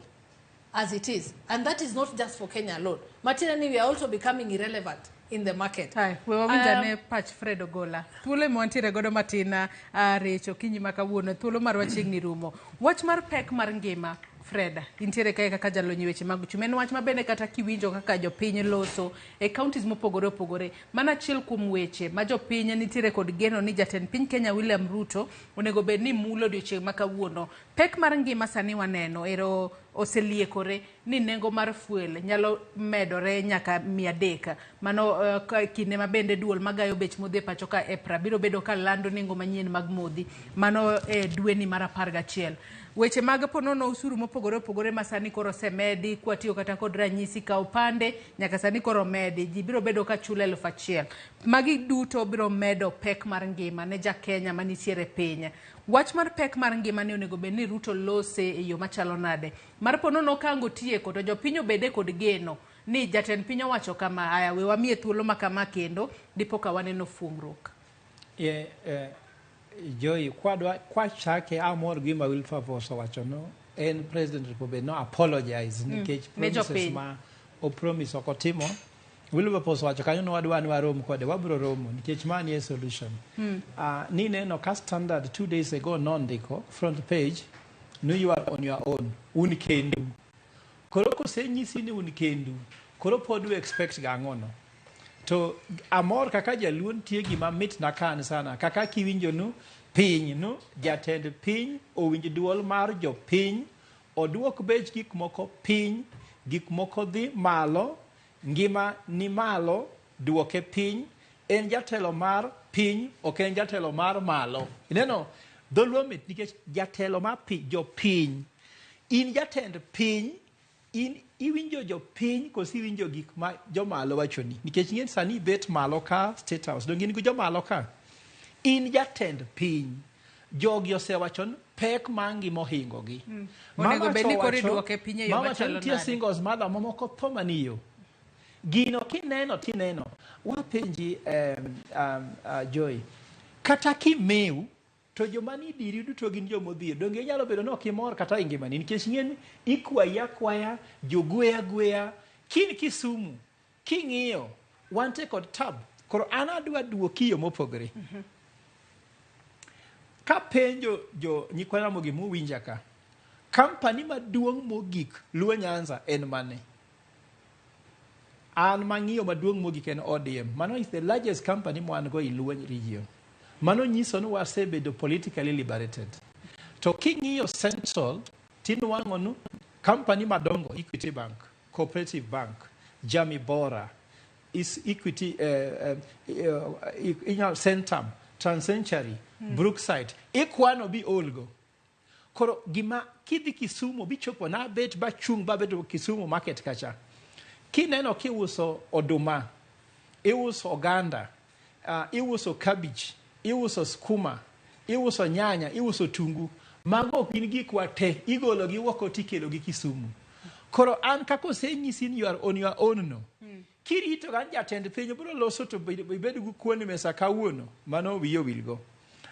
as it is, and that is not just for Kenya alone, matiende ni we are also becoming irrelevant in the market. Hai, we wawinj ane pach Fred Ogola. Thuolo ema wantiere godo matin, Rech, okinyi ma kawuono, thuolo marwa chiegni rumo. Wach mar pek mar ngima, Fred, intiere kae kaka jalony e weche mag uchumi. En wach ma bende kata kiwinjo kaka jopiny loso e counties mopogore opogore. Mano achiel kuom weche ma jopiny nitiere kod geno ni jatend piny Kenya William Ruto onego bed ni mulo odiochieng' ma kawuono. Pek mar ngima sani waneno ero oseliekore ni nengo mar fuel nyalo medore nyaka 300. Mano kinde ma bende duol magayo bech modhi e pacho ka EPRA biro bedo ka lando nengo manyien mag modhi. Mano e dweni mar 11. Weche mag ponono osuru mopogore opogore ma sani koro osemedi kwatiyo kata kod ranyisi ka opande nyaka sani koro omedi ji biro bedo ka chulo 1000. Magi duto biro medo pek mar ngima ne ja Kenya manitiere piny. Wach mar pek mar ngima ni onego bed ni Ruto lose e yo machalo nade? Mar ponono ka ang' otieko to jopiny obede kod geno ni jatend piny owacho kama, aya we wamiye thuolo ma kama kendo dipo ka waneno fuong'ruok. Yeah, Joy, kwadwa kwachake amor gima Wilberforce owacho no en president onego no apologize nikech Ne promises jopiny. ma opromise ok otimo. Wilberforce owacho kanyo ni wadwa ni warom kode, wabiro romo nikech mani e solution. Ni neno ka Standard 2 days ago nondiko front page ni you are on your own, un kendu. Koro kosenyisi ni un kendu, koro pod u expect gang'o no? To amor kaka jaluo nitie gima mit na kan sana kaka kiwinjo nu piny nu jatend piny owinj duol mar jopiny oduok bech gik moko piny gik moko dhi malo ngima ni malo duoke piny en jatelo mar piny ok en jatelo mar malo ineno dholuo mit nikech jatelo mar piny jopiny in jatend piny in iwinjo jopiny koso iwinjo gik ma jomalo wachoni nikech ing'e ni sani ibet malo ka State House donge in gi jomalo ka in jatend piny jogi osewacho ni pek mar ngima ohingogi. Onego bed ni koro iduoke piny e yo Mama to machalo nitie nade? singles mother mamoko tho maniyo gino kineno tineno wapenji Joy kata kimeu to joma ni diri duto gin jomodhier donge inyalo bedo ni ok imor kata e ngimani nikech ing'e ni ikwayi akwaya jogweya gweya kin Kisumu king'iyo wantie kod tab koro an adwa duoki yo mopogore kapenjo jo nyikwa Ramogi muwinja ka kampani maduong' mogik Luo Nyanza en mane an mang'iyo maduong' mogik en ODM mano is the largest company mwan go i Luo region mano nyiso ni wasebedo politically liberated to king'iyo central tinwang'o nu company madongo Equity Bank, Cooperative Bank, Jamii Bora is Equity inyalo Centum, Transcentury, Brookside ikwano bi olgo koro gima kidhi Kisumu bichopo nabet bachung' babedo Kisumu market kacha kineno kiuso oduma iuso oganda iuso cabbage iuso skuma iuso nyanya iuso tungu mago ok gin gikwa te igolo gi oko tikelo gi Kisumu koro an kaka osenyisi ni you are on your own no kirito gan jatend piny biro loso to ibed gi kuon e mesa kawuono mano wiyi owilgo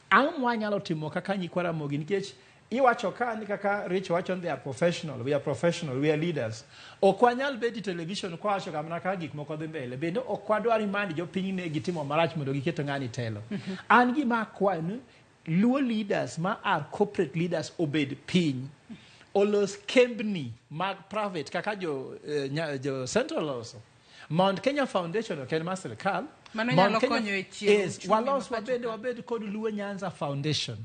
ang'o mwanyalo timo kaka nyikwa Ramogi nikech iwacho ka ni kaka Rich wacho ni they are professional we are professional we are leaders ok wanyal bet e television kwawacho ga mana kaka gik moko dhi mbele bende ok wadwar ni mandi jopiny ne gitimo marach mondo giketo ng'ani telo an gima akwayo ni Luo leaders ma are corporate leaders obed piny olos kembni mag private kaka jo central loso Mount Kenya Foundation ok en mar sirikal Mano Mount nyalo Kenya- konyo e chiewo Yes, uchumi walos ma wabende wabed kod Luo Nyanza Foundation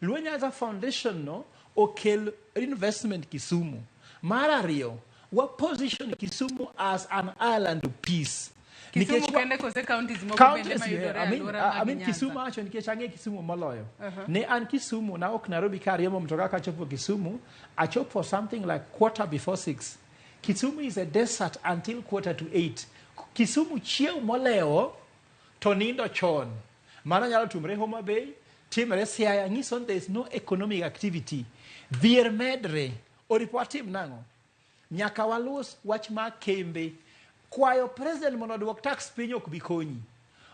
Luo Nyanza Foundation no okel investment Kisumu mar ariyo wa position Kisumu as an island of peace Kisumu Nikech wa- kende kose counties moko bende Counties, mayudore yeah. I mean, alwora I mag mean Nyanza. Kisumu awacho nikech ang'e Kisumu moloyo. Ne an Kisumu na ok Nairobi ka ariembo mtoka kachopo Kisumu, achopo something like 6:45. Kisumu is a desert until 7:45. Kisumu chiew molewo to nindo chon. Mano nyalo timre Homa Bay, timre Siaya, nyiso ni there is no economic activity. Dhier medre, oripo watim nang'o? Nyaka walos wach mar kembe. Kwayo president mondo oduok tax piny ok bi konyi.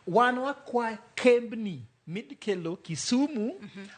Wan wakwa kembni midkelo Kisumu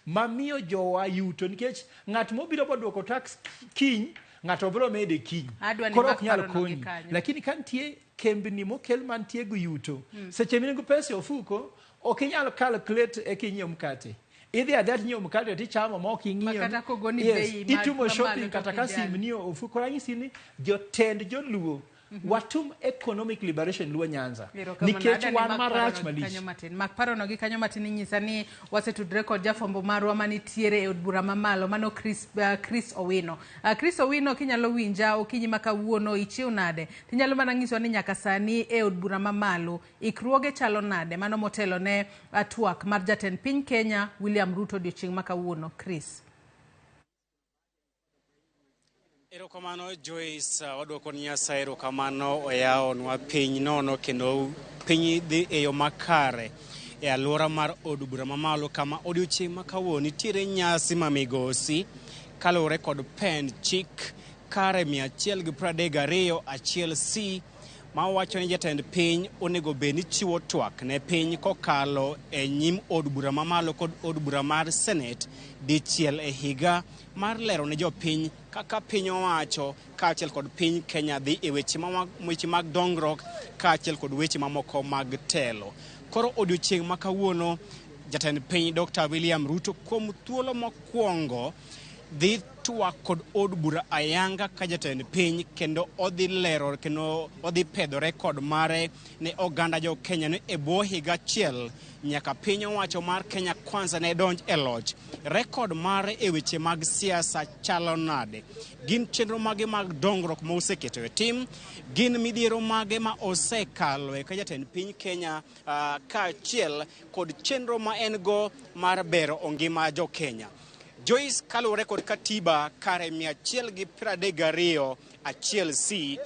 mamiyo jowa yuto nikech ng'at mobiro boduoko tax kiny ng'ato biro mede kiny Adwa ni koro mak ok nyal parono gi konyi kanyo. lakini ka nitie kembni mokel mantie gi yuto seche min gi pesa e ofuko ok inyal calculate eka inyiew mkate idhi adhiya tinyiewo mkate tichamo ma ok ing'iyo Ma kata kogoni yes, bei itimo mamalo shopping to kata ok ka ijal. sim ni ofuko ranyisi ni jotend joluo watum economic liberation Luo Nyanza Erokamano. nikech Adwa ni wan mak marach parono gi malich kanyo matin. Mak parono gi kanyo matin inyisa ni wasetudre kod jafwambo marwa manitiere e od bura mamalo mano Chris Owino. Chris Owino kinyalo winja okinyi ma kawuono ichiew nade? Tinyalo mana nyisowa ni nyaka sani e od bura mamalo ikruoge chalo nade? Mano motelo ne twak mar jatend piny Kenya William Ruto odiochieng' ma kawuono. Chris. Erokamano Joyce, wadwoko ni Nyasaye erokamano oyawonwa piny nono kendo piny dhi e yo makare e alwora mar od bura mamalo kama odiochieng' ma kawuono nitiere nyasi ma migosi kaluwore kod pend chik kare 132 1 C ma wacho ni jatend piny onego bed ni chiwo twak ne piny kokalo e nyim od bura mamalo kod od bura mar Senate dichiel e higa mar lero ne jopiny kaka piny owacho kaachiel kod piny Kenya dhi e weche mag dongruok kaachiel kod weche mamoko mag telo. Koro odiochieng' ma kawuono jatend piny Dr. William Ruto kuom thuolo mokwongo dhi twak kod od bura ayanga ka jatend piny kendo odhi lero kendo odhi pedho rekod mare ne oganda jo Kenya ni e bwo higa achiel nyaka piny owacho mar Kenya Kwanza ne donj e loch. Rekod mare e weche mag siasa chalo nade? Gin chenro mage mag dongruok ma oseketo e tim? Gin midhiero mage ma osekalo ka jatend piny Kenya kaachiel kod chenro ma en go mar bero ngima jo Kenya? Joyce, kaluwore kod katiba kare 132 1 C,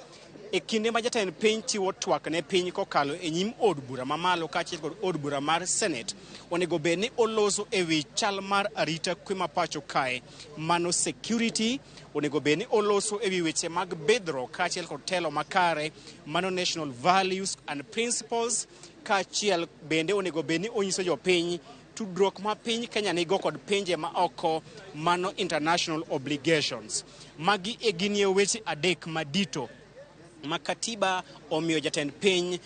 e kinde ma jatend piny chiwo twak ne piny kokalo e nyim od bura mamalo kaachiel kod od bura mar Senate, onego bed ni oloso e wi chal mar arita kwe ma pacho kae, mano security, onego bed ni oloso e wi weche mag bidhruok kaachiel kod telo makare, mano national values and principles, kaachiel bende onego bed ni onyiso jopiny tudruok ma piny Kenya nigo kod pinje ma oko, mano international obligations. Magi e gin weche adek madito ma katiba omiyo jatend piny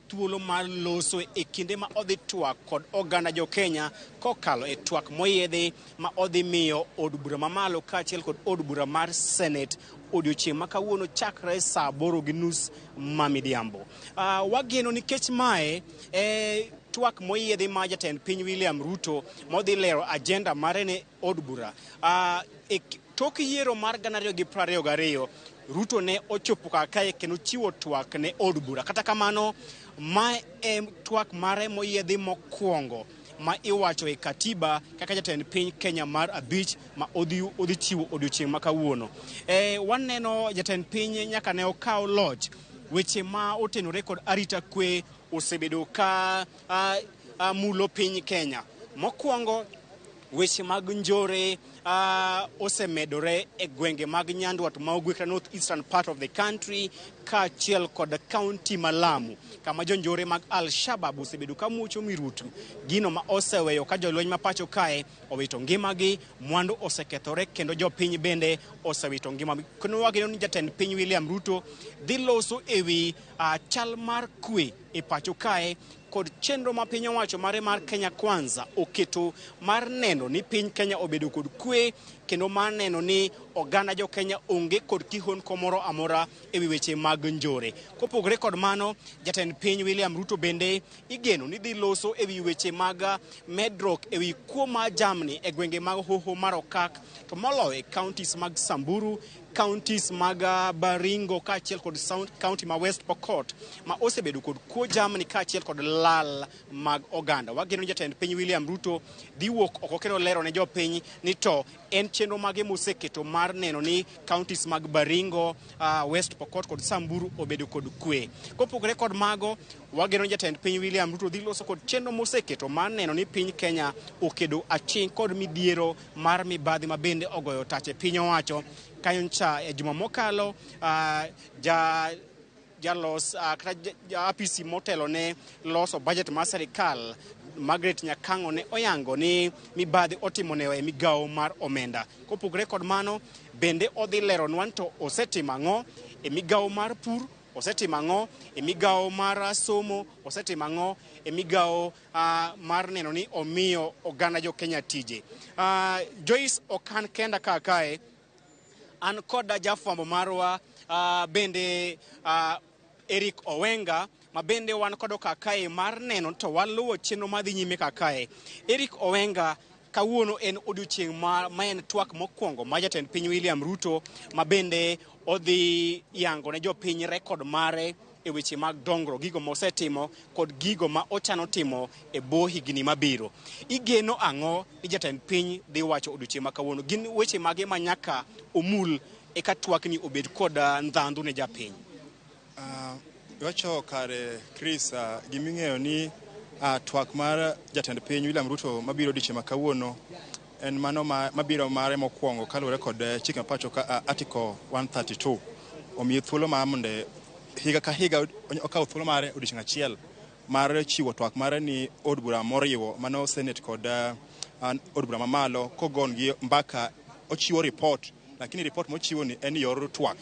thuolo mar loso e kinde ma odhi twak kod oganda jo Kenya kokalo e twak moyiedhi ma odhi miyo od bura mamalo kaachiel kod od bura mar Senate odiochieng' ma kawuono chakre saa 8:30 ma midhiambo. Wageno nikech mae twak moyiedhi ma jatend piny William Ruto modhi lero agenda mare ne od bura. Tok yiero mar 2022 Ruto ne ochopo kar kae kendo chiwo twak ne od bura. Kata kamano, mae e twak mare moyiedhi mokwongo ma iwacho e katiba kaka jatend piny Kenya mar 5 ma odhi chiwo odiochieng' ma kawuono. Waneno jatend piny nyaka ne okaw loch, weche ma otenore kod arita kwe osebedo ka mulo piny Kenya. Mokwongo, weche mag njore osemedore e gwenge mag Nyandwat ma Ugwe kata North Eastern part of the country kaachiel kod kaunti ma Lamu kama jonjore mag Al-Shabaab osebedo ka muocho mirutu, gino ma oseweyo ka jolweny ma pacho kae owito ngimagi, mwandu osekethore kendo jopiny bende osewito ngima. Kendo wageno ni jatend piny William Ruto dhi loso e wi chal mar kwe e pacho kae kod chenro ma piny owacho mare mar Kenya Kwanza oketo mar neno ni piny Kenya obedo kod kwe kendo mar neno ni oganda jo Kenya onge kod kihondko moro amora e wi weche mag njore. Kopogore kod mano, jatend piny William Ruto bende igeno ni dhi loso e wi weche mag medruok e wi kuo mar jamni e gwenge mag Hoho mar Okak, to moloyo e counties mag Samburu, counties mag Baringo kaachiel kod county ma West Pokot ma osebedo kod kuo jamni kaachiel kod lal mag oganda. Wageno ni jatend piny William Ruto dhi wuok oko kendo lero ne jopiny ni to en chenro mage moseketo mar neno ni counties mag Baringo, West Pokot kod Samburu obedo kod kwe. Kopogore kod mago, wageno ni jatend piny William Ruto dhi loso kod chenro moseketo mar neno ni piny Kenya okedo aching' kod midhiero mar mibadhi ma bende ogoyo tach e piny owacho. Kanyo ncha e juma mokalo, jalos kata apisi motelo ne loso budget mar sirikal Margaret Nyakang'o ne oyango ni mibadhi otimo ne e migawo mar omenda. Kopogore kod mano, bende odhi leronwa ni to osetimo ang'o e migawo mar pur, osetimo ang'o e migawo mar somo, osetimo ang'o e migawo mar neno ni omiyo oganda jo Kenya tije. Joyce ok an kenda ka kae, an koda jafwambo marwa bende Eric Owenga ma bende wan kodo kakae mar neno to waluwo chenro madhi nyime kakae. Eric Owenga, kawuono en odiochieng' ma en twak mokwongo ma jatend piny William Ruto ma bende odhi yango ne jopiny rekod mare e weche mag dongruok, gigo mosetimo kod gigo ma ochano timo e bwo higni mabiro. Igeno ang'o ni jatend piny dhi wacho odiochieng' ma kawuono? Gin weche mage ma nyaka omul eka twakni obed kod ndhandhu ne japiny. Iwacho kare Chris, giming'eyo ni twak mar jatend piny William Ruto mabiro odiechieng' ma kawuono en mano mabiro mare mokwongo kaluwore kod chike ma pacho ka Article 132 omiye thuolo mar mondo higa ka higa okaw thuolo mare odiechieng' achiel mar chiwo twak mare ni od bura moriwo mano Senate kod od bura mamalo kogon gi mbaka ochiwo report, lakini report mochiwo ni en yor twak.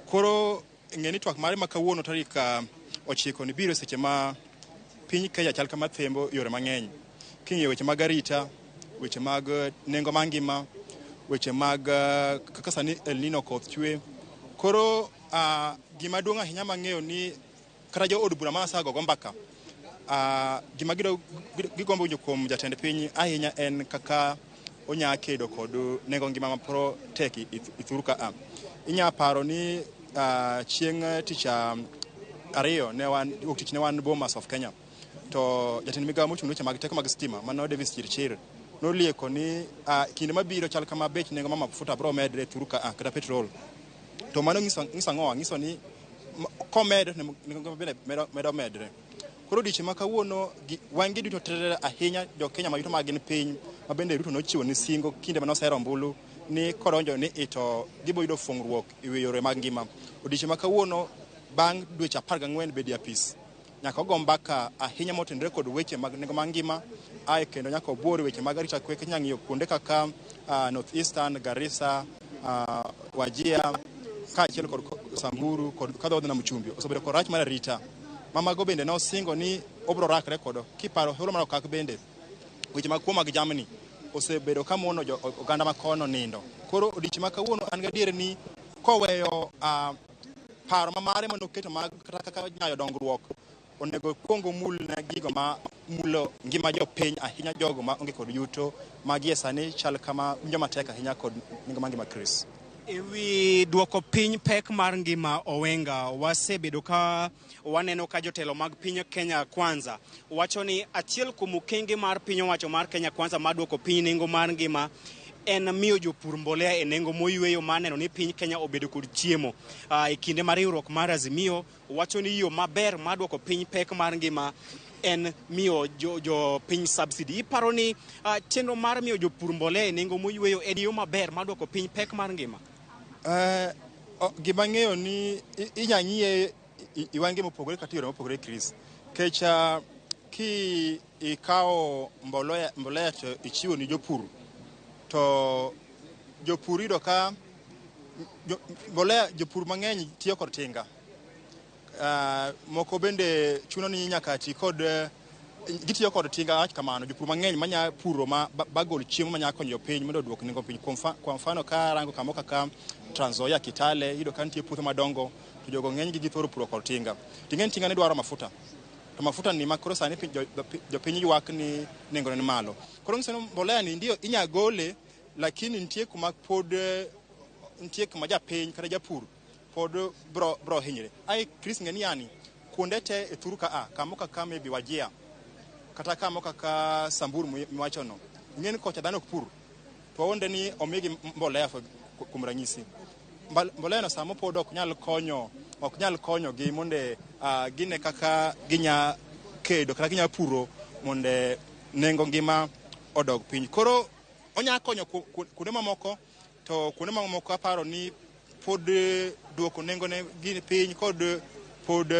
Koro ng'e ni twak mare ma kawuono tarik 9 ni biro seche ma piny Kenya chal kama thembo yore mang'eny. King'iyo weche mag arita, weche mag nengo mar ngima, weche mag kaka sani El Nino koth chwe. Koro gima duong' ahinya mang'eyo ni kata jo od bura ma asago go mbaka, gima gigombo winjo kuom jatend piny ahinya en kaka onya kedo kod nengo ngima ma pro tek i thur ka a. Inya paro ni chieng' tich ariyo ne wan wuok tich ne wan Bomas of Kenya, to jatend migawo mochung' ne weche mag teko mag stima mano Davis Chirchir nolieko ni kinde mabiro chal kama bech nengo mar mafuta biro medre e thur ka a kata petrol. To mano nyiso ang'owa? Nyiso ni komed nengo bende medo medre. Koro odiechieng' ma kawuono wan gi duto terere ahinya jo Kenya ma yuto mag gin piny ma bende Ruto nochiwo ni singo kinde mane osero ombulu ni kodonjo ni ito gibo yudo fungruok e wi yore mag ngima. Odiechieng' ma kawuono bang' dweche 14 bedo e apis nyaka ogo mbaka ahinya motenore kod weche mag nengo mag ngima, ae kendo nyaka obuor weche mag arita kwe. Kinya ng'iyo kuonde kaka North Eastern, Garissa, Wajir kaachiel kod Samburu kod kadho nam chumbi osebedo kod rach mar arita. Mamago bende nosingo ni obiro rakre kodo. Kiparo holo mar okak bende weche mag kuo mag jamni osebedo ka mono oganda makono nindo. Koro odiechieng' ma kawuono an gadier ni koweyo paro ma mare manoketo mag kata kaka nyayo dongruok onego kuong omul ne gigo ma mulo ngima jopiny ahinya, jogo ma onge kod yuto ma gie sani chal kama winjo matek ahinya kod nengo mar ngima Chris. E wi duoko piny pek mar ngima Owenga, wasebedo ka waneno ka jotelo mag piny Kenya Kwanza wacho ni achiel kuom okenge mar piny owacho mar Kenya Kwanza mar duoko piny nengo mar ngima en miyo jopur mbolea e nengo moyweyo mar neno ni piny Kenya obedo kod chiemo. E kinde mar riwruok mar Azimio wacho ni yo maber mar duoko piny pek mar ngima en miyo jo piny subsidy. Iparo ni chenro mar miyo jopur mbolea e nengo moyweyo en yo maber mar duoko piny pek mar ngima? Gima ng'eyo ni inya ng'iye i wenge mopogore kata yore mopogore Chris. Kech ki ikawo mbolea to ichiwo ni jopur, to jopur yudo ka mbolea jopur mang'eny tiyo kod tinga. Moko bende chuno ni nyaka ti kod gitiyo kod tinga wach kamano. Jopur mang'eny manya puro ma bagol chiemo manya konyo jopiny mondo oduok nengo piny. Kwa mfano ka rango kamoro kaka Trans Nzoia, Kitale, iyudo ka nitie puothe madongo to jogo ng'eny gi githoro puro kod tinga. Ting'e ni tinga ne dwaro mafuta. To mafuta ni ma koro sani jopiny ywak ni nengone ni malo. Koro nyiso ni mbolea ni ndio inya gole, lakini nitie kuma pod nitie kuma japiny kata japur pod bro hinyre. Ai Chris ng'e ni yani kuonde te e thur ka a kamo kaka maybe Wajir kata kamo kaka Samburu miwachono, ing'e ni kocha dhano ok pur to waonde ni omigi mbolea kuom ranyisi. Mbolea no samo pod ok nyal konyo gi monde gine kaka ginya kedo kata ginya puro monde nengo ngima odog piny. Koro onya konyo kuonde mamoko, to kuonde mamoko aparo ni pod duoko nengo ne gini piny kod pod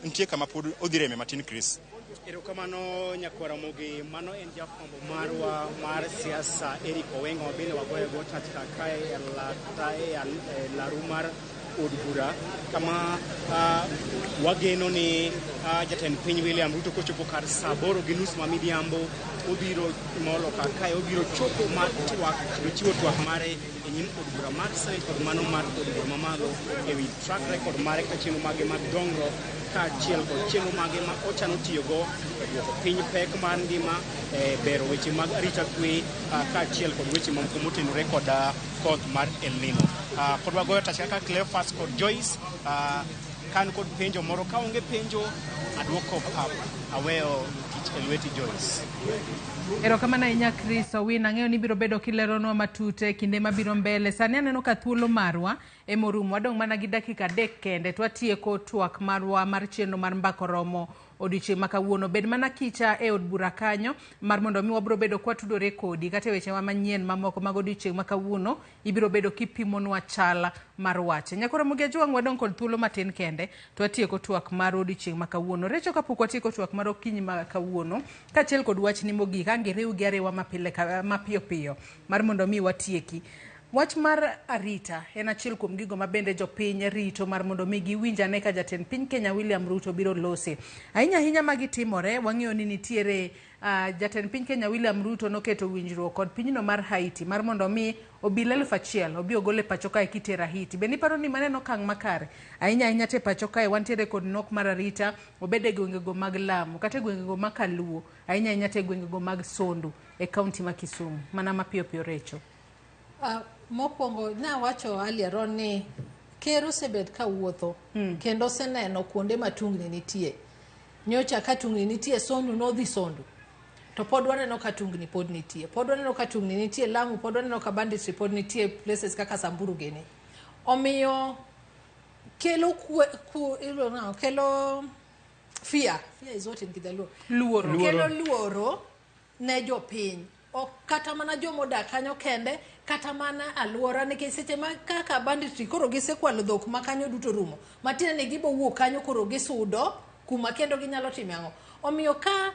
nitie kama pod odhi reme matin Chris. Erokamano nyakwara Mogi, mano en jafwambo marwa mar siasa Eric Owenga ma bende wagoyo go tach kae e laru mar od bura kama wageno ni jatend piny William Ruto kochopo kar saa 8:30 ma midhiambo obiro molo kar kae, obiro chopo mar twak kendo chiwo twak mare e nyim od bura mar Senate kod mano mar od bura mamalo ewi track record mare kata chenro mage mag dongruok kaachiel kod chenro mage ma ochano tiyogo e duoko piny pek mar ngima, e bero weche mag arita kwe, kaachiel kod weche mamoko motenore kod koth mar El Nino. Pod wagoyo tach kaka Cleophas kod Joyce, kan kod penjo moro, kaonge penjo aduoko pap, aweyo tich. tich e lweti Joyce. Erokamano ahinya Chris Owino, ang'eyo ni ibiro bedo kileronwa matut e kinde mabiro mbele. Sani aneno ka thuolo marwa emorumo, wadong' mana gi dakika 3 kende to watieko twak marwa mar chenro mar Mbaka Oromo odiochieng' ma kawuono. Bed mana kicha e od bura kanyo mar mondo mi wabiro bedo kwatudore kodi kata e wechewa manyien mamoko mag odiochieng' ma kawuono, ibiro bedo kipimonwa chal mar wach. Nyakoro Ramogi Ajwang' wadong' kod thuolo matin kende to watieko twak mar odiochieng' ma kawuono. Recho kapok watieko twak mar okinyi ma kawuono, kaachiel kod wachni mogik, ang' iriwgi ariwa mapile mapiyo piyo mar mondo mi watieki. Wach mar arita en achiel kuom gigo ma bende jopiny rito mar mondo mi giwinj ane ka jatend piny Kenya William Ruto biro lose. Ahinya ahinya magi timore, wang'eyo ni nitiere jatend piny Kenya William Ruto noketo winjruok kod pinyno mar Haiti mar mondo mi obila 1000 obi ogol e pacho kae kitero Haiti. Bende iparo ni mano en okang' makare? Ahinya ahinya to e pacho kae wantiere kod nok mar arita, obed e gwengego mag Lamu kata e gwengego ma Kaluo, ahinya ahinya to e gwengego mag Sondu e kaunti ma Kisumu. Mana mapiyo piyo Recho. Mokwongo nawacho earlier on ni ker osebet ka wuotho kendo oseneno kuonde ma tungni nitie. Nyocha ka tungni nitie Sondu nodhi Sondu. To pod waneno ka tungni pod nitie. Pod waneno ka tungni nitie Lamu, pod waneno ka banditry pod nitie places kaka Samburu gini. Omiyo kelo kwe, ku, iluongo kelo fear. Fear is what in Kidhaluo. Luoro. Kelo luoro ne jopiny. Ok kata mana jomodak kanyo kende, kata mana aluora, nikech seche ma kaka banditry koro gisekwalo dhok ma kanyo duto rumo. Matiende ni gibo wuok kanyo koro gisudo kuma kendo ginyalo timo ang'o. Omiyo ka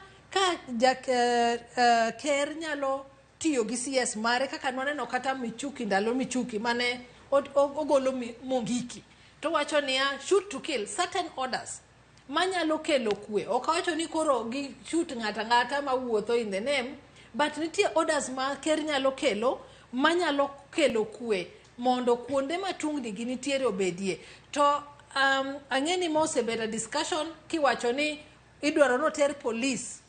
ker nyalo tiyo gi CS mare kaka nwaneno kata Michuki ndalo Michuki mane ogolo Mungiki. To wacho niya shoot to kill certain orders manyalo kelo kwe. Ok awacho ni koro gi shoot ng'ata ng'ata mawuotho in the name, but nitie orders ma ker nyalo kelo manyalo kelo kwe mondo kuonde ma tungni gi nitiere obedie. To ang'e ni mosebedo a discussion kiwacho ni idwaro noter police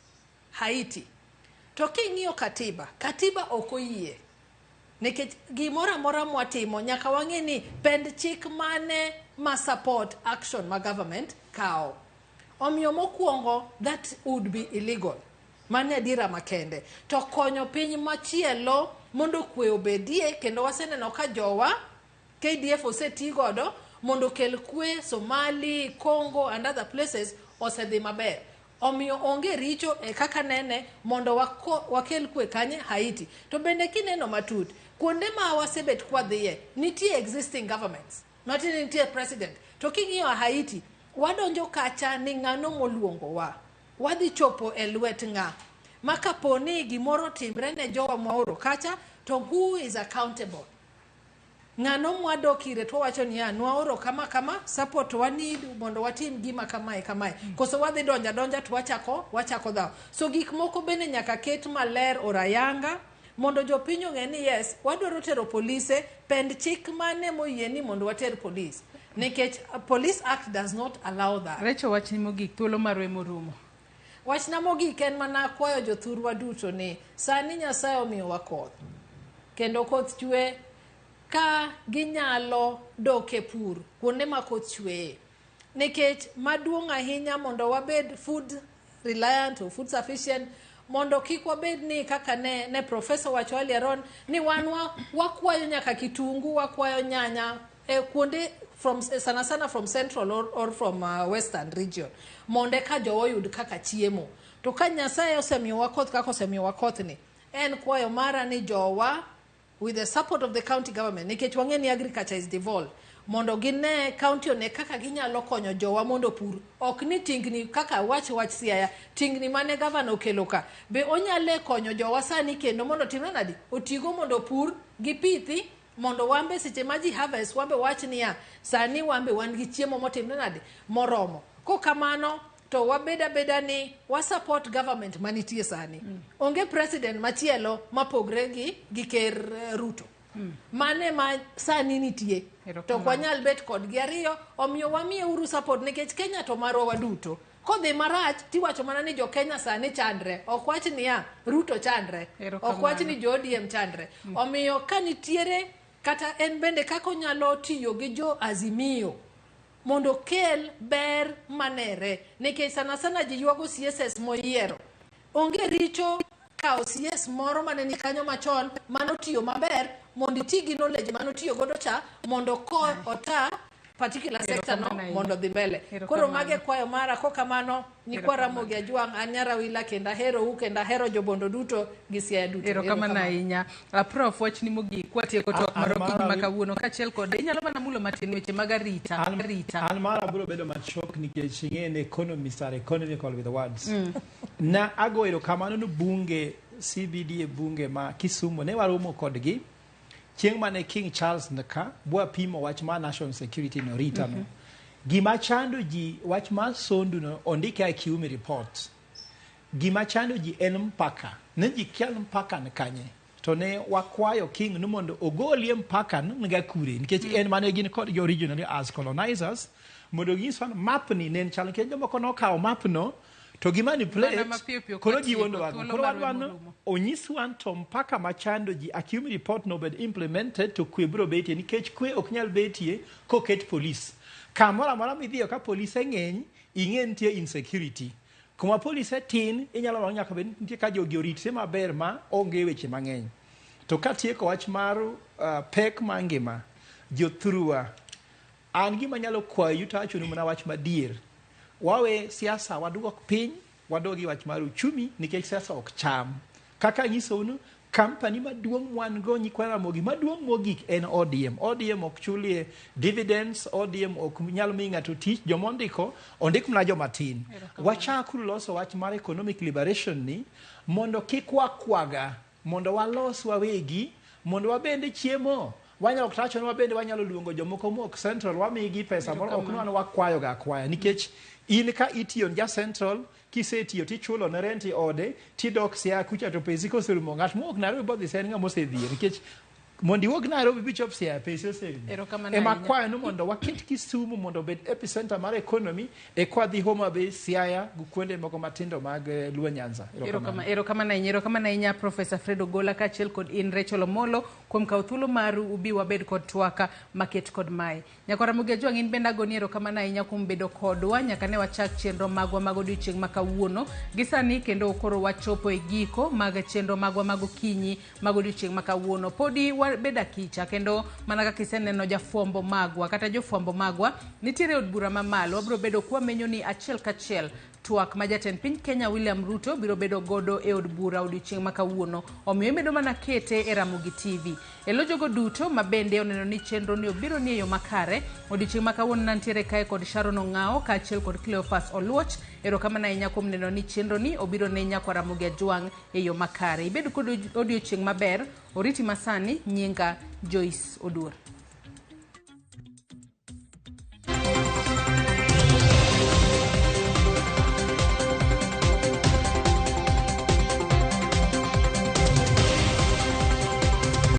Haiti. To king'iyo katiba, katiba ok oyie. Nikech gimoro amora mwatimo nyaka wang'e ni pend chik mane ma support action ma government kawo. Omiyo mokwongo that would be illegal. Mano adiera makende. To konyo piny machielo mondo kwe obedie, kendo waseneno ka jowa KDF oseti godo mondo okel kwe Somali, Congo and other places osedhi maber. Omiyo onge richo e kaka nene mondo wakel kwe kanye Haiti. To bende kineno matut, kuonde ma wasebet kwadhiye, nitie existing governments. Matiende nitie president. To king'iyo Haiti, wadonjo kacha ni ng'ano moluongowa. Wadhi chopo e lwet ng'a. Ma kapo ni gimoro timre ne jowa mwaoro kacha, to who is accountable? Ng'ano mwadok ire to wawacho niya, nwaoro kama kama, support wa need mondo watim gima kamae kamae. Koso wadhi donja donja to wachako dhaw. So gik moko bende nyaka ket maler orayanga mondo jopiny ong'e ni yes, wadwaro tero polise, pend chik mane moyie ni mondo water polis. Nikech Police Act does not allow that. Recho, wachni mogik, thuolo marwa emorumo. Wachna mogik en mana kwayo jothurwa duto ni sani Nyasaye omiyowa koth. Kendo koth chwe ka ginyalo dok e pur kuonde ma koth chweye. Nikech maduong' ahinya mondo wabed food reliant or food sufficient, mondo kik wabed ni kaka ne professor wacho earlier on ni wan wakwayo nyaka kitungu, wakwayo nyanya e kuonde from sana sana from central or from western region mondo eka jowa oyud kaka chiemo. To ka Nyasaye osemiyowa koth kaka osemiyowa kothni, en kwayo mara ni jowa with the support of the county government, nikech wang'e ni agriculture is devolved, mondo gine county one kaka ginyalo konyo jowa mondo pur. Ok ni tingni kaka wach Siaya, tingni mane governor okelo ka, be onyalo konyo jowa sani kendo mondo timre nadi? Otigo mondo pur gipithi, mondo wambe seche ma ji harvest, wambe wach niya, sani wambe wan gi chiemo motimre nadi? Moromo. Kokamano, to wabed abeda ni wa support government manitie sani. Onge president machielo mapogre gi ker Ruto. Mane ma sani nitie. To ok wanyal bet kodgi ariyo, omiyo wamiye uru support nikech Kenya to marwa waduto. Kodhi marach, tiwacho mana ni jo Kenya sani chandre. Ok wach niya, Ruto chandre. Ok wach ni jo ODM chandre. Omiyo ka nitiere, kata en bende kaka onyalo tiyo gi jo Azimio mondo kel ber manere. Nikech sana sana ji ywago CSS moyiero. Onge richo kawo CS moro mane ni kanyo machon manotiyo maber mondo iti gi knowledge manotiyo godo cha mondo ko ota particular sector no mondo dhi mbele. Koro mage kwayo mara kokamano nyikwa Ramogi Ajwang' an Nyarawila kendo aherou kendo ahero jobondo duto gi Siaya duto. Erokamano ahinya. Prof, wachni mogik kwatieko twak mar okinyi ma kawuono kaachiel kod inyalo mana mulo matin weche mag arita. An mara biro bedo machuok nikech ing'e ni economists are economical with words. Na ago erokamano ne bunge CBD e bunge ma Kisumu ne waromo kodgi chieng' mane King Charles nika bwapimo wach mar national security no rita no. Gima chando ji wach mar Sondu no ondike e Kiumi report. Gima chando ji en mpaka. Ne ji kia ni mpaka ni kanye. To ne wakwayo King ni mondo ogolie mpaka ni kure nikech en mane gin kodgi originally as colonizers mondo ginyiswa ni map ni ne en chal nikech jomoko nokawo map no to gi manipulate koro ji wuondo. Koro wadwa ni onyiswa to mpaka machando ji Akiumi report no obed implemented to kwe biro betie nikech kwe ok nyal betie koket police. Kamoro amora midhiyo ka polise ng'eny ing'e nitie insecurity. Kuma polise tin inyalo neno nyaka bed nitie ka jogi oritre maber ma onge weche mang'eny. To katieko wach mar pek mar ngima, jothurwa, an gima anyalo kwayo to awachonu mana wach madier. Wawe siasa waduok piny, wadog e wach mar uchumi nikech siasa ok cham. Kaka anyisou ni company maduong' wan go nyikwa Ramogi maduong' mogik en ODM. ODM ok chulie dividends, ODM ok nyal miyo ng'ato tich, joma ondiko ondik mana joma tin. Wachakuru loso wach mar economic liberation ni mondo kik wakwaga, mondo walos wawegi, mondo wabende chiemo. Wanyalo kata wacho ni wabende wanyalo luongo jomoko mowuok Central wamigi pesa moro ok ni wan wakwayo ga akwaya nikech in ka itiyo ja Central kisetiyo tichulo ne rent e ode tidok Siaya kucha to pesi koserumo ng'at mowuok Nairobi bodhi Siaya en ng'ama osedhier nikech mondo iwuog Nairobi bichop Siaya pesi oserumo. Ema akwayo ni mondo waket Kisumu mondo obed epicenter mar economy eka wadhi Homa Bay, Siaya gi kuonde moko matindo mag Luo Nyanza. Erokamano ahinya, erokamano ahinya Professor Fred Ogola kaachiel kod in Rachel Omolo kuom kawo thuolo maru ubi wabed kod twaka maket kod mae. Nyakwar Ramogi Ajwang' in bende agoni erokamano ahinya kuom bedo kodwa nyaka ne wachak chenro magwa mag odiochieng' ma kawuono. Gi sani kendo koro wachopo e giko mag chenro magwa mag okinyi mag odiochieng' ma kawuono. Podi wabed akicha kendo mana kaka iseneno jafwambo magwa kata jofwambo magwa nitiere od bura mamalo wabiro bedo kwamenyo ni achiel kachiel twak ma jatend piny Kenya William Ruto biro bedo godo e od bura odiochieng' ma kawuono. Omiyo imedo mana kete e Ramogi TV. E lo jogo duto ma bende oneno ni chenro ni obiro ni e yo makare, odiochieng' ma kawuono nantiere kae kod Sharon Ong'ao kaachiel kod Cleophas Oluoch. Erokamano ahinya kuom neno ni chenro ni obiro ne nyakwar Ramogi Ajwang' e yo makare. Ibed kod odiochieng' maber, oriti masani, nyinga Joyce Oduor.